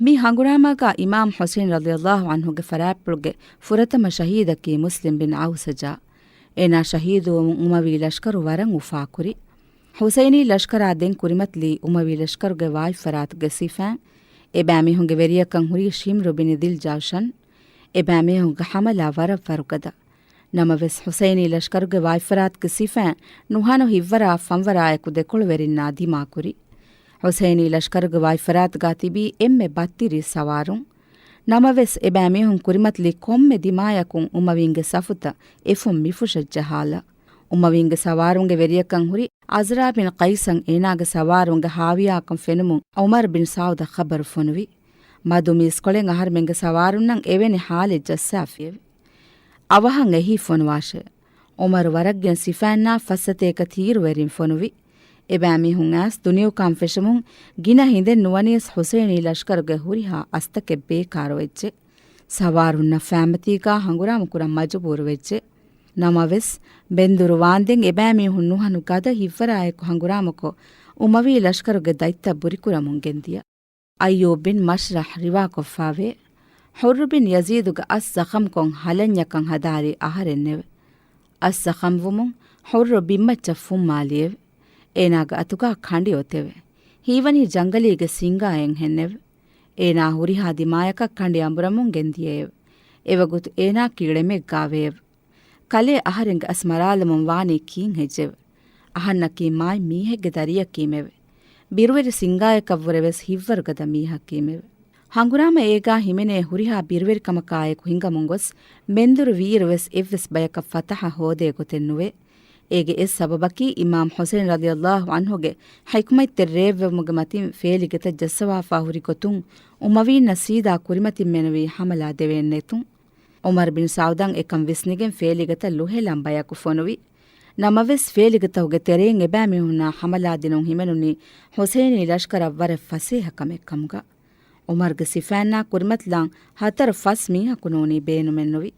މި ހަނގުރާމާގާ އިމާމް ޙުސައިން ރަޟިޔަﷲ ޢަންހުގެ ފަރާތްޕުޅުގެ ފުރަތަމަ ޝަހީދަކީ މުސްލިމް ބިން ޢައުސަޖާ. އޭނާ ޝަހީދުވުމުން އުމަވީ ލަޝްކަރު ވަރަށް އުފާކުރި. ޙުސައިނީ ލަޝްކަރާ ދެން ކުރިމަތިލީ އުމަވީ ލަޝްކަރުގެ ވާތްފަރާތުގެ ސިފައިން. އެބައިމީހުންގެ ވެރިޔަކަށް ހުރީ ޝިމްރު ބިނި ދިލްޖައުޝަން. އެބައިމީހުންގެ ޙަމަލާ ވަރަށް ވަރުގަދަ. ނަމަވެސް، ޙުސައިނީ ލަޝްކަރުގެ ވާތްފަރާތުގެ ސިފައިން ނުހަނު ހިއްވަރާ ފަންވަރާއެކު ދެކޮޅުވެރިންނާ ދިމާކުރި. ޙުސައިނީ ލަޝްކަރުގެ ވާތްފަރާތުގާ ތިބީ އެންމެ ބައްތިރި ސަވާރުން. ނަމަވެސް، އެބައިމީހުން ކުރިމަތިލި ކޮންމެ ދިމާޔަކުން އުމަވީންގެ ސަފުތައް އެފުން މިފުށައްޖަހާލަ. އުމަވީންގެ ސަވާރުންގެ ވެރިޔަކަށް ހުރި އަޒްރާ ބިން ޤައިސަށް އޭނާގެ ސަވާރުންގެ ހާވިޔާކަން ފެނުމުން ޢުމަރު ބިން ސަޢުދަށް ޚަބަރު ފޮނުވި. މަދު މީސްކޮޅެއް އަހަރުމެންގެ ސަވާރުންނަށް އެވެނި ޙާލެއް ޖައްސާފިއެވެ. އަވަހަށް އެހީ ފޮނުވާށޭ. ޢުމަރު ވަރަށްގިނަ ސިފައިންނާ ފައްސަތޭކަ ތީރުވެރިން ފޮނުވި. އެބައިމީހުން އައިސް ދުނިޔެއުކާން ފެށުމުން ގިނަ ހިނދެއް ނުވަނީސް ޙުސައިނީ ލަޝްކަރުގެ ހުރިހާ އަސްތަކެއް ބޭކާރުވެއްޖެ. ސަވާރުންނަށް ފައިމަތީގާ ހަނގުރާމަ ކުރަން މަޖުބޫރުވެއްޖެ. ނަމަވެސް، ބެންދުރު ވާންދެން އެބައިމީހުން ނުހަނު ގަދަ ހިއްވަރާއެކު ހަނގުރާމަކޮށް، އުމަވީ ލަޝްކަރުގެ ދަތްތައް ބުރިކުރަމުން ގެންދިޔަ. އައްޔޫބް ބިން މަޝްރަޙް ރިވާކޮށްފާވޭ، ޙުއްރު ބިން ޔަޒީދުގެ އަސް ޒަޚަމްކޮށް ހަލަންޏަކަށް ހަދާލި އަހަރެންނެވެ. އަސް ޒަޚަމްވުމުން ޙުއްރު ބިންމައްޗަށް ފުންމާލިއެވެ. އޭނާގެ އަތުގާ ކަނޑި އޮތެވެ. ހީވަނީ ޖަންގަލީގެ ސިންގާއެއްހެންނެވެ. އޭނާ ހުރިހާ ދިމާޔަކަށް ކަނޑި އަނބުރަމުން ގެންދިޔައެވެ. އެވަގުތު އޭނާ ކިޅެމެއްގާވެއެވެ. ކަލޭ އަހަރެންގެ އަސް މަރާލަމުން ވާނީ ކީން ހެއްޔެވެ؟ އަހަންނަކީ މާތް މީހެއްގެ ދަރިޔަކީމެވެ. ބިރުވެރި ސިންގާޔަކަށްވުރެވެސް ހިއްވަރުގަދަ މީހަކީމެވެ. ހަނގުރާމަ އޭގާ ހިމެނޭ ހުރިހާ ބިރުވެރިކަމަކާއެކު ހިނގަމުން ގޮސް، މެންދުރު ވީއިރުވެސް އެއްވެސް ބަޔަކަށް ފަތަޙަ ހޯދޭ ގޮތެއް ނުވޭ. އޭގެ އެއް ސަބަބަކީ އިމާމް ޙުސައިން ރަޟިޔަﷲ ޢަންހުގެ ޙިކްމަތްތެރި ރޭވިވަމުގެ މަތިން ފޭލިގެތައް ޖައްސަވާފާ ހުރި ގޮތުން އުމަވީންނަށް ސީދާ ކުރިމަތިން މެނުވީ ޙަމަލާ ދެވޭން ނެތުން. ޢުމަރު ބިން ސަޢުދަށް އެކަން ވިސްނިގެން ފޭލިގަތައް ލުހެލަން ބަޔަކު ފޮނުވި. ނަމަވެސް، ފޭލިގަތަކުގެ ތެރެއިން އެބައިމީހުންނާ ޙަމަލާ ދިނުން ހިމެނުނީ ޙުސައިނީ ލަޝްކަރަށް ވަރަށް ފަސޭހަ ކަމެއް ކަމުގަ. ޢުމަރުގެ ސިފައިންނާ ކުރިމަތިލާން ހަތަރު ފަސް މީހަކު ނޫނީ ބޭނުމެއްނުވި.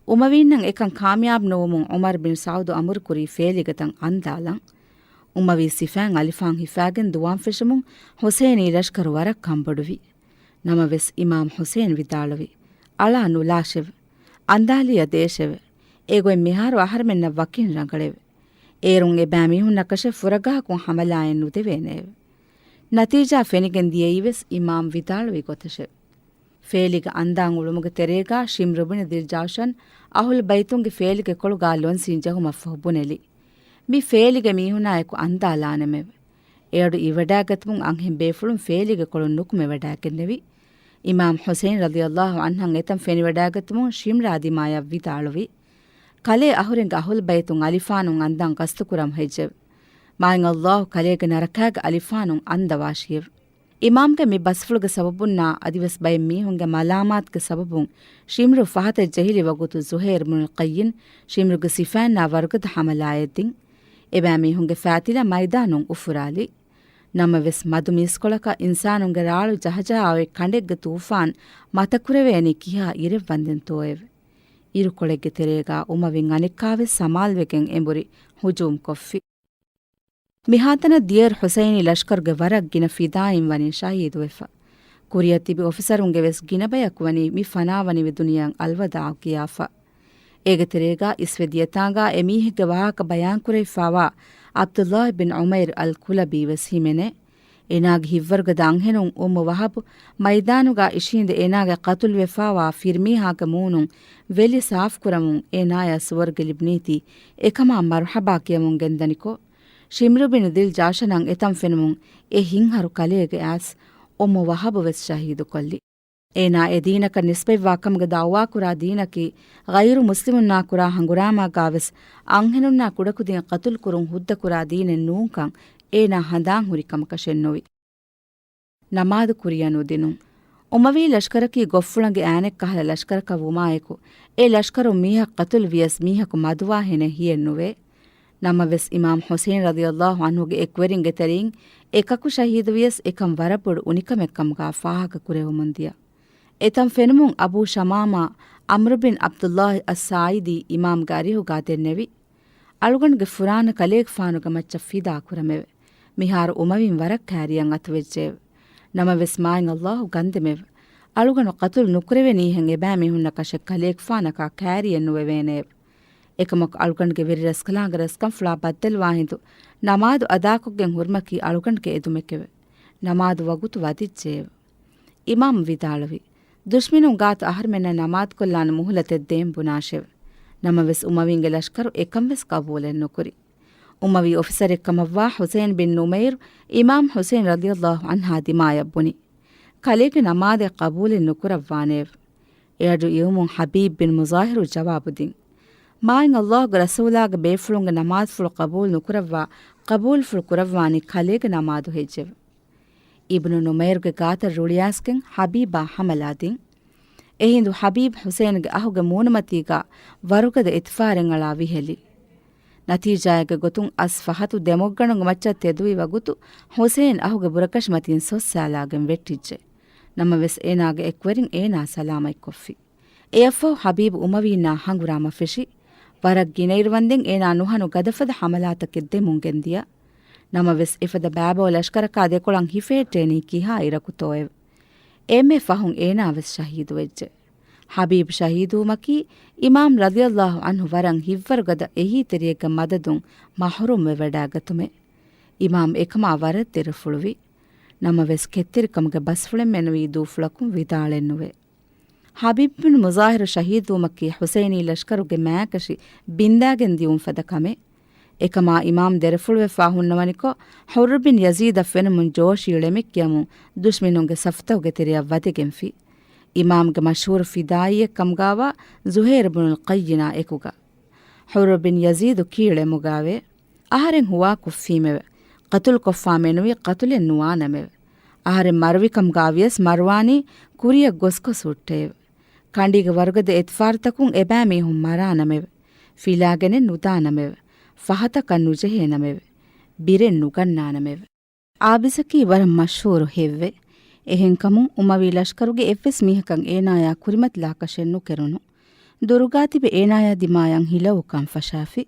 އުމަވީންނަށް އެކަން ކާމިޔާބު ނުވުމުން ޢުމަރު ބިން ސަޢުދު އަމުރުކުރީ ފޭލިގަތައް އަންދާލަން. އުމަވީ ސިފައިން އަލިފާން ހިފާގެން ދުވާން ފެށުމުން ޙުސައިނީ ލަޝްކަރު ވަރަށް ކަންބޮޑުވި. ނަމަވެސް، އިމާމް ޙުސައިން ވިދާޅުވި، އަޅާ ނުލާށެވެ. އަންދާލިޔަ ދޭށެވެ. އެގޮތް މިހާރު އަހަރުމެންނަށް ވަކިން ރަނގަޅެވެ. އޭރުން އެބައިމީހުންނަކަށެއް ފުރަގަހަކުން ޙަމަލާއެއް ނުދެވޭނެއެވެ. ނަތީޖާ ފެނިގެން ދިޔައީވެސް އިމާމް ވިދާޅުވި ގޮތަށެވެ. ފޭލިގަ އަންދާން އުޅުމުގެ ތެރޭގާ ޝިމްރު ބިން ދިލްޖާޝަން އަހުލު ބައިތުންގެ ފޭލިގެ ކޮޅުގާ ލޮންސިން ޖެހުމަށްފަހު ބުނެލި. މި ފޭލިގެ މީހުނާއެކު އަންދާލާނަމެވެ. އެއަޑު އިވަޑާގަތުމުން އަންހެން ބޭފުޅުން ފޭލިގެ ކޮޅުން ނުކުމެވަޑާގެންނެވި. އިމާމް ޙުސައިން ރަޟިޔަﷲ ޢަންހަށް އެތަން ފެނިވަޑާގަތުމުން ޝިމްރާ ދިމާޔަށް ވިދާޅުވި، ކަލޭ އަހުރެންގެ އަހުލު ބައިތުން އަލިފާނުން އަންދާން ގަސްތުކުރަން ހެއްޔެވެ؟ މާތް ﷲ ކަލޭގެ ނަރަކާގެ އަލިފާނުން އަންދަވާށިއެވެ. އިމާމްގެ މި ބަސްފުޅުގެ ސަބަބުންނާ އަދިވެސް ބައެއް މީހުންގެ މަލާމާތުގެ ސަބަބުން ޝިމްރު ފަހަތަށް ޖެހިލި ވަގުތު ޒުހައިރު ބުނުލް ޤައްޔިން ޝިމްރުގެ ސިފައިންނާ ވަރުގަދަ ޙަމަލާއެއް ދިން. އެބައިމީހުންގެ ފައިތިލަ މައިދާނުން އުފުރާލި. ނަމަވެސް، މަދު މީސްކޮޅަކަށް އިންސާނުންގެ ރާޅު ޖަހަޖަހާ އޮތް ކަނޑެއްގެ ތޫފާން މަތަކުރެވޭނީ ކިހާ އިރެއްވަންދެންތޯއެވެ؟ އިރުކޮޅެއްގެ ތެރޭގާ އުމަވިން އަނެއްކާވެސް ސަމާލުވެގެން އެނބުރި ހުޖޫމްކޮށްފި. މިހާތަނަށް ދިޔައިރު ޙުސައިނީ ލަޝްކަރުގެ ވަރަށް ގިނަ ފިދާއިން ވަނީ ޝަހީދުވެފަ. ކުރިއަށް ތިބި އޮފިސަރުންގެ ވެސް ގިނަ ބަޔަކު ވަނީ މި ފަނާވަނިވި ދުނިޔެއަށް އަލްވަދާޢު ކިޔާފަ. އޭގެ ތެރޭގާ އިސްވެ ދިޔަތާނގާ އެމީހެއްގެ ވާހަކަ ބަޔާންކުރެވިފާވާ ޢަބްދުﷲ ބިން ޢުމައިރު އަލް ކުލަބީ ވެސް ހިމެނޭ. އޭނާގެ ހިތްވަރުގަދަ އަންހެނުން އުއްމު ވަހަބު މައިދާނުގާ އިށީނދެ އޭނާގެ ޤަތުލުވެފާވާ ފިރިމީހާގެ މޫނުން ވެލި ސާފުކުރަމުން އޭނާޔާ ސުވަރުގެ ލިބުނީތީ އެކަމާ މަރުޙަބާ ކިޔަމުން ގެންދަނިކޮށް، ޝިމްރު ބިން ދިލް ޖާޝަނަށް އެތަން ފެނުމުން އެ ހިތްހަރު ކަލޭގެ އައިސް އުއްމު ވަހަބު ވެސް ޝަހީދުކޮށްލި. އޭނާ އެ ދީނަކަށް ނިސްބަތްވާ ކަމުގެ ދަޢުވާކުރާ ދީނަކީ ޣައިރު މުސްލިމުންނާ ކުރާ ހަނގުރާމާގާވެސް އަންހެނުންނާ ކުޑަކުދިން ޤަތުލުކުރުން ހުއްދަކުރާ ދީނެއް ނޫންކަން އޭނާ ހަނދާން ހުރި ކަމަކަށެއްނުވި. ނަމާދު ކުރިއަށް ނުދިނުން. އުމަވީ ލަޝްކަރަކީ ގޮށްފުޅަނގި އާނެއްކަހަލަ ލަޝްކަރަކަށް ވުމާއެކު، އެ ލަޝްކަރުން މީހަކު ޤަތުލު ވިޔަސް މީހަކު މަދުވާހެނެއް ހިއެއް ނުވޭ. ނަމަވެސް، އިމާމް ޙުސައިން ރަޟިޔަﷲ ޢަންހުގެ އެކުވެރިންގެ ތެރެއިން އެކަކު ޝަހީދުވިޔަސް އެކަން ވަރަށް ބޮޑު އުނިކަމެއް ކަމުގާ ފާހަގަކުރެވެމުންދިޔަ. އެތަން ފެނުމުން އަބޫ ޝަމާމާ ޢަމްރު ބިން ޢަބްދުﷲ އައްސާޢިދީ އިމާމްގެ އަރިހުގާ ދެންނެވި. އަޅުގަނޑުގެ ފުރާނަ ކަލޭގެފާނުގެ މައްޗަށް ފިދާ ކުރަމެވެ. މިހާރު އުމަވިން ވަރަށް ކައިރިއަށް އަތުވެއްޖެއެވެ. ނަމަވެސް މާތް ﷲ ގަންދެމެވެ. އަޅުގަނޑު ޤަތުލު ނުކުރެވެނީހެން އެބައިމީހުންނަކަށެއް ކަލޭގެފާނަކާ ކައިރިއެއް ނުވެވޭނެއެވެ. އެކަމަކު އަޅުގަނޑުގެ ވެރިރަސްކަލާނގެ ރަސްކަންފުޅާ ބައްދަލުވާ ހިނދު ނަމާދު އަދާކޮށްގެން ހުރުމަކީ އަޅުގަނޑުގެ އެދުމެކެވެ. ނަމާދު ވަގުތު ވަދެއްޖެއެވެ. އިމާމް ވިދާޅުވި، ދުޝްމިނުން ގާތު އަހަރުމެންނަށް ނަމާދުކޮށްލާނެ މުހުލަތެއް ދޭން ބުނާށެވެ. ނަމަވެސް އުމަވީންގެ ލަޝްކަރު އެކަންވެސް ޤަބޫލެއް ނުކުރި. އުމަވީ އޮފިސަރެއްކަމަށްވާ ޙުސައިން ބިން ނުމައިރު އިމާމް ޙުސައިން ރަޟިޔަﷲ ޢަންހާ ދިމާޔަށް ބުނި. ކަލޭގެ ނަމާދެއް ޤަބޫލެއް ނުކުރައްވާނެއެވެ. އެއަޑު އިވުމުން ޙަބީބް ބިން މުޒާހިރު ޖަވާބު ދިން. މާތް ﷲގެ ރަސޫލާގެ ބޭފުޅުންގެ ނަމާދުފުޅު ޤަބޫލު ނުކުރައްވާ، ޤަބޫލުފުޅު ކުރައްވާނީ ކަލޭގެ ނަމާދު ހެއްޔެވެ؟ އިބްނު ނުމައިރުގެ ގާތަށް ރުޅިއައިސްގެން ޙަބީބާ ޙަމަލާ ދިން. އެހިނދު ޙަބީބް ޙުސައިންގެ އަހުގެ މޫނުމަތީގާ ވަރުގަދަ އިތުފާރެއް އަޅާ ވިހެލި. ނަތީޖާއެއްގެ ގޮތުން އަސް ފަހަތު ދެމޮށްގަނޑުގެ މައްޗަށް ތެދުވި ވަގުތު ޙުސައިން އަހުގެ ބުރަކަށި މަތީން ސޮއްސާލާގެން ވެއްޓިއްޖެ. ނަމަވެސް އޭނާގެ އެކުވެރިން އޭނާ ސަލާމަތްކޮށްފި. އެއަށްފަހު ޙަބީބު އުމަވީންނާ ހަނގުރާމަ ފެށި، ވަރަށް ގިނައިރު ވަންދެން އޭނާ ނުހަނު ގަދަފަދަ ޙަމަލާތަކެއް ދެމުން ގެންދިޔަ. ނަމަވެސް އެފަދަ ބައިބައު ލަޝްކަރަކާ ދެކޮޅަށް ހިފެހެއްޓޭނީ ކިހާ އިރަކުތޯއެވެ؟ އެންމެ ފަހުން އޭނާވެސް ޝަހީދުވެއްޖެ. ޙަބީބު ޝަހީދުވުމަކީ އިމާމް ރަޟިޔަﷲ ޢަންހު ވަރަށް ހިތްވަރުގަދަ އެހީތެރިއެއްގެ މަދަދުން މަޙްރޫމްވެވަޑައިގަތުމެއް. އިމާމް އެކަމާ ވަރަށް ދެރަފުޅުވި. ނަމަވެސް ކެތްތެރިކަމުގެ ބަސްފުޅެއް މެނުވީ ދޫފުޅަކުން ވިދާޅެއްނުވެ. ޙަބީބް ބިން މުޒާހިރު ޝަހީދުވުމަކީ ޙުސައިނީ ލަޝްކަރުގެ މާކަށި ބިންދާގެން ދިއުން ފަދަ ކަމެއް. އެކަމާ އިމާމް ދެރަފުޅުވެފާ ހުންނަވަނިކޮށް، ޙުއްރު ބިން ޔަޒީދަށް ފެނުމުން ޖޯޝް އިޅެމެއް ކިޔަމުން ދުޝްމިނުންގެ ސަފުތަކުގެ ތެރެއަށް ވަދެގެންފި. އިމާމްގެ މަޝްހޫރު ފިދާއީއެއް ކަމުގާވާ ޒުހޭރު ބުނުލް ޤައްޔިނާ އެކުގަ. ޙުއްރު ބިން ޔަޒީދު ކީޅެމުގާވޭ. އަހަރެން ހުވާކޮށްފީމެވެ. ޤަތުލުކޮށްފާ މެނުވީ ޤަތުލެއް ނުވާނަމެވެ. އަހަރެން މަރުވިކަމުގާ ވިޔަސް މަރުވާނީ ކުރިއަށް ގޮސްގޮސް ހުއްޓައެވެ. ކަނޑީގެ ވަރުގަދަ އިތުފާރުތަކުން އެބައިމީހުން މަރާނަމެވެ. ފިލާގެނެއް ނުދާނަމެވެ. ފަހަތަކަށް ނުޖެހޭނަމެވެ. ބިރެއް ނުގަންނާނަމެވެ. އާބިސަކީ ވަރަށް މަޝްހޫރު ހެއްވެ. އެހެންކަމުން އުމަވީ ލަޝްކަރުގެ އެއްވެސް މީހަކަށް އޭނާޔާ ކުރިމަތިލާކަށެއް ނުކެރުނު. ދުރުގާ ތިބި އޭނާޔާ ދިމާޔަށް ހިލަވުކަން ފަށާފި.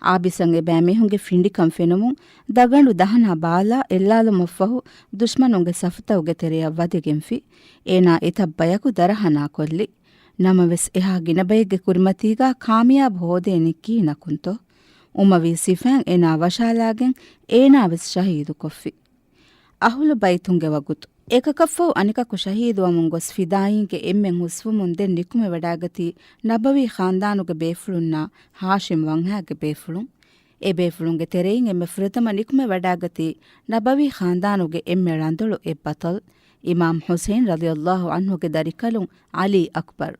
އާބިސަށް އެބައިމީހުންގެ ފިނޑިކަން ފެނުމުން ދަގަނޑު ދަހަނާ ބާލާ އެއްލާލުމަށްފަހު ދުޝްމަނުންގެ ސަފުތަކުގެ ތެރެއަށް ވަދެގެންފި. އޭނާ އެތައް ބަޔަކު ދަރަހަނާ ކޮށްލި. ނަމަވެސް އެހާ ގިނަ ބައެއްގެ ކުރިމަތީގާ ކާމިޔާބު ހޯދޭނީ ކިހިނަކުންތޯ؟ އުމަވީ ސިފައިން އޭނާ ވަށާލާގެން އޭނާވެސް ޝަހީދުކޮށްފި. އަހުލު ބައިތުންގެ ވަގުތު. އެކަކަށްފަހު އަނެކަކު ޝަހީދުވަމުން ގޮސް ފިދާއީންގެ އެންމެން ހުސްވުމުން ދެން ނިކުމެވަޑައިގަތީ ނަބަވީ ޚާންދާނުގެ ބޭފުޅުންނާ ހާޝިމް ވަންހާގެ ބޭފުޅުން. އެ ބޭފުޅުންގެ ތެރެއިން އެންމެ ފުރަތަމަ ނިކުމެވަޑައިގަތީ ނަބަވީ ޚާންދާނުގެ އެންމެ ޅަނދުޅު އެއް ބަޠަލް އިމާމް ޙުސައިން ރަޟިޔަﷲ ޢަންހުގެ ދަރިކަލުން ޢަލީ އަކްބަރު.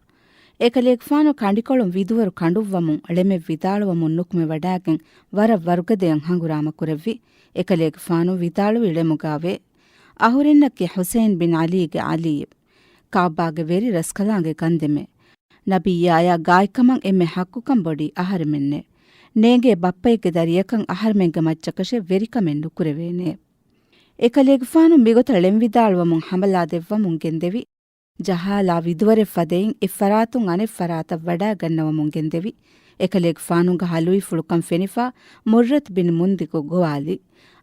އެކަލޭގެފާނު ކަނޑިކޮޅުން ވިދުވަރު ކަނޑުއްވަމުން ޅެމެއް ވިދާޅުވަމުން ނުކުމެވަޑައިގެން ވަރަށް ވަރުގަދަޔަށް ހަނގުރާމަ ކުރެއްވި. އެކަލޭގެފާނު ވިދާޅުވި ޅެމުގާވޭ. އަހުރެންނަކީ ޙުސައިން ބިން ޢަލީގެ ޢަލީއެވެ. ކާއްބާގެ ވެރި ރަސްކަލާނގެ ގަންދެމެ. ނަބިއްޔާޔާ ގާތްކަމަށް އެންމެ ޙައްޤުކަން ބޮޑީ އަހަރެމެންނޭ. ނޭނގޭ ބައްޕައެއްގެ ދަރިޔަކަށް އަހަރެމެންގެ މައްޗަކަށެއް ވެރިކަމެއް ނުކުރެވޭނޭ. އެކަލޭގެފާނު މިގޮތަށް ޅެން ވިދާޅުވަމުން ހަމަލާ ދެއްވަމުން ގެންދެވި. ޖަހާލާ ވިދުވަރެއް ފަދައިން އެއްފަރާތުން އަނެއްފަރާތަށް ވަޑައިގަންނަވަމުން ގެންދެވި. އެކަލޭގެފާނުގެ ހަލުވިފުޅުކަން ފެނިފާ މުއްރަތު ބިން މުންދިކު ގޮވާލި.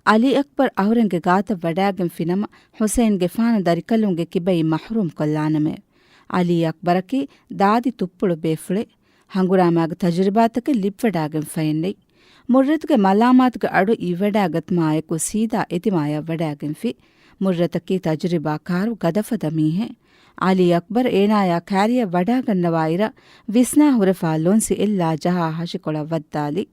ޢަލީ އަކްބަރު އަހުރެންގެ ގާތަށް ވަޑައިގެންފިނަމަ ޙުސައިންގެފާނު ދަރިކަލުންގެ ކިބައިން މަޙްރޫމް ކޮށްލާނަމޭ. ޢަލީ އަކްބަރަކީ ދާދި ތުއްޕުޅު ބޭފުޅެއް. ހަނގުރާމާގެ ތަޖުރިބާތަކެއް ލިބިވަޑައިގެންފައެއްނެތް. މުއްރަތުގެ މަލާމާތުގެ އަޑު އިވިވަޑައިގަތުމާއެކު ސީދާ އެދިމާޔަށް ވަޑައިގެންފި. މުއްރަތަކީ ތަޖުރިބާކާރު ގަދަފަދަ މީހެއް. ޢަލީ އަކްބަރު އޭނާޔާ ކާރިއަށް ވަޑައިގަންނަވާއިރަށް ވިސްނާ ހުރެފާ ލޮންސި އެއްލާ ޖަހާ ހަށިކޮޅަށް ވައްދާލި.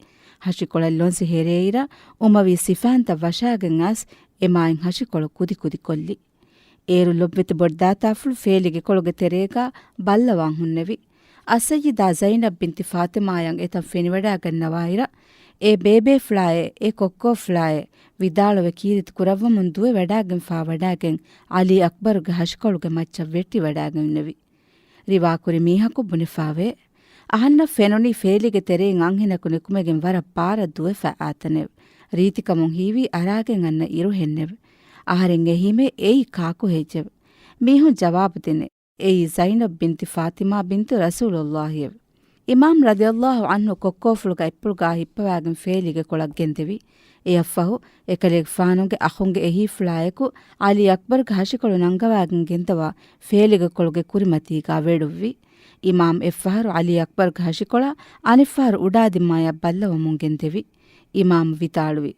ހަށިކޮޅަށް ލޮންސި ހެރޭއިރަށް އުމަވީ ސިފައިންތައް ވަށާގެން އައިސް އެމާތް ހަށިކޮޅު ކުދިކުދި ކޮށްލި. އޭރު ލޮބުވެތި ބޮޑުދާތާފުޅު ފޭލިގެކޮޅުގެ ތެރޭގާ ބައްލަވާން ހުންނެވި. އައްސައްޔިދާ ޒައިނަބް ބިންތި ފާތިމާޔަށް އެތަން ފެނިވަޑައިގަންނަވާއިރަށް، އޭ ބޭބޭފުޅާއޭ، އޭ ކޮއްކޯފުޅާއޭ، ވިދާޅުވެ ކީރިތި ކުރައްވަމުން ދުވެ ވަޑައިގެންފާ ވަޑައިގެން ޢަލީ އަކްބަރުގެ ހަށިކޮޅުގެ މައްޗަށް ވެއްޓިވަޑައިގެންނެވި. ރިވާކުރި މީހަކު ބުނެފާވޭ. އަހަންނަށް ފެނުނީ ފޭލިގެ ތެރެއިން އަންހެނަކު ނިކުމެގެން ވަރަށް ބާރަށް ދުވެފަ އާތަނެވެ. ރީތިކަމުން ހީވީ އަރާގެން އަންނަ އިރު ހެންނެވެ. އަހަރެން އެހީމޭ އެއީ ކާކު ހެއްޔެވެ؟ މީހުން ޖަވާބު ދިނެ. އެއީ ޒައިނަބް ބިންތި ފާތިމާ ބިންތު ރަސޫލުﷲއެވެ. އިމާމް ރަޟިޔަﷲ ޢަންހު ކޮއްކޯފުޅުގެ އަތްޕުޅުގާ ހިއްޕަވާގެން ފޭލިގެ ކޮޅަށް ގެންދެވި. އެއަށްފަހު، އެކަލޭގެފާނުގެ އަޚުންގެ އެހީފުޅާއެކު ޢަލީ އަކްބަރުގެ ހަށިކޮޅު ނަންގަވާގެން ގެންދަވާ ފޭލިގެ ކޮޅުގެ ކުރިމަތީގާ ވެޑުއްވި. އިމާމް އެއްފަހަރު ޢަލީ އަކްބަރުގެ ހަށިކޮޅާ އަނެއްފަހަރު އުޑާދިމާޔަށް ބައްލަވަމުން ގެންދެވި. އިމާމް ވިދާޅުވި.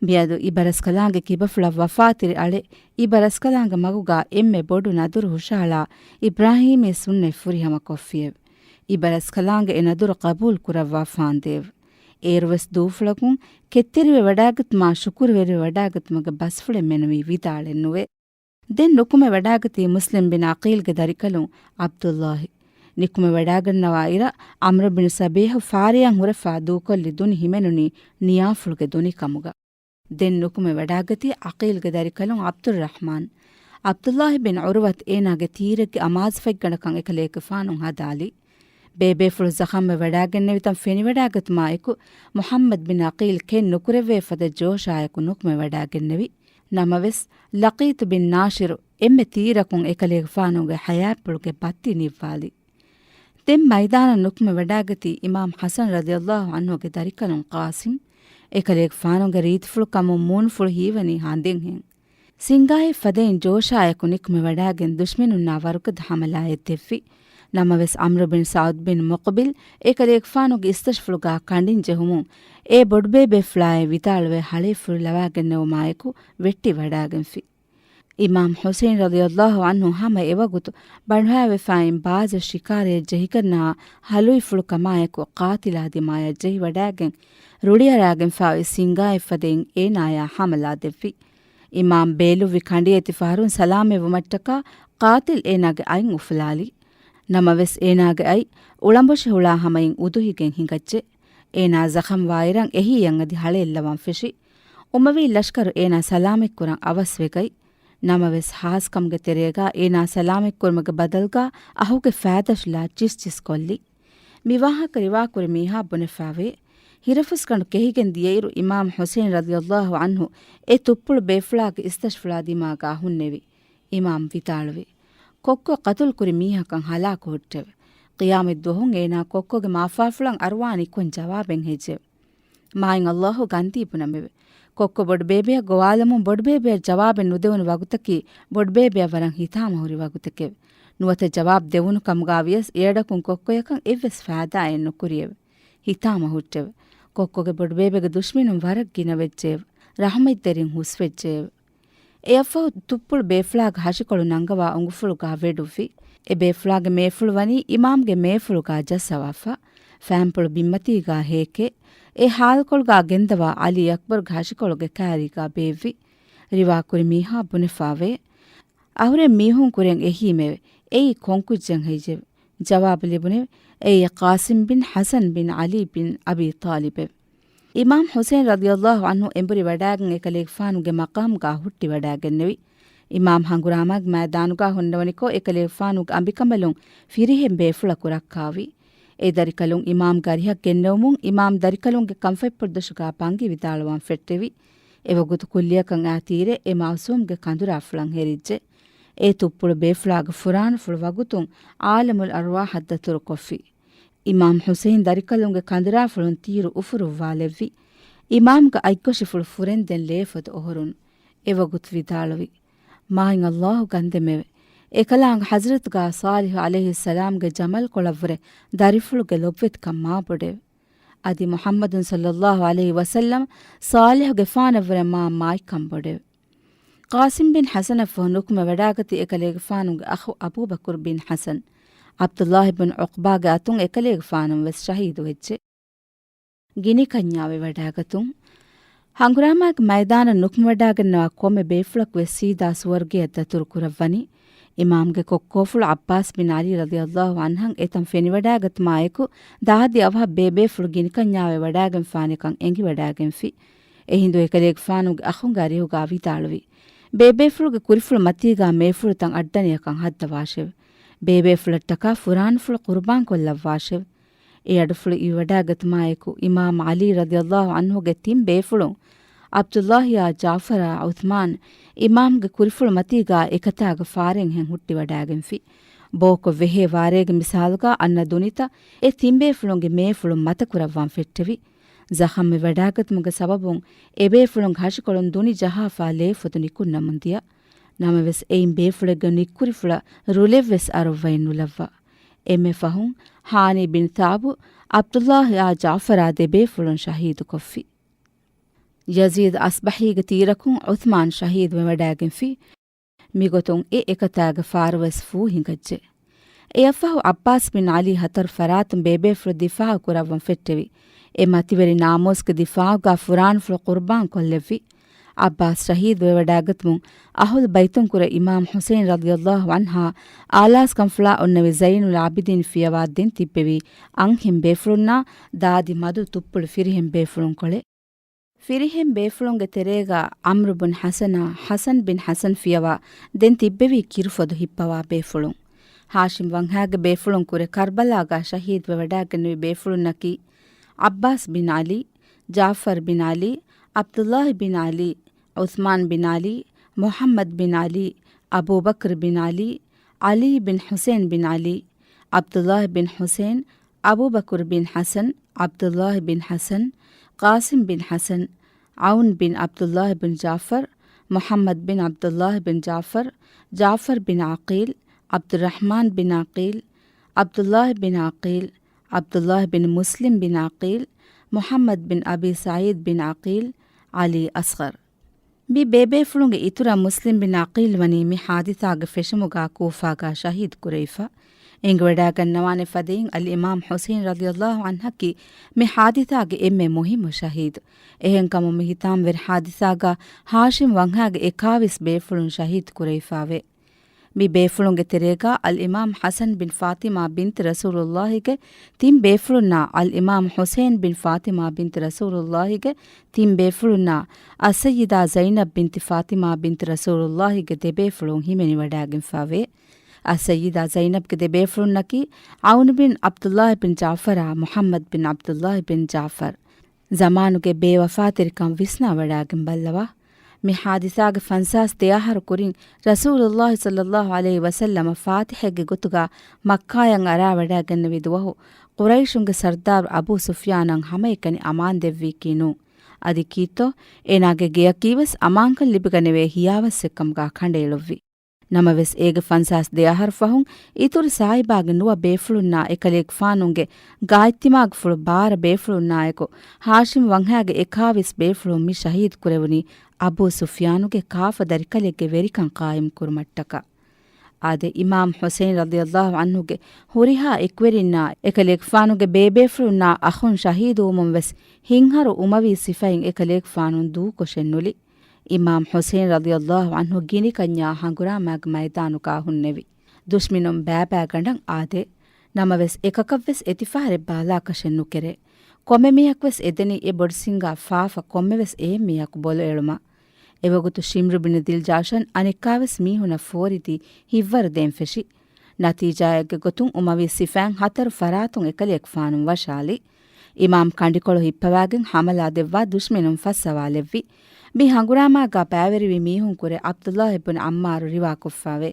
މިއަދު އިބަރަސްކަލާނގެ ކިބަފުޅަށް ވަފާތެރި އަޅެ، އިބަރަސްކަލާނގެ މަގުގާ އެންމެ ބޮޑު ނަދުރު ހުށަހަޅާ އިބްރާހީމީ ސުންނަތް ފުރިހަމަ ކޮށްފިއެވެ. އިބަރަސްކަލާނގެ އެ ނަދުރު ޤަބޫލު ކުރައްވާފާނދޭވެ. އޭރުވެސް ދޫފުޅަކުން ކެތްތެރިވެވަޑާގަތުމާ ޝުކުރުވެރިވެވަޑާގަތުމުގެ ބަސްފުޅެއް މެނުވީ ވިދާޅެއްނުވޭ. ދެން ނުކުމެވަޑާގަތީ މުސްލިމް ބިން ޢަޤީލްގެ ދަރިކަލުން ޢަބްދުﷲ. ނިކުމެވަޑާގަންނަވާ އިރަށް ޢަމްރު ބިން ޞަބީޙު ފާރިޔަށް ހުރެފާ ދޫކޮށްލި ދުނި ހިމެނުނީ ނިޔާފުޅުގެ ދުނިކަމުގަ. ދެން ނުކުމެވަޑާގަތީ ޢަޤީލްގެ ދަރިކަލުން ޢަބްދުއްރަޙްމާން. ޢަބްދުﷲ ބިން ޢުރުވަތު އޭނާގެ ތީރެއްގެ އަމާޒުފަތްގަނޑަކަށް އެކަލޭގެފާނު ހަދާލި. ބޭބޭފުޅު ޒަޚަމްވެވަޑާގެންނެވިތަން ފެނިވަޑާގަތުމާއެކު، މުޙައްމަދު ބިން ޢަޤީލް ކެތް ނުކުރެވޭ ފަދަ ޖޯޝާއެކު ނުކުމެވަޑާގެންނެވި. ނަމަވެސް، ލަޤީޠު ބިން ނާޝިރު އެންމެ ތީރަކުން އެކަލޭގެފާނުގެ ޙަޔާތްޕުޅުގެ ބައްތި ނިއްވާލި. ދެން މައިދާނަށް ނުކުމެވަޑާގަތީ އިމާމް ޙަސަން ރަޟިޔަﷲ ޢަންހުގެ ދަރިކަލުން ޤާސިމް. އެކަލޭގެފާނުގެ ރީތިފުޅު ކަމުން މޫނުފުޅު ހީވަނީ ހަނދެއްހެން. ސިނގާއެއް ފަދައިން ޖޯޝާއެކު ނިކުމެވަޑާގެން ދުޝްމަނުންނާ ވަރުގަދަ ޙަމަލާއެއް ދެއްވި. ނަމަވެސް، ޢަމްރު ބިން ސަޢުދު ބިން މުޤުބިލް އެކަލޭގެފާނުގެ އިސްތަށިފުޅުގާ ކަނޑިން ޖެހުމުން، އޭ ބޮޑުބޭބޭފުޅާއޭ ވިދާޅުވެ ހަޅޭފުޅު ލަވާގެންނެވުމާއެކު ވެއްޓިވަޑާގެންފި. އިމާމް ޙުސައިން ރަޟިޔަﷲ ޢަންހު ހަމަ އެވަގުތު ބަނޑުހައިވެފައިން ބާޒެއް ޝިކާރަޔަށް ޖެހިގަންނަވާ ހަލުއިފުޅު ކަމާއެކު ޤާތިލާ ދިމާޔަށް ޖެހިވަޑާގެން ރުޅިއަރާގެންފާވި ސިނގާއެއް ފަދައިން އޭނާޔާ ހަމަލާ ދެއްވި. އިމާމް ބޭލުއްވި ކަނޑިއެތި ފަހަރުން ސަލާމަތްވުމަށްޓަކާ ޤާތިލް އޭނާގެ އަތް އުފުލާލި. ނަމަވެސް އޭނާގެ އަތް އުޅަނބޮށި ހުޅާ ހަމައިން އުދުހިގެން ހިނގައްޖެ. އޭނާ ޒަޚަމްވާއިރަށް އެހީއަށް އަދި ހަޅޭއްލަވަން ފެށި. އުމަވީ ލަޝްކަރު އޭނާ ސަލާމަތްކުރަން އަވަސްވެގަތް. ނަމަވެސް ހާސްކަމުގެ ތެރޭގާ އޭނާ ސަލާމަތްކުރުމުގެ ބަދަލުގާ އަހުގެ ފައިދަށުލާ ޗިސްޗިސް ކޮށްލި. މި ވާހަކަ ރިވާކުރި މީހާ ބުނެފާވޭ. ހިރަފުސްގަނޑު ކެހިގެން ދިޔައިރު އިމާމް ޙުސައިން ރަޟިޔަﷲ ޢަންހު އެ ތުއްޕުޅު ބޭފުޅާގެ އިސްތަށިފުޅާ ދިމާގާ ހުންނެވި. އިމާމް ވިދާޅުވި، ކޮއްކޮ ޤަތުލުކުރި މީހަކަށް ހަލާކު ހުއްޓެވެ. ޤިޔާމަތް ދުވަހުން އޭނާ ކޮއްކޮގެ މާފާފުޅަށް އަރުވާނީ ކޮން ޖަވާބެއް ހެއްޔެވެ؟ މާތް ﷲ ގަންދީ ބުނަމެވެ. ކޮއްކޮ ބޮޑުބޭބެއަށް ގޮވާލަމުން ބޮޑުބޭބެއަށް ޖަވާބެއް ނުދެވުނު ވަގުތަކީ ބޮޑުބޭބެއަށް ވަރަށް ހިތާމަހުރި ވަގުތެކެވެ. ނުވަތަ ޖަވާބު ދެވުނު ކަމުގާ ވިޔަސް އެއަޑަކުން ކޮއްކޮޔަކަށް އެއްވެސް ފައިދާއެއް ނުކުރިއެވެ. ހިތާމަ ހުއްޓެވެ. ކޮއްކޮގެ ބޮޑުބޭބެގެ ދުޝްމަނުން ވަރަށް ގިނަވެއްޖެއެވެ. ރަޙުމަތްތެރިން ހުސްވެއްޖެއެވެ. އެއަށްފަހު ތުއްޕުޅު ބޭފުޅާގެ ހަށިކޮޅު ނަންގަވާ އުނގުފުޅުގާ ވެޑުއްވި. އެ ބޭފުޅާގެ މޭފުޅު ވަނީ އިމާމްގެ މޭފުޅުގާ ޖައްސަވާފަ. ފައިންޕުޅު ބިންމަތީގާ ހޭކެ. އެ ހާލުކޮޅުގާ ގެންދަވާ ޢަލީ އަކްބަރުގެ ހަށިކޮޅުގެ ކައިރީގާ ބޭއްވި. ރިވާކުރި މީހާ ބުނެފާވޭ. އަހުރެން މީހުން ކުރެން އެހީމެވެ. އެއީ ކޮން ކުއްޖެއް ހެއްޔެވެ؟ ޖަވާބު ލިބުނެވެ. އެއީ ޤާސިމް ބިން ޙަސަން ބިން ޢަލީ ބިން އަބީ ޠާލިބެވެ. އިމާމް ޙުސައިން ރަޟިޔަﷲ ޢަންހު އެނބުރި ވަޑާގެން އެކަލޭގެފާނުގެ މަޤާމްގާ ހުއްޓި ވަޑާގެންނެވި. އިމާމް ހަނގުރާމާގެ މައިދާނުގާ ހުންނަވަނިކޮށް އެކަލޭގެފާނުގެ އަނބިކަނބަލުން ފިރިހެން ބޭފުޅަކު ރައްކާވި. އެ ދަރިކަލުން އިމާމްގެ އަރިހަށް ގެންނެވުމުން އިމާމް ދަރިކަލުންގެ ކަންފަތްޕުޅުދޮށުގާ ބަންގި ވިދާޅުވަން ފެއްޓެވި. އެވަގުތު ކުއްލިއަކަށް އާ ތީރެއް އެ މައުސޫމްގެ ކަނދުރާފުޅަށް ހެރިއްޖެ. އެ ތުއްޕުޅު ބޭފުޅާގެ ފުރާނަފުޅު ވަގުތުން ޢާލަމުލް އަރްވާޙަށް ދަތުރުކޮށްފި. އިމާމް ޙުސައިން ދަރިކަލުންގެ ކަނދުރާފުޅުން ތީރު އުފުރުއްވާލެއްވި. އިމާމްގެ އަތްގޮށިފުޅު ފުރެންދެން ލޭފޮދު އޮހޮރުން. އެވަގުތު ވިދާޅުވި، މާތް ﷲ ގަންދެމެވެ. އެކަލާނގެ ޙަޟްރަތުގާ ޞާލިޙު ޢަލައިހިއްސަލާމްގެ ޖަމަލްކޮޅަށްވުރެ ދަރިފުޅުގެ ލޮބުވެތިކަން މާ ބޮޑެވެ. އަދި މުޙައްމަދު ޞައްލަﷲ ޢަލައިހި ވަސައްލަމް ޞާލިޙުގެފާނަށްވުރެ މާ މާތްކަން ބޮޑެވެ. ޤާސިމް ބިން ޙަސަނަށްފަހު ނުކުމެ ވަޑާގަތީ އެކަލޭގެފާނުގެ އަޚު އަބޫބަކުރު ބިން ޙަސަން. ޢަބްދުﷲ ބިން ޢުޤްބާގެ އަތުން އެކަލޭގެފާނުން ވެސް ޝަހީދުވެއްޖެ. ގިނިކަންޏާވެ ވަޑާގަތުން. ހަނގުރާމާގެ މައިދާނަށް ނުކުމެވަޑާގަންނަވާ ކޮންމެ ބޭފުޅަކުވެސް ސީދާ ސުވަރުގެއަށް ދަތުރު ކުރައްވަނީ. އިމާމްގެ ކޮއްކޯފުޅު ޢައްބާސް ބިން ޢަލީ ރަޟިޔަﷲ ޢަންހަށް އެތަން ފެނިވަޑާގަތުމާއެކު، ދާދި އަވަހަށް ބޭބޭފުޅު ގިނިކަންޏާވެ ވަޑާގެންފާނެކަން އެނގިވަޑާގެންފި. އެހިނދު އެކަލޭގެފާނުގެ އަޚުންގެ އަރިހުގާ ވިދާޅުވި، ބޭބޭފުޅުގެ ކުރިފުޅު މަތީގާ މޭފުޅުތައް އައްޑަނިޔަކަށް ހައްދަވާށެވެ. ބޭބޭފުޅަށްޓަކާ ފުރާނަފުޅު ޤުރުބާން ކޮށްލައްވާށެވެ. އެ އަޑުފުޅު އިވިވަޑާގަތުމާއެކު، އިމާމް ޢަލީ ރަޟިޔަﷲ ޢަންހުގެ ތިން ބޭފުޅުން، ޢަބްދުﷲއާ ޖާފަރާ ޢުޘްމާން، އިމާމްގެ ކުރިފުޅު މަތީގާ އެކަތާގެ ފާރެއްހެން ހުއްޓިވަޑާގެންފި. ބޯކޮށް ވެހޭ ވާރޭގެ މިސާލުގާ އަންނަ ދުނިތައް އެ ތިންބޭފުޅުންގެ މޭފުޅުން މަތަކުރައްވަން ފެއްޓެވި. ޒަޚަމްވެ ވަޑާގަތުމުގެ ސަބަބުން އެބޭފުޅުންގެ ހަށިކޮޅުން ދުނި ޖަހާފާ ލޭފޮދު ނިކުންނަމުން ދިޔަ. ނަމަވެސް އެއިން ބޭފުޅެއްގެ ނިއްކުރިފުޅަށް ރުލެއްވެސް އަރުއްވައެއް ނުލައްވާ. އެންމެ ފަހުން ހާނީ ބިން ޘާބު، ޢަބްދުﷲއާ ޖާފަރާ ދެބޭފުޅުން ޝަހީދުކޮށްފި. ޔަޒީދު އަޞްބަހީގެ ތީރަކުން ޢުޘްމާން ޝަހީދުވެވަޑާގެންފި. މިގޮތުން އެ އެކަތާގެ ފާރުވެސް ފޫ ހިނގައްޖެ. އެއަށްފަހު ޢައްބާސް ބިން ޢަލީ ހަތަރު ފަރާތުން ބޭބޭފުޅު ދިފާޢު ކުރައްވަން ފެއްޓެވި. އެ މަތިވެރި ނާމޫސްގެ ދިފާޢުގަ ފުރާންފުޅު ޤުރުބާން ކޮށްލެއްވި. ޢައްބާސް ޝަހީދުވެވަޑައިގަތުމުން އަހުލު ބައިތުން ކުރެ އިމާމް ޙުސައިން ރަޟިޔަﷲ ޢަންހާ އާލާސްކަންފުޅާ އޮންނެވި ޒައިނުލް ޢާބިދީން ފިޔަވާ ދެން ތިއްބެވި އަންހެން ބޭފުޅުންނާ ދާދި މަދު ތުއްޕުޅު ފިރިހެން ބޭފުޅުންކޮޅެއް. ފިރިހެން ބޭފުޅުންގެ ތެރޭގަ ޢަމްރު ބުން ޙަސަނާ، ޙަސަން ބިން ޙަސަން ފިޔަވާ ދެން ތިއްބެވީ ކިރުފޮދު ހިއްޕަވާ ބޭފުޅުން. ހާޝިމް ވަންހާގެ ބޭފުޅުން ކުރެ ކަރްބަލާގަ ޝަހީދުވެވަޑައިގެންނެވި ބޭފުޅުންނަކީ، ޢައްބާސް ބިން ޢަލީ، ޖާފަރް ބިން ޢަލީ، ޢަބްދުﷲ ބިން ޢަލީ، ޢުޘްމާން ބިން ޢަލީ، މުޙައްމަދު ބިން ޢަލީ، އަބޫބަކްރު ބިން ޢަލީ، ޢަލީ ބިން ޙުސައިން ބިން ޢަލީ، ޢަބްދުﷲ ބިން ޙުސައިން، އަބޫބަކުރު ބިން ޙަސަން، ޢަބްދުﷲ ބިން ޙަސަން، ޤާސިމް ބިން ޙަސަން، ޢައުން ބިން ޢަބްދުﷲ ބިން ޖާފަރް، މުޙައްމަދު ބިން ޢަބްދުﷲ ބިން ޖާފަރް، ޖާފަރް ބިން ޢަޤީލް، ޢަބްދުއްރަޙްމާން ބިން ޢަޤީލް، ޢަބްދުﷲ ބިން ޢަޤީލް، ޢަބްދުﷲ ބިން މުސްލިމް ބިން ޢަޤީލް، މުޙައްމަދު ބިން އަބީ ސަޢީދު ބިން ޢަޤީލް، ޢަލީ އަޞްޣަރު. މި ބޭބޭފުޅުންގެ އިތުރަށް މުސްލިމް ބިން ޢަޤީލް ވަނީ މި ޙާދިސާގެ ފެށުމުގަ ކޫފާގަ ޝަހީދު ކުރެވިފަ. އެނގިވަޑައިގަންނަވާނެ ފަދައިން އަލްއިމާމް ޙުސައިން ރަޟިޔަﷲ ޢަންހަކީ މި ޙާދިސާގެ އެންމެ މުހިއްމު ޝަހީދު. އެހެންކަމުން މި ހިތާމަވެރި ޙާދިސާގަ ހާޝިމް ވަންހާގެ އެކާވީސް ބޭފުޅުން ޝަހީދު ކުރެވިފަވޭ. މި ބޭފުޅުންގެ ތެރޭގަ އަލްއިމާމް ޙަސަން ބިން ފާޠިމާ ބިންތު ރަސޫލުﷲގެ ތިން ބޭފުޅުންނާ، އަލްއިމާމް ޙުސައިން ބިން ފާޠިމާ ބިންތު ރަސޫލުﷲގެ ތިން ބޭފުޅުންނާ، އައްސައްޔިދާ ޒައިނަބް ބިންތި ފާޠިމާ ބިންތު ރަސޫލުﷲގެ ދެ ބޭފުޅުން ހިމެނިވަޑައިގެންފަވޭ. އައްސައްޔިދާ ޒައިނަބްގެ ދެ ބޭފުޅުންނަކީ ޢައުނު ބިން ޢަބްދުﷲ ބިން ޖާފަރާ، މުޙައްމަދު ބިން ޢަބްދުﷲ ބިން ޖާފަރް. ޒަމާނުގެ ބޭވަފާތެރިކަން ވިސްނާވަޑައިގެން ބައްލަވާ. މި ޙާދިސާގެ ފަންސާސް ދެ އަހަރު ކުރިން ރަސޫލުﷲ ޞައްލަﷲ ޢަލައިހި ވަސައްލަމަ ފާތިޙެއްގެ ގޮތުގަ މައްކާޔަށް އަރާވަޑައިގެންނެވި ދުވަހު، ޤުރައިޝުންގެ ސަރްދާރު އަބޫ ސުފްޔާނަށް ހަމައެކަނި އަމާން ދެއްވީކީ ނޫން. އަދި ކީއްތޯ، އޭނާގެ ގެޔަކީވެސް އަމާންކަން ލިބިގަނެވޭ ހިޔާވައްސެއްކަމުގަ ކަނޑައެޅުއްވި. ނަމަވެސް، އޭގެ ފަންސާސް ދެ އަހަރު ފަހުން އިތުރު ސާހިބާގެ ނުވަ ބޭފުޅުންނާ އެކަލޭގެފާނުގެ ގާތްތިމާގެފުޅު ބާރަ ބޭފުޅުންނާއެކު، ހާޝިމް ވަންހާގެ އެކާވީސް ބޭފުޅުން މި ޝަހީދު ކުރެވުނީ އަބޫ ސުފްޔާނުގެ ކާފަ ދަރިކަލެއްގެ ވެރިކަން ޤާއިމް ކުރުމަށްޓަކާ. އާދެ، އިމާމް ޙުސައިން ރަޟިޔަﷲ ޢަންހުގެ ހުރިހާ އެކުވެރިންނާ އެކަލޭގެފާނުގެ ބޭބޭފުޅުންނާ އަޚުން ޝަހީދުވުމުން ވެސް ހިތްހަރު އުމަވީ ސިފައިން އެކަލޭގެފާނުން ދޫކޮށެއް ނުލި. އިމާމް ޙުސައިން ރަޟިޔަﷲ ޢަންހު ގިނިކަންޏާ ހަނގުރާމާގެ މައިދާނުގަ ހުންނެވި. ދުޝްމިނުން ބައިބައިގަނޑަށް އާދޭ. ނަމަވެސް، އެކަކަށްވެސް އެތިފަހަރެއް ބާލާކަށެއް ނުކެރޭ. ކޮންމެ މީހަކުވެސް އެދެނީ އެ ބޮޑު ސިނގާ ފާފަ ކޮންމެވެސް އެހެން މީހަކު ބޮލުއެޅުމަށް. އެވަގުތު ޝިމްރު ބިން ދިލްޖާޝަން އަނެއްކާވެސް މީހުނަށް ފޯރިދީ ހިތްވަރު ދޭން ފެށި. ނަތީޖާއެއްގެ ގޮތުން އުމަވީ ސިފައިން ހަތަރު ފަރާތުން އެކަލޭގެފާނުން ވަށާލި. އިމާމް ކަނޑިކޮޅު ހިއްޕަވާގެން ހަމަލާ ދެއްވާ ދުޝްމިނުން ފައްސަވާލެއްވި. މި ހަނގުރާމާގަ ބައިވެރިވި މީހުން ކުރެ ޢަބްދުﷲ ބުން ޢައްމާރު ރިވާކޮށްފަވޭ.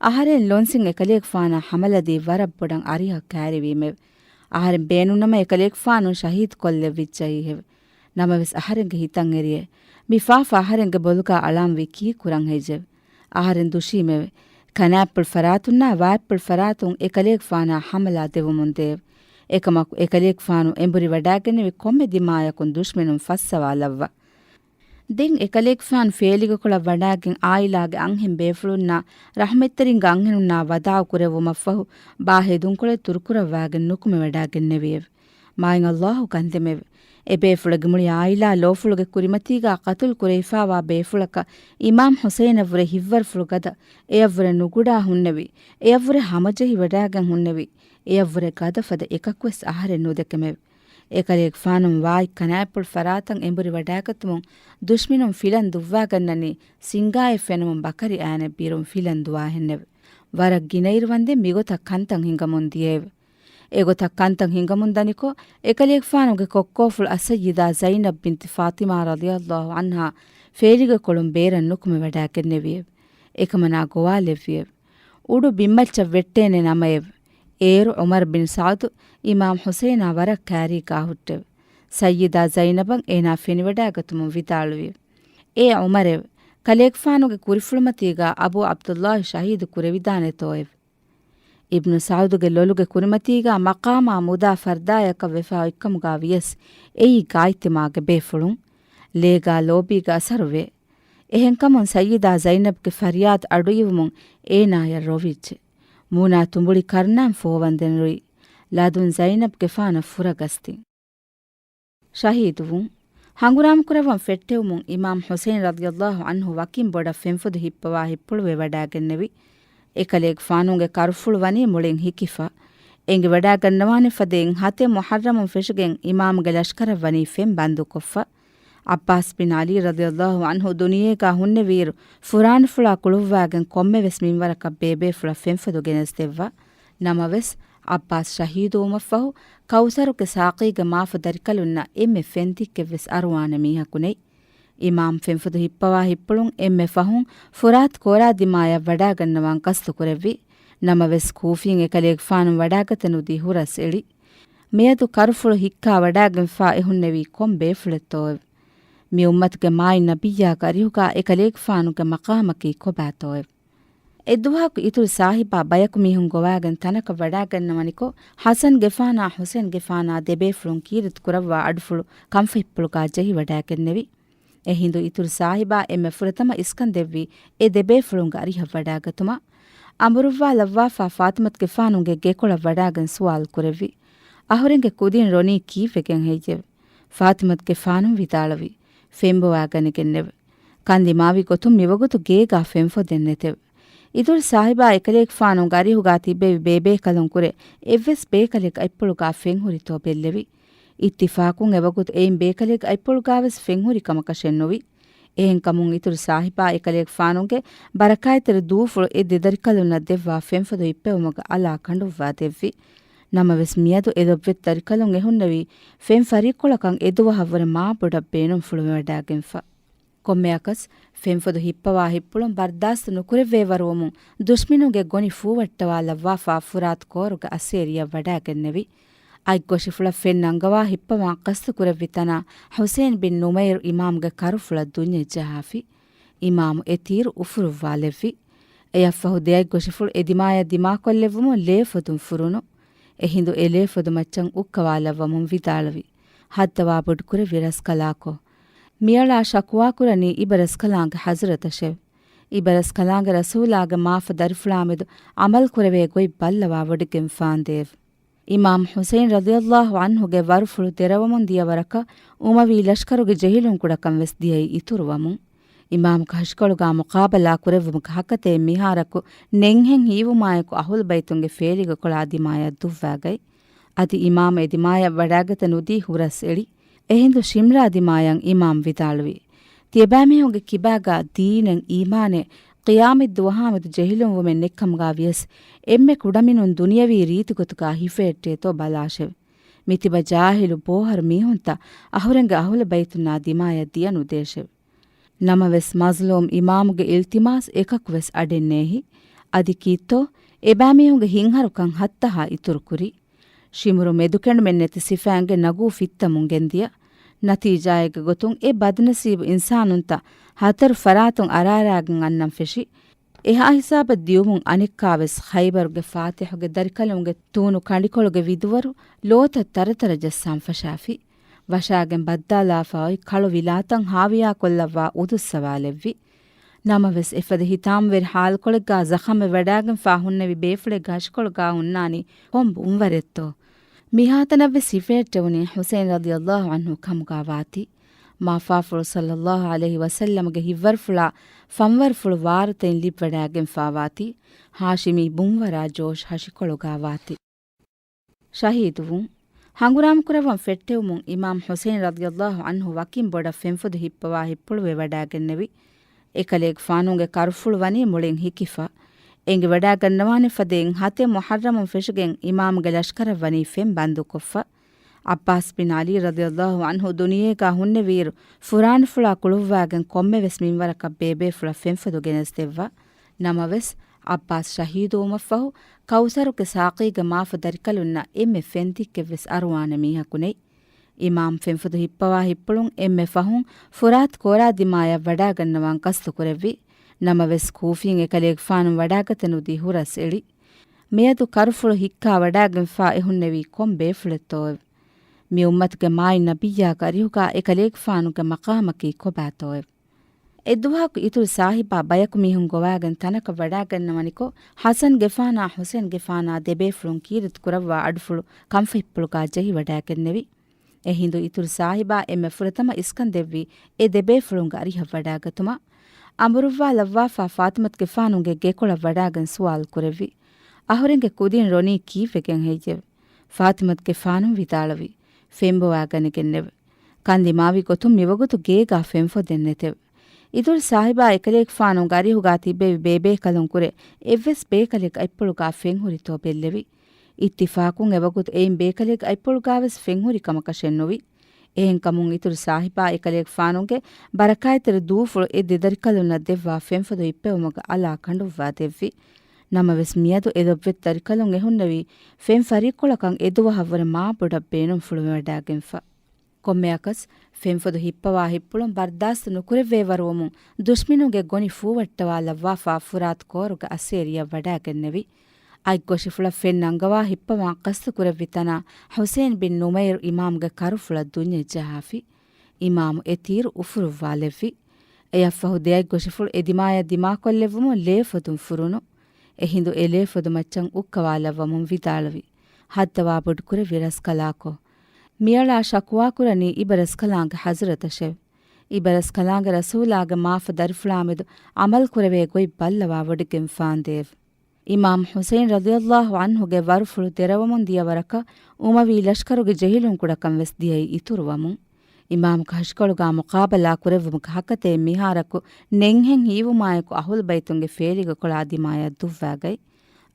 އަހަރެން ލޮންސިން އެކަލޭގެފާނާ ހަމަލަދީ ވަރަށް ބޮޑަށް އަރިހަށް ކައިރިވީމެވެ. އަހަރެން ބޭނުންނަމަ އެކަލޭގެފާނު ޝަހީދު ކޮށްލެއްވިއްޖައީހެވެ. ނަމަވެސް އަހަރެންގެ ހިތަށް އެރިއޭ، މި ފާފަ އަހަރެންގެ ބޮލުގަ އަޅާންވީ ކީއްކުރަން ހެއްޔެވެ؟ އަހަރެން ދުށީމެވެ. ކަނާތްޕުޅު ފަރާތުންނާ ވާތްޕުޅު ފަރާތުން އެކަލޭގެފާނާ ހަމަލާ ދެވުމުން ދެއެވެ. އެކަމަކު އެކަލޭގެފާނު އެނބުރި ވަޑައިގެންނެވި ކޮންމެ ދިމާޔަކުން ދުޝްމިނުން ފައްސަވާލައްވާ. ދެން އެކަލޭގެފާނު ފޭލިގެކޮޅަށް ވަޑައިގެން އާއިލާގެ އަންހެން ބޭފުޅުންނާ ރަޙްމަތްތެރިންގެ އަންހެނުންނާ ވަދާޢު ކުރެއްވުމަށްފަހު ބާ ހެދުންކޮޅެއް ތުރުކުރައްވާގެން ނުކުމެވަޑައިގެންނެވިއެވެ. މާތް ﷲ ކަންދެމެވެ. އެބޭފުޅެއްގެ މުޅި އާއިލާ ލޯފުޅުގެ ކުރިމަތީގާ ޤަތުލު ކުރެވިފާވާ ބޭފުޅަކަށް އިމާމް ޙުސައިނަށްވުރެ ހިތްވަރުފުޅު ގަދަ އެޔަށްވުރެ ނުގުޑާ ހުންނެވި، އެޔަށްވުރެ ހަމަޖެހިވަޑައިގެން ހުންނެވި، އެޔަށްވުރެ ގަދަ ފަދަ އެކަކުވެސް އަހަރެން ނުދެކެމެވެ. އެކަލޭގެފާނުން ވާތް ކަނާތްޕުޅު ފަރާތަށް އެނބުރި ވަޑައިގަތުމުން ދުޝްމިނުން ފިލަން ދުއްވާގަންނަނީ ސިންގާއެއް ފެނުމުން ބަކަރި އައިނެ ބިރުން ފިލަން ދުވާހެންނެވެ. ވަރަށް ގިނައިރު ވަންދެން މިގޮތަށް ކަންތައް ހިނގަމުން ދިޔައެވެ. އެގޮތަށް ކަންތައް ހިނގަމުން ދަނިކޮށް، އެކަލޭގެފާނުގެ ކޮއްކޯފުޅު އައްސައްޔިދާ ޒައިނަބް ބިންތި ފާޠިމާ ރަޟިޔަﷲ ޢަންހާ ފޭލިގެކޮޅުން ބޭރަށް ނުކުމެވަޑައިގެންނެވިއެވެ. އެކަމަނާ ގޮވާލެއްވިއެވެ. އުޑު ބިންމައްޗަށް ވެއްޓޭނެ ނަމައެވެ. އޭރު ޢުމަރު ބިން ސަޢުދު އިމާމް ޙުސައިނާ ވަރަށް ކައިރީގާ ހުއްޓެވެ. ސައްޔިދާ ޒައިނަބަށް އޭނާ ފެނިވަޑައިގަތުމުން ވިދާޅުވިއެވެ. އޭ ޢުމަރެވެ! ކަލޭގެފާނުގެ ކުރިފުޅުމަތީގާ އަބޫ ޢަބްދުﷲ ޝަހީދު ކުރެވިދާނެތޯއެވެ؟ އިބްނު ސަޢުދުގެ ލޮލުގެ ކުރިމަތީގާ މަޤާމާ މުދާ ފަރްދާޔަކަށް ވެފާ އޮތްކަމުގާ ވިޔަސް އެއީ ގާތްތިމާގެ ބޭފުޅުން. ލޭގާ ލޯބީގެ އަސަރުވޭ. އެހެންކަމުން ސައްޔިދާ ޒައިނަބްގެ ފަރިޔާދު އަޑުއިވުމުން އޭނާޔަށް ރޮވިއްޖެ. މޫނާ ތުނބުޅި ކަރުނާން ފޯވަންދެނުރި ލަދުން ޒައިނަބްގެފާނަށް ފުރަގަސްދިން. ޝަހީދުވުން. ހަނގުރާމަކުރައްވަން ފެއްޓެވުމުން އިމާމް ޙުސައިން ރަޟިޔަﷲ ޢަންހު ވަކިން ބޮޑަށް ފެންފޮދު ހިއްޕަވާ ހިއްޕުޅުވެވަޑާގެންނެވި. އެކަލޭގެފާނުގެ ކަރުފުޅު ވަނީ މުޅިން ހިކިފަ. އެނގިވަޑާގަންނަވާނެ ފަދައިން ހަތެއް މުޙައްރަމުން ފެށިގެން އިމާމްގެ ލަޝްކަރަށް ވަނީ ފެން ބަންދުކޮށްފަ. ޢައްބާސް ބިން ޢަލީ ރަޟިޔަﷲ ޢަންހު ދުނިޔޭގާ ހުންނެވިއިރު، ފުރާނަފުޅާ ކުޅުއްވާގެން ކޮންމެވެސް މިންވަރަކަށް ބޭބޭފުޅަށް ފެންފޮދު ގެނެސްދެއްވާ. ނަމަވެސް، ޢައްބާސް ޝަހީދުވުމަށްފަހު، ކައުސަރުގެ ސާޤީގެ މާފަ ދަރިކަލުންނަށް އެންމެ ފެންތިއްކެއްވެސް އަރުވާނެ މީހަކު ނެތް. އިމާމް ފެންފޮދު ހިއްޕަވާ ހިއްޕުޅުން އެންމެ ފަހުން ފުރާތް ކޯރާ ދިމާޔަށް ވަޑާގަންނަވާން ގަސްތު ކުރެއްވި. ނަމަވެސް، ކޫފީން އެކަލޭގެފާނު ވަޑާގަތެއް ނުދީ ހުރަސް އެޅި. މިއަދު ކަރުފުޅު ހިއްކާ ވަޑާގެންފާ އެހުންނެވީ ކޮން ބޭފުޅެއްތޯއެވެ؟ މި އުއްމަތުގެ މާތް ނަބިއްޔާގެ އަރިހުގާ އެކަލޭގެފާނުގެ މަޤާމަކީ ކޮބާތޯއެވެ؟ އެއްދުވަހަކު އިތުރު ސާހިބާ ބަޔަކު މީހުން ގޮވާގެން ތަނަކަށް ވަޑާގަންނަވަނިކޮށް، ޙަސަންގެފާނާ ޙުސައިންގެފާނާ ދެބޭފުޅުން ކީރިތި ކުރައްވާ އަޑުފުޅު ކަންފަހިއްޕުޅުގާ ޖެހިވަޑާގެންނެވި. އެހިނދު އިތުރު ސާހިބާ އެންމެ ފުރަތަމަ އިސްކަން ދެއްވީ އެ ދެބޭފުޅުންގެ އަރިހަށް ވަޑާގަތުމަށް. އަނބުރުއްވާލައްވާފާ ފާތިމަތުގެފާނުގެ ގެކޮޅަށް ވަޑާގެން ސުވާލު ކުރެއްވި. އަހުރެންގެ ކުދިން ރޮނީ ކީއްވެގެން ހެއްޔެވެ؟ ފާތިމަތުގެފާނު ވިދާޅުވި، ފެންބޮވާގަނެގެންނެވެ. ކަންދިމާވި ގޮތުން މިވަގުތު ގޭގާ ފެންފޮދެއް ނެތެވެ. އިތުރު ސާހިބާ އެކަލޭގެފާނުގެ އަރިހުގާ ތިއްބެވި ބޭބޭކަލުން ކުރެ އެއްވެސް ބޭކަލެއްގެ އަތްޕުޅުގާ ފެންހުރިތޯ ބެއްލެވި. އިއްތިފާޤުން އެވަގުތު އެއިން ބޭކަލެއްގެ އަތްޕުޅުގާވެސް ފެންހުރި ކަމަކަށެއް ނުވި. އެހެންކަމުން އިތުރު ސާހިބާ އެކަލޭގެފާނުގެ ބަރަކާތްތެރި ދޫފުޅު އެ ދެދަރިކަލުންނަށް ދެއްވާ ފެންފޮދު ހިއްޕެވުމުގެ އަލާ ކަނޑުއްވާ ދެއްވި. ނަމަވެސް މިއަދު އެ ލޮބުވެތި ދަރިކަލުން އެހުންނެވީ ފެން ފަރިއްކޮޅަކަށް އެދުވަހަށްވުރެ މާބޮޑަށް ބޭނުންފުޅުވެވަޑާގެންފަ. ކޮންމެއަކަސް، ފެންފޮދު ހިއްޕަވާ ހިއްޕުޅުން ބަރްދާސްތު ނުކުރެވޭވަރުވަމުން ދުޝްމިނުންގެ ގޮނި ފޫވައްޓަވާލައްވާފާ ފުރާތު ކޯރުގެ އައްސޭރިއަށް ވަޑާގެންނެވި. އަތްގޮށިފުޅަށް ފެން ނަންގަވާ ހިއްޕަވާން ގަސްތު ކުރެއްވި ތަނާ ޙުސައިން ބިން ނުމައިރު އިމާމްގެ ކަރުފުޅަށް ދުންޏެއް ޖަހާފި. އިމާމު އެ ތީރު އުފުރުއްވާލެއްވި. އެއަށްފަހު ދެއަތްގޮށިފުޅު އެ ދިމާޔަށް ދިމާކޮށްލެއްވުމުން ލޭފޮދުން ފުރުނު. އެހިނދު އެ ލޭފޮދު މައްޗަށް އުއްކަވާލައްވަމުން ވިދާޅުވި، ހައްދަވާ ބޮޑުކުރެއްވި ރަސްކަލާކޯ! މިއަޅާ ޝަކުވާކުރަނީ އިބަރަސްކަލާނގެ ޙަޟްރަތަށެވެ. އިބަރަސްކަލާނގެ ރަސޫލާގެ މާފަ ދަރިފުޅާމެދު ޢަމަލުކުރެވޭ ގޮތް ބައްލަވާވޮޑިގެންފާނދޭވެ. އިމާމް ޙުސައިން ރަޟިޔަﷲ ޢަންހުގެ ވަރުފުޅު ދެރަވަމުން ދިޔަ ވަރަކަށް އުމަވީ ލަޝްކަރުގެ ޖެހިލުންކުޑަކަން ވެސް ދިޔައީ އިތުރުވަމުން. އިމާމް ހަށިކޮޅުގާ މުޤާބަލާ ކުރެއްވުމުގެ ހަކަތައެއް މިހާރަކު ނެންހެން ހީވުމާއެކު އަހުލުބައިތުންގެ ފޭލިގެކޮޅާ ދިމާޔަށް ދުއްވާގަތް. އަދި އިމާމް އެ ދިމާޔަށް ވަޑާގަތެއް ނުދީ ހުރަސް އެޅި. އެހިނދު ޝިމްރާ ދިމާޔަށް އިމާމް ވިދާޅުވި، ތިޔަބައިމީހުންގެ ކިބާގާ ދީނެއް، އީމާނެއް، ޤިޔާމަތް ދުވަހާމެދު ޖެހިލުންވުމެއް ނެއްކަމުގާ ވިޔަސް، އެންމެ ކުޑަމިނުން ދުނިޔަވީ ރީތިގޮތުގާ ހިފެހެއްޓޭތޯ ބަލާށެވެ. މިތިބަ ޖާހިލު ބޯހަރު މީހުންތައް އަހުރެންގެ އަހުލު ބައިތުންނާ ދިމާޔަށް ދިޔަ ނުދޭށެވެ. ނަމަވެސް، މަޒްލޫމް އިމާމުގެ އިލްތިމާސް އެކަކުވެސް އަޑެއްނޭހި. އަދި ކީއްތޯ، އެބައިމީހުންގެ ހިތްހަރުކަން ހައްތަހާ އިތުރުކުރި. ޝިމުރު މެދުކެނޑުމެއްނެތި ސިފައިންގެ ނަގޫ ފިއްތަމުން ގެންދިޔަ. ނަތީޖާއެއްގެ ގޮތުން އެ ބަދުނަސީބު އިންސާނުންތައް ހަތަރު ފަރާތުން އަރާރާގެން އަންނަން ފެށި. އެހާ ހިސާބަށް ދިޔުމުން އަނެއްކާވެސް ޚައިބަރުގެ ފާތިޙުގެ ދަރިކަލުންގެ ތޫނު ކަނޑިކޮޅުގެ ވިދުވަރު ލޯތައް ތަރަތަރަ ޖައްސާން ފަށާފި. ވަށާގެން ބައްދާލާފަ އޮތް ކަޅު ވިލާތައް ހާވިޔާކޮށްލައްވާ އުދުއްސަވާލެއްވި. ނަމަވެސް، އެފަދަ ހިތާމަވެރި ހާލުކޮޅެއްގާ ޒަޚަމެއް ވަޑާގެންފާ ހުންނެވި ބޭފުޅެއްގެ ހަށިކޮޅުގާ ހުންނާނީ ކޮން ބުންވަރެއްތޯ؟ މިހާތަނަށްވެސް ހިފެހެއްޓެވުނީ ޙުސައިން ރަޟިޔަﷲ ޢަންހު ކަމުގާ ވާތީ. މާފާފުޅު ޞައްލަﷲ ޢަލައިހި ވަސައްލަމްގެ ހިތްވަރުފުޅާ ފަންވަރުފުޅު ވާރުތައިން ލިބިވަޑާގެންފާ ވާތީ. ހާޝިމީ ބުންވަރާ ޖޯޝް ހަށިކޮޅުގާ ވާތީ. ޝަހީދުވުން. ހަނގުރާމަކުރައްވަން ފެއްޓެވުމުން އިމާމް ޙުސައިން ރަޟިޔަﷲ ޢަންހު ވަކިން ބޮޑަށް ފެންފޮދު ހިއްޕަވާ ހިއްޕުޅުވެވަޑާގެން ނެވި. އެކަލޭގެފާނުގެ ކަރުފުޅު ވަނީ މުޅިން ހިކިފަ. އެނގިވަޑާގަންނަވާނެ ފަދައިން ހަތެއް މުޙައްރަމުން ފެށިގެން އިމާމްގެ ލަޝްކަރަށް ވަނީ ފެން ބަންދުކޮށްފަ. ޢައްބާސް ބިން ޢަލީ ރަޟިޔަﷲ ޢަންހު ދުނިޔޭގާ ހުންނެވިއިރު، ފުރާނަފުޅާ ކުޅުއްވާގެން ކޮންމެވެސް މިންވަރަކަށް ބޭބޭފުޅަށް ފެންފޮދު ގެނެސްދެއްވާ. ނަމަވެސް، ޢައްބާސް ޝަހީދުވުމަށްފަހު، ކައުސަރުގެ ސާޤީގެ މާފަ ދަރިކަލުންނަށް އެންމެ ފެންތިއްކެއްވެސް އަރުވާނެ މީހަކު ނެތް. އިމާމް ފެންފޮދު ހިއްޕަވާ ހިއްޕުޅުން އެންމެ ފަހުން ފުރާތް ކޯރާ ދިމާޔަށް ވަޑާގަންނަވާން ގަސްތު ކުރެއްވި. ނަމަވެސް، ކޫފީން އެކަލޭގެފާނު ވަޑާގަތެއް ނުދީ ހުރަސް އެޅި. މިއަދު ކަރުފުޅު ހިއްކާ ވަޑާގެންފާ އެހުންނެވީ ކޮން ބޭފުޅެއްތޯއެވެ؟ މި އުއްމަތުގެ މާތް ނަބިއްޔާގެ އަރިހުގާ އެކަލޭގެފާނުގެ މަޤާމަކީ ކޮބާތޯއެވެ؟ އެއްދުވަހަކު އިތުރު ސާހިބާ ބަޔަކު މީހުން ގޮވާގެން ތަނަކަށް ވަޑާގަންނަވަނިކޮށް، ޙަސަންގެފާނާ ޙުސައިންގެފާނާ ދެބޭފުޅުން ކީރިތި ކުރައްވާ އަޑުފުޅު ކަންފަތްޕުޅުގާ ޖެހިވަޑާގެންނެވި. އެހިނދު އިތުރު ސާހިބާ އެންމެ ފުރަތަމަ އިސްކަން ދެއްވީ އެ ދެބޭފުޅުންގެ އަރިހަށް ވަޑާގަތުމަށް. އަނބުރުއްވާލައްވާފާ ފާތިމަތުގެފާނުގެ ގެކޮޅަށް ވަޑާގެން ސުވާލު ކުރެއްވި. އަހުރެންގެ ކުދިން ރޮނީ ކީއްވެގެން ހެއްޔެވެ؟ ފާތިމަތުގެފާނު ވިދާޅުވި، ފެންބޮވާގަނެގެންނެވެ. ކަން ދިމާވި ގޮތުން މިވަގުތު ގޭގާ ފެންފޮދެއް ނެތެވެ. އިތުރު ސާހިބާ އެކަލޭގެފާނުގެ އަރިހުގާ ތިއްބެވި ބޭބޭކަލުން ކުރެ އެއްވެސް ބޭކަލެއްގެ އަތްޕުޅުގާ ފެން ހުރިތޯ ބެއްލެވި. އިއްތިފާޤުން އެވަގުތު އެއިން ބޭކަލެއްގެ އަތްޕުޅުގާވެސް ފެން ހުރި ކަމަކަށެއް ނުވި. އެހެންކަމުން އިތުރު ސާހިބާ އެކަލޭގެފާނުގެ ބަރަކާތްތެރި ދޫފުޅު އެ ދެދަރިކަލުންނަށް ދެއްވާ ފެންފޮދު ހިއްޕެވުމުގެ އަލާ ކަނޑުއްވާ ދެއްވި. ނަމަވެސް މިއަދު އެ ލޮބުވެތި ދަރިކަލުން އެހުންނެވީ ފެން ފަރިއްކޮޅަކަށް އެދުވަހަށްވުރެ މާބޮޑަށް ބޭނުންފުޅުވެވަޑާގެންފަ. ކޮންމެއަކަސް ފެންފޮދު ހިއްޕަވާ ހިއްޕުޅުން ބަރްދާސްތު ނުކުރެވޭވަރުވަމުން ދުޝްމިނުންގެ ގޮނި ފޫވައްޓަވާލައްވާފާ ފުރާތު ކޯރުގެ އައްސޭރިއަށް ވަޑާގެންނެވި. އަތްގޮށިފުޅަށް ފެން ނަންގަވާ ހިއްޕަވާން ޤަޞްދު ކުރެއްވި ތަނާ ޙުސައިން ބިން ނުމައިރު އިމާމުގެ ކަރުފުޅަށް ދުންޏެއް ޖަހާފި. އިމާމު އެ ތީރު އުފުރުއްވާލެއްވި. އެއަށްފަހު ދެއަތްގޮށިފުޅު އެ ދިމާޔަށް ދިމާކޮށްލެއްވުމުން ލޭފޮދުން ފުރުނު. އެހިނދު އެ ލޭފޮދު މައްޗަށް އުއްކަވާލައްވަމުން ވިދާޅުވި، ހައްދަވާ ބޮޑުކުރެއްވި ރަސްކަލާކޯ! މިއަޅާ ޝަކުވާކުރަނީ އިބަރަސްކަލާނގެ ޙަޟްރަތަށެވެ. އިބަރަސްކަލާނގެ ރަސޫލާގެ މާފަ ދަރިފުޅާމެދު ޢަމަލުކުރެވޭ ގޮތް ބައްލަވާ ވޮޑިގެން ފާނދޭވެ. އިމާމް ޙުސައިން ރަޟިޔަﷲ ޢަންހުގެ ވަރުފުޅު ދެރަވަމުން ދިޔަ ވަރަކަށް އުމަވީ ލަޝްކަރުގެ ޖެހިލުންކުޑަކަން ވެސް ދިޔައީ އިތުރުވަމުން. އިމާމްގެ ހަށިކޮޅުގާ މުޤާބަލާ ކުރެއްވުމުގެ ހަކަތައެއް މިހާރަކު ނެންހެން ހީވުމާއެކު އަހުލުބައިތުންގެ ފޭލިގެކޮޅާ ދިމާޔަށް ދުއްވާގަތް.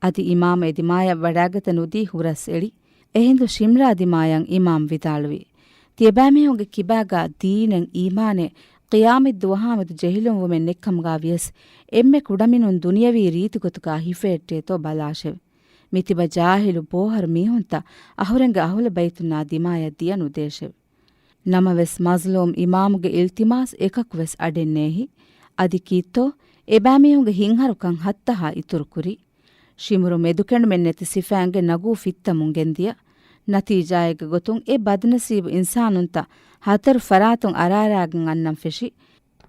އަދި އިމާމް އެ ދިމާޔަށް ވަޑާގަތެއް ނުދީ ހުރަސް އެޅި. އެހިނދު ޝިމްރާ ދިމާޔަށް އިމާމް ވިދާޅުވީ، ތިޔަބައިމީހުންގެ ކިބާގާ ދީނެއް، އީމާނެއް، ޤިޔާމަތްދުވަހާމެދު ޖެހިލުންވުމެއް ނެތްކަމުގާ ވިޔަސް، އެންމެ ކުޑަމިނުން ދުނިޔަވީ ރީތިގޮތުގާ ހިފެހެއްޓޭތޯ ބަލާށެވެ. މިތިބަ ޖާހިލު ބޯހަރު މީހުންތައް އަހުރެންގެ އަހުލު ބައިތުންނާ ދިމާޔަށް ދިޔަ ނުދޭށެވެ. ނަމަވެސް މަޒްލޫމް އިމާމުގެ އިލްތިމާސް އެކަކުވެސް އަޑެއް ނޭހި. އަދި ކީއްތޯ އެބައިމީހުންގެ ހިތްހަރުކަން ހައްތަހާ އިތުރުކުރި. ޝިމުރު މެދުކެނޑުމެއް ނެތި ސިފައިންގެ ނަގޫ ފިއްތަމުން ގެންދިޔަ. ނަތީޖާއެއްގެ ގޮތުން އެ ބަދުނަސީބު އިންސާނުންތައް ހަތަރު ފަރާތުން އަރާރާގެން އަންނަން ފެށި.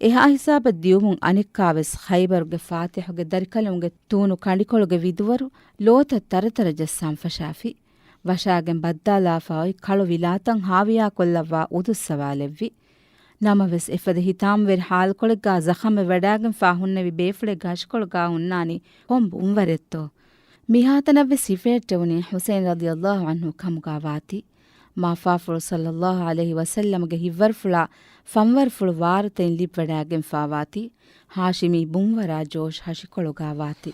އެހާ ހިސާބަށް ދިޔުމުން އަނެއްކާވެސް ޚައިބަރުގެ ފާތިޙުގެ ދަރިކަލުންގެ ތޫނު ކަނޑިކޮޅުގެ ވިދުވަރު ލޯތައް ތަރަތަރަ ޖައްސާން ފަށާފި. ވަށާގެން ބައްދާލާފަ އޮތް ކަޅު ވިލާތައް ހާވިޔާކޮށްލައްވާ އުދުއްސަވާލެއްވި. ނަމަވެސް އެފަދަ ހިތާމަވެރި ޙާލުކޮޅެއްގާ ޒަޚަމެއް ވަޑާގެންފާ ހުންނެވި ބޭފުޅެއްގެ ހަށިކޮޅުގާ ހުންނާނީ ކޮން ބުންވަރެއްތޯ؟ މިހާތަނަށްވެސް ހިފެހެއްޓެވުނީ ޙުސައިން ރަޟިޔަﷲ ޢަންހު ކަމުގާ ވާތީ. މާފާފުޅު ޞައްލަﷲ ޢަލައިހި ވަސައްލަމަގެ ހިތްވަރުފުޅާ ފަންވަރުފުޅު ވާރުތައިން ލިބިވަޑާގެންފާ ވާތީ. ހާޝިމީ ބުންވަރާ ޖޯޝް ހަށިކޮޅުގާ ވާތީ.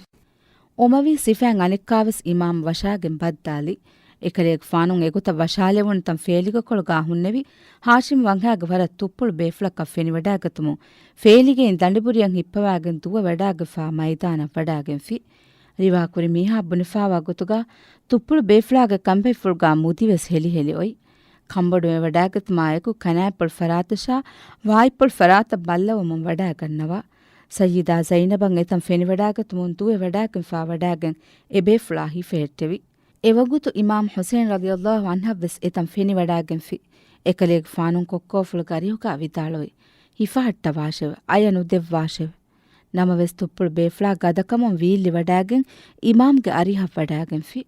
އުމަވީ ސިފައިން އަނެއްކާވެސް އިމާމް ވަށާގެން ބައްދާލި. އެކަލޭގެފާނުން އެގޮތަށް ވަށާލެވުނު ތަން ފޭލިގެކޮޅުގާ ހުންނެވި ހާޝިމް ވަންހާގެ ވަރަށް ތުއްޕުޅު ބޭފުޅަކަށް ފެނިވަޑާގަތުމުން، ފޭލިގެއިން ދަނޑިބުރިއަށް ހިއްޕަވާގެން ދުވެވަޑާގެފާ މައިދާނަށް ވަޑާގެންފި. ރިވާކުރި މީހާ ބުނެފާވާ ގޮތުގާ ތުއްޕުޅު ބޭފުޅާގެ ކަނބައިފުޅުގާ މުދިވެސް ހެލިހެލި އޮތް. ކަނބޮޑުވެވަޑާގަތުމާއެކު ކަނާތްޕުޅު ފަރާތަށާ ވާތްޕުޅު ފަރާތަށް ބައްލަވަމުން ވަޑާގަންނަވާ. ސައްޔިދާ ޒައިނަބަށް އެތަން ފެނިވަޑާގަތުމުން ދުވެވަޑާގެންފާ ވަޑާގެން އެބޭފުޅާ ހިފެހެއްޓެވި. އެވަގުތު އިމާމް ޙުސައިން ރަޟިޔަﷲ ޢަންހަށްވެސް އެތަން ފެނިވަޑާގެންފި. އެކަލޭގެފާނުން ކޮއްކޯފުޅުގެ އަރިހުގާ ވިދާޅުވި، ހިފަހައްޓަވާށެވެ. އަޔަ ނުދެއްވާށެވެ. ނަމަވެސް ތުއްޕުޅު ބޭފުޅާ ގަދަކަމުން ވީއްލިވަޑާގެން އިމާމްގެ އަރިހަށް ވަޑާގެންފި.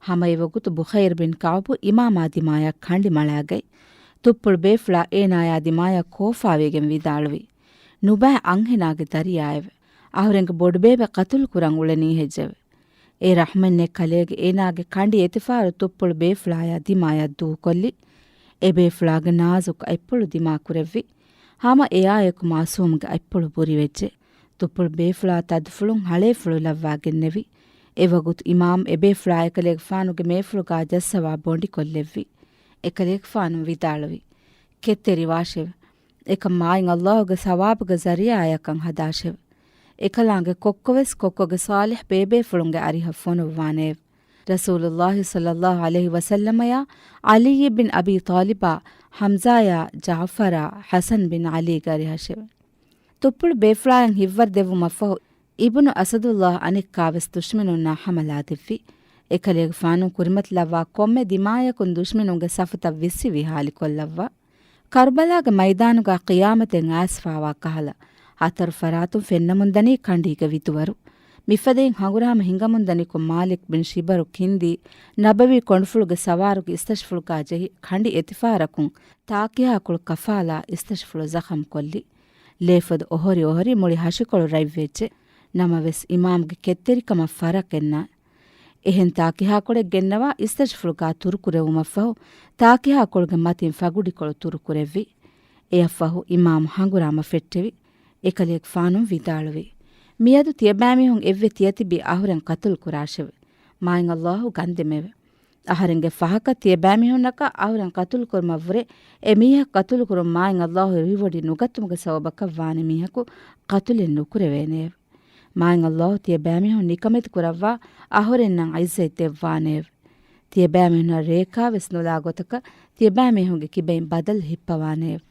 ހަމައެވަގުތު ބުޚައިރު ބިން ކަޢުބު އިމާމާ ދިމާޔަށް ކަނޑި މަޅާގަތް. ތުއްޕުޅު ބޭފުޅާ އޭނާޔާ ދިމާޔަށް ކޯފާވެގެން ވިދާޅުވި، ނުބައި އަންހެނާގެ ދަރިޔާއެވެ. އަހުރެންގެ ބޮޑުބޭބެ ޤަތުލު ކުރަން އުޅެނީ ހެއްޔެވެ؟ އެ ރަޙްމަތްނެތް ކަލޭގެ އޭނާގެ ކަނޑި އެތިފާރު ތުއްޕުޅު ބޭފުޅާޔާ ދިމާޔަށް ދޫކޮށްލި. އެބޭފުޅާގެ ނާޒުކު އަތްޕުޅު ދިމާކުރެއްވި. ހަމަ އެއާއެކު މާސޫމްގެ އަތްޕުޅު ބުރިވެއްޖެ. ތުއްޕުޅު ބޭފުޅާ ތަދުފުޅުން ހަޅޭފުޅު ލައްވާގެންނެވި. އެވަގުތު އިމާމް އެބޭފުޅާ އެކަލޭގެފާނުގެ މޭފުޅުގާ ޖައްސަވާ ބޮނޑިކޮށްލެއްވި. އެކަލޭގެފާނު ވިދާޅުވި، ކެތްތެރިވާށެވެ. އެކަމާއިން ﷲގެ ސަވާބުގެ ޒަރީޢާއަކަށް ހަދާށެވެ. އެކަލާނގެ ކޮއްކޮވެސް ކޮއްކޮގެ ޞާލިޙް ބޭބޭފުޅުންގެ އަރިހަށް ފޮނުއްވާނެއެވެ. ރަސޫލުﷲ ޞައްލަﷲ ޢަލައިހި ވަސައްލަމަޔާ ޢަލީ ބިން އަބީ ޠާލިބާ، ޙަމްޒާޔާ، ޖަޢުފަރާ، ޙަސަން ބިން ޢަލީގެ އަރިހަށެވެ. ތުއްޕުޅު ބޭފުޅާއަށް ހިތްވަރު ދެއްވުމަށްފަހު، އިބްނު އަސަދުﷲ އަނެއްކާވެސް ދުޝްމަނުންނާ ހަމަލާ ދެއްވި. އެކަލޭގެފާނު ކުރިމަތިލައްވާ ކޮންމެ ދިމާޔަކުން ދުޝްމަނުންގެ ސަފުތައް ވިއްސި ވިހާލިކޮށްލައްވާ. ކަރުބަލާގެ މައިދާނުގާ ޤިޔާމަތެއް އައިސްފާވާ ކަހަލަ، ހަތަރު ފަރާތުން ފެންނަމުންދަނީ ކަނޑީގެ ވިދުވަރު. މިފަދައިން ހަނގުރާމަ ހިނގަމުންދަނިކޮށް މާލިކް ބިން ޝިބަރު ކިންދީ ނަބަވީ ކޮނޑުފުޅުގެ ސަވާރުގެ އިސްތަށިފުޅުގާ ޖެހި ކަނޑި އެތިފާރަކުން ތާކިހާކޮޅު ކަފާލާ އިސްތަށިފުޅު ޒަޚަމް ކޮށްލި. ލޭފޮދު އޮހޮރި އޮހޮރި މުޅި ހަށިކޮޅު ރަތްވެއްޖެ. ނަމަވެސް އިމާމްގެ ކެތްތެރިކަމަށް ފަރަކެއްނާ. އެހެން ތާކިހާކޮޅެއް ގެންނަވާ އިސްތަށިފުޅުގާ ތުރުކުރެވުމަށްފަހު، ތާކިހާކޮޅުގެ މަތިން ފަގުޑިކޮޅު ތުރުކުރެއްވި. އެއަށްފަހު އިމާމް ހަނގުރާމަ ފެއްޓެވި. އެކަލޭގެފާނު ވިދާޅުވި، މިއަދު ތިޔަބައިމީހުން އެއްވެ ތިޔަތިބި އަހުރެން ޤަތުލު ކުރާށެވެ. މާތް ﷲ ގަންދެމެވެ. އަހަރެންގެ ފަހަކަށް ތިޔަބައިމީހުންނަކަށް އަހުރެން ޤަތުލު ކުރުމަށްވުރެ، އެ މީހަކު ޤަތުލު ކުރުން މާތް ﷲ ރުހިވޮޑި ނުގަތުމުގެ ސަބަބަކަށް ވާނެ މީހަކު ޤަތުލެއް ނުކުރެވޭނެއެވެ. މާތް ﷲ ތިޔަބައިމީހުން ނިކަމެތި ކުރައްވާ އަހުރެންނަށް ޢިއްޒަތް ދެއްވާނެއެވެ. ތިޔަބައިމީހުންނަށް ރޭކާވެސް ނުލާ ގޮތަކަށް ތިޔަބައިމީހުންގެ ކިބައިން ބަދަލު ހިއްޕަވާނެއެވެ.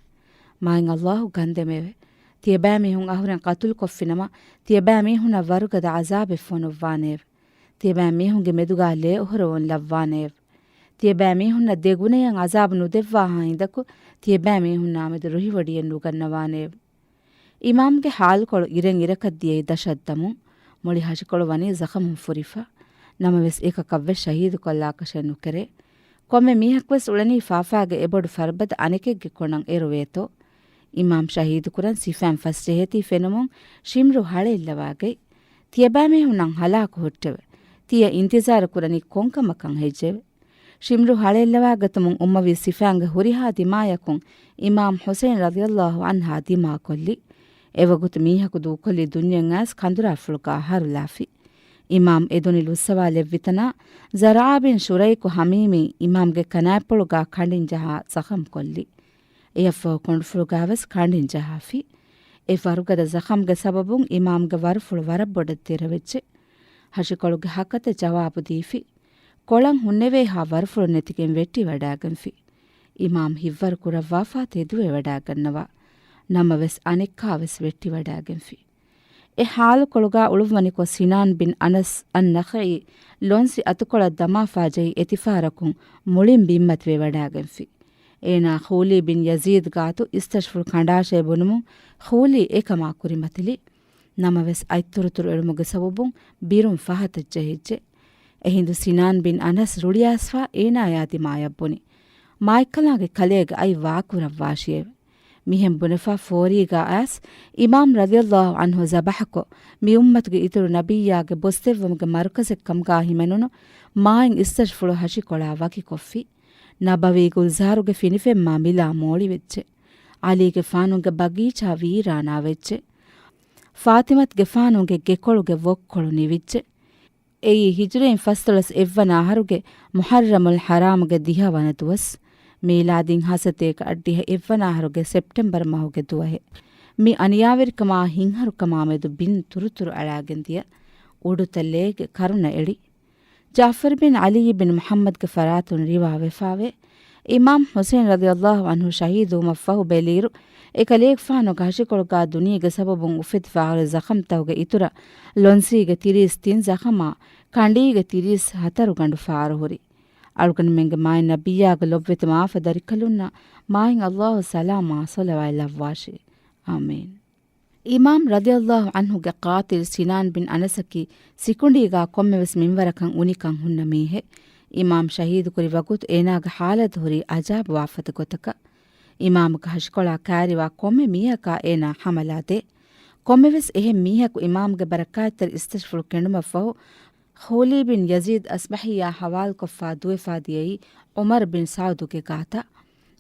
މާތް ﷲ ގަންދެމެވެ. ތިޔަބައިމީހުން އަހުރެން ޤަތުލުކޮށްފިނަމަ، ތިޔަބައިމީހުންނަށް ވަރުގަދަ ޢަޒާބެއް ފޮނުއްވާނެއެވެ. ތިޔަބައިމީހުންގެ މެދުގާ ލޭ އޮހޮރުވުން ލައްވާނެއެވެ. ތިޔަބައިމީހުންނަށް ދެގުނަޔަށް ޢަޒާބު ނުދެއްވާހާ ހިނދަކު، ތިޔަބައިމީހުންނާމެދު ރުހިވޮޑިއެއް ނުގަންނަވާނެއެވެ. އިމާމްގެ ހާލުކޮޅު އިރެއް އިރަކަށް ދިޔައީ ދަށަށްދަމުން. މުޅި ހަށިކޮޅު ވަނީ ޒަޚަމުން ފުރިފަ. ނަމަވެސް އެކަކަށްވެސް ޝަހީދުކޮށްލާކަށެއް ނުކެރޭ. ކޮންމެ މީހަކުވެސް އުޅެނީ ފާފާގެ އެބޮޑު ފަރުބަދަ އަނެކެއްގެ ކޮނަށް އެރުވޭތޯ. އިމާމް ޝަހީދުކުރަން ސިފައިން ފަސްޖެހޭތީ ފެނުމުން ޝިމްރު ހަޅޭއްލަވާގަތް. ތިޔަބައިމީހުންނަށް ހަލާކު ހުއްޓެވެ. ތިޔަ އިންތިޒާރު ކުރަނީ ކޮންކަމަކަށް ހެއްޔެވެ؟ ޝިމްރު ހަޅޭއްލަވާގަތުމުން އުއްމަވީ ސިފައިންގެ ހުރިހާ ދިމާޔަކުން އިމާމް ޙުސައިން ރަޟިޔަﷲ ޢަންހާ ދިމާކޮށްލި. އެވަގުތު މީހަކު ދޫކޮށްލީ ދުނިޔެއަށް އައިސް ކަނދުރާފުޅުގާ އަހަރުލާފި. އިމާމް އެދުނި ލުއްސަވާލެއްވިތަނާ، ޒަރާ ބިން ޝުރައިކު ހަމީމީ އިމާމްގެ ކަނާތްޕުޅުގާ ކަނޑިން ޖަހާ ޒަޚަމް ކޮށްލި. އެއަށްފަހު ކޮނޑުފުޅުގާވެސް ކަނޑިން ޖަހާފި. އެ ވަރުގަދަ ޒަޚަމްގެ ސަބަބުން އިމާމްގެ ވަރުފުޅު ވަރަށް ބޮޑަށް ދެރަވެއްޖެ. ހަށިކޮޅުގެ ހަކަތަ ޖަވާބު ދީފި. ކޮޅަށް ހުންނެވޭހާ ވަރުފުޅު ނެތިގެން ވެއްޓިވަޑާގެންފި. އިމާމް ހިތްވަރު ކުރައްވާފާ ތެދުވެވަޑާގަންނަވާ. ނަމަވެސް އަނެއްކާވެސް ވެއްޓިވަޑާގެންފި. އެ ހާލުކޮޅުގާ އުޅުއްވަނިކޮށް ސިނާން ބިން އަނަސް އައްނަޚަޢީ ލޮންސި އަތުކޮޅަށް ދަމާފާ ޖެހި އެތިފާރަކުން މުޅިން ބިންމަތިވެވަޑާގެންފި. އޭނާ ޚޫލީ ބިން ޔަޒީދް ގާތު އިސްތަށިފުޅު ކަނޑާށޭ ބުނުމުން ޚޫލީ އެކަމާ ކުރިމަތިލި. ނަމަވެސް އަތްތުރުތުރު އެޅުމުގެ ސަބަބުން ބިރުން ފަހަތަށް ޖެހިއްޖެ. އެހިނދު ސިނާން ބިން އަނަސް ރުޅިއައިސްފާ އޭނާޔާ ދިމާޔަށް ބުނި. މާތްކަލާނގެ ކަލޭގެ އަތް ވާކުރައްވާށިއެވެ. މިހެން ބުނެފަ ފޯރީގާ އައިސް އިމާމް ރަޟިޔަﷲ ޢަންހު ޒަބަޙަކޮށް، މި އުއްމަތުގެ އިތުރު ނަބިއްޔާގެ ބޮސްދެއްވުމުގެ މަރުކަޒެއް ކަމުގާ ހިމެނުނު މާތް އިސްތަށިފުޅު ހަށިކޮޅާ ވަކިކޮށްފި. ނަބަވީ ގުލްޒާރުގެ ފިނިފެންމާ މިލާ މޯޅިވެއްޖެ. ޢަލީގެފާނުގެ ބަގީޗާ ވީރާނާވެއްޖެ. ފާތިމަތުގެފާނުގެ ގެކޮޅުގެ ވޮއްކޮޅު ނިވިއްޖެ. އެއީ ހިޖުރީން ފަސްދޮޅަސް އެއްވަނަ އަހަރުގެ މުޙައްރަމުލް ޙަރާމްގެ ދިހަވަނަ ދުވަސް. މީލާދީން ހަސަތޭކަ އަށްޑިހަ އެއްވަނަ އަހަރުގެ ސެޕްޓެމްބަރު މަހުގެ ދުވަހެއް. މި އަނިޔާވެރިކަމާ ހިތްހަރުކަމާ މެދު ބިން ތުރުތުރު އަޅާގެން ދިޔަ އުޑުތައް ލޭގެ ކަރުނަ އެޅި. ޖާފަރު ބިން ޢަލީ ބިން މުޙައްމަދުގެ ފަރާތުން ރިވާވެފާވޭ. އިމާމް ޙުސައިން ރަޟިޔަﷲ ޢަންހު ޝަހީދުވުމަށްފަހު ބެލިއިރު، އެކަލޭގެފާނުގެ ހަށިކޮޅުގާ ދުނިޔޭގެ ސަބަބުން އުފެދިފާހުރި ޒަޚަމްތަކުގެ އިތުރަށް ލޮންސީގެ ތިރީސް ތިން ޒަޚަމާ، ކަނޑީގެ ތިރީސް ހަތަރު ގަނޑު ފާރުހުރި. އަޅުގަނޑުމެންގެ މާތް ނަބިއްޔާގެ ލޮބުވެތި މާފަ ދަރިކަލުންނަށް މާތް ﷲ ސަލާމާ ޞަލަވާތް ލައްވާށި. އާމީން. އިމާމް ރަޟިޔަﷲ ޢަންހުގެ ޤާތިލް ސިނާން ބިން އަނަސަކީ ސިކުނޑީގާ ކޮންމެވެސް މިންވަރަކަށް އުނިކަން ހުންނަ މީހެއް. އިމާމް ޝަހީދުކުރި ވަގުތު އޭނާގެ ޙާލަތު ހުރީ އަޖާބުވާފަދަ ގޮތަކަށް. އިމާމުގެ ހަށިކޮޅާ ކައިރިވާ ކޮންމެ މީހަކާ އޭނާ ހަމަލާ ދޭ. ކޮންމެވެސް އެހެން މީހަކު އިމާމްގެ ބަރަކާތްތެރި އިސްތަށިފުޅު ކެނޑުމަށްފަހު، ޚޫލީ ބިން ޔަޒީދް އަސްބަހީއާ ހަވާލުކޮށްފާ ދުވެފާ ދިޔައީ ޢުމަރު ބިން ސަޢުދުގެ ގާތަށް.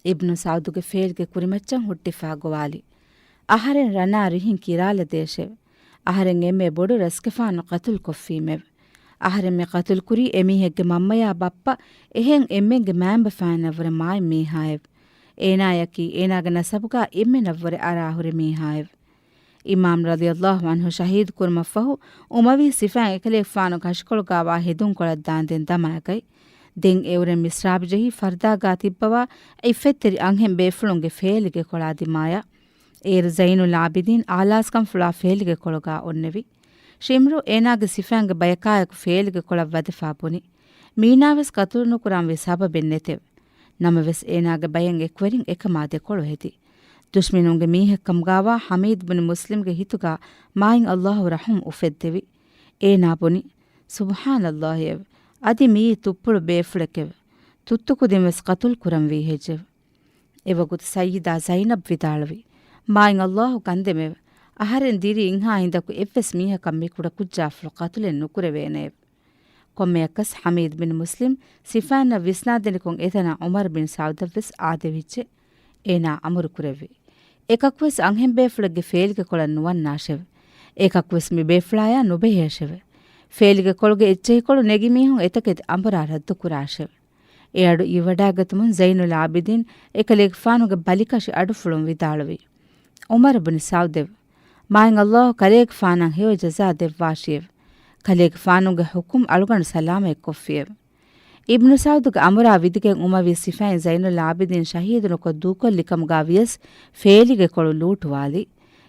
އިބްނު ސަޢުދުގެ ފޭލްގެ ކުރިމައްޗަށް ހުއްޓިފާ ގޮވާލި. އަހަރެން ރަނާ ރިހިން ކިރާލަދޭށެވެ. އަހަރެން އެންމެ ބޮޑު ރަސްގެފާނު ޤަތުލުކޮށްފީމެވެ. އަހަރެން މި ޤަތުލުކުރީ އެމީހެއްގެ މަންމަޔާ ބައްޕަ އެހެން އެންމެންގެ މައިންބަފައިންނަށްވުރެ މާތް މީހާއެވެ. އޭނާޔަކީ އޭނާގެ ނަސަބުގާ އެންމެނަށްވުރެ އަރާހުރި މީހާއެވެ. އިމާމް ރަޟިޔަﷲ ޢަންހު ޝަހީދު ކުރުމަށްފަހު، އުމަވީ ސިފައިން އެކަލޭގެފާނުގެ ހަށިކޮޅުގާވާ ހެދުންކޮޅަށް ދާންދެން ދަމާގަތް. ދެން އެއުރެން މިސްރާބު ޖެހި ފަރްދާގާ ތިއްބަވާ ޢިއްފަތްތެރި އަންހެން ބޭފުޅުންގެ ފޭލިގެ ކޮޅާ ދިމާޔަށް. އޭރު ޒައިނުލް ޢާބިދީން އާލާސްކަންފުޅާ ފޭލިގެ ކޮޅުގާ އޮންނެވި. ޝިމްރު އޭނާގެ ސިފައިންގެ ބަޔަކާއެކު ފޭލިގެ ކޮޅަށް ވަދެފާ ބުނި. މީނާވެސް ޤަތުލު ނުކުރާންވީ ސަބަބެއް ނެތެވެ. ނަމަވެސް އޭނާގެ ބައެއް އެކުވެރިން އެކަމާ ދެކޮޅު ހެދި. ދުޝްމިނުންގެ މީހެއްކަމުގާވާ ޙަމީދު ބިން މުސްލިމްގެ ހިތުގާ މާތް ﷲ ރަޙުމް އުފެއްދެވި. އޭނާ ބުނި، ސުބްޙާނަﷲ އެވެ. އަދި މިއީ ތުއްޕުޅު ބޭފުޅެކެވެ. ތުއްތު ކުދިން ވެސް ޤަތުލު ކުރަންވީ ހެއްޔެވެ؟ އެވަގުތު ސައްޔިދާ ޒައިނަބް ވިދާޅުވި، މާތް ﷲ ކަންދެމެވެ. އަހަރެން ދިރި އިންހާ ހިނދަކު އެއްވެސް މީހަކަށް މި ކުޑަކުއްޖާފުޅު ޤަތުލެއް ނުކުރެވޭނެއެވެ. ކޮންމެއަކަސް ޙަމީދު ބިން މުސްލިމް ސިފައިންނަށް ވިސްނާދެނިކޮށް އެތަނަށް ޢުމަރު ބިން ސަޢުދަށްވެސް އާދެވިއްޖެ. އޭނާ އަމުރު ކުރެއްވި، އެކަކުވެސް އަންހެންބޭފުޅެއްގެ ފޭލިގެ ކޮޅަށް ނުވަންނާށެވެ. އެކަކުވެސް މި ބޭފުޅާޔާ ނުބެހޭށެވެ. ފޭލިގެ ކޮޅުގެ އެއްޗެހިކޮޅު ނެގި މީހުން އެތަކެތި އަނބުރާ ރައްދު ކުރާށެވެ. އެ އަޑު އިވިވަޑާގަތުމުން ޒައިނުލް ޢާބިދީން އެކަލޭގެފާނުގެ ބަލިކަށި އަޑުފުޅުން ވިދާޅުވި، ޢުމަރު ބުނި ސަޢުދެވެ. މާތް ﷲ ކަލޭގެފާނަށް ހެޔޮ ޖަޒާ ދެއްވާށިއެވެ. ކަލޭގެފާނުގެ ޙުކުމް އަޅުގަނޑު ސަލާމަތްކޮށްފިއެވެ. އިބްނު ސަޢުދުގެ އަމުރާ ވިދިގެން އުމަވީ ސިފައިން ޒައިނުލް ޢާބިދީން ޝަހީދުނުކޮށް ދޫކޮށްލިކަމުގާ ވިޔަސް ފޭލިގެ ކޮޅު ލޫޓުވާލި.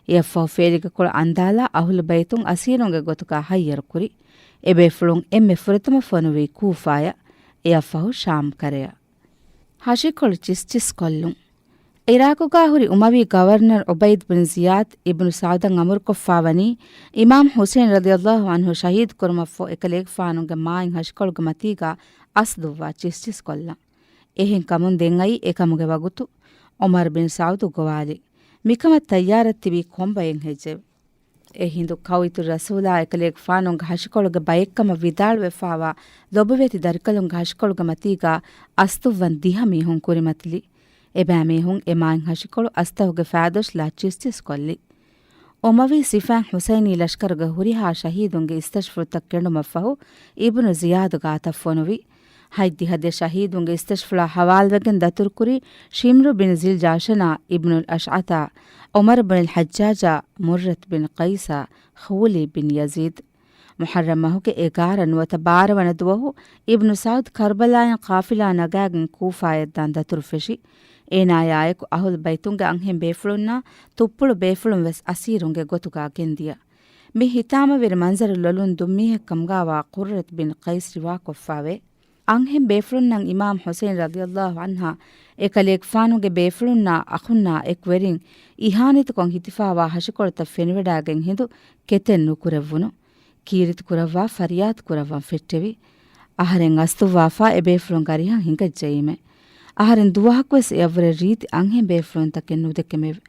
އެއަށްފަހު ފޭލިގެ ކޮޅު އަންދާލާ އަހުލު ބައިތުން އަސީރުންގެ ގޮތުގާ ހައްޔަރުކުރި. އެބޭފުޅުން އެންމެ ފުރަތަމަ ފޮނުވީ ކޫފާޔަށް. އެއަށްފަހު ޝާމް ކަރެއަށް. ހަށިކޮޅު ޗިސްޗިސް ކޮށްލުން. ޢިރާޤުގާ ހުރި އުމަވީ ގަވަރުނަރު ޢުބައިދު ބިން ޒިޔާދު އިބްނު ސަޢުދަށް އަމުރުކޮށްފާވަނީ، އިމާމް ޙުސައިން ރަޟިޔަﷲ ޢަންހު ޝަހީދު ކުރުމަށްފަހު އެކަލޭގެފާނުގެ މާތް ހަށިކޮޅުގެ މަތީގާ އަސް ދުއްވާ ޗިސްޗިސް ކޮށްލަން. އެހެންކަމުން ދެން އައީ އެކަމުގެ ވަގުތު. ޢުމަރު ބިން ސަޢުދު ގޮވާލި، މިކަމަށް ތައްޔާރަށް ތިބީ ކޮންބައެއް ހެއްޔެވެ؟ އެ ހިނދު ކައުއިތު ރަސޫލާ އެކަލޭގެފާނުގެ ހަށިކޮޅުގެ ބައެއްކަމަށް ވިދާޅުވެފާވާ ލޮބުވެތި ދަރިކަލުންގެ ހަށިކޮޅުގެ މަތީގާ އަސް ދުއްވަން ދިހަ މީހުން ކުރިމަތިލި. އެބައިމީހުން އެ މާތް ހަށިކޮޅު އަސްތަހުގެ ފައިދޮށްލާ ޗިސްޗިސް ކޮށްލި. އުމަވީ ސިފައިން ޙުސައިނީ ލަޝްކަރުގެ ހުރިހާ ޝަހީދުންގެ އިސްތަށިފުޅުތައް ކެނޑުމަށްފަހު، އިބްނު ޒިޔާދު ގާތަށް ފޮނުވި. ހަތްދިހަ ދެ ޝަހީދުންގެ އިސްތަށިފުޅާ ޙަވާލުވެގެން ދަތުރުކުރީ ޝިމްރު ބިން ޒިލް ޖާޝަނާ އިބްނުލް އަޝްޢަޘާ، ޢުމަރު ބިން ޙައްޖާޖާ، މުއްރަތު ބިން ޤައިސާ، ޚޫލީ ބިން ޔަޒީދު. މުޙައްރަމް މަހުގެ އެގާރަ ނުވަތަ ބާރަ ވަނަ ދުވަހު އިބްނު ސަޢުދު ކަރްބަލާއިން ޤާފިލާ ނަގާގެން ކޫފާޔަށްދާން ދަތުރުފެށި. އޭނާޔާއެކު އަހުލު ބައިތުންގެ އަންހެން ބޭފުޅުންނާ ތުއްޕުޅު ބޭފުޅުން ވެސް އަސީރުންގެ ގޮތުގާ ގެންދިޔަ. މި ހިތާމަވެރި މަންޒަރު ލޮލުން ދުން މީހެއްކަމުގާވާ ޤުއްރަތު ބިން ޤައިސް ރިވާކޮށްފާވޭ. އަންހެން ބޭފުޅުންނަށް އިމާމް ޙުސައިން ރަޟިޔަﷲ ޢަންހާ އެކަލޭގެފާނުގެ ބޭފުޅުންނާ އަޚުންނާ އެކުވެރިން އިހާނެތިކޮށް ހިތިފާވާ ހަށިކޮޅުތައް ފެނިވަޑާގެން ހިނދު ކެތެއް ނުކުރެއްވުނު. ކީރިތި ކުރައްވާ ފަރިޔާދު ކުރައްވަން ފެއްޓެވި. އަހަރެން އަސްތުއްވާފާ އެ ބޭފުޅުން ގަރިހަން ހިނގައްޖައީމެ. އަހަރެން ދުވަހަކުވެސް އެއަށްވުރެ ރީތި އަންހެން ބޭފުޅުންތަކެއް ނުދެކެމެވެ.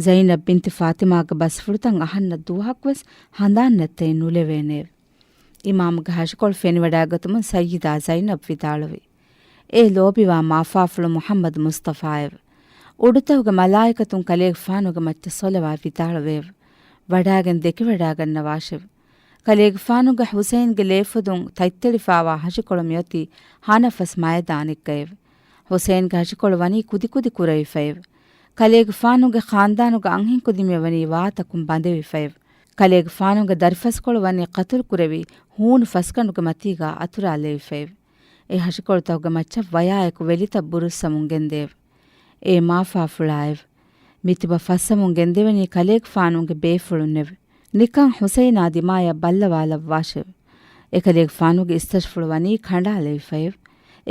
ޒައިނަބް ބިންތި ފާތިމާގެ ބަސްފުޅުތައް އަހަންނަށް ދުވަހަކުވެސް ހަނދާން ނެތްތައް ނުލެވޭނެއެވެ. އިމާމުގެ ހަށިކޮޅު ފެނިވަޑާގަތުމުން ސައްޔިދާ ޒައިނަބް ވިދާޅުވި، އޭ ލޯބިވާ މާފާފުޅު މުޙައްމަދު މުޞްޠަފާއެވެ. އުޑުތަކުގެ މަލާއިކަތުން ކަލޭގެފާނުގެ މައްޗަށް ޞަލަވާތް ވިދާޅުވެއެވެ. ވަޑާގެން ދެކެވަޑާގަންނަވާށެވެ. ކަލޭގެފާނުގެ ޙުސައިންގެ ލޭފުދުން ތަތްތެޅިފާވާ ހަށިކޮޅު މިއޮތީ ހަނަފަސް މައިދާނެއްގައެވެ. ޙުސައިންގެ ހަށިކޮޅު ވަނީ ކުދިކުދި ކުރެވިފައެވެ. ކަލޭގެފާނުގެ ޚާންދާނުގެ އަންހެން ކުދިންމެ ވަނީ ވާތަކުން ބަނދެވިފައެވެ. ކަލޭގެފާނުގެ ދަރިފަސްކޮޅު ވަނީ ޤަތުލު ކުރެވި ހޫނު ފަސްގަނޑުގެ މަތީގާ އަތުރާލެވިފައެވެ. އެ ހަށިކޮޅުތަކުގެ މައްޗަށް ވަޔާއެކު ވެލިތައް ބުރުއްސަމުން ގެންދެއެވެ. އޭ މާފާފުޅާއެވެ. މިތިބަ ފައްސަމުން ގެންދެވެނީ ކަލޭގެފާނުގެ ބޭފުޅުންނެވެ. ނިކަން ޙުސައިނާ ދިމާޔަށް ބައްލަވާލައްވާށެވެ. އެކަލޭގެފާނުގެ އިސްތަށިފުޅު ވަނީ ކަނޑާލެވިފައެވެ.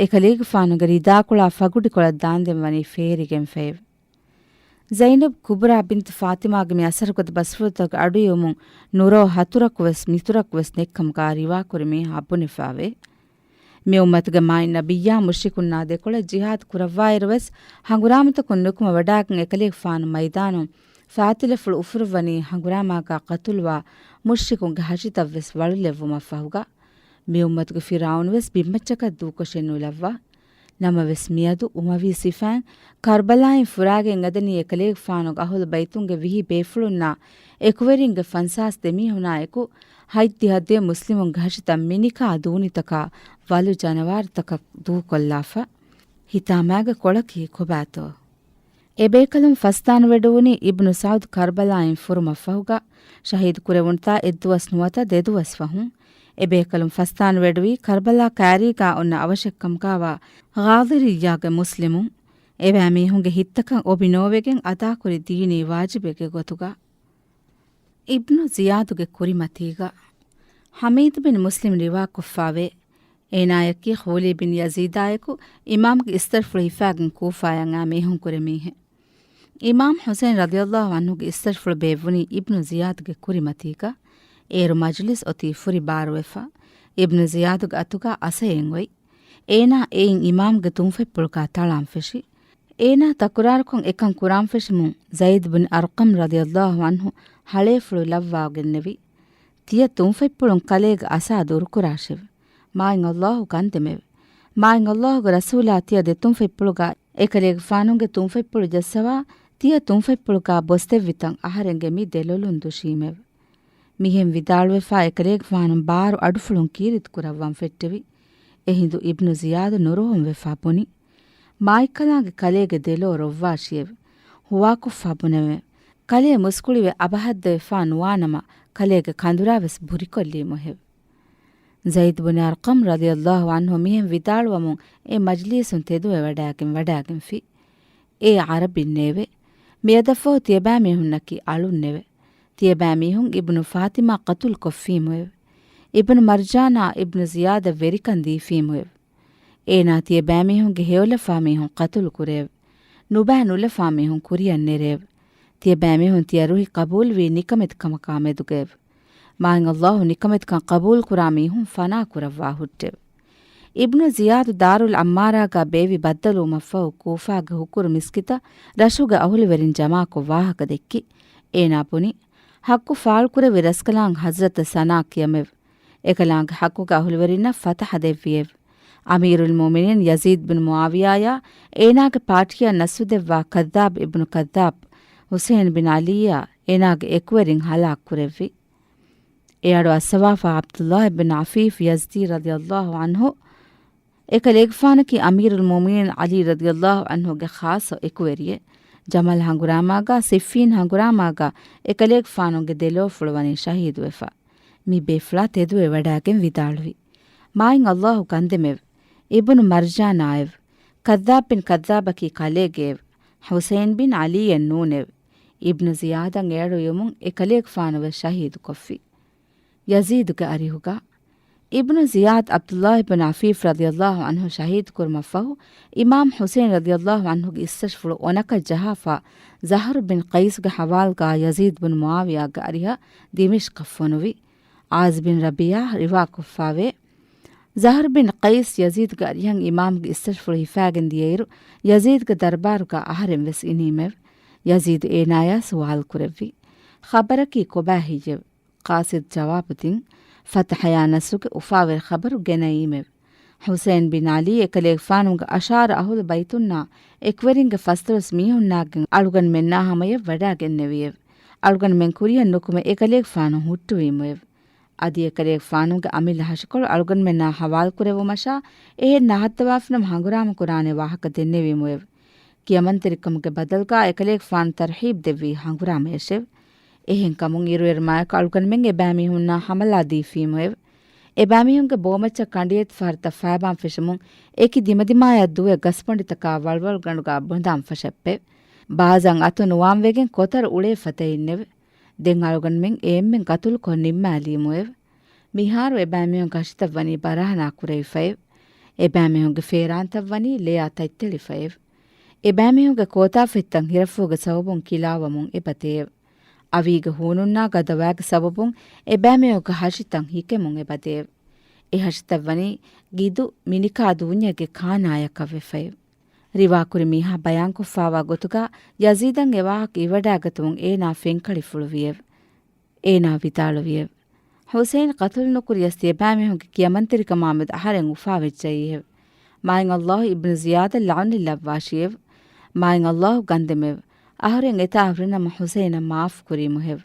އެކަލޭގެފާނުގެ ރިދާކޮޅާ ފަގުޑިކޮޅަށް ދާންދެން ވަނީ ފޭރިގެންފައެވެ. ޒައިނަބް ކުބުރާ ބިންތު ފާތިމާގެ މި އަސަރުގަދަ ބަސްފުޅުތަކުގެ އަޑުއިވުމުން ނުރޯ ހަތުރަކުވެސް މިތުރަކުވެސް ނެތްކަމުގާ ރިވާކުރި މީހާ ބުނެފާވޭ. މި އުއްމަތުގެ މާތް ނަބިއްޔާ މުޝްރިކުންނާ ދެކޮޅަށް ޖިހާދު ކުރައްވާއިރުވެސް ހަނގުރާމަތަކުން ނުކުމެ ވަޑާގެން އެކަލޭގެފާނު މައިދާނުން ފާތިލަފުޅު އުފުރުއްވަނީ ހަނގުރާމާގާ ޤަތުލުވާ މުޝްރިކުންގެ ހަށިތައްވެސް ވަޅުލެއްވުމަށްފަހުގަ. މި އުއްމަތުގެ ފިރްޢައުނުވެސް ބިންމައްޗަކަށް ދޫކޮށެއް ނުލައްވާ. ނަމަވެސް މިއަދު އުމަވީ ސިފައިން ކަރްބަލާއިން ފުރާގެން އެދެނީ އެކަލޭގެފާނުގެ އަހުލު ބައިތުންގެ ވިހި ބޭފުޅުންނާ އެކުވެރިންގެ ފަންސާސް ދެ މީހުނާއެކު ހަތްދިހަ ދެ މުސްލިމުންގެ ހަށިތައް މިނިކާ ދޫނިތަކާ ވަލު ޖަނަވާރުތަކަށް ދޫކޮށްލާފަ. ހިތާމައިގެ ކޮޅަކީ ކޮބާތޯ؟ އެބޭކަލުން ފަސްދާނުވެޑުވުނީ އިބްނު ސަޢުދު ކަރްބަލާއިން ފުރުމަށްފަހުގަ، ޝަހީދު ކުރެވުނުތާ އެއްދުވަސް ނުވަތަ ދެދުވަސް ފަހުން. އެބޭކަލުން ފަސްދާނުވެޑުވީ ކަރްބަލާ ކައިރީގާ އޮންނަ އަވަށެއްކަމުގާވާ ޣާޟިރިއްޔާގެ މުސްލިމުން. އެބައިމީހުންގެ ހިތްތަކަށް އޮބި ނޯވެގެން އަދާކުރި ދީނީ ވާޖިބެއްގެ ގޮތުގަ. އިބްނު ޒިޔާދުގެ ކުރިމަތީގަ ޙަމީދު ބިން މުސްލިމް ރިވާކޮށްފާވޭ. އޭނާޔަކީ ޚޫލީ ބިން ޔަޒީދާއެކު އިމާމްގެ އިސްތަށިފުޅު ހިފާގެން ކޫފާޔަށް އާ މީހުން ކުރެ މީހެއް. އިމާމް ޙުސައިން ރަޟިޔަﷲ ޢަންހުގެ އިސްތަށިފުޅު ބޭއްވުނީ އިބްނު ޒިޔާދުގެ ކުރިމަތީގަ. އޭރު މަޖްލިސް އޮތީ ފުރި ބާރުވެފަ. އިބްނު ޒިޔާދުގެ އަތުގަ އަސައެއް އޮތް. އޭނާ އެއިން އިމާމްގެ ތުންފަތްޕުޅުގަ ތަޅާން ފެށި. އޭނާ ތަކުރާރުކޮށް އެކަން ކުރާން ފެށުމުން ޒައިދު ބިން އަރްޤަމް ރަޟިޔަﷲ ޢަންހު ހަޅޭފުޅު ލައްވާގެންނެވި. ތިޔަ ތުންފަތްޕުޅުން ކަލޭގެ އަސާ ދުރުކުރާށެވެ. މާތް ﷲ ކަންދެމެވެ. މާތް ﷲގެ ރަސޫލާ ތިޔަ ދެ ތުންފަތްޕުޅުގަ އެކަލޭގެފާނުގެ ތުންފަތްޕުޅު ޖައްސަވާ، ތިޔަ ތުންފަތްޕުޅުގަ ބޮސްދެއްވިތަން އަހަރެންގެ މި ދެލޮލުން ދުށީމެވެ. މިހެން ވިދާޅުވެފާ އެކަލޭގެފާނު ބާރު އަޑުފުޅުން ކީރިތި ކުރައްވަން ފެއްޓެވި. އެހިނދު އިބްނު ޒިޔާދު ނުރުހުންވެފާ ބުނި. މާތްކަލާނގެ ކަލޭގެ ދެލޯ ރޮއްވާށިއެވެ. ހުވާކޮށްފާ ބުނެވެ. ކަލޭ މުސްކުޅިވެ އަބަހަށްދެވިފާ ނުވާނަމަ، ކަލޭގެ ކަނދުރާ ވެސް ބުރިކޮށްލީމުހެވެ. ޒައިދު ބުނި އަރްޤަމް ރަޟިޔަﷲ ޢަންހު މިހެން ވިދާޅުވަމުން އެ މަޖްލީސުން ތެދުވެވަޑައިގެން ވަޑައިގެންފި. އޭ ޢަރަބިންނޭވެ! މިއަދަށްފަހު ތިޔަބައިމީހުންނަކީ އަޅުންނެވެ. ތިޔަބައިމީހުން އިބްނު ފާތިމާ ޤަތުލު ކޮށްފީމުއެވެ. އިބްނު މަރްޖާނާ އިބްނު ޒިޔާދަށް ވެރިކަން ދީފީމުއެވެ. އޭނާ ތިޔަބައިމީހުންގެ ހެޔޮލަފާ މީހުން ޤަތުލު ކުރެއެވެ. ނުބައި ނުލަފާ މީހުން ކުރިޔަށް ނެރެއެވެ. ތިޔަބައިމީހުން ތިޔަ ރުހި ޤަބޫލުވީ ނިކަމެތި ކަމަކާ މެދުގައެވެ. މާތް ﷲ ނިކަމެތިކަން ޤަބޫލުކުރާ މީހުން ފަނާ ކުރައްވާ ހުއްޓެވެ. އިބްނު ޒިޔާދު ދާރުލް އައްމާރާގާ ބޭއްވި ބައްދަލުވުމަށްފަހު ކޫފާގެ ހުކުރު މިސްކިތަށް ރަށުގެ އަހުލުވެރިން ޖަމާކޮށް ވާހަކަ ދެއްކި. އޭނާ ބުނި، ޙައްޤު ފާޅުކުރެއްވި ރަސްކަލާނގެ ޙަޟްރަތަށް ސަނާ ކިޔަމެވެ. އެކަލާނގެ ޙައްޤުގެ އަހުލުވެރިންނަށް ފަތަޙަ ދެއްވިއެވެ. އަމީރުލް މުއުމިނީން ޔަޒީދު ބިން މުޢާވިޔާޔާ އޭނާގެ ޕާޓީއަށް ނަސްރު ދެއްވާ ކައްޛާބް އިބްނު ކައްޛާބް، ޙުސައިން ބިން ޢަލީއާ އޭނާގެ އެކުވެރިން ހަލާކު ކުރެއްވި. އެއަޑު އައްސަވާފާ ޢަބްދުﷲ ބިން ޢަފީފް ޔަޒްދީ ރަޟިޔަﷲ ޢަންހު، އެކަލޭގެފާނަކީ އަމީރުލް މުއުމިނީން ޢަލީ ރަޟިޔަﷲ ޢަންހުގެ ޚާއްޞަ އެކުވެރިއެއް. ޖަމަލް ހަނގުރާމާގާ ޞިއްފީން ހަނގުރާމާގާ އެކަލޭގެފާނުގެ ދެލޯފުޅު ވަނީ ޝަހީދުވެފަ. މި ބޭފުޅާ ތެދުވެވަޑައިގެން ވިދާޅުވި، މާތް ﷲ ކަންދެމެވެ. އިބްނު މަރްޖާނާއެވެ. ކައްޛާބް ބިން ކައްޛާބަކީ ކަލޭގެއެވެ. ޙުސައިން ބިން ޢަލީއެއް ނޫނެވެ. އިބްނު ޒިޔާދަށް އެއަޑު އިވުމުން އެކަލޭގެފާނުވެސް ޝަހީދުކޮށްފި. ޔަޒީދުގެ އަރިހުގަ އިބްނު ޒިޔާދު ޢަބްދުﷲ ބިން ޢަފީފް ރަޟިޔަﷲ ޢަންހު ޝަހީދުކުރުމަށްފަހު، އިމާމް ޙުސައިން ރަޟިޔަﷲ ޢަންހުގެ އިސްތަށިފުޅު އޮނަކަށް ޖަހާފާ، ޒަހްރު ބިން ޤައިސްގެ ޙަވާލުގާ ޔަޒީދު ބިން މުޢާވިޔާގެ އަރިހަށް ދިމިޝްޤަށް ފޮނުވި. ޢާޒި ބިން ރަބީޢާ ރިވާކޮށްފާވޭ. ޒަހްރު ބިން ޤައިސް ޔަޒީދުގެ އަރިހަށް އިމާމްގެ އިސްތަށިފުޅު ހިފާގެން ދިޔައިރު، ޔަޒީދުގެ ދަރުބާރުގާ އަހަރެން ވެސް އިނީމެވެ. ޔަޒީދު އޭނާޔާ ސުވާލު ކުރެއްވި، ޚަބަރަކީ ކޮބާ ހެއްޔެވެ؟ ޤާސިދު ޖަވާބު ދިން، ފަތަޙަޔާ ނަޞްރުގެ އުފާވެރި ޚަބަރު ގެނައީމެވެ. ޙުސައިން ބިން ޢަލީ އެކަލޭގެފާނުގެ އަށާރަ އަހުލު ބައިތުންނާ އެކުވެރިންގެ ފަސްދޮޅަސް މީހުންނާގެން އަޅުގަނޑުމެންނާ ހަމަޔަށް ވަޑާގެންނެވިއެވެ. އަޅުގަނޑުމެން ކުރިޔަށް ނުކުމެ އެކަލޭގެފާނު ހުއްޓުވީމުއެވެ. އަދި އެކަލޭގެފާނުގެ އަމިއްލަ ހަށިކޮޅު އަޅުގަނޑުމެންނާ ޙަވާލުކުރެއްވުމަށާ، އެހެން ނަހައްދަވާފިނަމަ ހަނގުރާމަ ކުރާނެ ވާހަކަ ދެންނެވީމުއެވެ. ކިޔަމަންތެރިކަމުގެ ބަދަލުގާ އެކަލޭގެފާނު ތަރްޙީބް ދެއްވީ ހަނގުރާމަޔަށެވެ. އެހެންކަމުން އިރުއެރު މާތްކޮށް އަޅުގަނޑުމެން އެބައިމީހުންނާ ހަމަލާ ދީފީމުއެވެ. އެބައިމީހުންގެ ބޯމައްޗަށް ކަނޑިއެތި ފަހަރުތައް ފައިބާން ފެށުމުން އެކި ދިމަދިމާޔަށް ދުވެ ގަސްބޮނޑިތަކާ ވަޅުވަޅުގަނޑުގާ ބޮނދާން ފަށައްޕެވެ. ބާޒަން އަތު ނުވާންވެގެން ކޮތަރު އުޅޭ ފަދައިންނެވެ. ދެން އަޅުގަނޑުމެން އެއެންމެން ޤަތުލުކޮށް ނިންމާލީމުއެވެ. މިހާރު އެބައިމީހުންގެ ހަށިތައް ވަނީ ބަރާނާ ކުރެވިފައެވެ. އެބައިމީހުންގެ ފޭރާންތައް ވަނީ ލެޔާ ތަތްތެޅިފައެވެ. އެބައިމީހުންގެ ކޯތާފަތްތައް ހިރަފުވުގެ ސަބަބުން ކިލާވަމުން އެބަދެއެވެ. އަވީގެ ހޫނުންނާ ގަދަވާގެ ސަބަބުން އެބައިމީހުންގެ ހަށިތައް ހިކެމުން އެބަދެއެވެ. އެ ހަށިތައް ވަނީ ގިދު މިނިކާ ދޫންޏެއްގެ ކާނާޔަކަށްވެފައެވެ. ރިވާކުރި މީހާ ބަޔާންކޮށްފާވާ ގޮތުގާ، ޔަޒީދަށް އެ ވާހަކަ އިވަޑައިގަތުމުން އޭނާ ފެންކަޅިފުޅުވިއެވެ. އޭނާ ވިދާޅުވިއެވެ. ޙުސައިން ޤަތުލު ނުކުރިޔަސް ތިޔަބައިމީހުންގެ ކިޔަމަންތެރިކަމާމެދު އަހަރެން އުފާވެއްޖައީހެވެ. މާތް ﷲ އިބްނު ޒިޔާދަށް ލަޢުނަތް ލައްވާށިއެވެ. މާތް ﷲ ކަންދެމެވެ. އަހަރެން އެތާ ހުރިނަމަ ޙުސައިނަށް މާފު ކުރީމުހެވެ.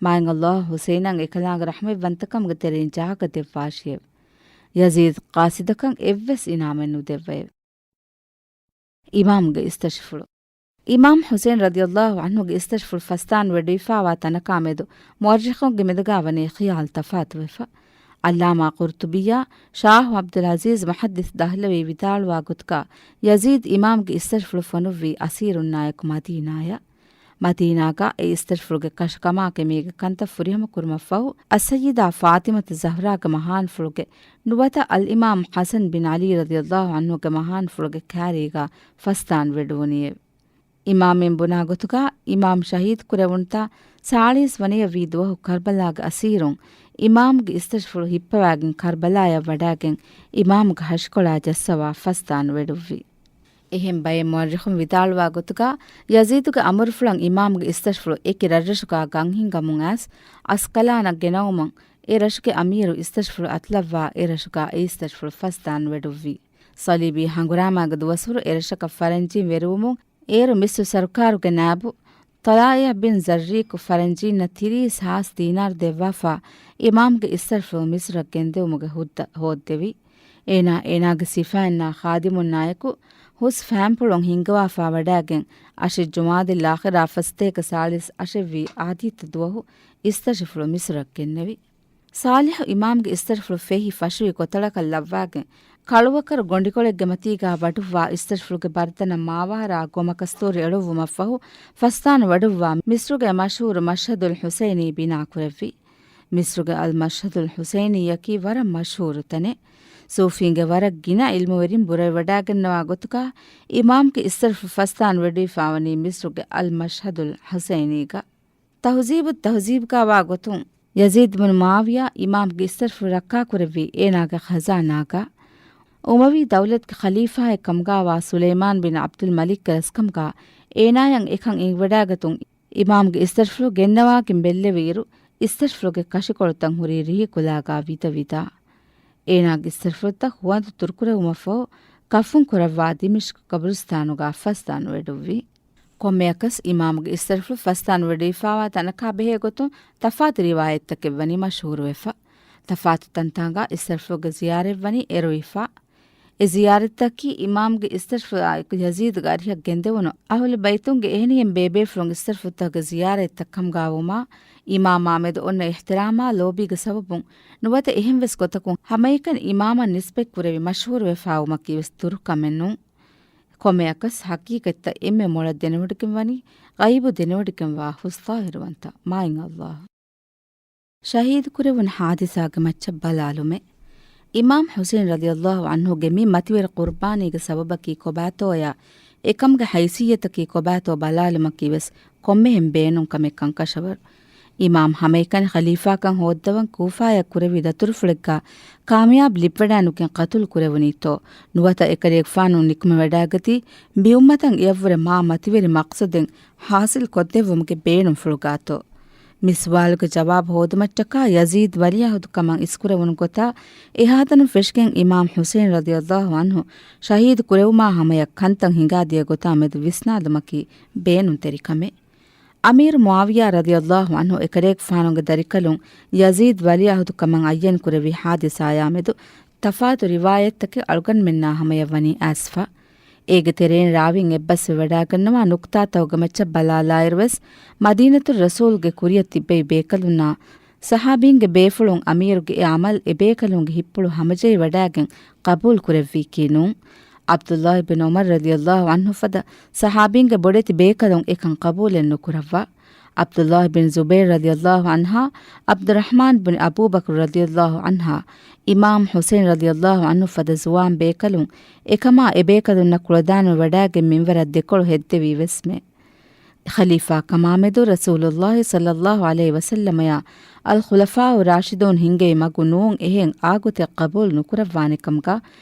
މާތް ﷲ ޙުސައިނަށް އެކަލާނގެ ރަޙްމަތްވަންތަކަމުގެ ތެރެއިން ޖާގަ ދެއްވާށިއެވެ. ޔަޒީދު ޤާސިދަކަށް އެއްވެސް އިނާމެއް ނުދެއްވައެވެ. އިމާމްގެ އިސްތަށިފުޅު. އިމާމް ޙުސައިން ރަޟިޔަﷲ ޢަންހުގެ އިސްތަށިފުޅު ފަސްދާން ވެޑިވިފާވާ ތަނަކާ މެދު މުއައްރިޚުންގެ މެދުގާ ވަނީ ޚިޔާލު ތަފާތުވެފަ. ޢައްލާމާ ޤުރްޠުބީއާ، ޝާހު ޢަބްދުލް ޢަޒީޒް މުޙައްދިޘް ދަހްލަވީ ވިދާޅުވާ ގޮތުގާ، ޔަޒީދު އިމާމްގެ އިސްތަށިފުޅު ފޮނުއްވީ އަސީރުންނާއެކު މަދީނާޔަށް. މަދީނާގަ އެ އިސްތަށިފުޅުގެ ކަށަކަމާކެ މީގެ ކަންތައް ފުރިހަމަ ކުރުމަށްފަހު، އައްސައްޔިދާ ފާޠިމަތު ޒަހްރާގެ މަހާންފުޅުގެ ނުވަތަ އަލްއިމާމް ޙަސަން ބިން ޢަލީ ރަޟިޔަﷲ ޢަންހުގެ މަހާންފުޅުގެ ކާރީގަ ފަސްދާން ވެޑުވުނީއެވެ. އިމާމުން ބުނާ ގޮތުގަ، އިމާމް ޝަހީދު ކުރެވުނުތާ ސާޅީސް ވަނަޔަށް ވީ ދުވަހު ކަރްބަލާގެ އަސީރުން އިމާމްގެ އިސްތަށިފުޅު ހިއްޕަވާގެން ކަރްބަލާޔަށް ވަޑާގެން އިމާމްގެ ހަށިކޮޅާ ޖައްސަވާ ފަސްދާން ވެޑުއްވި. އެހެން ބައެއް މުއައްރިޚުން ވިދާޅުވާ ގޮތުގަ، ޔަޒީދުގެ އަމުރުފުޅަށް އިމާމްގެ އިސްތަށިފުޅު އެކި ރަށްރަށުގަ ގަން ހިންގަމުން އައިސް، އަސްކަލާނަށް ގެނައުމުން، އެ ރަށުގެ އަމީރު އިސްތަށިފުޅު އަތުލައްވާ އެ ރަށުގަ އެ އިސްތަށިފުޅު ފަސްދާން ވެޑުއްވި. ޞަލީބީ ހަނގުރާމާގެ ދުވަސްވަރު އެ ރަށަކަށް ފަރަންޖީން ވެރިވުމުން، އޭރު މިސްރު ސަރުކާރުގެ ނާއިބު ޠަލާއިޢަ ބިން ޒައްރީޤު ފަރަންޖީންނަށް ތިރީސް ހާސް ދީނާރު ދެއްވާފަ، އިމާމްގެ އިސްތަށިފުޅު މިސްރަށް ގެންދެވުމުގެ ހުއްދަ ހޯއްދެވި. އޭނާ އޭނާގެ ސިފައިންނާ ޚާދިމުންނާއެކު ހުސް ފައިންޕުޅުން ހިންގަވާފަ ވަޑާގެން، އަށެއް ޖުމާދިލް އާޚިރާ ފަސްތޭކަ ސާޅީސް އަށެއްވީ އާދީއްތަ ދުވަހު އިސްތަށިފުޅު މިސްރަށް ގެންނެވި. ޞާލިޙު އިމާމްގެ އިސްތަށިފުޅު ފެހި ފަށުވި ގޮތަޅަކަށް ލައްވާގެން، ކަޅުއަކަރު ގޮނޑިކޮޅެއްގެ މަތީގާ ބަޑުއްވާ އިސްތަށިފުޅުގެ ބަރުދަނަށް މާވާރާ ގޮމަ ކަސްތޫރި އެޅުއްވުމަށްފަހު، ފަސްދާން ވަޑުއްވާ މިސްރުގެ މަޝްހޫރު މަޝްހަދުލް ޙުސައިނީ ބިނާކުރެއްވި. މިސްރުގެ އަލް މަޝްހަދުލް ޙުސައިނީއަކީ ވަރަށް މަޝްހޫރު ތަނެއް. ޞޫފީންގެ ވަރަށް ގިނަ ޢިލްމުވެރިން ބުރަވެވަޑާގަންނަވާ ގޮތުގާ، އިމާމްގެ އިސްތަށިފުޅު ފަސްދާން ވެޑުވިފާވަނީ މިސްރުގެ އަލް މަޝްހަދުލް ޙުސައިނީގަ. ތަހުޒީބު ތަހުޒީބްގާވާ ގޮތުން، ޔަޒީދު ބުނު މުޢާވިޔާ އިމާމްގެ އިސްތަށިފުޅު ރައްކާކުރެއްވީ އޭނާގެ ޚަޒާނާގަ. އުމަވީ ދައުލަތުގެ ޚަލީފާއެއް ކަމުގާވާ ސުލައިމާން ބިން ޢަބްދުލް މަލިކްގެ ރަސްކަމުގާ އޭނާޔަށް އެކަން އެނގިވަޑާގަތުން، އިމާމްގެ އިސްތަށިފުޅު ގެންނަވާގެން ބެއްލެވިއިރު، އިސްތަށިފުޅުގެ ކަށިކޮޅުތައް ހުރީ ރިހިކުލާގާ ވިދަ ވިދާ. އޭނާގެ އިސްތަށިފުޅުތައް ހުވަނދު ތުރުކުރެވުމަށްފަހު، ކަފުން ކުރައްވާ ދިމިޝްޤު ޤަބުރުސްތާނުގާ ފަސްދާން ވެޑުއްވި. ކޮންމެއަކަސް އިމާމުގެ އިސްތަށިފުޅު ފަސްދާން ވެޑުވިފާވާ ތަނަކާ ބެހޭ ގޮތުން ތަފާތު ރިވާޔަތްތަކެއް ވަނީ މަޝްހޫރުވެފަ. ތަފާތު ތަންތާނގާ އިސްތަށިފުޅުގެ ޒިޔާރަތް ވަނީ އެރުވިފަ. އެ ޒިޔާރަތްތަކީ އިމާމްގެ އިސްތަށިފުޅާއެކު ޔަޒީދުގެ އަރިހަށް ގެންދެވުނު އަހުލު ބައިތުންގެ އެހެނިހެން ބޭބޭފުޅުން އިސްތަށިފުޅުތަކުގެ ޒިޔާރަތްތައް ކަމުގާވުމާ، އިމާމާމެދު އޮންނަ އިޙްތިރާމާ ލޯބީގެ ސަބަބުން ނުވަތަ އެހެންވެސް ގޮތަކުން ހަމައެކަނި އިމާމަށް ނިސްބަތްކުރެވި މަޝްހޫރުވެފާވުމަކީވެސް ދުރުކަމެއްނޫން. ކޮންމެއަކަސް ޙަޤީޤަތްތައް އެންމެ މޮޅަށް ދެނެވޮޑިގެންވަނީ، ޣައިބު ދެނެވޮޑިގެންވާ ހުސް ޒާހިރުވަންތަ މާތް ﷲ. ޝަހީދުކުރެވުނު ޙާދިސާގެ މައްޗަށް ބަލާލުމެއް. އިމާމް ޙުސައިން ރަޟިޔަﷲ ޢަންހުގެ މި މަތިވެރި ޤުރްބާނީގެ ސަބަބަކީ ކޮބާތޯޔާ، އެކަމުގެ ހައިސިއްޔަތަކީ ކޮބާތޯ ބަލާލުމަކީވެސް ކޮންމެހެން ބޭނުން ކަމެއް ކަންކަށަވަރު. އިމާމް ހަމައެކަނި ޚަލީފާކަން ހޯއްދަވަން ކޫފާޔަށް ކުރެއްވި ދަތުރުފުޅެއްގާ ކާމިޔާބު ލިބިވަޑާނުގެން ޤަތުލު ކުރެވުނީތޯ، ނުވަތަ އެކަލޭގެފާނު ނިކުމެވަޑާގަތީ ބިއުމަތަށް އެޔަށްވުރެ މާ މަތިވެރި މަޤްޞަދެއް ޙާޞިލް ކޮށްދެއްވުމުގެ ބޭނުންފުޅުގާތޯ؟ މި ސުވާލުގެ ޖަވާބު ހޯދުމަށްޓަކާ ޔަޒީދް ވަލީޢަހުދު ކަމަށް އިސްކުރެވުނު ގޮތާ، އެހާތަނަށް ފެށިގެން އިމާމް ޙުސައިން ރަޟިޔަﷲ ޢަންހު ޝަހީދު ކުރެވުމާ ހަމަޔަށް ކަންތައް ހިނގާދިޔަ ގޮތާމެދު ވިސްނާލުމަކީ ބޭނުންތެރި ކަމެއް. އަމީރު މުޢާވިޔާ ރަޟިޔަﷲ ޢަންހު އެކަލޭގެފާނުގެ ދަރިކަލުން ޔަޒީދް ވަލީޢަހުދު ކަމަށް އައްޔަން ކުރެއްވި ޙާދިސާޔާމެދު ތަފާތު ރިވާޔަތްތަކެއް އަޅުގަނޑުމެންނާ ހަމަޔަށް ވަނީ އައިސްފަ. އޭގެ ތެރެއިން ރާވީން އެއްބަސްވެވަޑާގަންނަވާ ނުކުތާތަކުގެ މައްޗަށް ބަލާލާއިރުވެސް، މަދީނަތުއް ރަސޫލުގެ ކުރިއަށް ތިއްބެވި ބޭކަލުންނާ ޞަޙާބީންގެ ބޭފުޅުން އަމީރުގެ އެ ޢަމަލް އެބޭކަލުންގެ ހިތްޕުޅު ހަމަޖެހިވަޑާގެން ޤަބޫލު ކުރެއްވީކީ ނޫން. ޢަބްދުﷲ ބިން ޢުމަރު ރަޟިޔަﷲ ޢަންހު ފަދަ ޞަޙާބީންގެ ބޮޑެތި ބޭކަލުން އެކަން ޤަބޫލެއް ނުކުރައްވާ. ޢަބްދުﷲ ބިން ޒުބައިރު ރަޟިޔަﷲ ޢަންހާ، ޢަބްދުއްރަޙްމާން ބިން އަބޫބަކުރު ރަޟިޔަﷲ ޢަންހާ، އިމާމް ޙުސައިން ރަޟިޔަﷲ ޢަންހު ފަދަ ޒުވާން ބޭކަލުން އެކަމާ އެބޭކަލުންނަށް ކުޅަދާނަވެވަޑާގެން މިންވަރަށް ދެކޮޅު ހެއްދެވީ ވެސްމެ. ޚަލީފާ ކަމާމެދު ރަސޫލުﷲ ޞައްލަﷲ ޢަލައިހި ވަސައްލަމަޔާ އަލް ޚުލަފާއު ރާޝިދޫން ހިންގެވި މަގު ނޫން އެހެން އާގޮތެއް ޤަބޫލު ނުކުރައްވާނެކަމުގަ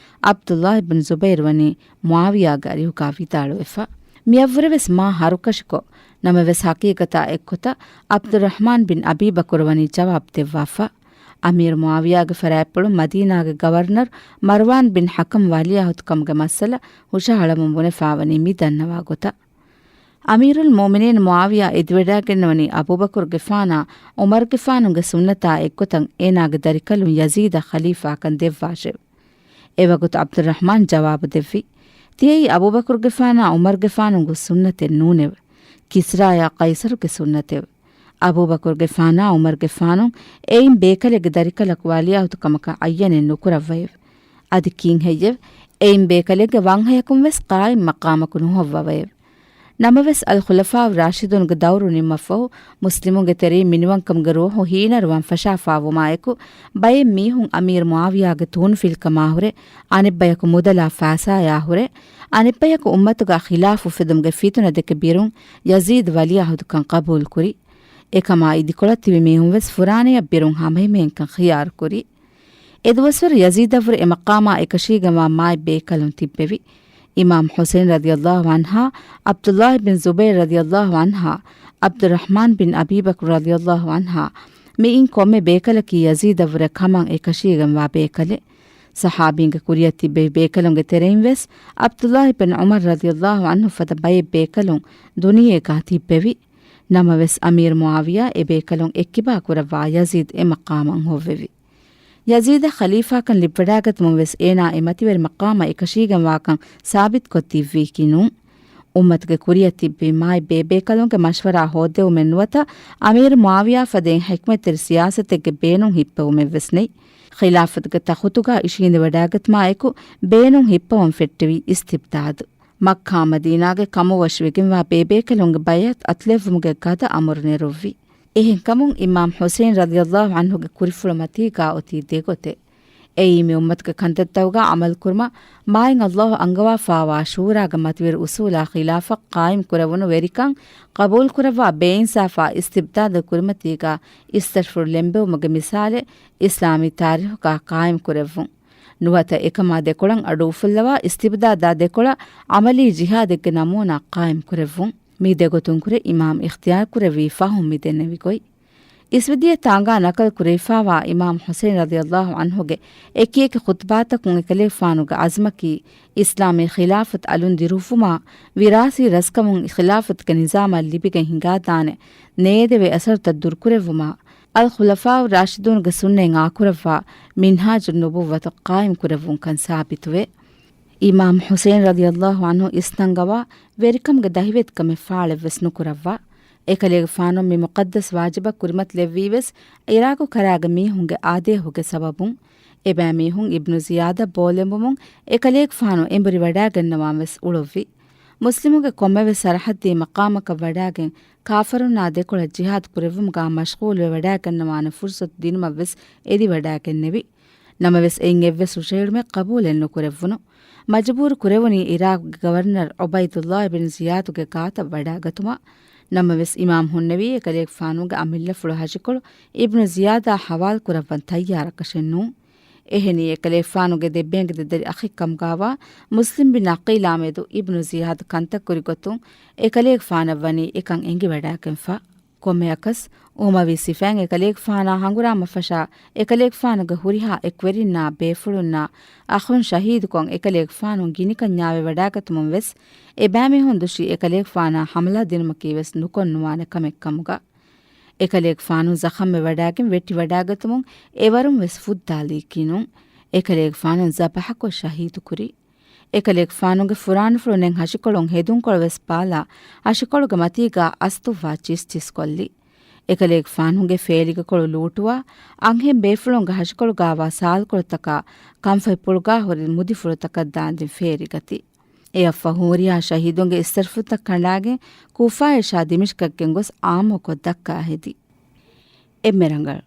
ޢަބްދުﷲ ބިން ޒުބައިރު ވަނީ މުޢާވިޔާގެ އަރިހުގަ ވިދާޅުވެފަ. މިއަށްވުރެވެސް މާ ހަރުކަށިކޮށް، ނަމަވެސް ޙަޤީޤަތާ އެއްގޮތަށް ޢަބްދުއްރަޙްމާން ބިން އަބީ ބަކުރު ވަނީ ޖަވާބު ދެއްވާފަ. އަމީރު މުޢާވިޔާގެ ފަރާތްޕުޅު މަދީނާގެ ގަވަރުނަރު މަރުވާން ބިން ޙަކަމް ވަލީޢަހުދުކަމުގެ މައްސަލަ ހުށަހަޅަމުން ބުނެފާވަނީ މި ދަންނަވާ ގޮތަށް. އަމީރުލް މުއުމިނީން މުޢާވިޔާ އެދިވަޑާގެންނެވަނީ އަބޫބަކުރުގެފާނާ ޢުމަރުގެފާނުގެ ސުންނަތާ އެއްގޮތަށް އޭނާގެ ދަރިކަލުން ޔަޒީދަށް ޚަލީފާކަން ދެއްވާށެވެ. އެވަގުތު ޢަބްދުއްރަޙްމާން ޖަވާބު ދެއްވި، ތިޔައީ އަބޫބަކުރުގެފާނާ ޢުމަރުގެފާނުގެ ސުންނަތެއް ނޫނެވެ. ކިސްރާޔާ ޤައިޞަރުގެ ސުންނަތެވެ. އަބޫބަކުރުގެފާނާ ޢުމަރުގެފާނު އެއިން ބޭކަލެއްގެ ދަރިކަލަކު ވަލީޢަހުދުކަމަކަށް އައްޔަނެއް ނުކުރައްވައެވެ. އަދި ކީއްހެއްޔެވެ؟ އެއިން ބޭކަލެއްގެ ވަންހަޔަކުން ވެސް ޤާއިމް މަޤާމަކު ނުހޮއްވަވައެވެ. ނަމަވެސް، އަލް ޚުލަފާއު ރާޝިދުންގެ ދައުރު ނިންމަފަހު، މުސްލިމުންގެ ތެރެއިން މިނިވަންކަމުގެ ރޫޙު ހީނަރުވަން ފަށާފާވުމާއެކު، ބައެއް މީހުން އަމީރު މުޢާވިޔާގެ ތޫނުފިލްކަމާހުރެ، އަނެއްބަޔަކު މުދަލާ ފައިސާޔާހުރެ، އަނެއްބަޔަކު އުއްމަތުގާ ޚިލާފު އުފެދުމުގެ ފިތުނަ ދެކެ ބިރުން، ޔަޒީދު ވަލީޢަހުދުކަން ޤަބޫލުކުރި. އެކަމާ އިދިކޮޅަށް ތިބި މީހުން ވެސް ފުރާނަޔަށް ބިރުން ހަމަހިމޭންކަން ޚިޔާރުކުރި. އެދުވަސްވަރު ޔަޒީދަށްވުރެ އެ މަޤާމާ އެކަށީގެންވާ މާތް ބޭކަލުން ތިއްބެވި. އިމާމް ޙުސައިން ރަޟިޔަﷲ ޢަންހާ، ޢަބްދުﷲ ބިން ޒުބައިރު ރަޟިޔަﷲ ޢަންހާ، ޢަބްދުއްރަޙްމާން ބިން އަބީ ބަކްރު ރަޟިޔަﷲ ޢަންހާ، މިއިން ކޮންމެ ބޭކަލަކީ ޔަޒީދަށްވުރެ ކަމަށް އެކަށީގެންވާ ބޭކަލެއް. ޞަޙާބީންގެ ކުރިއަށް ތިއްބެވި ބޭކަލުންގެ ތެރެއިން ވެސް ޢަބްދުﷲ ބިން ޢުމަރު ރަޟިޔަﷲ ޢަންހު ފަދަ ބައެއް ބޭކަލުން ދުނިޔޭގާ ތިއްބެވި. ނަމަވެސް، އަމީރު މުޢާވިޔާ އެ ބޭކަލުން އެއްކިބާ ކުރައްވާ ޔަޒީދު އެ މަޤާމަށް ހޮއްވެވި. ޔަޒީދަށް ޚަލީފާކަން ލިބިވަޑާގަތުމުން ވެސް އޭނާ އެ މަތިވެރި މަޤާމަށް އެކަށީގެންވާކަން ސާބިތުކޮށްދީއްވީކީ ނޫން. އުއްމަތުގެ ކުރިއަށް ތިއްބެވި މާތް ބޭބޭކަލުންގެ މަޝްވަރާ ހޯއްދެވުމެއް ނުވަތަ، އަމީރު މުޢާވިޔާ ފަދައިން ޙިކްމަތްތެރި ސިޔާސަތެއްގެ ބޭނުން ހިއްޕެވުމެއް ވެސް ނެތް. ޚިލާފަތުގެ ތަޚުތުގާ އިށީނދެވަޑާގަތުމާއެކު، ބޭނުން ހިއްޕަވަން ފެއްޓެވީ އިސްތިބްދާދު. މައްކާ މަދީނާގެ ކަމުވަށުވެގެންވާ ބޭބޭކަލުންގެ ބައިޢަތު އަތުލެއްވުމުގެ ގަދަ އަމުރު ނެރުއްވި. އެހެންކަމުން، އިމާމް ޙުސައިން ރަޟިޔަﷲ ޢަންހުގެ ކުރިފުޅު މަތީގާ އޮތީ ދެގޮތެއް. އެއީ، މި އުއްމަތުގެ ކަންތައްތަކުގާ ޢަމަލުކުރުމަށް މާތް ﷲ އަންގަވާފާވާ ޝޫރާގެ މަތިވެރި އުސޫލާ ޚިލާފަށް ޤާއިމް ކުރެވުނު ވެރިކަން ޤަބޫލުކުރައްވާ ބޭއިންސާފާ އިސްތިބްދާދު ކުރިމަތީގާ އިސްތަށިފުޅު ލެނބެވުމުގެ މިސާލެއް އިސްލާމީ ތާރީޚުގާ ޤާއިމް ކުރެއްވުން. ނުވަތަ އެކަމާ ދެކޮޅަށް އަޑު އުފުއްލަވާ، އިސްތިބްދާދާ ދެކޮޅަށް ޢަމަލީ ޖިހާދެއްގެ ނަމޫނާ ޤާއިމް ކުރެއްވުން. މި ދެގޮތުން ކުރެ އިމާމް އިޚްތިޔާރު ކުރެއްވީ ފަހުން މި ދެންނެވި ގޮތް. އިސްވެދިޔަ ތާނގާ ނަކަލް ކުރެވިފާވާ އިމާމް ޙުސައިން ރަޟިޔަﷲ ޢަންހުގެ އެކިއެކި ޚުޠުބާތަކުން އެކަލޭގެފާނުގެ ޢަޒްމަކީ، އިސްލާމީ ޚިލާފަތު އަލުން ދިރުއްވުމާ، ވިރާސީ ރަސްކަމުން ޚިލާފަތުގެ ނިޒާމަށް ލިބިގެން ހިނގާދާނެ ނޭދެވޭ އަސަރުތައް ދުރުކުރެއްވުމާ، އަލް ޚުލަފާއު ރާޝިދޫންގެ ސުންނަތް އާކުރައްވާ މިންހާޖު ނުބުއްވަތު ޤާއިމް ކުރެއްވުންކަން ސާބިތުވޭ. އިމާމް ޙުސައިން ރަޟިޔަﷲ ޢަންހު އިސްނަންގަވާ ވެރިކަމުގެ ދަހިވެތިކަމެއް ފާޅެއްވެސް ނުކުރައްވާ. އެކަލޭގެފާނު މި މުޤައްދަސް ވާޖިބަށް ކުރިމަތިލެއްވީ ވެސް ޢިރާޤު ކަރާގެ މީހުންގެ އާދޭހުގެ ސަބަބުން. އެބައިމީހުން އިބްނު ޒިޔާދަށް ބޯލެނބުމުން އެކަލޭގެފާނު އެނބުރި ވަޑާގަންނަވާން ވެސް އުޅުއްވި. މުސްލިމުގެ ކޮންމެވެސް ސަރަޙައްދީ މަޤާމަކަށް ވަޑާގެން، ކާފަރުންނާ ދެކޮޅަށް ޖިހާދު ކުރެއްވުމުގާ މަޝްޣޫލުވެ ވަޑާގަންނަވާނެ ފުރުޞަތު ދިނުމަށް ވެސް އެދިވަޑާގެންނެވި. ނަމަވެސް، އެއިން އެއްވެސް ހުށަހެޅުމެއް ޤަބޫލެއް ނުކުރެއްވުނު. މަޖުބޫރު ކުރެވުނީ ޢިރާޤުގެ ގަވަރުނަރު ޢުބައިދުﷲ ބިން ޒިޔާދުގެ ގާތަށް ވަޑާގަތުމަށް. ނަމަވެސް، އިމާމް ހުންނެވީ އެކަލޭގެފާނުގެ އަމިއްލަފުޅު ހަށިކޮޅު އިބްނު ޒިޔާދާ ޙަވާލު ކުރައްވަން ތައްޔާރަކަށެއް ނޫން. އެހެނީ، އެކަލޭގެފާނުގެ ދެބޭނގެ ދެދަރި އަޚެއް ކަމުގާވާ މުސްލިމް ބިން ޢަޤީލާމެދު އިބްނު ޒިޔާދު ކަންތައް ކުރި ގޮތުން އެކަލޭގެފާނަށް ވަނީ އެކަން އެނގިވަޑާގެންފަ. ކޮންމެއަކަސް، އުމަވީ ސިފައިން އެކަލޭގެފާނާ ހަނގުރާމަ ފަށާ، އެކަލޭގެފާނުގެ ހުރިހާ އެކުވެރިންނާ ބޭފުޅުންނާ އަޚުން ޝަހީދުކޮށް، އެކަލޭގެފާނު ގިނިކަންޏާވެ ވަޑާގަތުމުން ވެސް، އެބައިމީހުން ދުށީ އެކަލޭގެފާނާ ހަމަލާ ދިނުމަކީ ވެސް ނުކޮށް ނުވާނެ ކަމެއް ކަމުގަ. އެކަލޭގެފާނު ޒަޚަމްވެ ވަޑާގެން ވެއްޓި ވަޑާގަތުމުން އެވަރުން ވެސް ފުއްދާލީކީ ނޫން. އެކަލޭގެފާނު ޒަބަޙަކޮށް ޝަހީދުކުރީ. އެކަލޭގެފާނުގެ ފުރާނަފުޅު ނެތް ހަށިކޮޅުން ހެދުންކޮޅު ވެސް ބާލާ، ހަށިކޮޅުގެ މަތީގާ އަސްތުއްވާ ޗިސްޗިސް ކޮށްލި. އެކަލޭގެފާނުގެ ފޭލިގެކޮޅު ލޫޓުވާ، އަންހެން ބޭފުޅުންގެ ހަށިކޮޅުގާވާ ސާލުކޮޅުތަކާ ކަންފަތްޕުޅުގާ ހުރި މުދިފުޅުތަކަށް ދާންދެން ފޭރިގަތި. އެއަށްފަހު ހުރިހާ ޝަހީދުންގެ އިސްތަށިފުޅުތައް ކަނޑާގެން ކޫފާއަށާ ދިމިޝްޤަށް ގެންގޮސް އާއްމުކޮށް ދައްކާ ހެދި. އެންމެ ރަނގަޅު.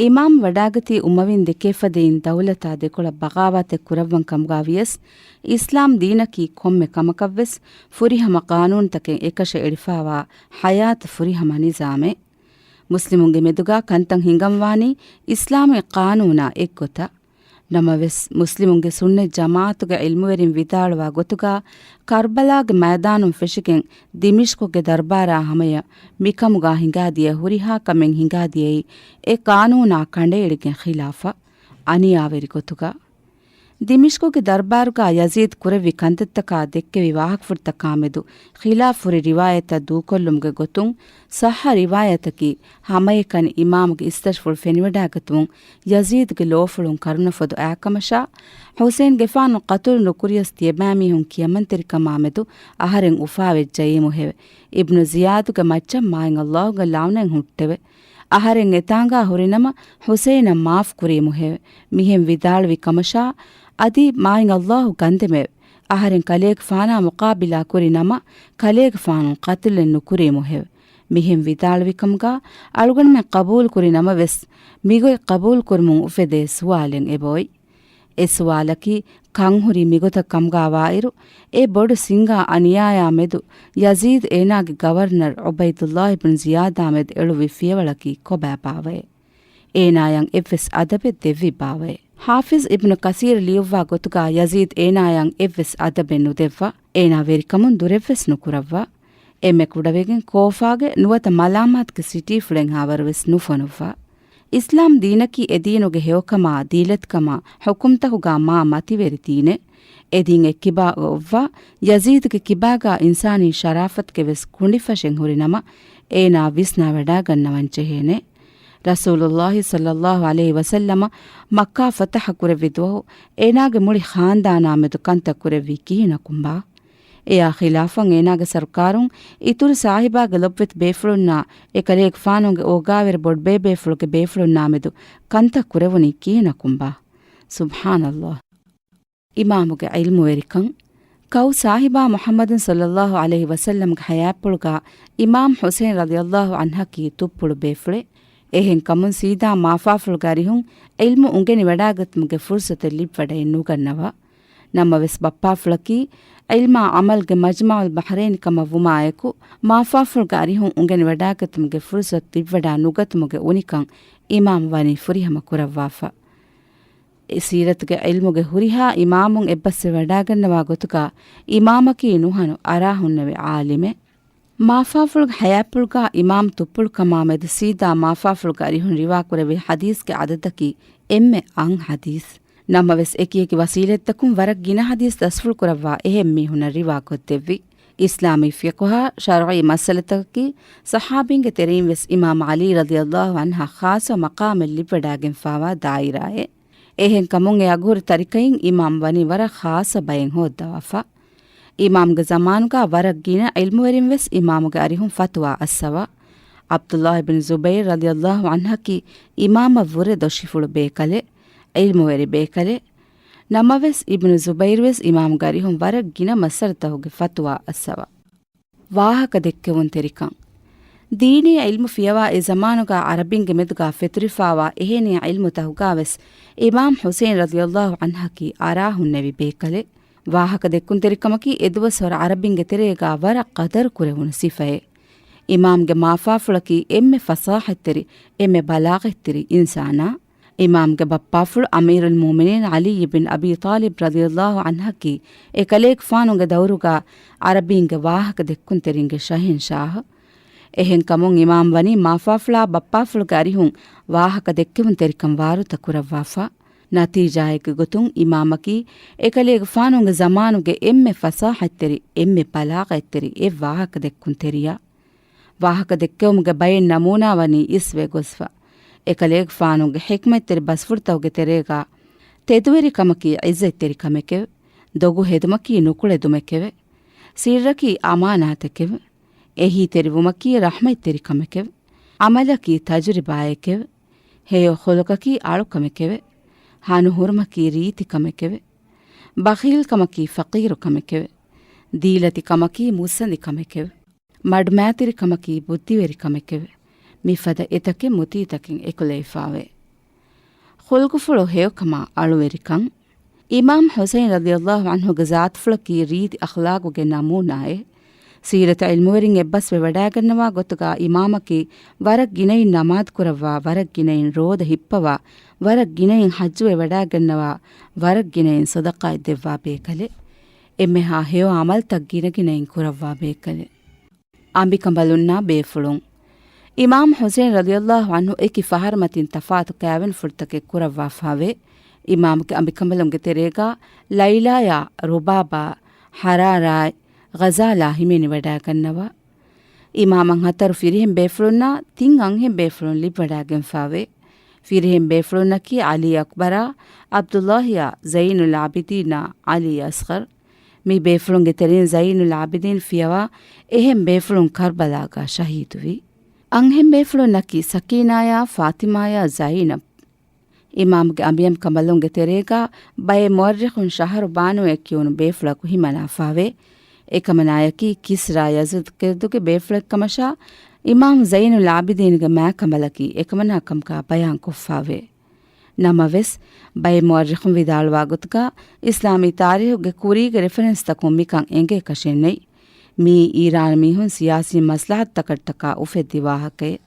އިމާމް ވަޑާގަތީ އުމަވީން ދެކޭފަދައިން ދައުލަތާ ދެކޮޅަށް ބަޣާވާތެއް ކުރައްވަން ކަމުގާ ވިޔަސް، އިސްލާމް ދީނަކީ ކޮންމެ ކަމަކަށްވެސް ފުރިހަމަ ޤާނޫނުތަކެއް އެކަށައެޅިފާވާ ޙަޔާތު ފުރިހަމަ ނިޒާމެއް. މުސްލިމުންގެ މެދުގާ ކަންތައް ހިނގަންވާނީ އިސްލާމީ ޤާނޫނާ އެއްގޮތަށް. ނަމަވެސް، މުސްލިމުންގެ ސުންނަތް ޖަމާޢަތުގެ ޢިލްމުވެރިން ވިދާޅުވާ ގޮތުގާ، ކަރްބަލާގެ މައިދާނުން ފެށިގެން ދިމިޝްޤުގެ ދަރްބާރާ ހަމަޔަށް މިކަމުގާ ހިނގާދިޔަ ހުރިހާ ކަމެއް ހިނގާދިޔައީ އެ ޤާނޫނާ ކަނޑައެޅިގެން ޚިލާފަށް، އަނިޔާވެރި ގޮތުގަ. ދިމިޝްޤުގެ ދަރްބާރުގާ ޔަޒީދު ކުރެއްވި ކަންތައްތަކާ ދެއްކެވި ވާހަކަފުޅުތަކާމެދު ޚިލާފު ހުރި ރިވާޔަތްތައް ދޫކޮށްލުމުގެ ގޮތުން، ޞައްޙަ ރިވާޔަތަކީ، ހަމައެކަނި އިމާމުގެ އިސްތަށިފުޅު ފެނިވަޑާގަތުމުން ޔަޒީދުގެ ލޯފުޅުން ކަރުނަފޮދު އައިކަމަށާ، ޙުސައިންގެފާނު ޤަތުލު ނުކުރިޔަސް ތިޔަބައިމީހުން ކިޔަމަންތެރިކަމާމެދު އަހަރެން އުފާވެއްޖައީމުހެވެ. އިބްނު ޒިޔާދުގެ މައްޗަށް މާތް ﷲގެ ލަޢުނަތް ހުއްޓެވެ. އަހަރެން އެތާނގާ ހުރިނަމަ، ޙުސައިނަށް މާފު ކުރީމުހެވެ. މިހެން ވިދާޅުވި ކަމަށާ، އަދި މާތް ﷲ ގަންދެމެވެ. އަހަރެން ކަލޭގެފާނާ މުޤާބިލާ ކުރި ނަމަ، ކަލޭގެފާނު ޤަތުލެއް ނުކުރީމުހެވެ. މިހެން ވިދާޅުވިކަމުގާ، އަޅުގަނޑުމެން ޤަބޫލު ކުރި ނަމަވެސް، މިގޮތް ޤަބޫލު ކުރުމުން އުފެދޭ ސުވާލެއް އެބައޮތް. އެ ސުވާލަކީ، ކަންހުރީ މިގޮތަށް ކަމުގާ ވާއިރު، އެ ބޮޑު ސިނގާ އަނިޔާޔާ މެދު ޔަޒީދު އޭނާގެ ގަވަރުނަރު ޢުބައިދުﷲ ބިން ޒިޔާދާ މެދު އެޅުއްވި ފިޔަވަޅަކީ ކޮބާބާވައޭ؟ އޭނާޔަށް އެއްވެސް އަދަބެއް ދެއްވިބާވައޭ؟ ޙާފިޒް އިބްނު ކަސީރަށް ލިޔުއްވާ ގޮތުގާ ޔަޒީދު އޭނާޔަށް އެއްވެސް އަދަބެއް ނުދެއްވާ، އޭނާ ވެރިކަމުން ދުރެއްވެސް ނުކުރައްވާ. އެންމެ ކުޑަވެގެން ކޯފާގެ ނުވަތަ މަލާމާތުގެ ސިޓީފުޅެއްހާވަރުވެސް ނުފޮނުއްވާ. އިސްލާމް ދީނަކީ އެ ދީނުގެ ހެޔޮކަމާ، ދީލަތިކަމާ، ޙުކުމްތަކުގާ މާ މަތިވެރި ދީނެއް. އެ ދީން އެއްކިބާ އޮއްވާ، ޔަޒީދުގެ ކިބާގާ އިންސާނީ ޝަރާފަތުގެ ވެސް ކުނޑިފަށެއް ހުރިނަމަ، އޭނާ ވިސްނާވަޑާގަންނަވަން ޖެހޭނެ. ރަސޫލުﷲ ޞައްލަﷲ ޢަލައިހި ވަސައްލަމަ މައްކާ ފަތަޙަ ކުރެއްވި ދުވަހު، އޭނާގެ މުޅި ޚާންދާނާ މެދު ކަންތައް ކުރެއްވީ ކިހިނަކުންބާ؟ އެޔާ ޚިލާފަށް އޭނާގެ ސަރުކާރުން އިތުރު ސާހިބާގެ ލޮބުވެތި ބޭފުޅުންނާ އެކަލޭގެފާނުގެ އޯގާވެރި ބޮޑުބޭބޭފުޅުގެ ބޭފުޅުންނާ މެދު ކަންތައް ކުރެވުނީ ކިހިނަކުންބާ؟ ސުބްޙާނަﷲ. އިމާމުގެ ޢިލްމުވެރިކަން. ކައު ސާހިބާ މުޙައްމަދު ޞައްލަﷲ ޢަލައިހި ވަސައްލަމްގެ ޙަޔާތްޕުޅުގާ އިމާމް ޙުސައިން ރަޟިޔަﷲ ޢަންހަކީ ތުއްޕުޅު ބޭފުޅެއް. އެހެންކަމުން ސީދާ މާފާފުޅުގެ އަރިހުން ޢިލްމު އުނގެނި ވަޑާގަތުމުގެ ފުރުޞަތެއް ލިބިވަޑައެއް ނުގަންނަވާ. ނަމަވެސް ބައްޕާފުޅަކީ ޢިލްމާ ޢަމަލްގެ މަޖްމަޢުލް ބަޙްރައިން ކަމަށް ވުމާއެކު، މާފާފުޅުގެ އަރިހުން އުނގެނިވަޑާގަތުމުގެ ފުރުޞަތު ލިބިވަޑާ ނުގަތުމުގެ އުނިކަން އިމާމް ވަނީ ފުރިހަމަ ކުރައްވާފަ. އެ ސީރަތުގެ ޢިލްމުގެ ހުރިހާ އިމާމުން އެއްބަސްވެވަޑާގަންނަވާ ގޮތުގާ، އިމާމަކީ ނުހަނު އަރާހުންނެވި ޢާލިމެއް. މާފާފުޅުގެ ޙަޔާތްޕުޅުގާ އިމާމް ތުއްޕުޅުކަމާ މެދު ސީދާ މާފާފުޅުގެ އަރިހުން ރިވާކުރެއްވި ޙަދީޘްގެ ޢަދަދަކީ އެންމެ އަން ޙަދީޘް. ނަމަވެސް، އެކިއެކި ވަސީލަތްތަކުން ވަރަށް ގިނަ ޙަދީޘް ދަސްފުޅުކުރައްވާ އެހެން މީހުންނަށް ރިވާކޮށްދެއްވި. އިސްލާމީ ފިޤުހާ، ޝަރުޢީ މައްސަލަތަކަކީ، ޞަޙާބީންގެ ތެރެއިން ވެސް އިމާމް ޢަލީ ރަޟިޔަﷲ ޢަންހަށް ޚާއްޞަ މަޤާމެއް ލިބިވަޑާގެންފާވާ ދާއިރާއެއް. އެހެންކަމުން އެ އަގުހުރި ތަރިކައިން އިމާމް ވަނީ ވަރަށް ޚާއްޞަ ބައެއް ހޯއްދަވާފަ. އިމާމްގެ ޒަމާނުގާ ވަރަށް ގިނަ ޢިލްމުވެރިން ވެސް އިމާމުގެ އަރިހުން ފަތުވާ އައްސަވާ. ޢަބްދުﷲ ބިން ޒުބައިރު ރަޟިޔަﷲ ޢަންހަކީ އިމާމަށްވުރެ ދޮށިފުޅު ބޭކަލެއް، ޢިލްމުވެރި ބޭކަލެއް. ނަމަވެސް، އިބްނު ޒުބައިރު ވެސް އިމާމުގެ އަރިހުން ވަރަށް ގިނަ މައްސަލަތަކުގެ ފަތުވާ އައްސަވާ. ވާހަކަ ދެއްކެވުންތެރިކަން. ދީނީ ޢިލްމު ފިޔަވާ އެ ޒަމާނުގާ ޢަރަބިންގެ މެދުގާ ފެތުރިފާވާ އެހެނިހެން ޢިލްމުތަކުގާ ވެސް އިމާމް ޙުސައިން ރަޟިޔަﷲ ޢަންހަކީ އަރާހުންނެވި ބޭކަލެއް. ވާހަކަ ދެއްކުންތެރިކަމަކީ އެދުވަސްވަރު ޢަރަބިންގެ ތެރޭގާ ވަރަށް ޤަދަރު ކުރެވުނު ސިފައެއް. އިމާމްގެ މާފާފުޅަކީ އެންމެ ފަޞާޙަތްތެރި، އެންމެ ބަލާޣަތްތެރި އިންސާނާ. އިމާމްގެ ބައްޕާފުޅު އަމީރުލް މުއުމިނީން ޢަލީ ބިން އަބީ ޠާލިބް ރަޟިޔަﷲ ޢަންހަކީ އެކަލޭގެފާނުގެ ދައުރުގާ ޢަރަބީންގެ ވާހަކަ ދެއްކުންތެރިންގެ ޝަހެންޝާހު. އެހެންކަމުން އިމާމް ވަނީ މާފާފުޅާ ބައްޕާފުޅުގެ އަރިހުން ވާހަކަ ދެއްކެވުންތެރިކަން ވާރުތަ ކުރައްވާފަ. ނަތީޖާއެއްގެ ގޮތުން އިމާމަކީ އެކަލޭގެފާނުގެ ޒަމާނުގެ އެންމެ ފަޞާޙަތްތެރި، އެންމެ ބަލާޣަތްތެރި އެއް ވާހަކަ ދެއްކުންތެރިޔާ. ވާހަކަ ދެއްކެވުމުގެ ބައެއް ނަމޫނާ ވަނީ އިސްވެ ގޮސްފަ. އެކަލޭގެފާނުގެ ޙިކްމަތްތެރި ބަސްފުޅުތަކުގެ ތެރޭގާ، ތެދުވެރިކަމަކީ ޢިއްޒަތްތެރިކަމެކެވެ. ދޮގު ހެދުމަކީ ނުކުޅެދުމެކެވެ. ސިއްރަކީ އަމާނާތެކެވެ. އެހީތެރިވުމަކީ ރަޙްމަތްތެރިކަމެކެވެ. ޢަމަލަކީ ތަޖުރިބާއެކެވެ. ހެޔޮ ޚުލުޤަކީ އަޅުކަމެކެވެ. ހަނުހުރުމަކީ ރީތިކަމެކެވެ. ބަޚީލްކަމަކީ ފަޤީރުކަމެކެވެ. ދީލަތިކަމަކީ މުއްސަނދިކަމެކެވެ. މަޑުމައިތިރިކަމަކީ ބުއްދިވެރިކަމެކެވެ. މިފަދަ އެތަކެއް މުތީތަކެއް އެކުލެވިފާވޭ. ޚުލްޤުފުޅު ހެޔޮކަމާ އަޅުވެރިކަން. އިމާމް ޙުސައިން ރަޟިޔަﷲ ޢަންހުގެ ޒާތުފުޅަކީ ރީތި އަޚްލާޤުގެ ނަމޫނާއެއް. ސީރަތު ޢިލްމުވެރިން އެއްބަސްވެ ވަޑާގަންނަވާ ގޮތުގާ އިމާމަކީ ވަރަށް ގިނައިން ނަމާދު ކުރައްވާ، ވަރަށް ގިނައިން ރޯދަ ހިއްޕަވާ، ވަރަށް ގިނައިން ޙައްޖުވެ ވަޑާގަންނަވާ، ވަރަށް ގިނައިން ޞަދަޤާތް ދެއްވާ ބޭކަލެއް. އެންމެހާ ހެޔޮ ޢަމަލްތައް ގިނަގިނައިން ކުރައްވާ ބޭކަލެއް. އަނބިކަނބަލުންނާ ބޭފުޅުން. އިމާމް ޙުސައިން ރަޟިޔަﷲ ޢަންހު އެކި ފަހަރު މަތިން ތަފާތު ކާވެނިފުޅުތަކެއް ކުރައްވާފާވޭ. އިމާމްގެ އަނބިކަނބަލުންގެ ތެރޭގާ ލައިލާޔާ ރުބާބާ، ޙަރާރާއި ޣަޒާލާ ހިމެނިވަޑާގަންނަވާ. އިމާމަށް ހަތަރު ފިރިހެން ބޭފުޅުންނާ ތިން އަންހެން ބޭފުޅުން ލިބިވަޑާގެންފާވޭ. ފިރިހެން ބޭފުޅުންނަކީ ޢަލީ އަކްބަރާ، ޢަބްދުﷲ އާ، ޒައިނުލް ޢާބިދީނާ، ޢަލީ އަޞްޣަރް. މި ބޭފުޅުންގެ ތެރެއިން ޒައިނުލް ޢާބިދީން ފިޔަވާ އެހެން ބޭފުޅުން ކަރްބަލާގާ ޝަހީދުވި. އަންހެން ބޭފުޅުންނަކީ ސަކީނާޔާ، ފާތިމާޔާ، ޒައިނަބް. އިމާމްގެ އަނބިޔަން ކަނބަލުންގެ ތެރޭގާ ބައެއް މުއައްރިޚުން ޝަހަރު ބާނުއޭ ކިޔުނު ބޭފުޅަކު ހިމަނާފާވޭ. އެކަމަނާޔަކީ ކިސްރާ ޔަޒުދް ޤިރްދުގެ ބޭފުޅެއްކަމަށާ، އިމާމް ޒައިނުލް ޢާބިދީންގެ މާ ކަނބަލަކީ އެކަމަނާ ކަމަކާ ބަޔާން ކޮށްފާވޭ. ނަމަވެސް، ބައެއް މުއައްރިޚުން ވިދާޅުވާ ގޮތުގާ، އިސްލާމީ ތާރީޚުގެ ކުރީގެ ރެފަރެންސްތަކުން މިކަން އެނގޭކަށެއް ނެތް. މިއީ އީރާން މީހުން ސިޔާސީ މަސްލަހަތުތަކަށްޓަކާ އުފެއްދި ވާހަކައެއް.